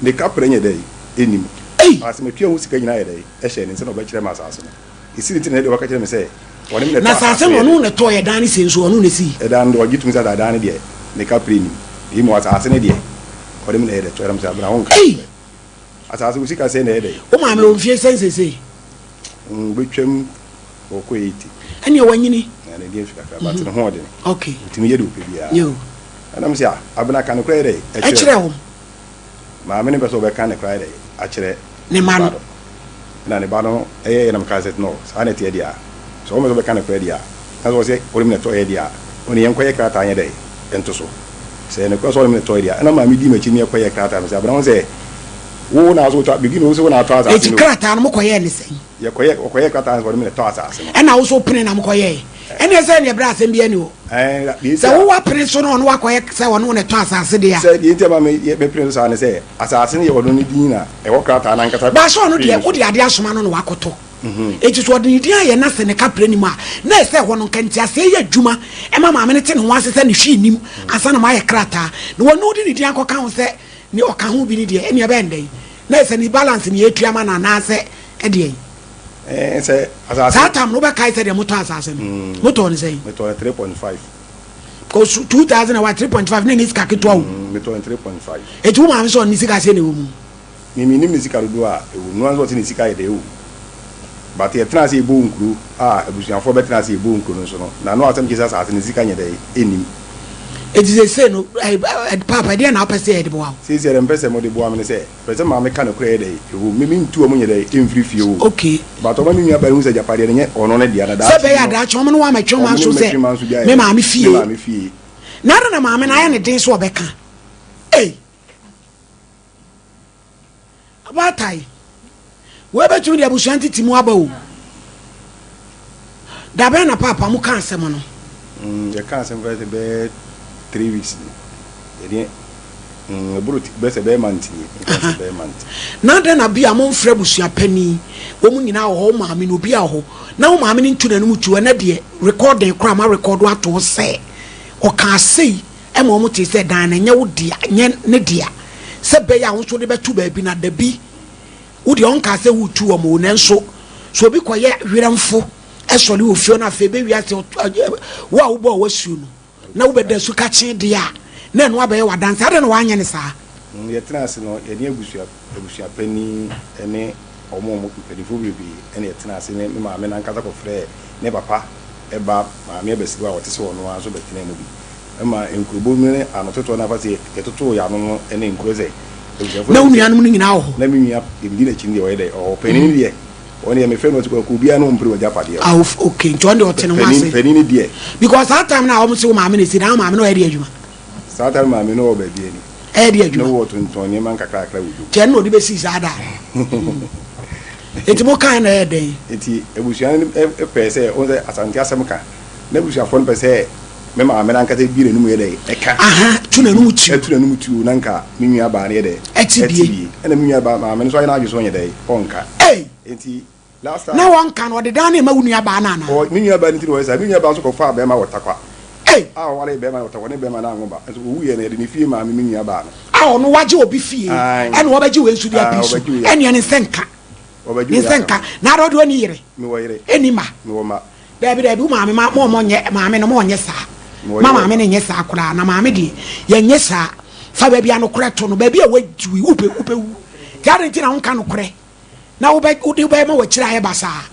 Speaker 6: ne kaprɛ nyɛ dɛn nnim.
Speaker 2: Ei!
Speaker 6: Ɔse matua ho sika nyinaa yɛ dɛn hyɛɛ ne nsa na ɔbɛkyerɛ me asase no. Ɛsi ne nti na ɛnɛ deɛ waka kyerɛ me sɛ ɔne me na
Speaker 2: Na
Speaker 6: ɛtɔ
Speaker 2: asase
Speaker 6: asase
Speaker 2: no
Speaker 6: no yɛ
Speaker 2: ɔno
Speaker 6: dɛn.
Speaker 2: na ɛtɔeɛ, ɛdan no sie nso ɔno na ɛsii.
Speaker 6: Ɛdan no deɛ ɔgye tom sɛ ɛdan no deɛ ne kaprɛ nnim, na mmom asase no deɛ ɔne me na ɛyɛ dɛ tɔeɛ. Ɛna mesɛ Abena wonka
Speaker 2: Ei!
Speaker 6: nokorɛ. Asase wo sika sɛn na ɛyɛ dɛn?
Speaker 2: Wo maame wɔ mfie sɛn seesei?
Speaker 6: Ɔbɛtwam ɔkɔ 80.
Speaker 2: Ɛneɛ wanyini.
Speaker 6: Na ne deɛ mfi kakra but ne ho ɔdene.
Speaker 2: Okay.
Speaker 6: Ɔtumi yɛ deɛ ɔpɛ biara.
Speaker 2: Yo.
Speaker 6: Ɛna me sɛ ah Abena ka nokorɛ yɛ dɛn
Speaker 2: ɛkyerɛ wɔn.
Speaker 6: Maame no mpɛ sɛ ɔbɛka nokorɛ ayɛ dɛn akyerɛ
Speaker 2: ne mma no.
Speaker 6: Ɛna ne ba no ɛyɛɛyɛ na meka sɛ no saa na ɛteɛ deɛ a sɛ ɔmpɛ sɛ ɔbɛka nokorɛ deɛ a na sɛ ɔsɛ ɔne me na ɛtɔeɛ deɛ a ɔne yɛnkɔyɛ krataa nyɛ dɛn nto so. Sɛ ɛyɛ nokorɛ sɛ ɔne me na ɛtɔeɛ deɛ a ɛna maame dii m'akyi ne yɛkɔyɛɛ krataa no sɛ Abena wohu sɛ wo na wo so wotɔ beginning wo sɛ wo na atɔ asase
Speaker 2: Enti
Speaker 6: no o.
Speaker 2: krataa no mokɔyɛɛ ne sɛn?
Speaker 6: Yɛkɔyɛ, wɔkɔyɛɛ krataa no sɛ wɔde me na ɛtɔ asase no.
Speaker 2: Ɛna wo nso wopene na mokɔyɛe? Ɛnneɛ sɛ ɛnneɛ berɛ a asɛm biara nni hɔ.
Speaker 6: Ɛɛ, deɛ nti
Speaker 2: Sɛ
Speaker 6: a.
Speaker 2: wo woapene so na ɔno wakɔyɛ sɛ ɔne wo na ɛtɔ asase deɛ a.
Speaker 6: Sɛ deɛ nti a ɛma me, yɛ, mepene so saa ne sɛ, asase no yɛ ɔno ne din na ɛwɔ krataa no ankasa
Speaker 2: Baa sɛ ɔno
Speaker 6: pii
Speaker 2: deɛ,
Speaker 6: no so.
Speaker 2: wode adeɛ asoma no na wakɔtɔ. Enti sɛ ɔde ne din ayɛ na sɛ ne kaprɛ nni mu a, na ɛsɛ ɛhɔ no nka nteaseɛ yɛ adwuma ma maame no te ne ho ase sɛ ne hwee nnim ansa na moayɛ krataa. Na ɔno wode ne din akɔka ho sɛ ne ɔka ho bi no deɛ, ɛnneɛ ɛbɛyɛ no dɛn? Na ɛsɛ ne balance ne yɛtua ma no anaasɛ ɛdeɛn?
Speaker 6: Ɛɛ sɛ asase.
Speaker 2: Saa tam no wobɛkae sɛ deɛ motɔ asase no motɔɔ no sɛn?
Speaker 6: Metɔɔ no 3.5.
Speaker 2: Because 2000 and what 3.5 ne ne sika ketewa o.
Speaker 6: Metɔɔ no 3.5.
Speaker 2: Eti wo maame sɛ ɔne sika sɛ na ɛwɔ mu?
Speaker 6: Me menim ne sika dodoɔ a ɛwɔ mu. No ara nso ɔse ne sika yɛ dɛ ɛwɔ mu. But yɛtena ase yɛbɔ nkuro a abusuafoɔ bɛtena ase yɛbɔ nkuro no nso no, n'ano asɛm kyerɛ sɛ asase no sika nyɛ dɛn? Ɛnnim.
Speaker 2: Enti seesei no, Paapa, ɛdeɛn na wopɛ sɛ yɛde boa wo?
Speaker 6: Seesei deɛ mepɛ sɛ mode boa me ne sɛ, mepɛ sɛ maame ka nokorɛ yɛ dɛn? Ɛwom, me mentu wɔn nyɛ dɛn? Mfiri fie o.
Speaker 2: Okay.
Speaker 6: But ɔma me nua baa no hu sɛ agyapadeɛ no nyɛ ɔno ne dea na
Speaker 2: Sɛ
Speaker 6: daakye
Speaker 2: ɛbɛyɛ
Speaker 6: bi
Speaker 2: a
Speaker 6: no,
Speaker 2: daakye wɔn ne wo ammɛtwe
Speaker 6: wɔn ne
Speaker 2: manso
Speaker 6: me
Speaker 2: sɛ
Speaker 6: mmɛtwe manso bi ayɛ
Speaker 2: me
Speaker 6: dɛn?
Speaker 2: maame
Speaker 6: Me
Speaker 2: fie.
Speaker 6: maame fie.
Speaker 2: Na adɛn na maame no ayɛ ne den sɛ ɔbɛka? Ei! Abaatae, wei bɛtumi de abusua ntete mu aba o. Da bɛn na paapa mo ka asɛm no?
Speaker 6: Mm, yɛka asɛm fɛ sɛ bɛyɛ 3 weeks ni. Yɛde ɛboro bɛyɛ sɛ bɛyɛ month ni. Nka sɛ bɛyɛ month.
Speaker 2: Na dɛn na bi a momfrɛ abusua panin, wɔn nyinaa wɔ hɔ, wo maame no obi a wɔ hɔ, na wo maame no ntu n'anom tuo, ɛnɛ deɛ recording koraa ma record ato hɔ sɛ ɔkaa sei ma wɔtee sɛ dan no nyɛ wo dea, nyɛ ne dea, sɛ ɛbɛyɛ a wo nso wode bɛto baabi na dabi, wo deɛ ɔnkaa sɛ woretu wɔn o, nanso sɛ obi kɔyɛ werɛmfo sɔre wɔ fie hɔ na afei ɛbɛwie ase wo a wobɔɔ w'asuo no na wobɛda su kakyee deɛ a, na ɛno abɛyɛ w'adanse. Adɛn na woanyɛ no saa?
Speaker 6: Yɛtenaa ase no, yɛne abusua abusuapanin ne wɔn a wɔn mpanimfoɔ bebree na yɛtenaa ase ne me maame no ankasa kɔfrɛɛ ne papa ba maame abasiriwa a ɔte sɛ ɔno ara nso bɛtenaa mu bi. Ɛma nkurobɔ mu ne anototoɔ no afa sɛ yɛtotoo yɛn ano no ne nkuro sɛ abusuafoɔ
Speaker 2: Na
Speaker 6: no
Speaker 2: wo
Speaker 6: sɛ
Speaker 2: nuanom no nyinaa wɔ hɔ?
Speaker 6: na me nua deɛ medi n'akyi no deɛ ɔyɛ dɛ ɔwɔ hɔ. Panin no deɛ ɔno deɛ mefrɛ no ɔte kwaku obiara ne ɔmpere w'agyapadeɛ
Speaker 2: Ah, of- okay, nti ɔno deɛ ɔte ne ho
Speaker 6: Panin
Speaker 2: ase.
Speaker 6: panin no deɛ
Speaker 2: Because saa time no a wɔn se wo maame na esi dan, wo maame no ɔyɛ deɛ adwuma?
Speaker 6: saa time maame no wɔ baabi ani.
Speaker 2: Ɛyɛ deɛ adwuma?
Speaker 6: Na wɔ tontɔn nneɛma nkakrakra wɔ dwom.
Speaker 2: Nti ɛno na ɔde bɛsii saa da no. Nti mo kae na ɛyɛ dɛn?
Speaker 6: Nti abusua no pɛɛ sɛ, wohu sɛ Asante asɛm ka, na abusuafoɔ no pɛ sɛ me maame no ankasa bue n'anum yɛ dɛn? Ɛka.
Speaker 2: Aha, tu n'anum tuo.
Speaker 6: Ɛtu n'anum tuo na nka me nua baa no yɛ dɛn?
Speaker 2: Ɛte bie.
Speaker 6: Ɛna me nua baa maame no nso ayɛ n'adwene sɛ ɔnyɛ dɛn? Ɔnka.
Speaker 2: Ei!
Speaker 6: Nti last time.
Speaker 2: Na wɔnka no, ɔde dan no rema wo nua baa no anaa?
Speaker 6: Ɔ, me nua baa no nti na ɔyɛ saa. Me nua baa nso kɔfaa bɛrima wɔ Tarkwa.
Speaker 2: Ei!
Speaker 6: A ɔwaree bɛrima no wɔ Tarkwa, ɔne bɛrima no anwo ba. Nso ɔwuiɛ no, yɛde ne fie maa me me nua baa no.
Speaker 2: A ɔno wagye obi fie,
Speaker 6: Ae.
Speaker 2: ɛna ɔbɛgye wei nso de
Speaker 6: Ae,
Speaker 2: apii so.
Speaker 6: ɔbɛgye wei.
Speaker 2: Ɛnneɛ ne nsa nka.
Speaker 6: Ɔbɛgye
Speaker 2: Ne
Speaker 6: wei
Speaker 2: nsa
Speaker 6: aka
Speaker 2: nka.
Speaker 6: ho.
Speaker 2: Na ada ɔde ɔnni yere?
Speaker 6: Mewɔ yere.
Speaker 2: Ɛnni mma?
Speaker 6: Mewɔ mma.
Speaker 2: Daabi, daabi, wo maame ma, mo ɔmo nyɛ, maame no, mo ɔnyɛ saa.
Speaker 6: Mewɔ
Speaker 2: Ma
Speaker 6: yere wɔ
Speaker 2: maame
Speaker 6: mma.
Speaker 2: no nyɛ saa koraa, na maame deɛ, yɛnyɛ saa. Fa baabi a nokorɛ to no, baabi a wadu yi, wopɛ, wobɛwu. Nti adɛn nti na wonka nokorɛ? Na wobɛ, wode wobɛma w'akyiri ayɛ basaa.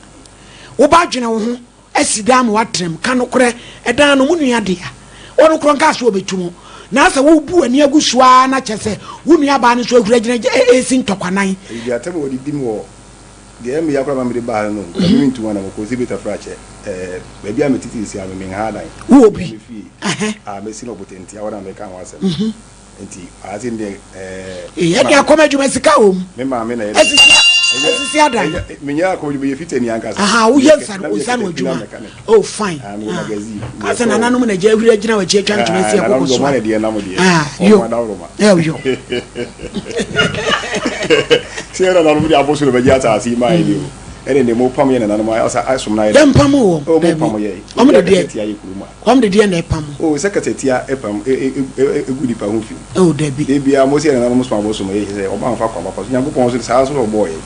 Speaker 2: Wo ba dwene wo ho asi dan ma woatra mu. Ka nokorɛ, ɛdan no, mo nua dea. Ɔno korɔ nkaa sɛ ɔbɛtu mo. Na sɛ wobu w'ani agu so ara na kyerɛ sɛ wo nuabaa no nso ahuri agyina resi ntɔkwanan.
Speaker 6: Ɛyɛ atam a wɔde di me wɔ deɛ ɛyɛ me ya koraa ma mede baa ha no, nka me mentu ho anam, ɔkɔɔ Sibeta Frakyɛ, ɛɛ, baabi a mete seesei a me menha adan.
Speaker 2: Wowɔ bi?
Speaker 6: Me fie a masi no Ɔbotantia hɔ na meka ho asɛm no. Nti ase deɛ ɛɛ.
Speaker 2: Ee ɛde akɔm adwuma sika wɔ mu.
Speaker 6: Me maame na yɛ.
Speaker 2: Esisi esisi adan.
Speaker 6: Menyɛ akɔm adwuma yɛ fitani ankasa.
Speaker 2: Aha woyɛ nsa nsa no adwuma. Oh fine.
Speaker 6: Ah mewɔ magazine.
Speaker 2: Kasa nananom na gya ahuri agyina w'akyi atwa ntoma asi akoko so.
Speaker 6: Nananom deɛ nam deɛ.
Speaker 2: Ah yo. Yo yo.
Speaker 6: Sɛ yɛ nananom de aboso na bɛgye asase yi maa yɛ deɛ o. Ɛne deɛ mo pam yɛ nananom asom na ayɛ.
Speaker 2: Yɛn pam wɔ.
Speaker 6: Oh mo pam yɛ.
Speaker 2: Wɔn de deɛ.
Speaker 6: Tia yɛ kurom a.
Speaker 2: Wɔn de deɛ na ɛpam.
Speaker 6: Oh sɛ kasatia ɛpam egu nipa ho fi.
Speaker 2: Oh dabi.
Speaker 6: Debia mo sɛ yɛ nananom som abosom yɛ sɛ ɔmo anfa kwan papa so Nyankopɔn nso saa nso na ɔbɔɔ yɛ.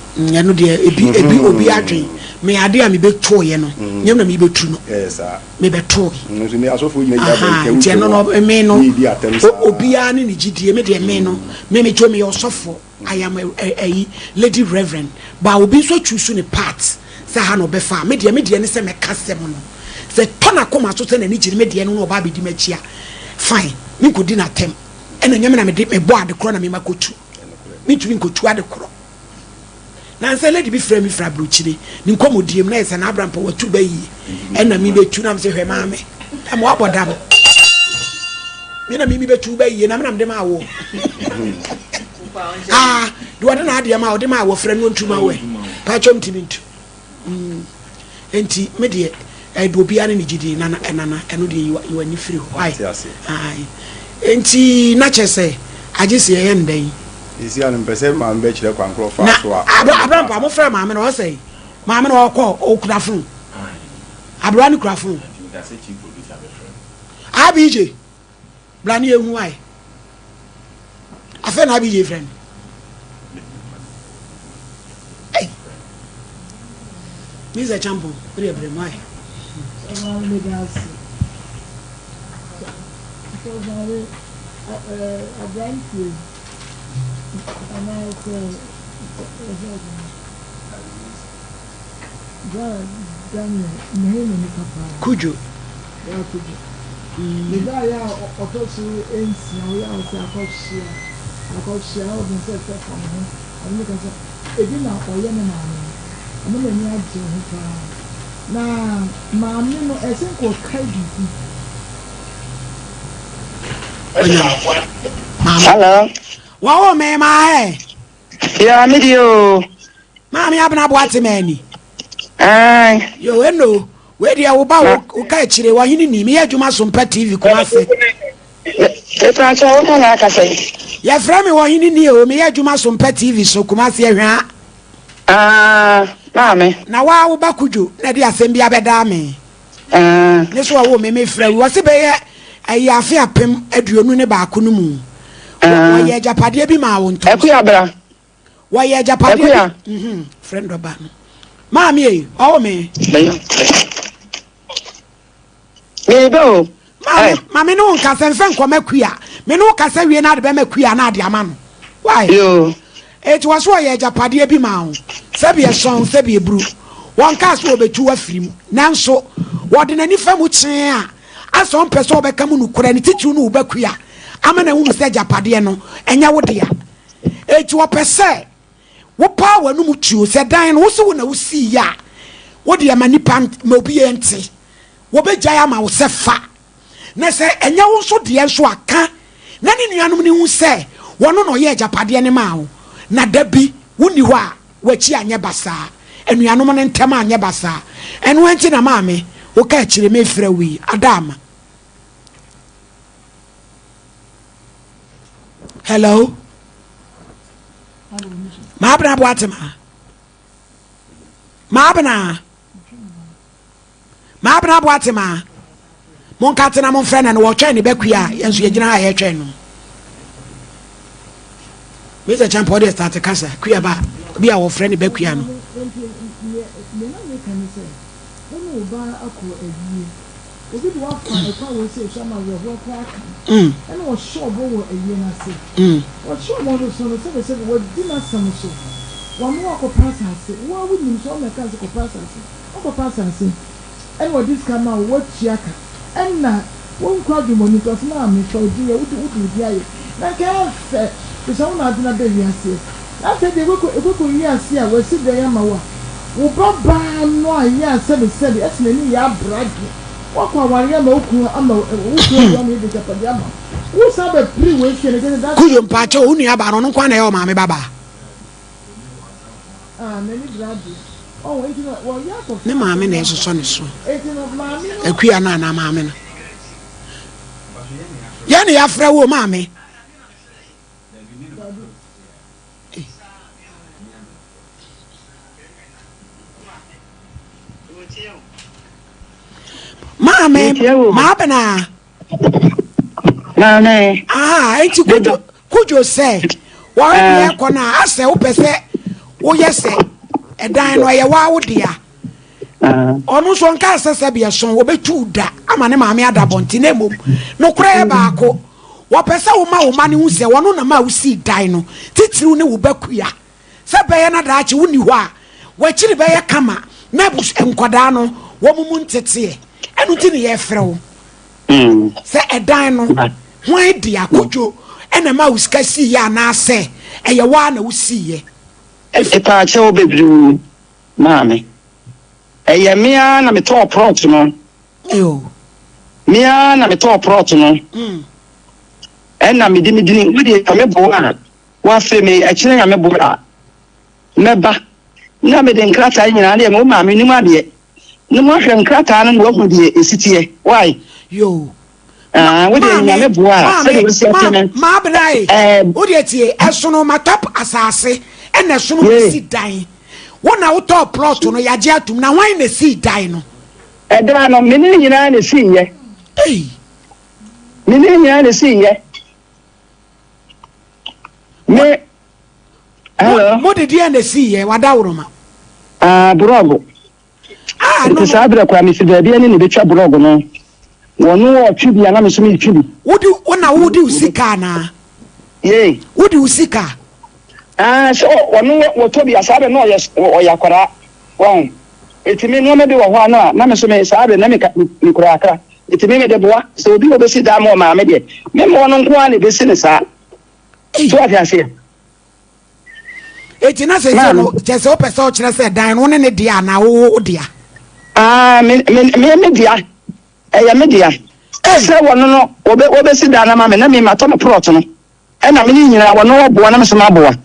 Speaker 2: Ɛno deɛ ebi ebi obi adwen me ade a me bɛ too yɛ no nyɛ na me bɛ tu no.
Speaker 6: Ɛyɛ saa.
Speaker 2: Me bɛ too
Speaker 6: yɛ. Nso ne asɔfo gyina gyina bɔ
Speaker 2: nti ɛno no me no obiara ne ne gyidie me deɛ me no me me too me yɛ ɔsɔfoɔ. I am a ayi lady reverend but obi nso choose ne part sɛ ha na ɔbɛfa a me deɛ me deɛ ne sɛ mɛka sɛm no sɛ tɔ n'akoma so sɛ n'ani gye ne me deɛ no na ɔba abɛdi m'akyi a fine menkɔdi n'atɛm ɛna nyɛ me na mede mebɔ ade korɔ na mema kɔtu mentumi nkɔtu ade korɔ Nansa lady bi frɛ me firi aburokyire ne nkɔmmɔdie mu na yɛ sɛ n'abrampa watu ba yie ɛna mi bɛtu na mesɛ hwɛ maame ɛma wabɔ dam me na mimi bɛtu ba yie na me na mede ma awoɔ ah deɛ ɔde n'adeɛ ma ɔde ma awɔ frɛ no ntu ma wɛ paatwɔ ntumi ntu Mm, enti me deɛ, ɛde obiara ne ne gyidie, nana, nana, ɛno deɛ yi yi w'ani firi hɔ, ae, ae, enti na kyerɛ sɛ, agye sɛ yɛyɛ no dɛn?
Speaker 6: Seesei a no mepɛ sɛ maame bɛkyerɛ kwan korɔ ɔfaa
Speaker 2: Na
Speaker 6: so a
Speaker 2: abra,
Speaker 6: ɔde
Speaker 2: abrampa,
Speaker 6: faa.
Speaker 2: mofrɛ maame no, ɔsɛe, maame no ɔkɔ, ɔkura fon, aberewa no kura fon, ABJ. Bra ne yɛnhu why. Afei na ABJ frɛ no. Hey. Mr. Champon, wode ɛbrɛ mu ayɛ.
Speaker 17: Aberanteɛ anaasɛ Bra Daniel mehwɛ n'ani ka paa.
Speaker 2: Kudwo.
Speaker 17: Bra Kudwo. Me ba yɛ a ɔtɔ so nsia ɔyɛ a ɔsɛ akɔhyia akɔhyia na ɔde nsa ɛsɛ fa ne ho ɔne me kasa ebi na ɔyɛ ne maame no ɔmo n'ani agye ho paa na maame no ɛsɛ nka ɔkae biribi.
Speaker 2: Maame.
Speaker 18: Hello.
Speaker 2: Wɔwɔ me maa ɛ.
Speaker 18: Yeah, me deɛ o.
Speaker 2: Maame Abena Boate Mani.
Speaker 18: Aye.
Speaker 2: Yo, eno. Wei deɛ wo ba wo ka akyire wɔ hene ni. Meyɛ adwuma so mpa TV Kumase.
Speaker 18: Mepa kyɛ wo na na akasa yi.
Speaker 2: Yɛfrɛ me wɔ hene ni o. Meyɛ adwuma so mpa TV so Kumase ahwaa.
Speaker 18: Ah, maame.
Speaker 2: Na wa wo ba Kudwo na de asɛm bi abɛdaa me.
Speaker 18: Ah.
Speaker 2: Ne so ɔwo me mefrɛ wi. Wɔse bɛyɛ ɛyɛ afe 2021 no mu.
Speaker 18: Ah.
Speaker 2: Wɔyɛ agyapadeɛ bi maa wo ntɔn.
Speaker 18: Akuya bra.
Speaker 2: Wɔyɛ agyapadeɛ bi. Mhm. Frɛ ndɔba no. Maame ei, ɔwo me.
Speaker 18: Mebe o.
Speaker 2: Maame, maame ne wo nkasa mfɛ nkɔma kuya. Me ne wo kasa wie na ade bɛma kuya na ade ama no. Why?
Speaker 18: Yo.
Speaker 2: Eti wɔ so ɔyɛ agyapadeɛ bi maa wo. Sɛbi ɛsɔn, sɛbi eburu. Wɔn kaa so wɔbɛtu afiri mu. Nanso, wɔde n'ani fa mu kyee a, asɛ ɔmpɛ sɛ ɔbɛka mu nokorɛ ne titiriw ne wo ba kuya ama no ahunu sɛ agyapadeɛ no, ɛnyɛ wo dea. Eti wɔpɛ sɛ wopaa w'anum tuo sɛ dan no, wo se wo na wosii yɛ a, wo deɛ ma nipa ma obi yɛ nte. Wɔbɛgyae ama wo sɛ fa. Na sɛ ɛnyɛ wo nso deɛ nso a, ka na ne nuanom no nhu sɛ wɔno na ɔyɛɛ agyapadeɛ no maa wo, na da bi wonni hɔ a, w'akyi anyɛ basaa, anuanom no ntam anyɛ basaa. Ɛno ara nti na maame, woka akyire mefrɛ wo yi, Adaama. Hello? Maabena Boatema? Maabena? Maabena Boatema? Monka tena momfrɛ no no wɔtwɛn ne bɛkua a yɛn nso yɛgyina ha a yɛtwɛn no. Mr. Champa ɔde start kasa kua ba obi a wɔfrɛ ne bɛkua no.
Speaker 17: Obi de wo afa ɛkwan wei sei so ama awerɛhoɔ koraa aka no. Ɛna ɔhyɛ ɔbɔ wɔ ayie no ase. Ɔhyɛ ɔbɔ no so no, sɛbesɛbe wadi n'asɛm so. Wama woakɔpɛ asase. Wo ara wonim sɛ ɔno na ɛkaa sɛ kɔpɛ asase. Woakɔpɛ asase. Ɛna ɔde sika ma wo, woatua ka. Ɛna wonkura adwemmɔne nti, ɔse maame fa wo din yɛ, wode wode wo din ayɛ. Na nka ɛyɛ fɛ, firi sɛ wo na ade no aba wiaseɛ. Na afei deɛ ɛkɔkɔ ɛkɔkɔ wiase a wasi dan ama wo a, Wo ba baa no a yɛ a sɛbi sɛbi ɛsɛ n'ani yɛ abrage wakɔ awareɛ ama wo kunu ama wo kunu awu ama yɛde agyapadeɛ ama wo wo san bɛ pere wei fie no kyɛ sɛ that's.
Speaker 2: Kuyo mpakyɛw wo nua baa no ɔno nkoa na ɛyɛ ɔmaame ba baa.
Speaker 17: Ah n'ani bere adeɛ ɔho enti no wɔyɛ akɔ
Speaker 2: Ne maame na ɛsosɔ ne so
Speaker 17: enti no maame no.
Speaker 2: Akua no anaa maame no yɛ ne yɛafrɛ wo maame. Maame, maabena.
Speaker 18: Maame.
Speaker 2: Aha, enti kudwo kudwo sɛ wɔn deɛ kɔ na asɛ wopɛ sɛ woyɛ sɛ ɛdan no ɛyɛ waa wo dea. Ɔno nso ɔnka sɛ sɛ bi ɛso wɔbɛtu da ama ne maame ada abɔnten na mmom nokorɛ yɛ baako. Wɔpɛ sɛ woma wo mma no hu sɛ wɔno na ma wosii dan no, titiriw ne wo ba kua. Sɛ ɛbɛyɛ na daakye wonni hɔ a, w'akyiri bɛyɛ kama na abus nkwadaa no wɔn mu nteteɛ. Ɛno nti na yɛfrɛ wo sɛ ɛdan no hwan dea, Kojo na ɛma wo sika siiɛ anaasɛ ɛyɛ wo ara na wosiiɛ?
Speaker 18: Mepaakyɛw bebree maame. Ɛyɛ me ara na metɔɔ prɔt no. Me ara na metɔɔ prɔt no. Ɛna mede me dini, wo deɛ Nyame boa a, woafe me, ɛkyena Nyame boa a, mɛba. Na mede nkrataa nyinaa deɛ, mo maame nim adeɛ. Na moahwɛ nkrataa no na wahu deɛ ɛsi teɛ. Why?
Speaker 2: Yoo.
Speaker 18: Ah, wo deɛ Nyame boa a, sɛdeɛ wosi ate no.
Speaker 2: Maabena e, wo deɛ tie, ɛsono matap asase, ɛna ɛsono mesi dan. Wo na wotɔɔ plɔt no, yɛagye atum, na hwan na esii dan no?
Speaker 18: Ɛdan no, me ne ne nyinaa na esiiɛ.
Speaker 2: Ei!
Speaker 18: Me ne ne nyinaa na esiiɛ. Me, hello?
Speaker 2: Mo de deɛ na esiiɛ, wadaworoma.
Speaker 18: Ah, borɔgo.
Speaker 2: Ah,
Speaker 18: Nti saa berɛ koraa mefiri baabi ɛne ne bɛtwa borɔgo no. Wɔno ɔtwe bi a na me nso metwe bi.
Speaker 2: Wode, wo na wode wo sika anaa?
Speaker 18: Yei.
Speaker 2: Wode wo sika?
Speaker 18: Ah, sɛ ɔno wɔtɔ bi a saa berɛ na ɔyɛ ɔyɛ akwadaa. Wɔn. Eti me nneɛma bi wɔ hɔ a na na me nso me saa bere na me mekura akra. Eti me mede boa. Sɛ obi wɔ besi dan ma ɔmaame deɛ, me mmoa no nko ara na ebesi no saa. So wate aseɛ?
Speaker 2: Eti na sɛ sɛ no kyɛ sɛ wopɛ sɛ ɔkyerɛ sɛ dan no wo ne ne dea anaa wo wo dea?
Speaker 18: Ah, me me me me dea. Ɛyɛ me dea. Sɛ wɔno no wɔbɛ wɔbɛsi dan no ama me na me matɔ me prɔt no. Ɛna me ne nyinaa wɔno wɔboa na me nso maboa.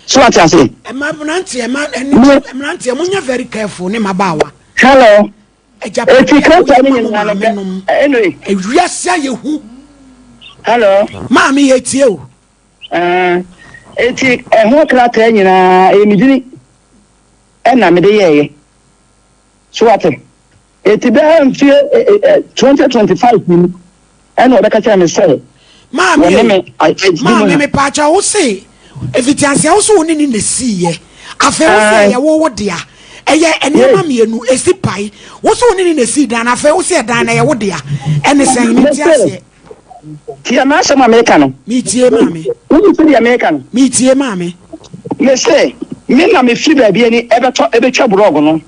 Speaker 18: So wate ase?
Speaker 2: Ɛma mmeranteɛ ma ɛne mmeranteɛ mo nyɛ very careful ne mmabaawa.
Speaker 18: Hello.
Speaker 2: Agyapadeɛ
Speaker 18: Eti
Speaker 2: a
Speaker 18: krataa
Speaker 2: woyɛ
Speaker 18: ne
Speaker 2: ma mo
Speaker 18: nyinaa no
Speaker 2: maame
Speaker 18: bɛ
Speaker 2: nom.
Speaker 18: anyway.
Speaker 2: Ewiase ayɛ hu.
Speaker 18: Hello.
Speaker 2: Maame yɛ tie o.
Speaker 18: Ah, eti ɛho krataa nyinaa ɛyɛ me dini ɛna mede yɛɛyɛ. So wate? Eti bɛyɛ mfie 2025 mu ɛna ɔbɛka kyerɛ me sɛ
Speaker 2: Maame
Speaker 18: wɔne
Speaker 2: e,
Speaker 18: me adi mu
Speaker 2: maame
Speaker 18: ha.
Speaker 2: mepaakyɛw wo se efitiaseɛ wo se wo ne ne na esiiɛ afei wo se
Speaker 18: Ae.
Speaker 2: ɛyɛ wo wo dea ɛyɛ nneɛma mmienu esi pae wo se wo ne ne na esii dan no afei wo se ɛdan no ɛyɛ wo dea ɛne sɛn mente
Speaker 18: Mese
Speaker 2: aseɛ.
Speaker 18: tie m'asɛm a meka no.
Speaker 2: Metie maame.
Speaker 18: Wonim sɛdeɛ meka no.
Speaker 2: Metie maame.
Speaker 18: Mese me na mefiri baabi ani ɛbɛtɔ ɛbɛtwa borɔg no.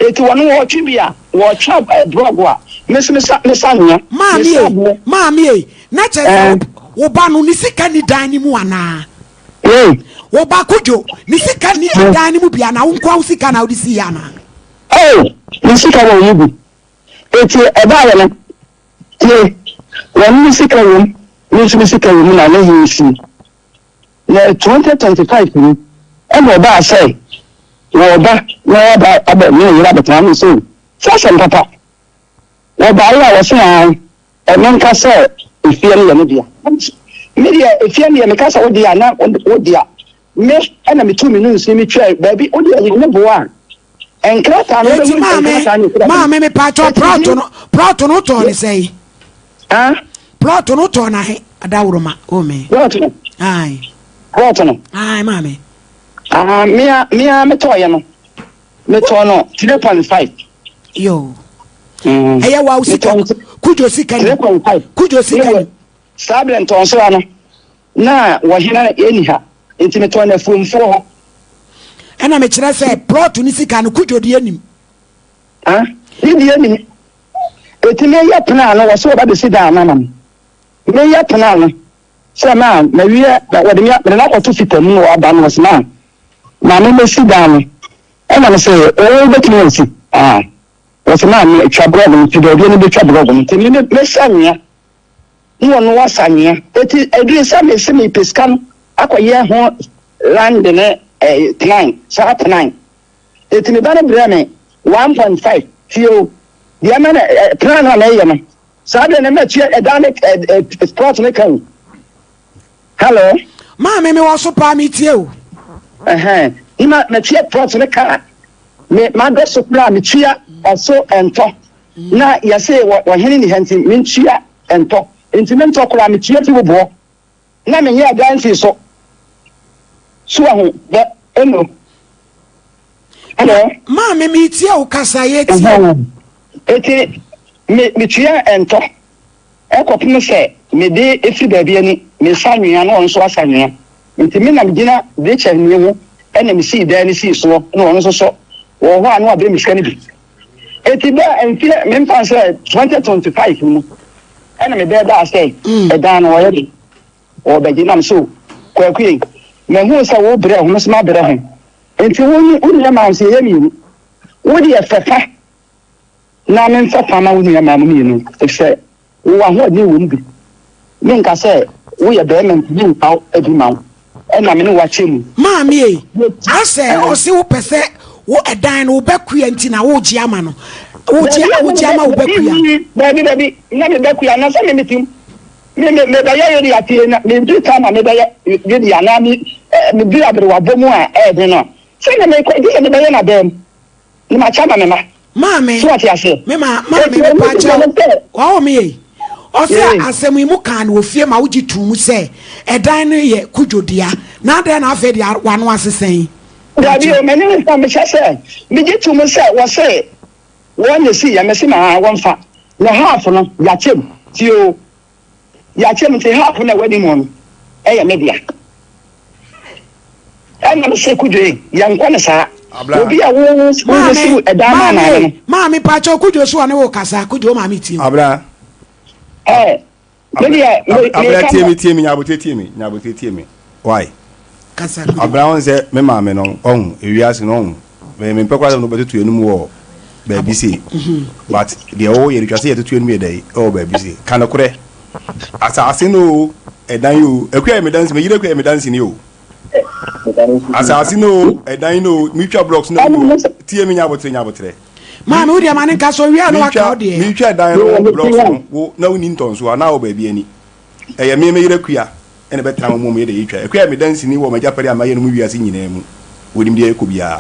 Speaker 18: Eti wɔn wɔtwe bi a wɔtwa borɔg a me nso mesa mesa anwea.
Speaker 2: Maame
Speaker 18: Mesa
Speaker 2: ei,
Speaker 18: aboɔ.
Speaker 2: maame ei, na kyerɛ sɛ
Speaker 18: Ɛɛ.
Speaker 2: wo ba no ne sika nni dan no mu anaa?
Speaker 18: Ei.
Speaker 2: Wo ba Kojo, ne sika nni ɛdan no mu bi anaa? Wo nkoa wo sika na wode siiɛ anaa?
Speaker 18: Oh, ne sika wɔ mu bi. Eti ɛbaeɛ no, tie, wɔn ne sika wɔ mu, me nso me sika wɔ mu na ne he sii. Na 2025 mu ɛna ɔbaa sɛ wɔɔba na waba abɛ ne ne yere abɛtena me sɛ sɛ asɛm papa. Wɔbaeɛ a wɔse ae ɛno nka sɛ efie no yɛ ne dea. Me deɛ efie no deɛ meka sɛ wo dea na wo dea. Me ɛna metu me nunsi metwaa baabi wo deɛ nyame boa a nkrataa no
Speaker 2: Eti
Speaker 18: wobɛhu
Speaker 2: maame,
Speaker 18: nkrataa no ekura me.
Speaker 2: maame mepaakyɛw
Speaker 18: Eti
Speaker 2: plɔt
Speaker 18: bi
Speaker 2: no, plɔt no wotɔɔ ne sɛn?
Speaker 18: Ah?
Speaker 2: Plɔt no wotɔɔ no ahe? Adaworoma, o me.
Speaker 18: Plɔt no?
Speaker 2: Ae.
Speaker 18: Plɔt no?
Speaker 2: Ae maame.
Speaker 18: Ah, me a me a metɔɔyɛ no metɔɔ no 3.5.
Speaker 2: Yo.
Speaker 18: Mm.
Speaker 2: Ɛyɛ wa wo sika
Speaker 18: Metɔɔ no
Speaker 2: kudwo sika ni.
Speaker 18: 3.5.
Speaker 2: Kudwo sika ni.
Speaker 18: Saa berɛ ntɔnsoa no na wɔhena ɛni ha nti metɔɔ no afuomfoɔ hɔ.
Speaker 2: Ɛna mekyerɛ sɛ plɔt no sika no kudwo deɛ nim.
Speaker 18: Ah, ne deɛ nim. Eti meyɛ pena no wɔ sɛ wɔba bɛsi dan no ama me. Meyɛ pena no sɛ ma mawie wɔde me mede no akɔto fita mu na wɔaba no wɔsɛ ma maame mɛsi dan no ɛna me sɛ oo wobɛtumi asi ah wɔsɛ ma me twa brɔg no nti baabi no bɛtwa brɔg no nti me mɛsa anwea na wɔno wasa anwea eti ɛduru sɛ mese mepɛ sika no akɔyɛ ho land ne eh, plan saa plan Eti me ba no brɛɛ me 1.5 tie o deɛ ɛma no ɛ plan no a mɛyɛ no saa deɛ na mɛtua ɛdan ne ɛ ɛ plot ne ka o hello.
Speaker 2: Maame me wɔ so paa me tie o.
Speaker 18: Ɛhɛn ne ma mɛtua plot ne ka me ma dɔ so koraa metua ɛso ɛntɔ na yɛse wɔ ɔhene ni ha nti mentua ɛntɔ nti mentɔ koraa metua fi wo boɔ. Na menyɛɛ dan nsii so. So wahu bɛ eno? Hello?
Speaker 2: Maame, meretie wo kasa, yɛretie wo.
Speaker 18: Enti me metua ntɔ kɔpem sɛ mede firi baabi ani mesa anwea na ɔno nso asa anwea. Nti me na megyina Richard nie ho na mesii dan no sii soɔ na ɔno nso so wɔ hɔ a na wabrɛ me sika no bi. Enti bɛ mfeɛ memfa nsɛ 2025 mu ɛna me bɛɛ baa sɛ ɛdan no ɔyɛ de ɔbɛgye nam so kwaku yi mahu sɛ wo brɛ ho me so mabrɛ ho nti wo ne wo nua maa nso yɛyɛ mmienu wo deɛ fɛfa na memfa fa ma wo nua maa mo mmienu efisɛ Wo ahoɔden wɔ mu bi. Menka sɛ woyɛ barima nti memfa wo bi ma wo. Ɛna me ne wo akyɛ mu.
Speaker 2: Maame ei, asɛ ɔse wo pɛ sɛ wo ɛdan no wo bɛ kua nti na wo gye ama no. Wo gye wo gye ama wo bɛ kua.
Speaker 18: Dabi dabi, na me bɛ kua na sɛ me me tim. Me me me bɛyɛ yɛ de atie na me di time a me bɛyɛ yɛ de anaa me me di aberewa bɔ mu a ɛɛden no a. Sɛ na me kɔ gye sɛ me bɛyɛ na dɛm. Na makyɛ ama me mma.
Speaker 2: Maame,
Speaker 18: So wate aseɛ?
Speaker 2: me ma, maame,
Speaker 18: Enti
Speaker 2: me
Speaker 18: ɔno
Speaker 2: pa
Speaker 18: nso
Speaker 2: kyɛw.
Speaker 18: no sɛ.
Speaker 2: Wawo me ei. Ɔsɛ
Speaker 18: Ee.
Speaker 2: asɛm yi mo kaa no wɔ fie ma wogye too mu sɛ ɛdan no yɛ Kudwo dea. Na adɛn na afei deɛ w'ano asesa yi?
Speaker 18: Dabi o, m'ani nsa mehyɛ sɛ megye to mu sɛ wɔse wɔn na esi yɛ, mese ma wɔmfa. Na half no, yɛakyɛ mu. Tie o, Yɛakyɛ mu nti half no a ɛwɔ anim no yɛ me dea. Ɛna mese Kudwo ei, yɛnkɔ no saa. Obi a wo wo bɛsiw ɛdan maa maame no.
Speaker 2: Maame pakyɛw Kudwo so ɔne wo kasa Kudwo wo maame tie wo.
Speaker 6: Abena.
Speaker 18: Ɛɛ me deɛ me
Speaker 6: Abena tie me tie me nyabote tie me nyabote tie me why.
Speaker 2: Kasa Kudwo.
Speaker 6: Abena wɔn sɛ me maame no ɔho ewiase no ɔho me me mpɛ koraa sɛ no bɛtoto yɛn mu wɔ baabi se
Speaker 2: mhm.
Speaker 6: but deɛ ɔwɔ yɛ no twa sɛ yɛtoto yɛn mu yɛ dɛ ɛwɔ baabi se ka no korɛ asase no o ɛdan o akua yɛ me dansi me yere akua yɛ me dansi ni o. Asase no o, ɛdan no o, metwa blocks no o, tie me nyabotere nyabotere.
Speaker 2: Maame wo deɛ ma ne nka so wia no waka wo deɛ.
Speaker 6: Metwa ɛdan no blocks no, wo na wonni ntɔnso anaa wɔ baabi ani. Ɛyɛ me me yere Akua ɛna ɛbɛtena wo mu yɛ deɛ yɛtwa. Akua yɛ me dansini wɔ m'agyapade a mayɛ no mu wiase nyinaa mu. Wɔnim deɛ ɛkɔ biara.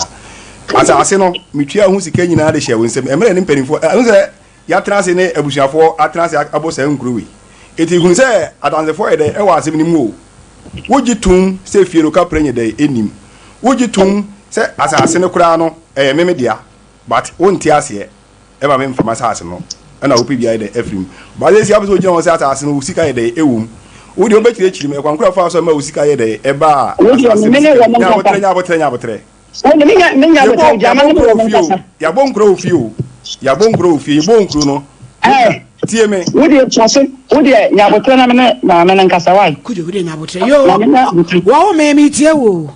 Speaker 6: Asase no, metua ho sika nyinaa de hyɛ wo nsam. Mmerɛ ne mpanimfoɔ, ɛho sɛ Yɛatena ase ne abusuafoɔ atena ase abɔ saa nkuro wei. Enti hunu sɛ adansefoɔ yɛ dɛn wɔ asɛm no mu o. Wogye tom sɛ fie no kaprɛ nyɛ dɛn nnim. Wogye tom sɛ asase no koraa no ɛyɛ me me dea but wonte aseɛ ɛma me mfa m'asase no ɛna wopɛ bi ayɛ dɛn afiri mu. But seesei wopɛ sɛ wogyina hɔ sɛ asase no wo sika yɛ dɛn ɛwɔ mu. Wo deɛ wobɛkyerɛkyerɛ mu ɛkwan koro a wofaa so ɛma wo sika yɛ dɛn ɛbaa asase no sika mu. Nya aboterɛ nya aboterɛ nya aboterɛ.
Speaker 18: Wo de, menya menya
Speaker 6: Yɛbɔ
Speaker 18: abotare gyama
Speaker 6: yɛbɔ
Speaker 18: ne
Speaker 6: nkuro
Speaker 18: wɔ
Speaker 6: wɔ
Speaker 18: mo
Speaker 6: fie o.
Speaker 18: nkasa.
Speaker 6: Yɛabɔ nkuro wɔ fie o. Yɛabɔ nkuro wɔ fie. Yɛbɔ nkuro no.
Speaker 18: Ɛɛ,
Speaker 6: Tie me.
Speaker 18: wo deɛ tena so. Wo deɛ nya abotare na me ne maame no nkasa wae.
Speaker 2: Kojo wo deɛ nya abotare yoo.
Speaker 18: Maame nya abotare.
Speaker 2: Wɔwo me me tie wo o.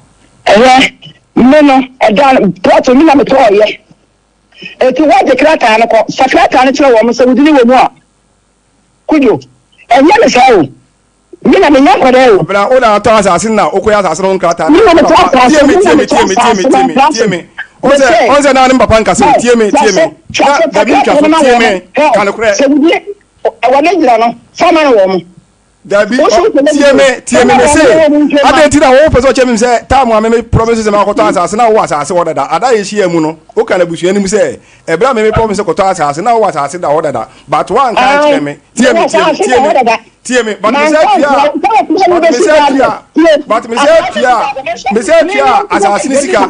Speaker 18: Ɛhwɛ, me no, ɛda no, plot me na metɔɔyɛ. Eti woagye krataa no kɔ, fa krataa no kyerɛ wɔn sɛ wo dini wɔ mu a. Kojo, ɛnyɛ me saa o. Me na menyɛ akwadaa o.
Speaker 6: Abena, wo na atɔ asase no na wokɔyɛ asase no ho nkrataa
Speaker 18: Me na metɔ
Speaker 6: papa.
Speaker 18: asase,
Speaker 6: Tie me,
Speaker 18: me na
Speaker 6: tie me,
Speaker 18: metɔ
Speaker 6: tie me, tie me,
Speaker 18: asase
Speaker 6: tie
Speaker 18: na
Speaker 6: me,
Speaker 18: nkrase.
Speaker 6: tie me. Ɔn sɛ,
Speaker 18: Mese,
Speaker 6: ɔn sɛ naa ne papa nkasa o.
Speaker 18: hɛ,
Speaker 6: Tie me,
Speaker 18: twa
Speaker 6: tie
Speaker 18: so,
Speaker 6: me.
Speaker 18: twa
Speaker 6: Na
Speaker 18: so, fa
Speaker 6: dabi ntwa
Speaker 18: krataa
Speaker 6: so,
Speaker 18: no ma
Speaker 6: tie
Speaker 18: wɔn.
Speaker 6: me.
Speaker 18: Hɛ,
Speaker 6: Ka nokorɛ.
Speaker 18: sɛ wodie, ɛwɔ ne gyina no, fa ma no wɔn.
Speaker 6: Dabi,
Speaker 18: Wo
Speaker 6: ɔ,
Speaker 18: nso wopɛ
Speaker 6: tie
Speaker 18: dɛ
Speaker 6: me,
Speaker 18: wodie,
Speaker 6: tie
Speaker 18: fa
Speaker 6: me,
Speaker 18: ma
Speaker 6: me
Speaker 18: wɔn
Speaker 6: se,
Speaker 18: na wɔn ntwa ma.
Speaker 6: adɛn nti na wo pɛ sɛ ɔkyɛ me sɛ time a me me promise sɛ makɔtɔ asase na wowɔ asase hɔ dada, ada a yɛhyia mu no, woka no abusua no mu sɛ, ɛberɛ a me me promise sɛ kɔtɔ asase na wowɔ asase da hɔ dada, but woanka
Speaker 18: Ae,
Speaker 6: ankyerɛ me. Tie
Speaker 18: mewɔ
Speaker 6: me, tie me,
Speaker 18: asase
Speaker 6: tie
Speaker 18: da
Speaker 6: me.
Speaker 18: hɔ dada.
Speaker 6: Tie me, but me
Speaker 18: Manka
Speaker 6: sɛ tua,
Speaker 18: ankyerɛ wo, sɛ wɔpɛ sɛ
Speaker 6: but me
Speaker 18: wobɛsi
Speaker 6: sɛ
Speaker 18: dan
Speaker 6: tua,
Speaker 18: deɛ, tie,
Speaker 6: but me sɛ
Speaker 18: asase
Speaker 6: tua,
Speaker 18: da hɔ, me
Speaker 6: me
Speaker 18: nso,
Speaker 6: sɛ
Speaker 18: me
Speaker 6: tua
Speaker 18: ne
Speaker 6: asase ne sika,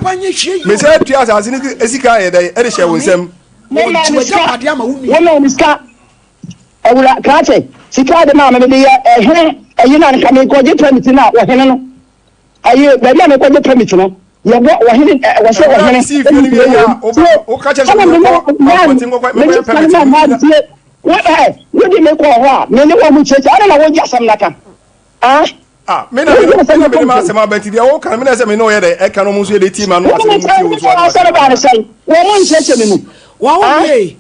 Speaker 6: me sɛ tua asase ne sika yɛ dɛ ɛde hyɛ wo nsam.
Speaker 18: Wo maa me sika, wo maa me sika, awura krakye, sika de maa me mede yɛ ɛhene, ɛyi na nka mekɔgye permit no a ɔhene no, ɛyi baabi a mekɔgye permit no, yɛbɔ ɔhene, ɛ wɔsɛ
Speaker 6: Ɛberɛ a
Speaker 18: ɔhene,
Speaker 6: mesii fie no
Speaker 18: ɛyi
Speaker 6: wie yɛ a,
Speaker 18: tie,
Speaker 6: woka kyerɛ sɛ
Speaker 18: ɛna me ne
Speaker 6: mekɔ abɔnten kɔkɔ
Speaker 18: me
Speaker 6: mekɔyɛ
Speaker 18: ne sika
Speaker 6: permit
Speaker 18: no
Speaker 6: no
Speaker 18: maa tie, Wo ɛ, wode me kɔɔ hɔ a, me ne wɔn kyerɛkyerɛ, adɛn na wogye asɛm no aka? Ah?
Speaker 6: Ah, me na me na me ma asɛm aba nti deɛ wɔka no me na sɛ me ne ɔyɛ dɛ ɛka no ɔmo nso yɛ dɛ tie ma no asɛm mu tie wo nso
Speaker 18: Asɛm baa ne sɛn? Wɔn mo nkyerɛkyerɛ me mu.
Speaker 2: Wɔn wo wie.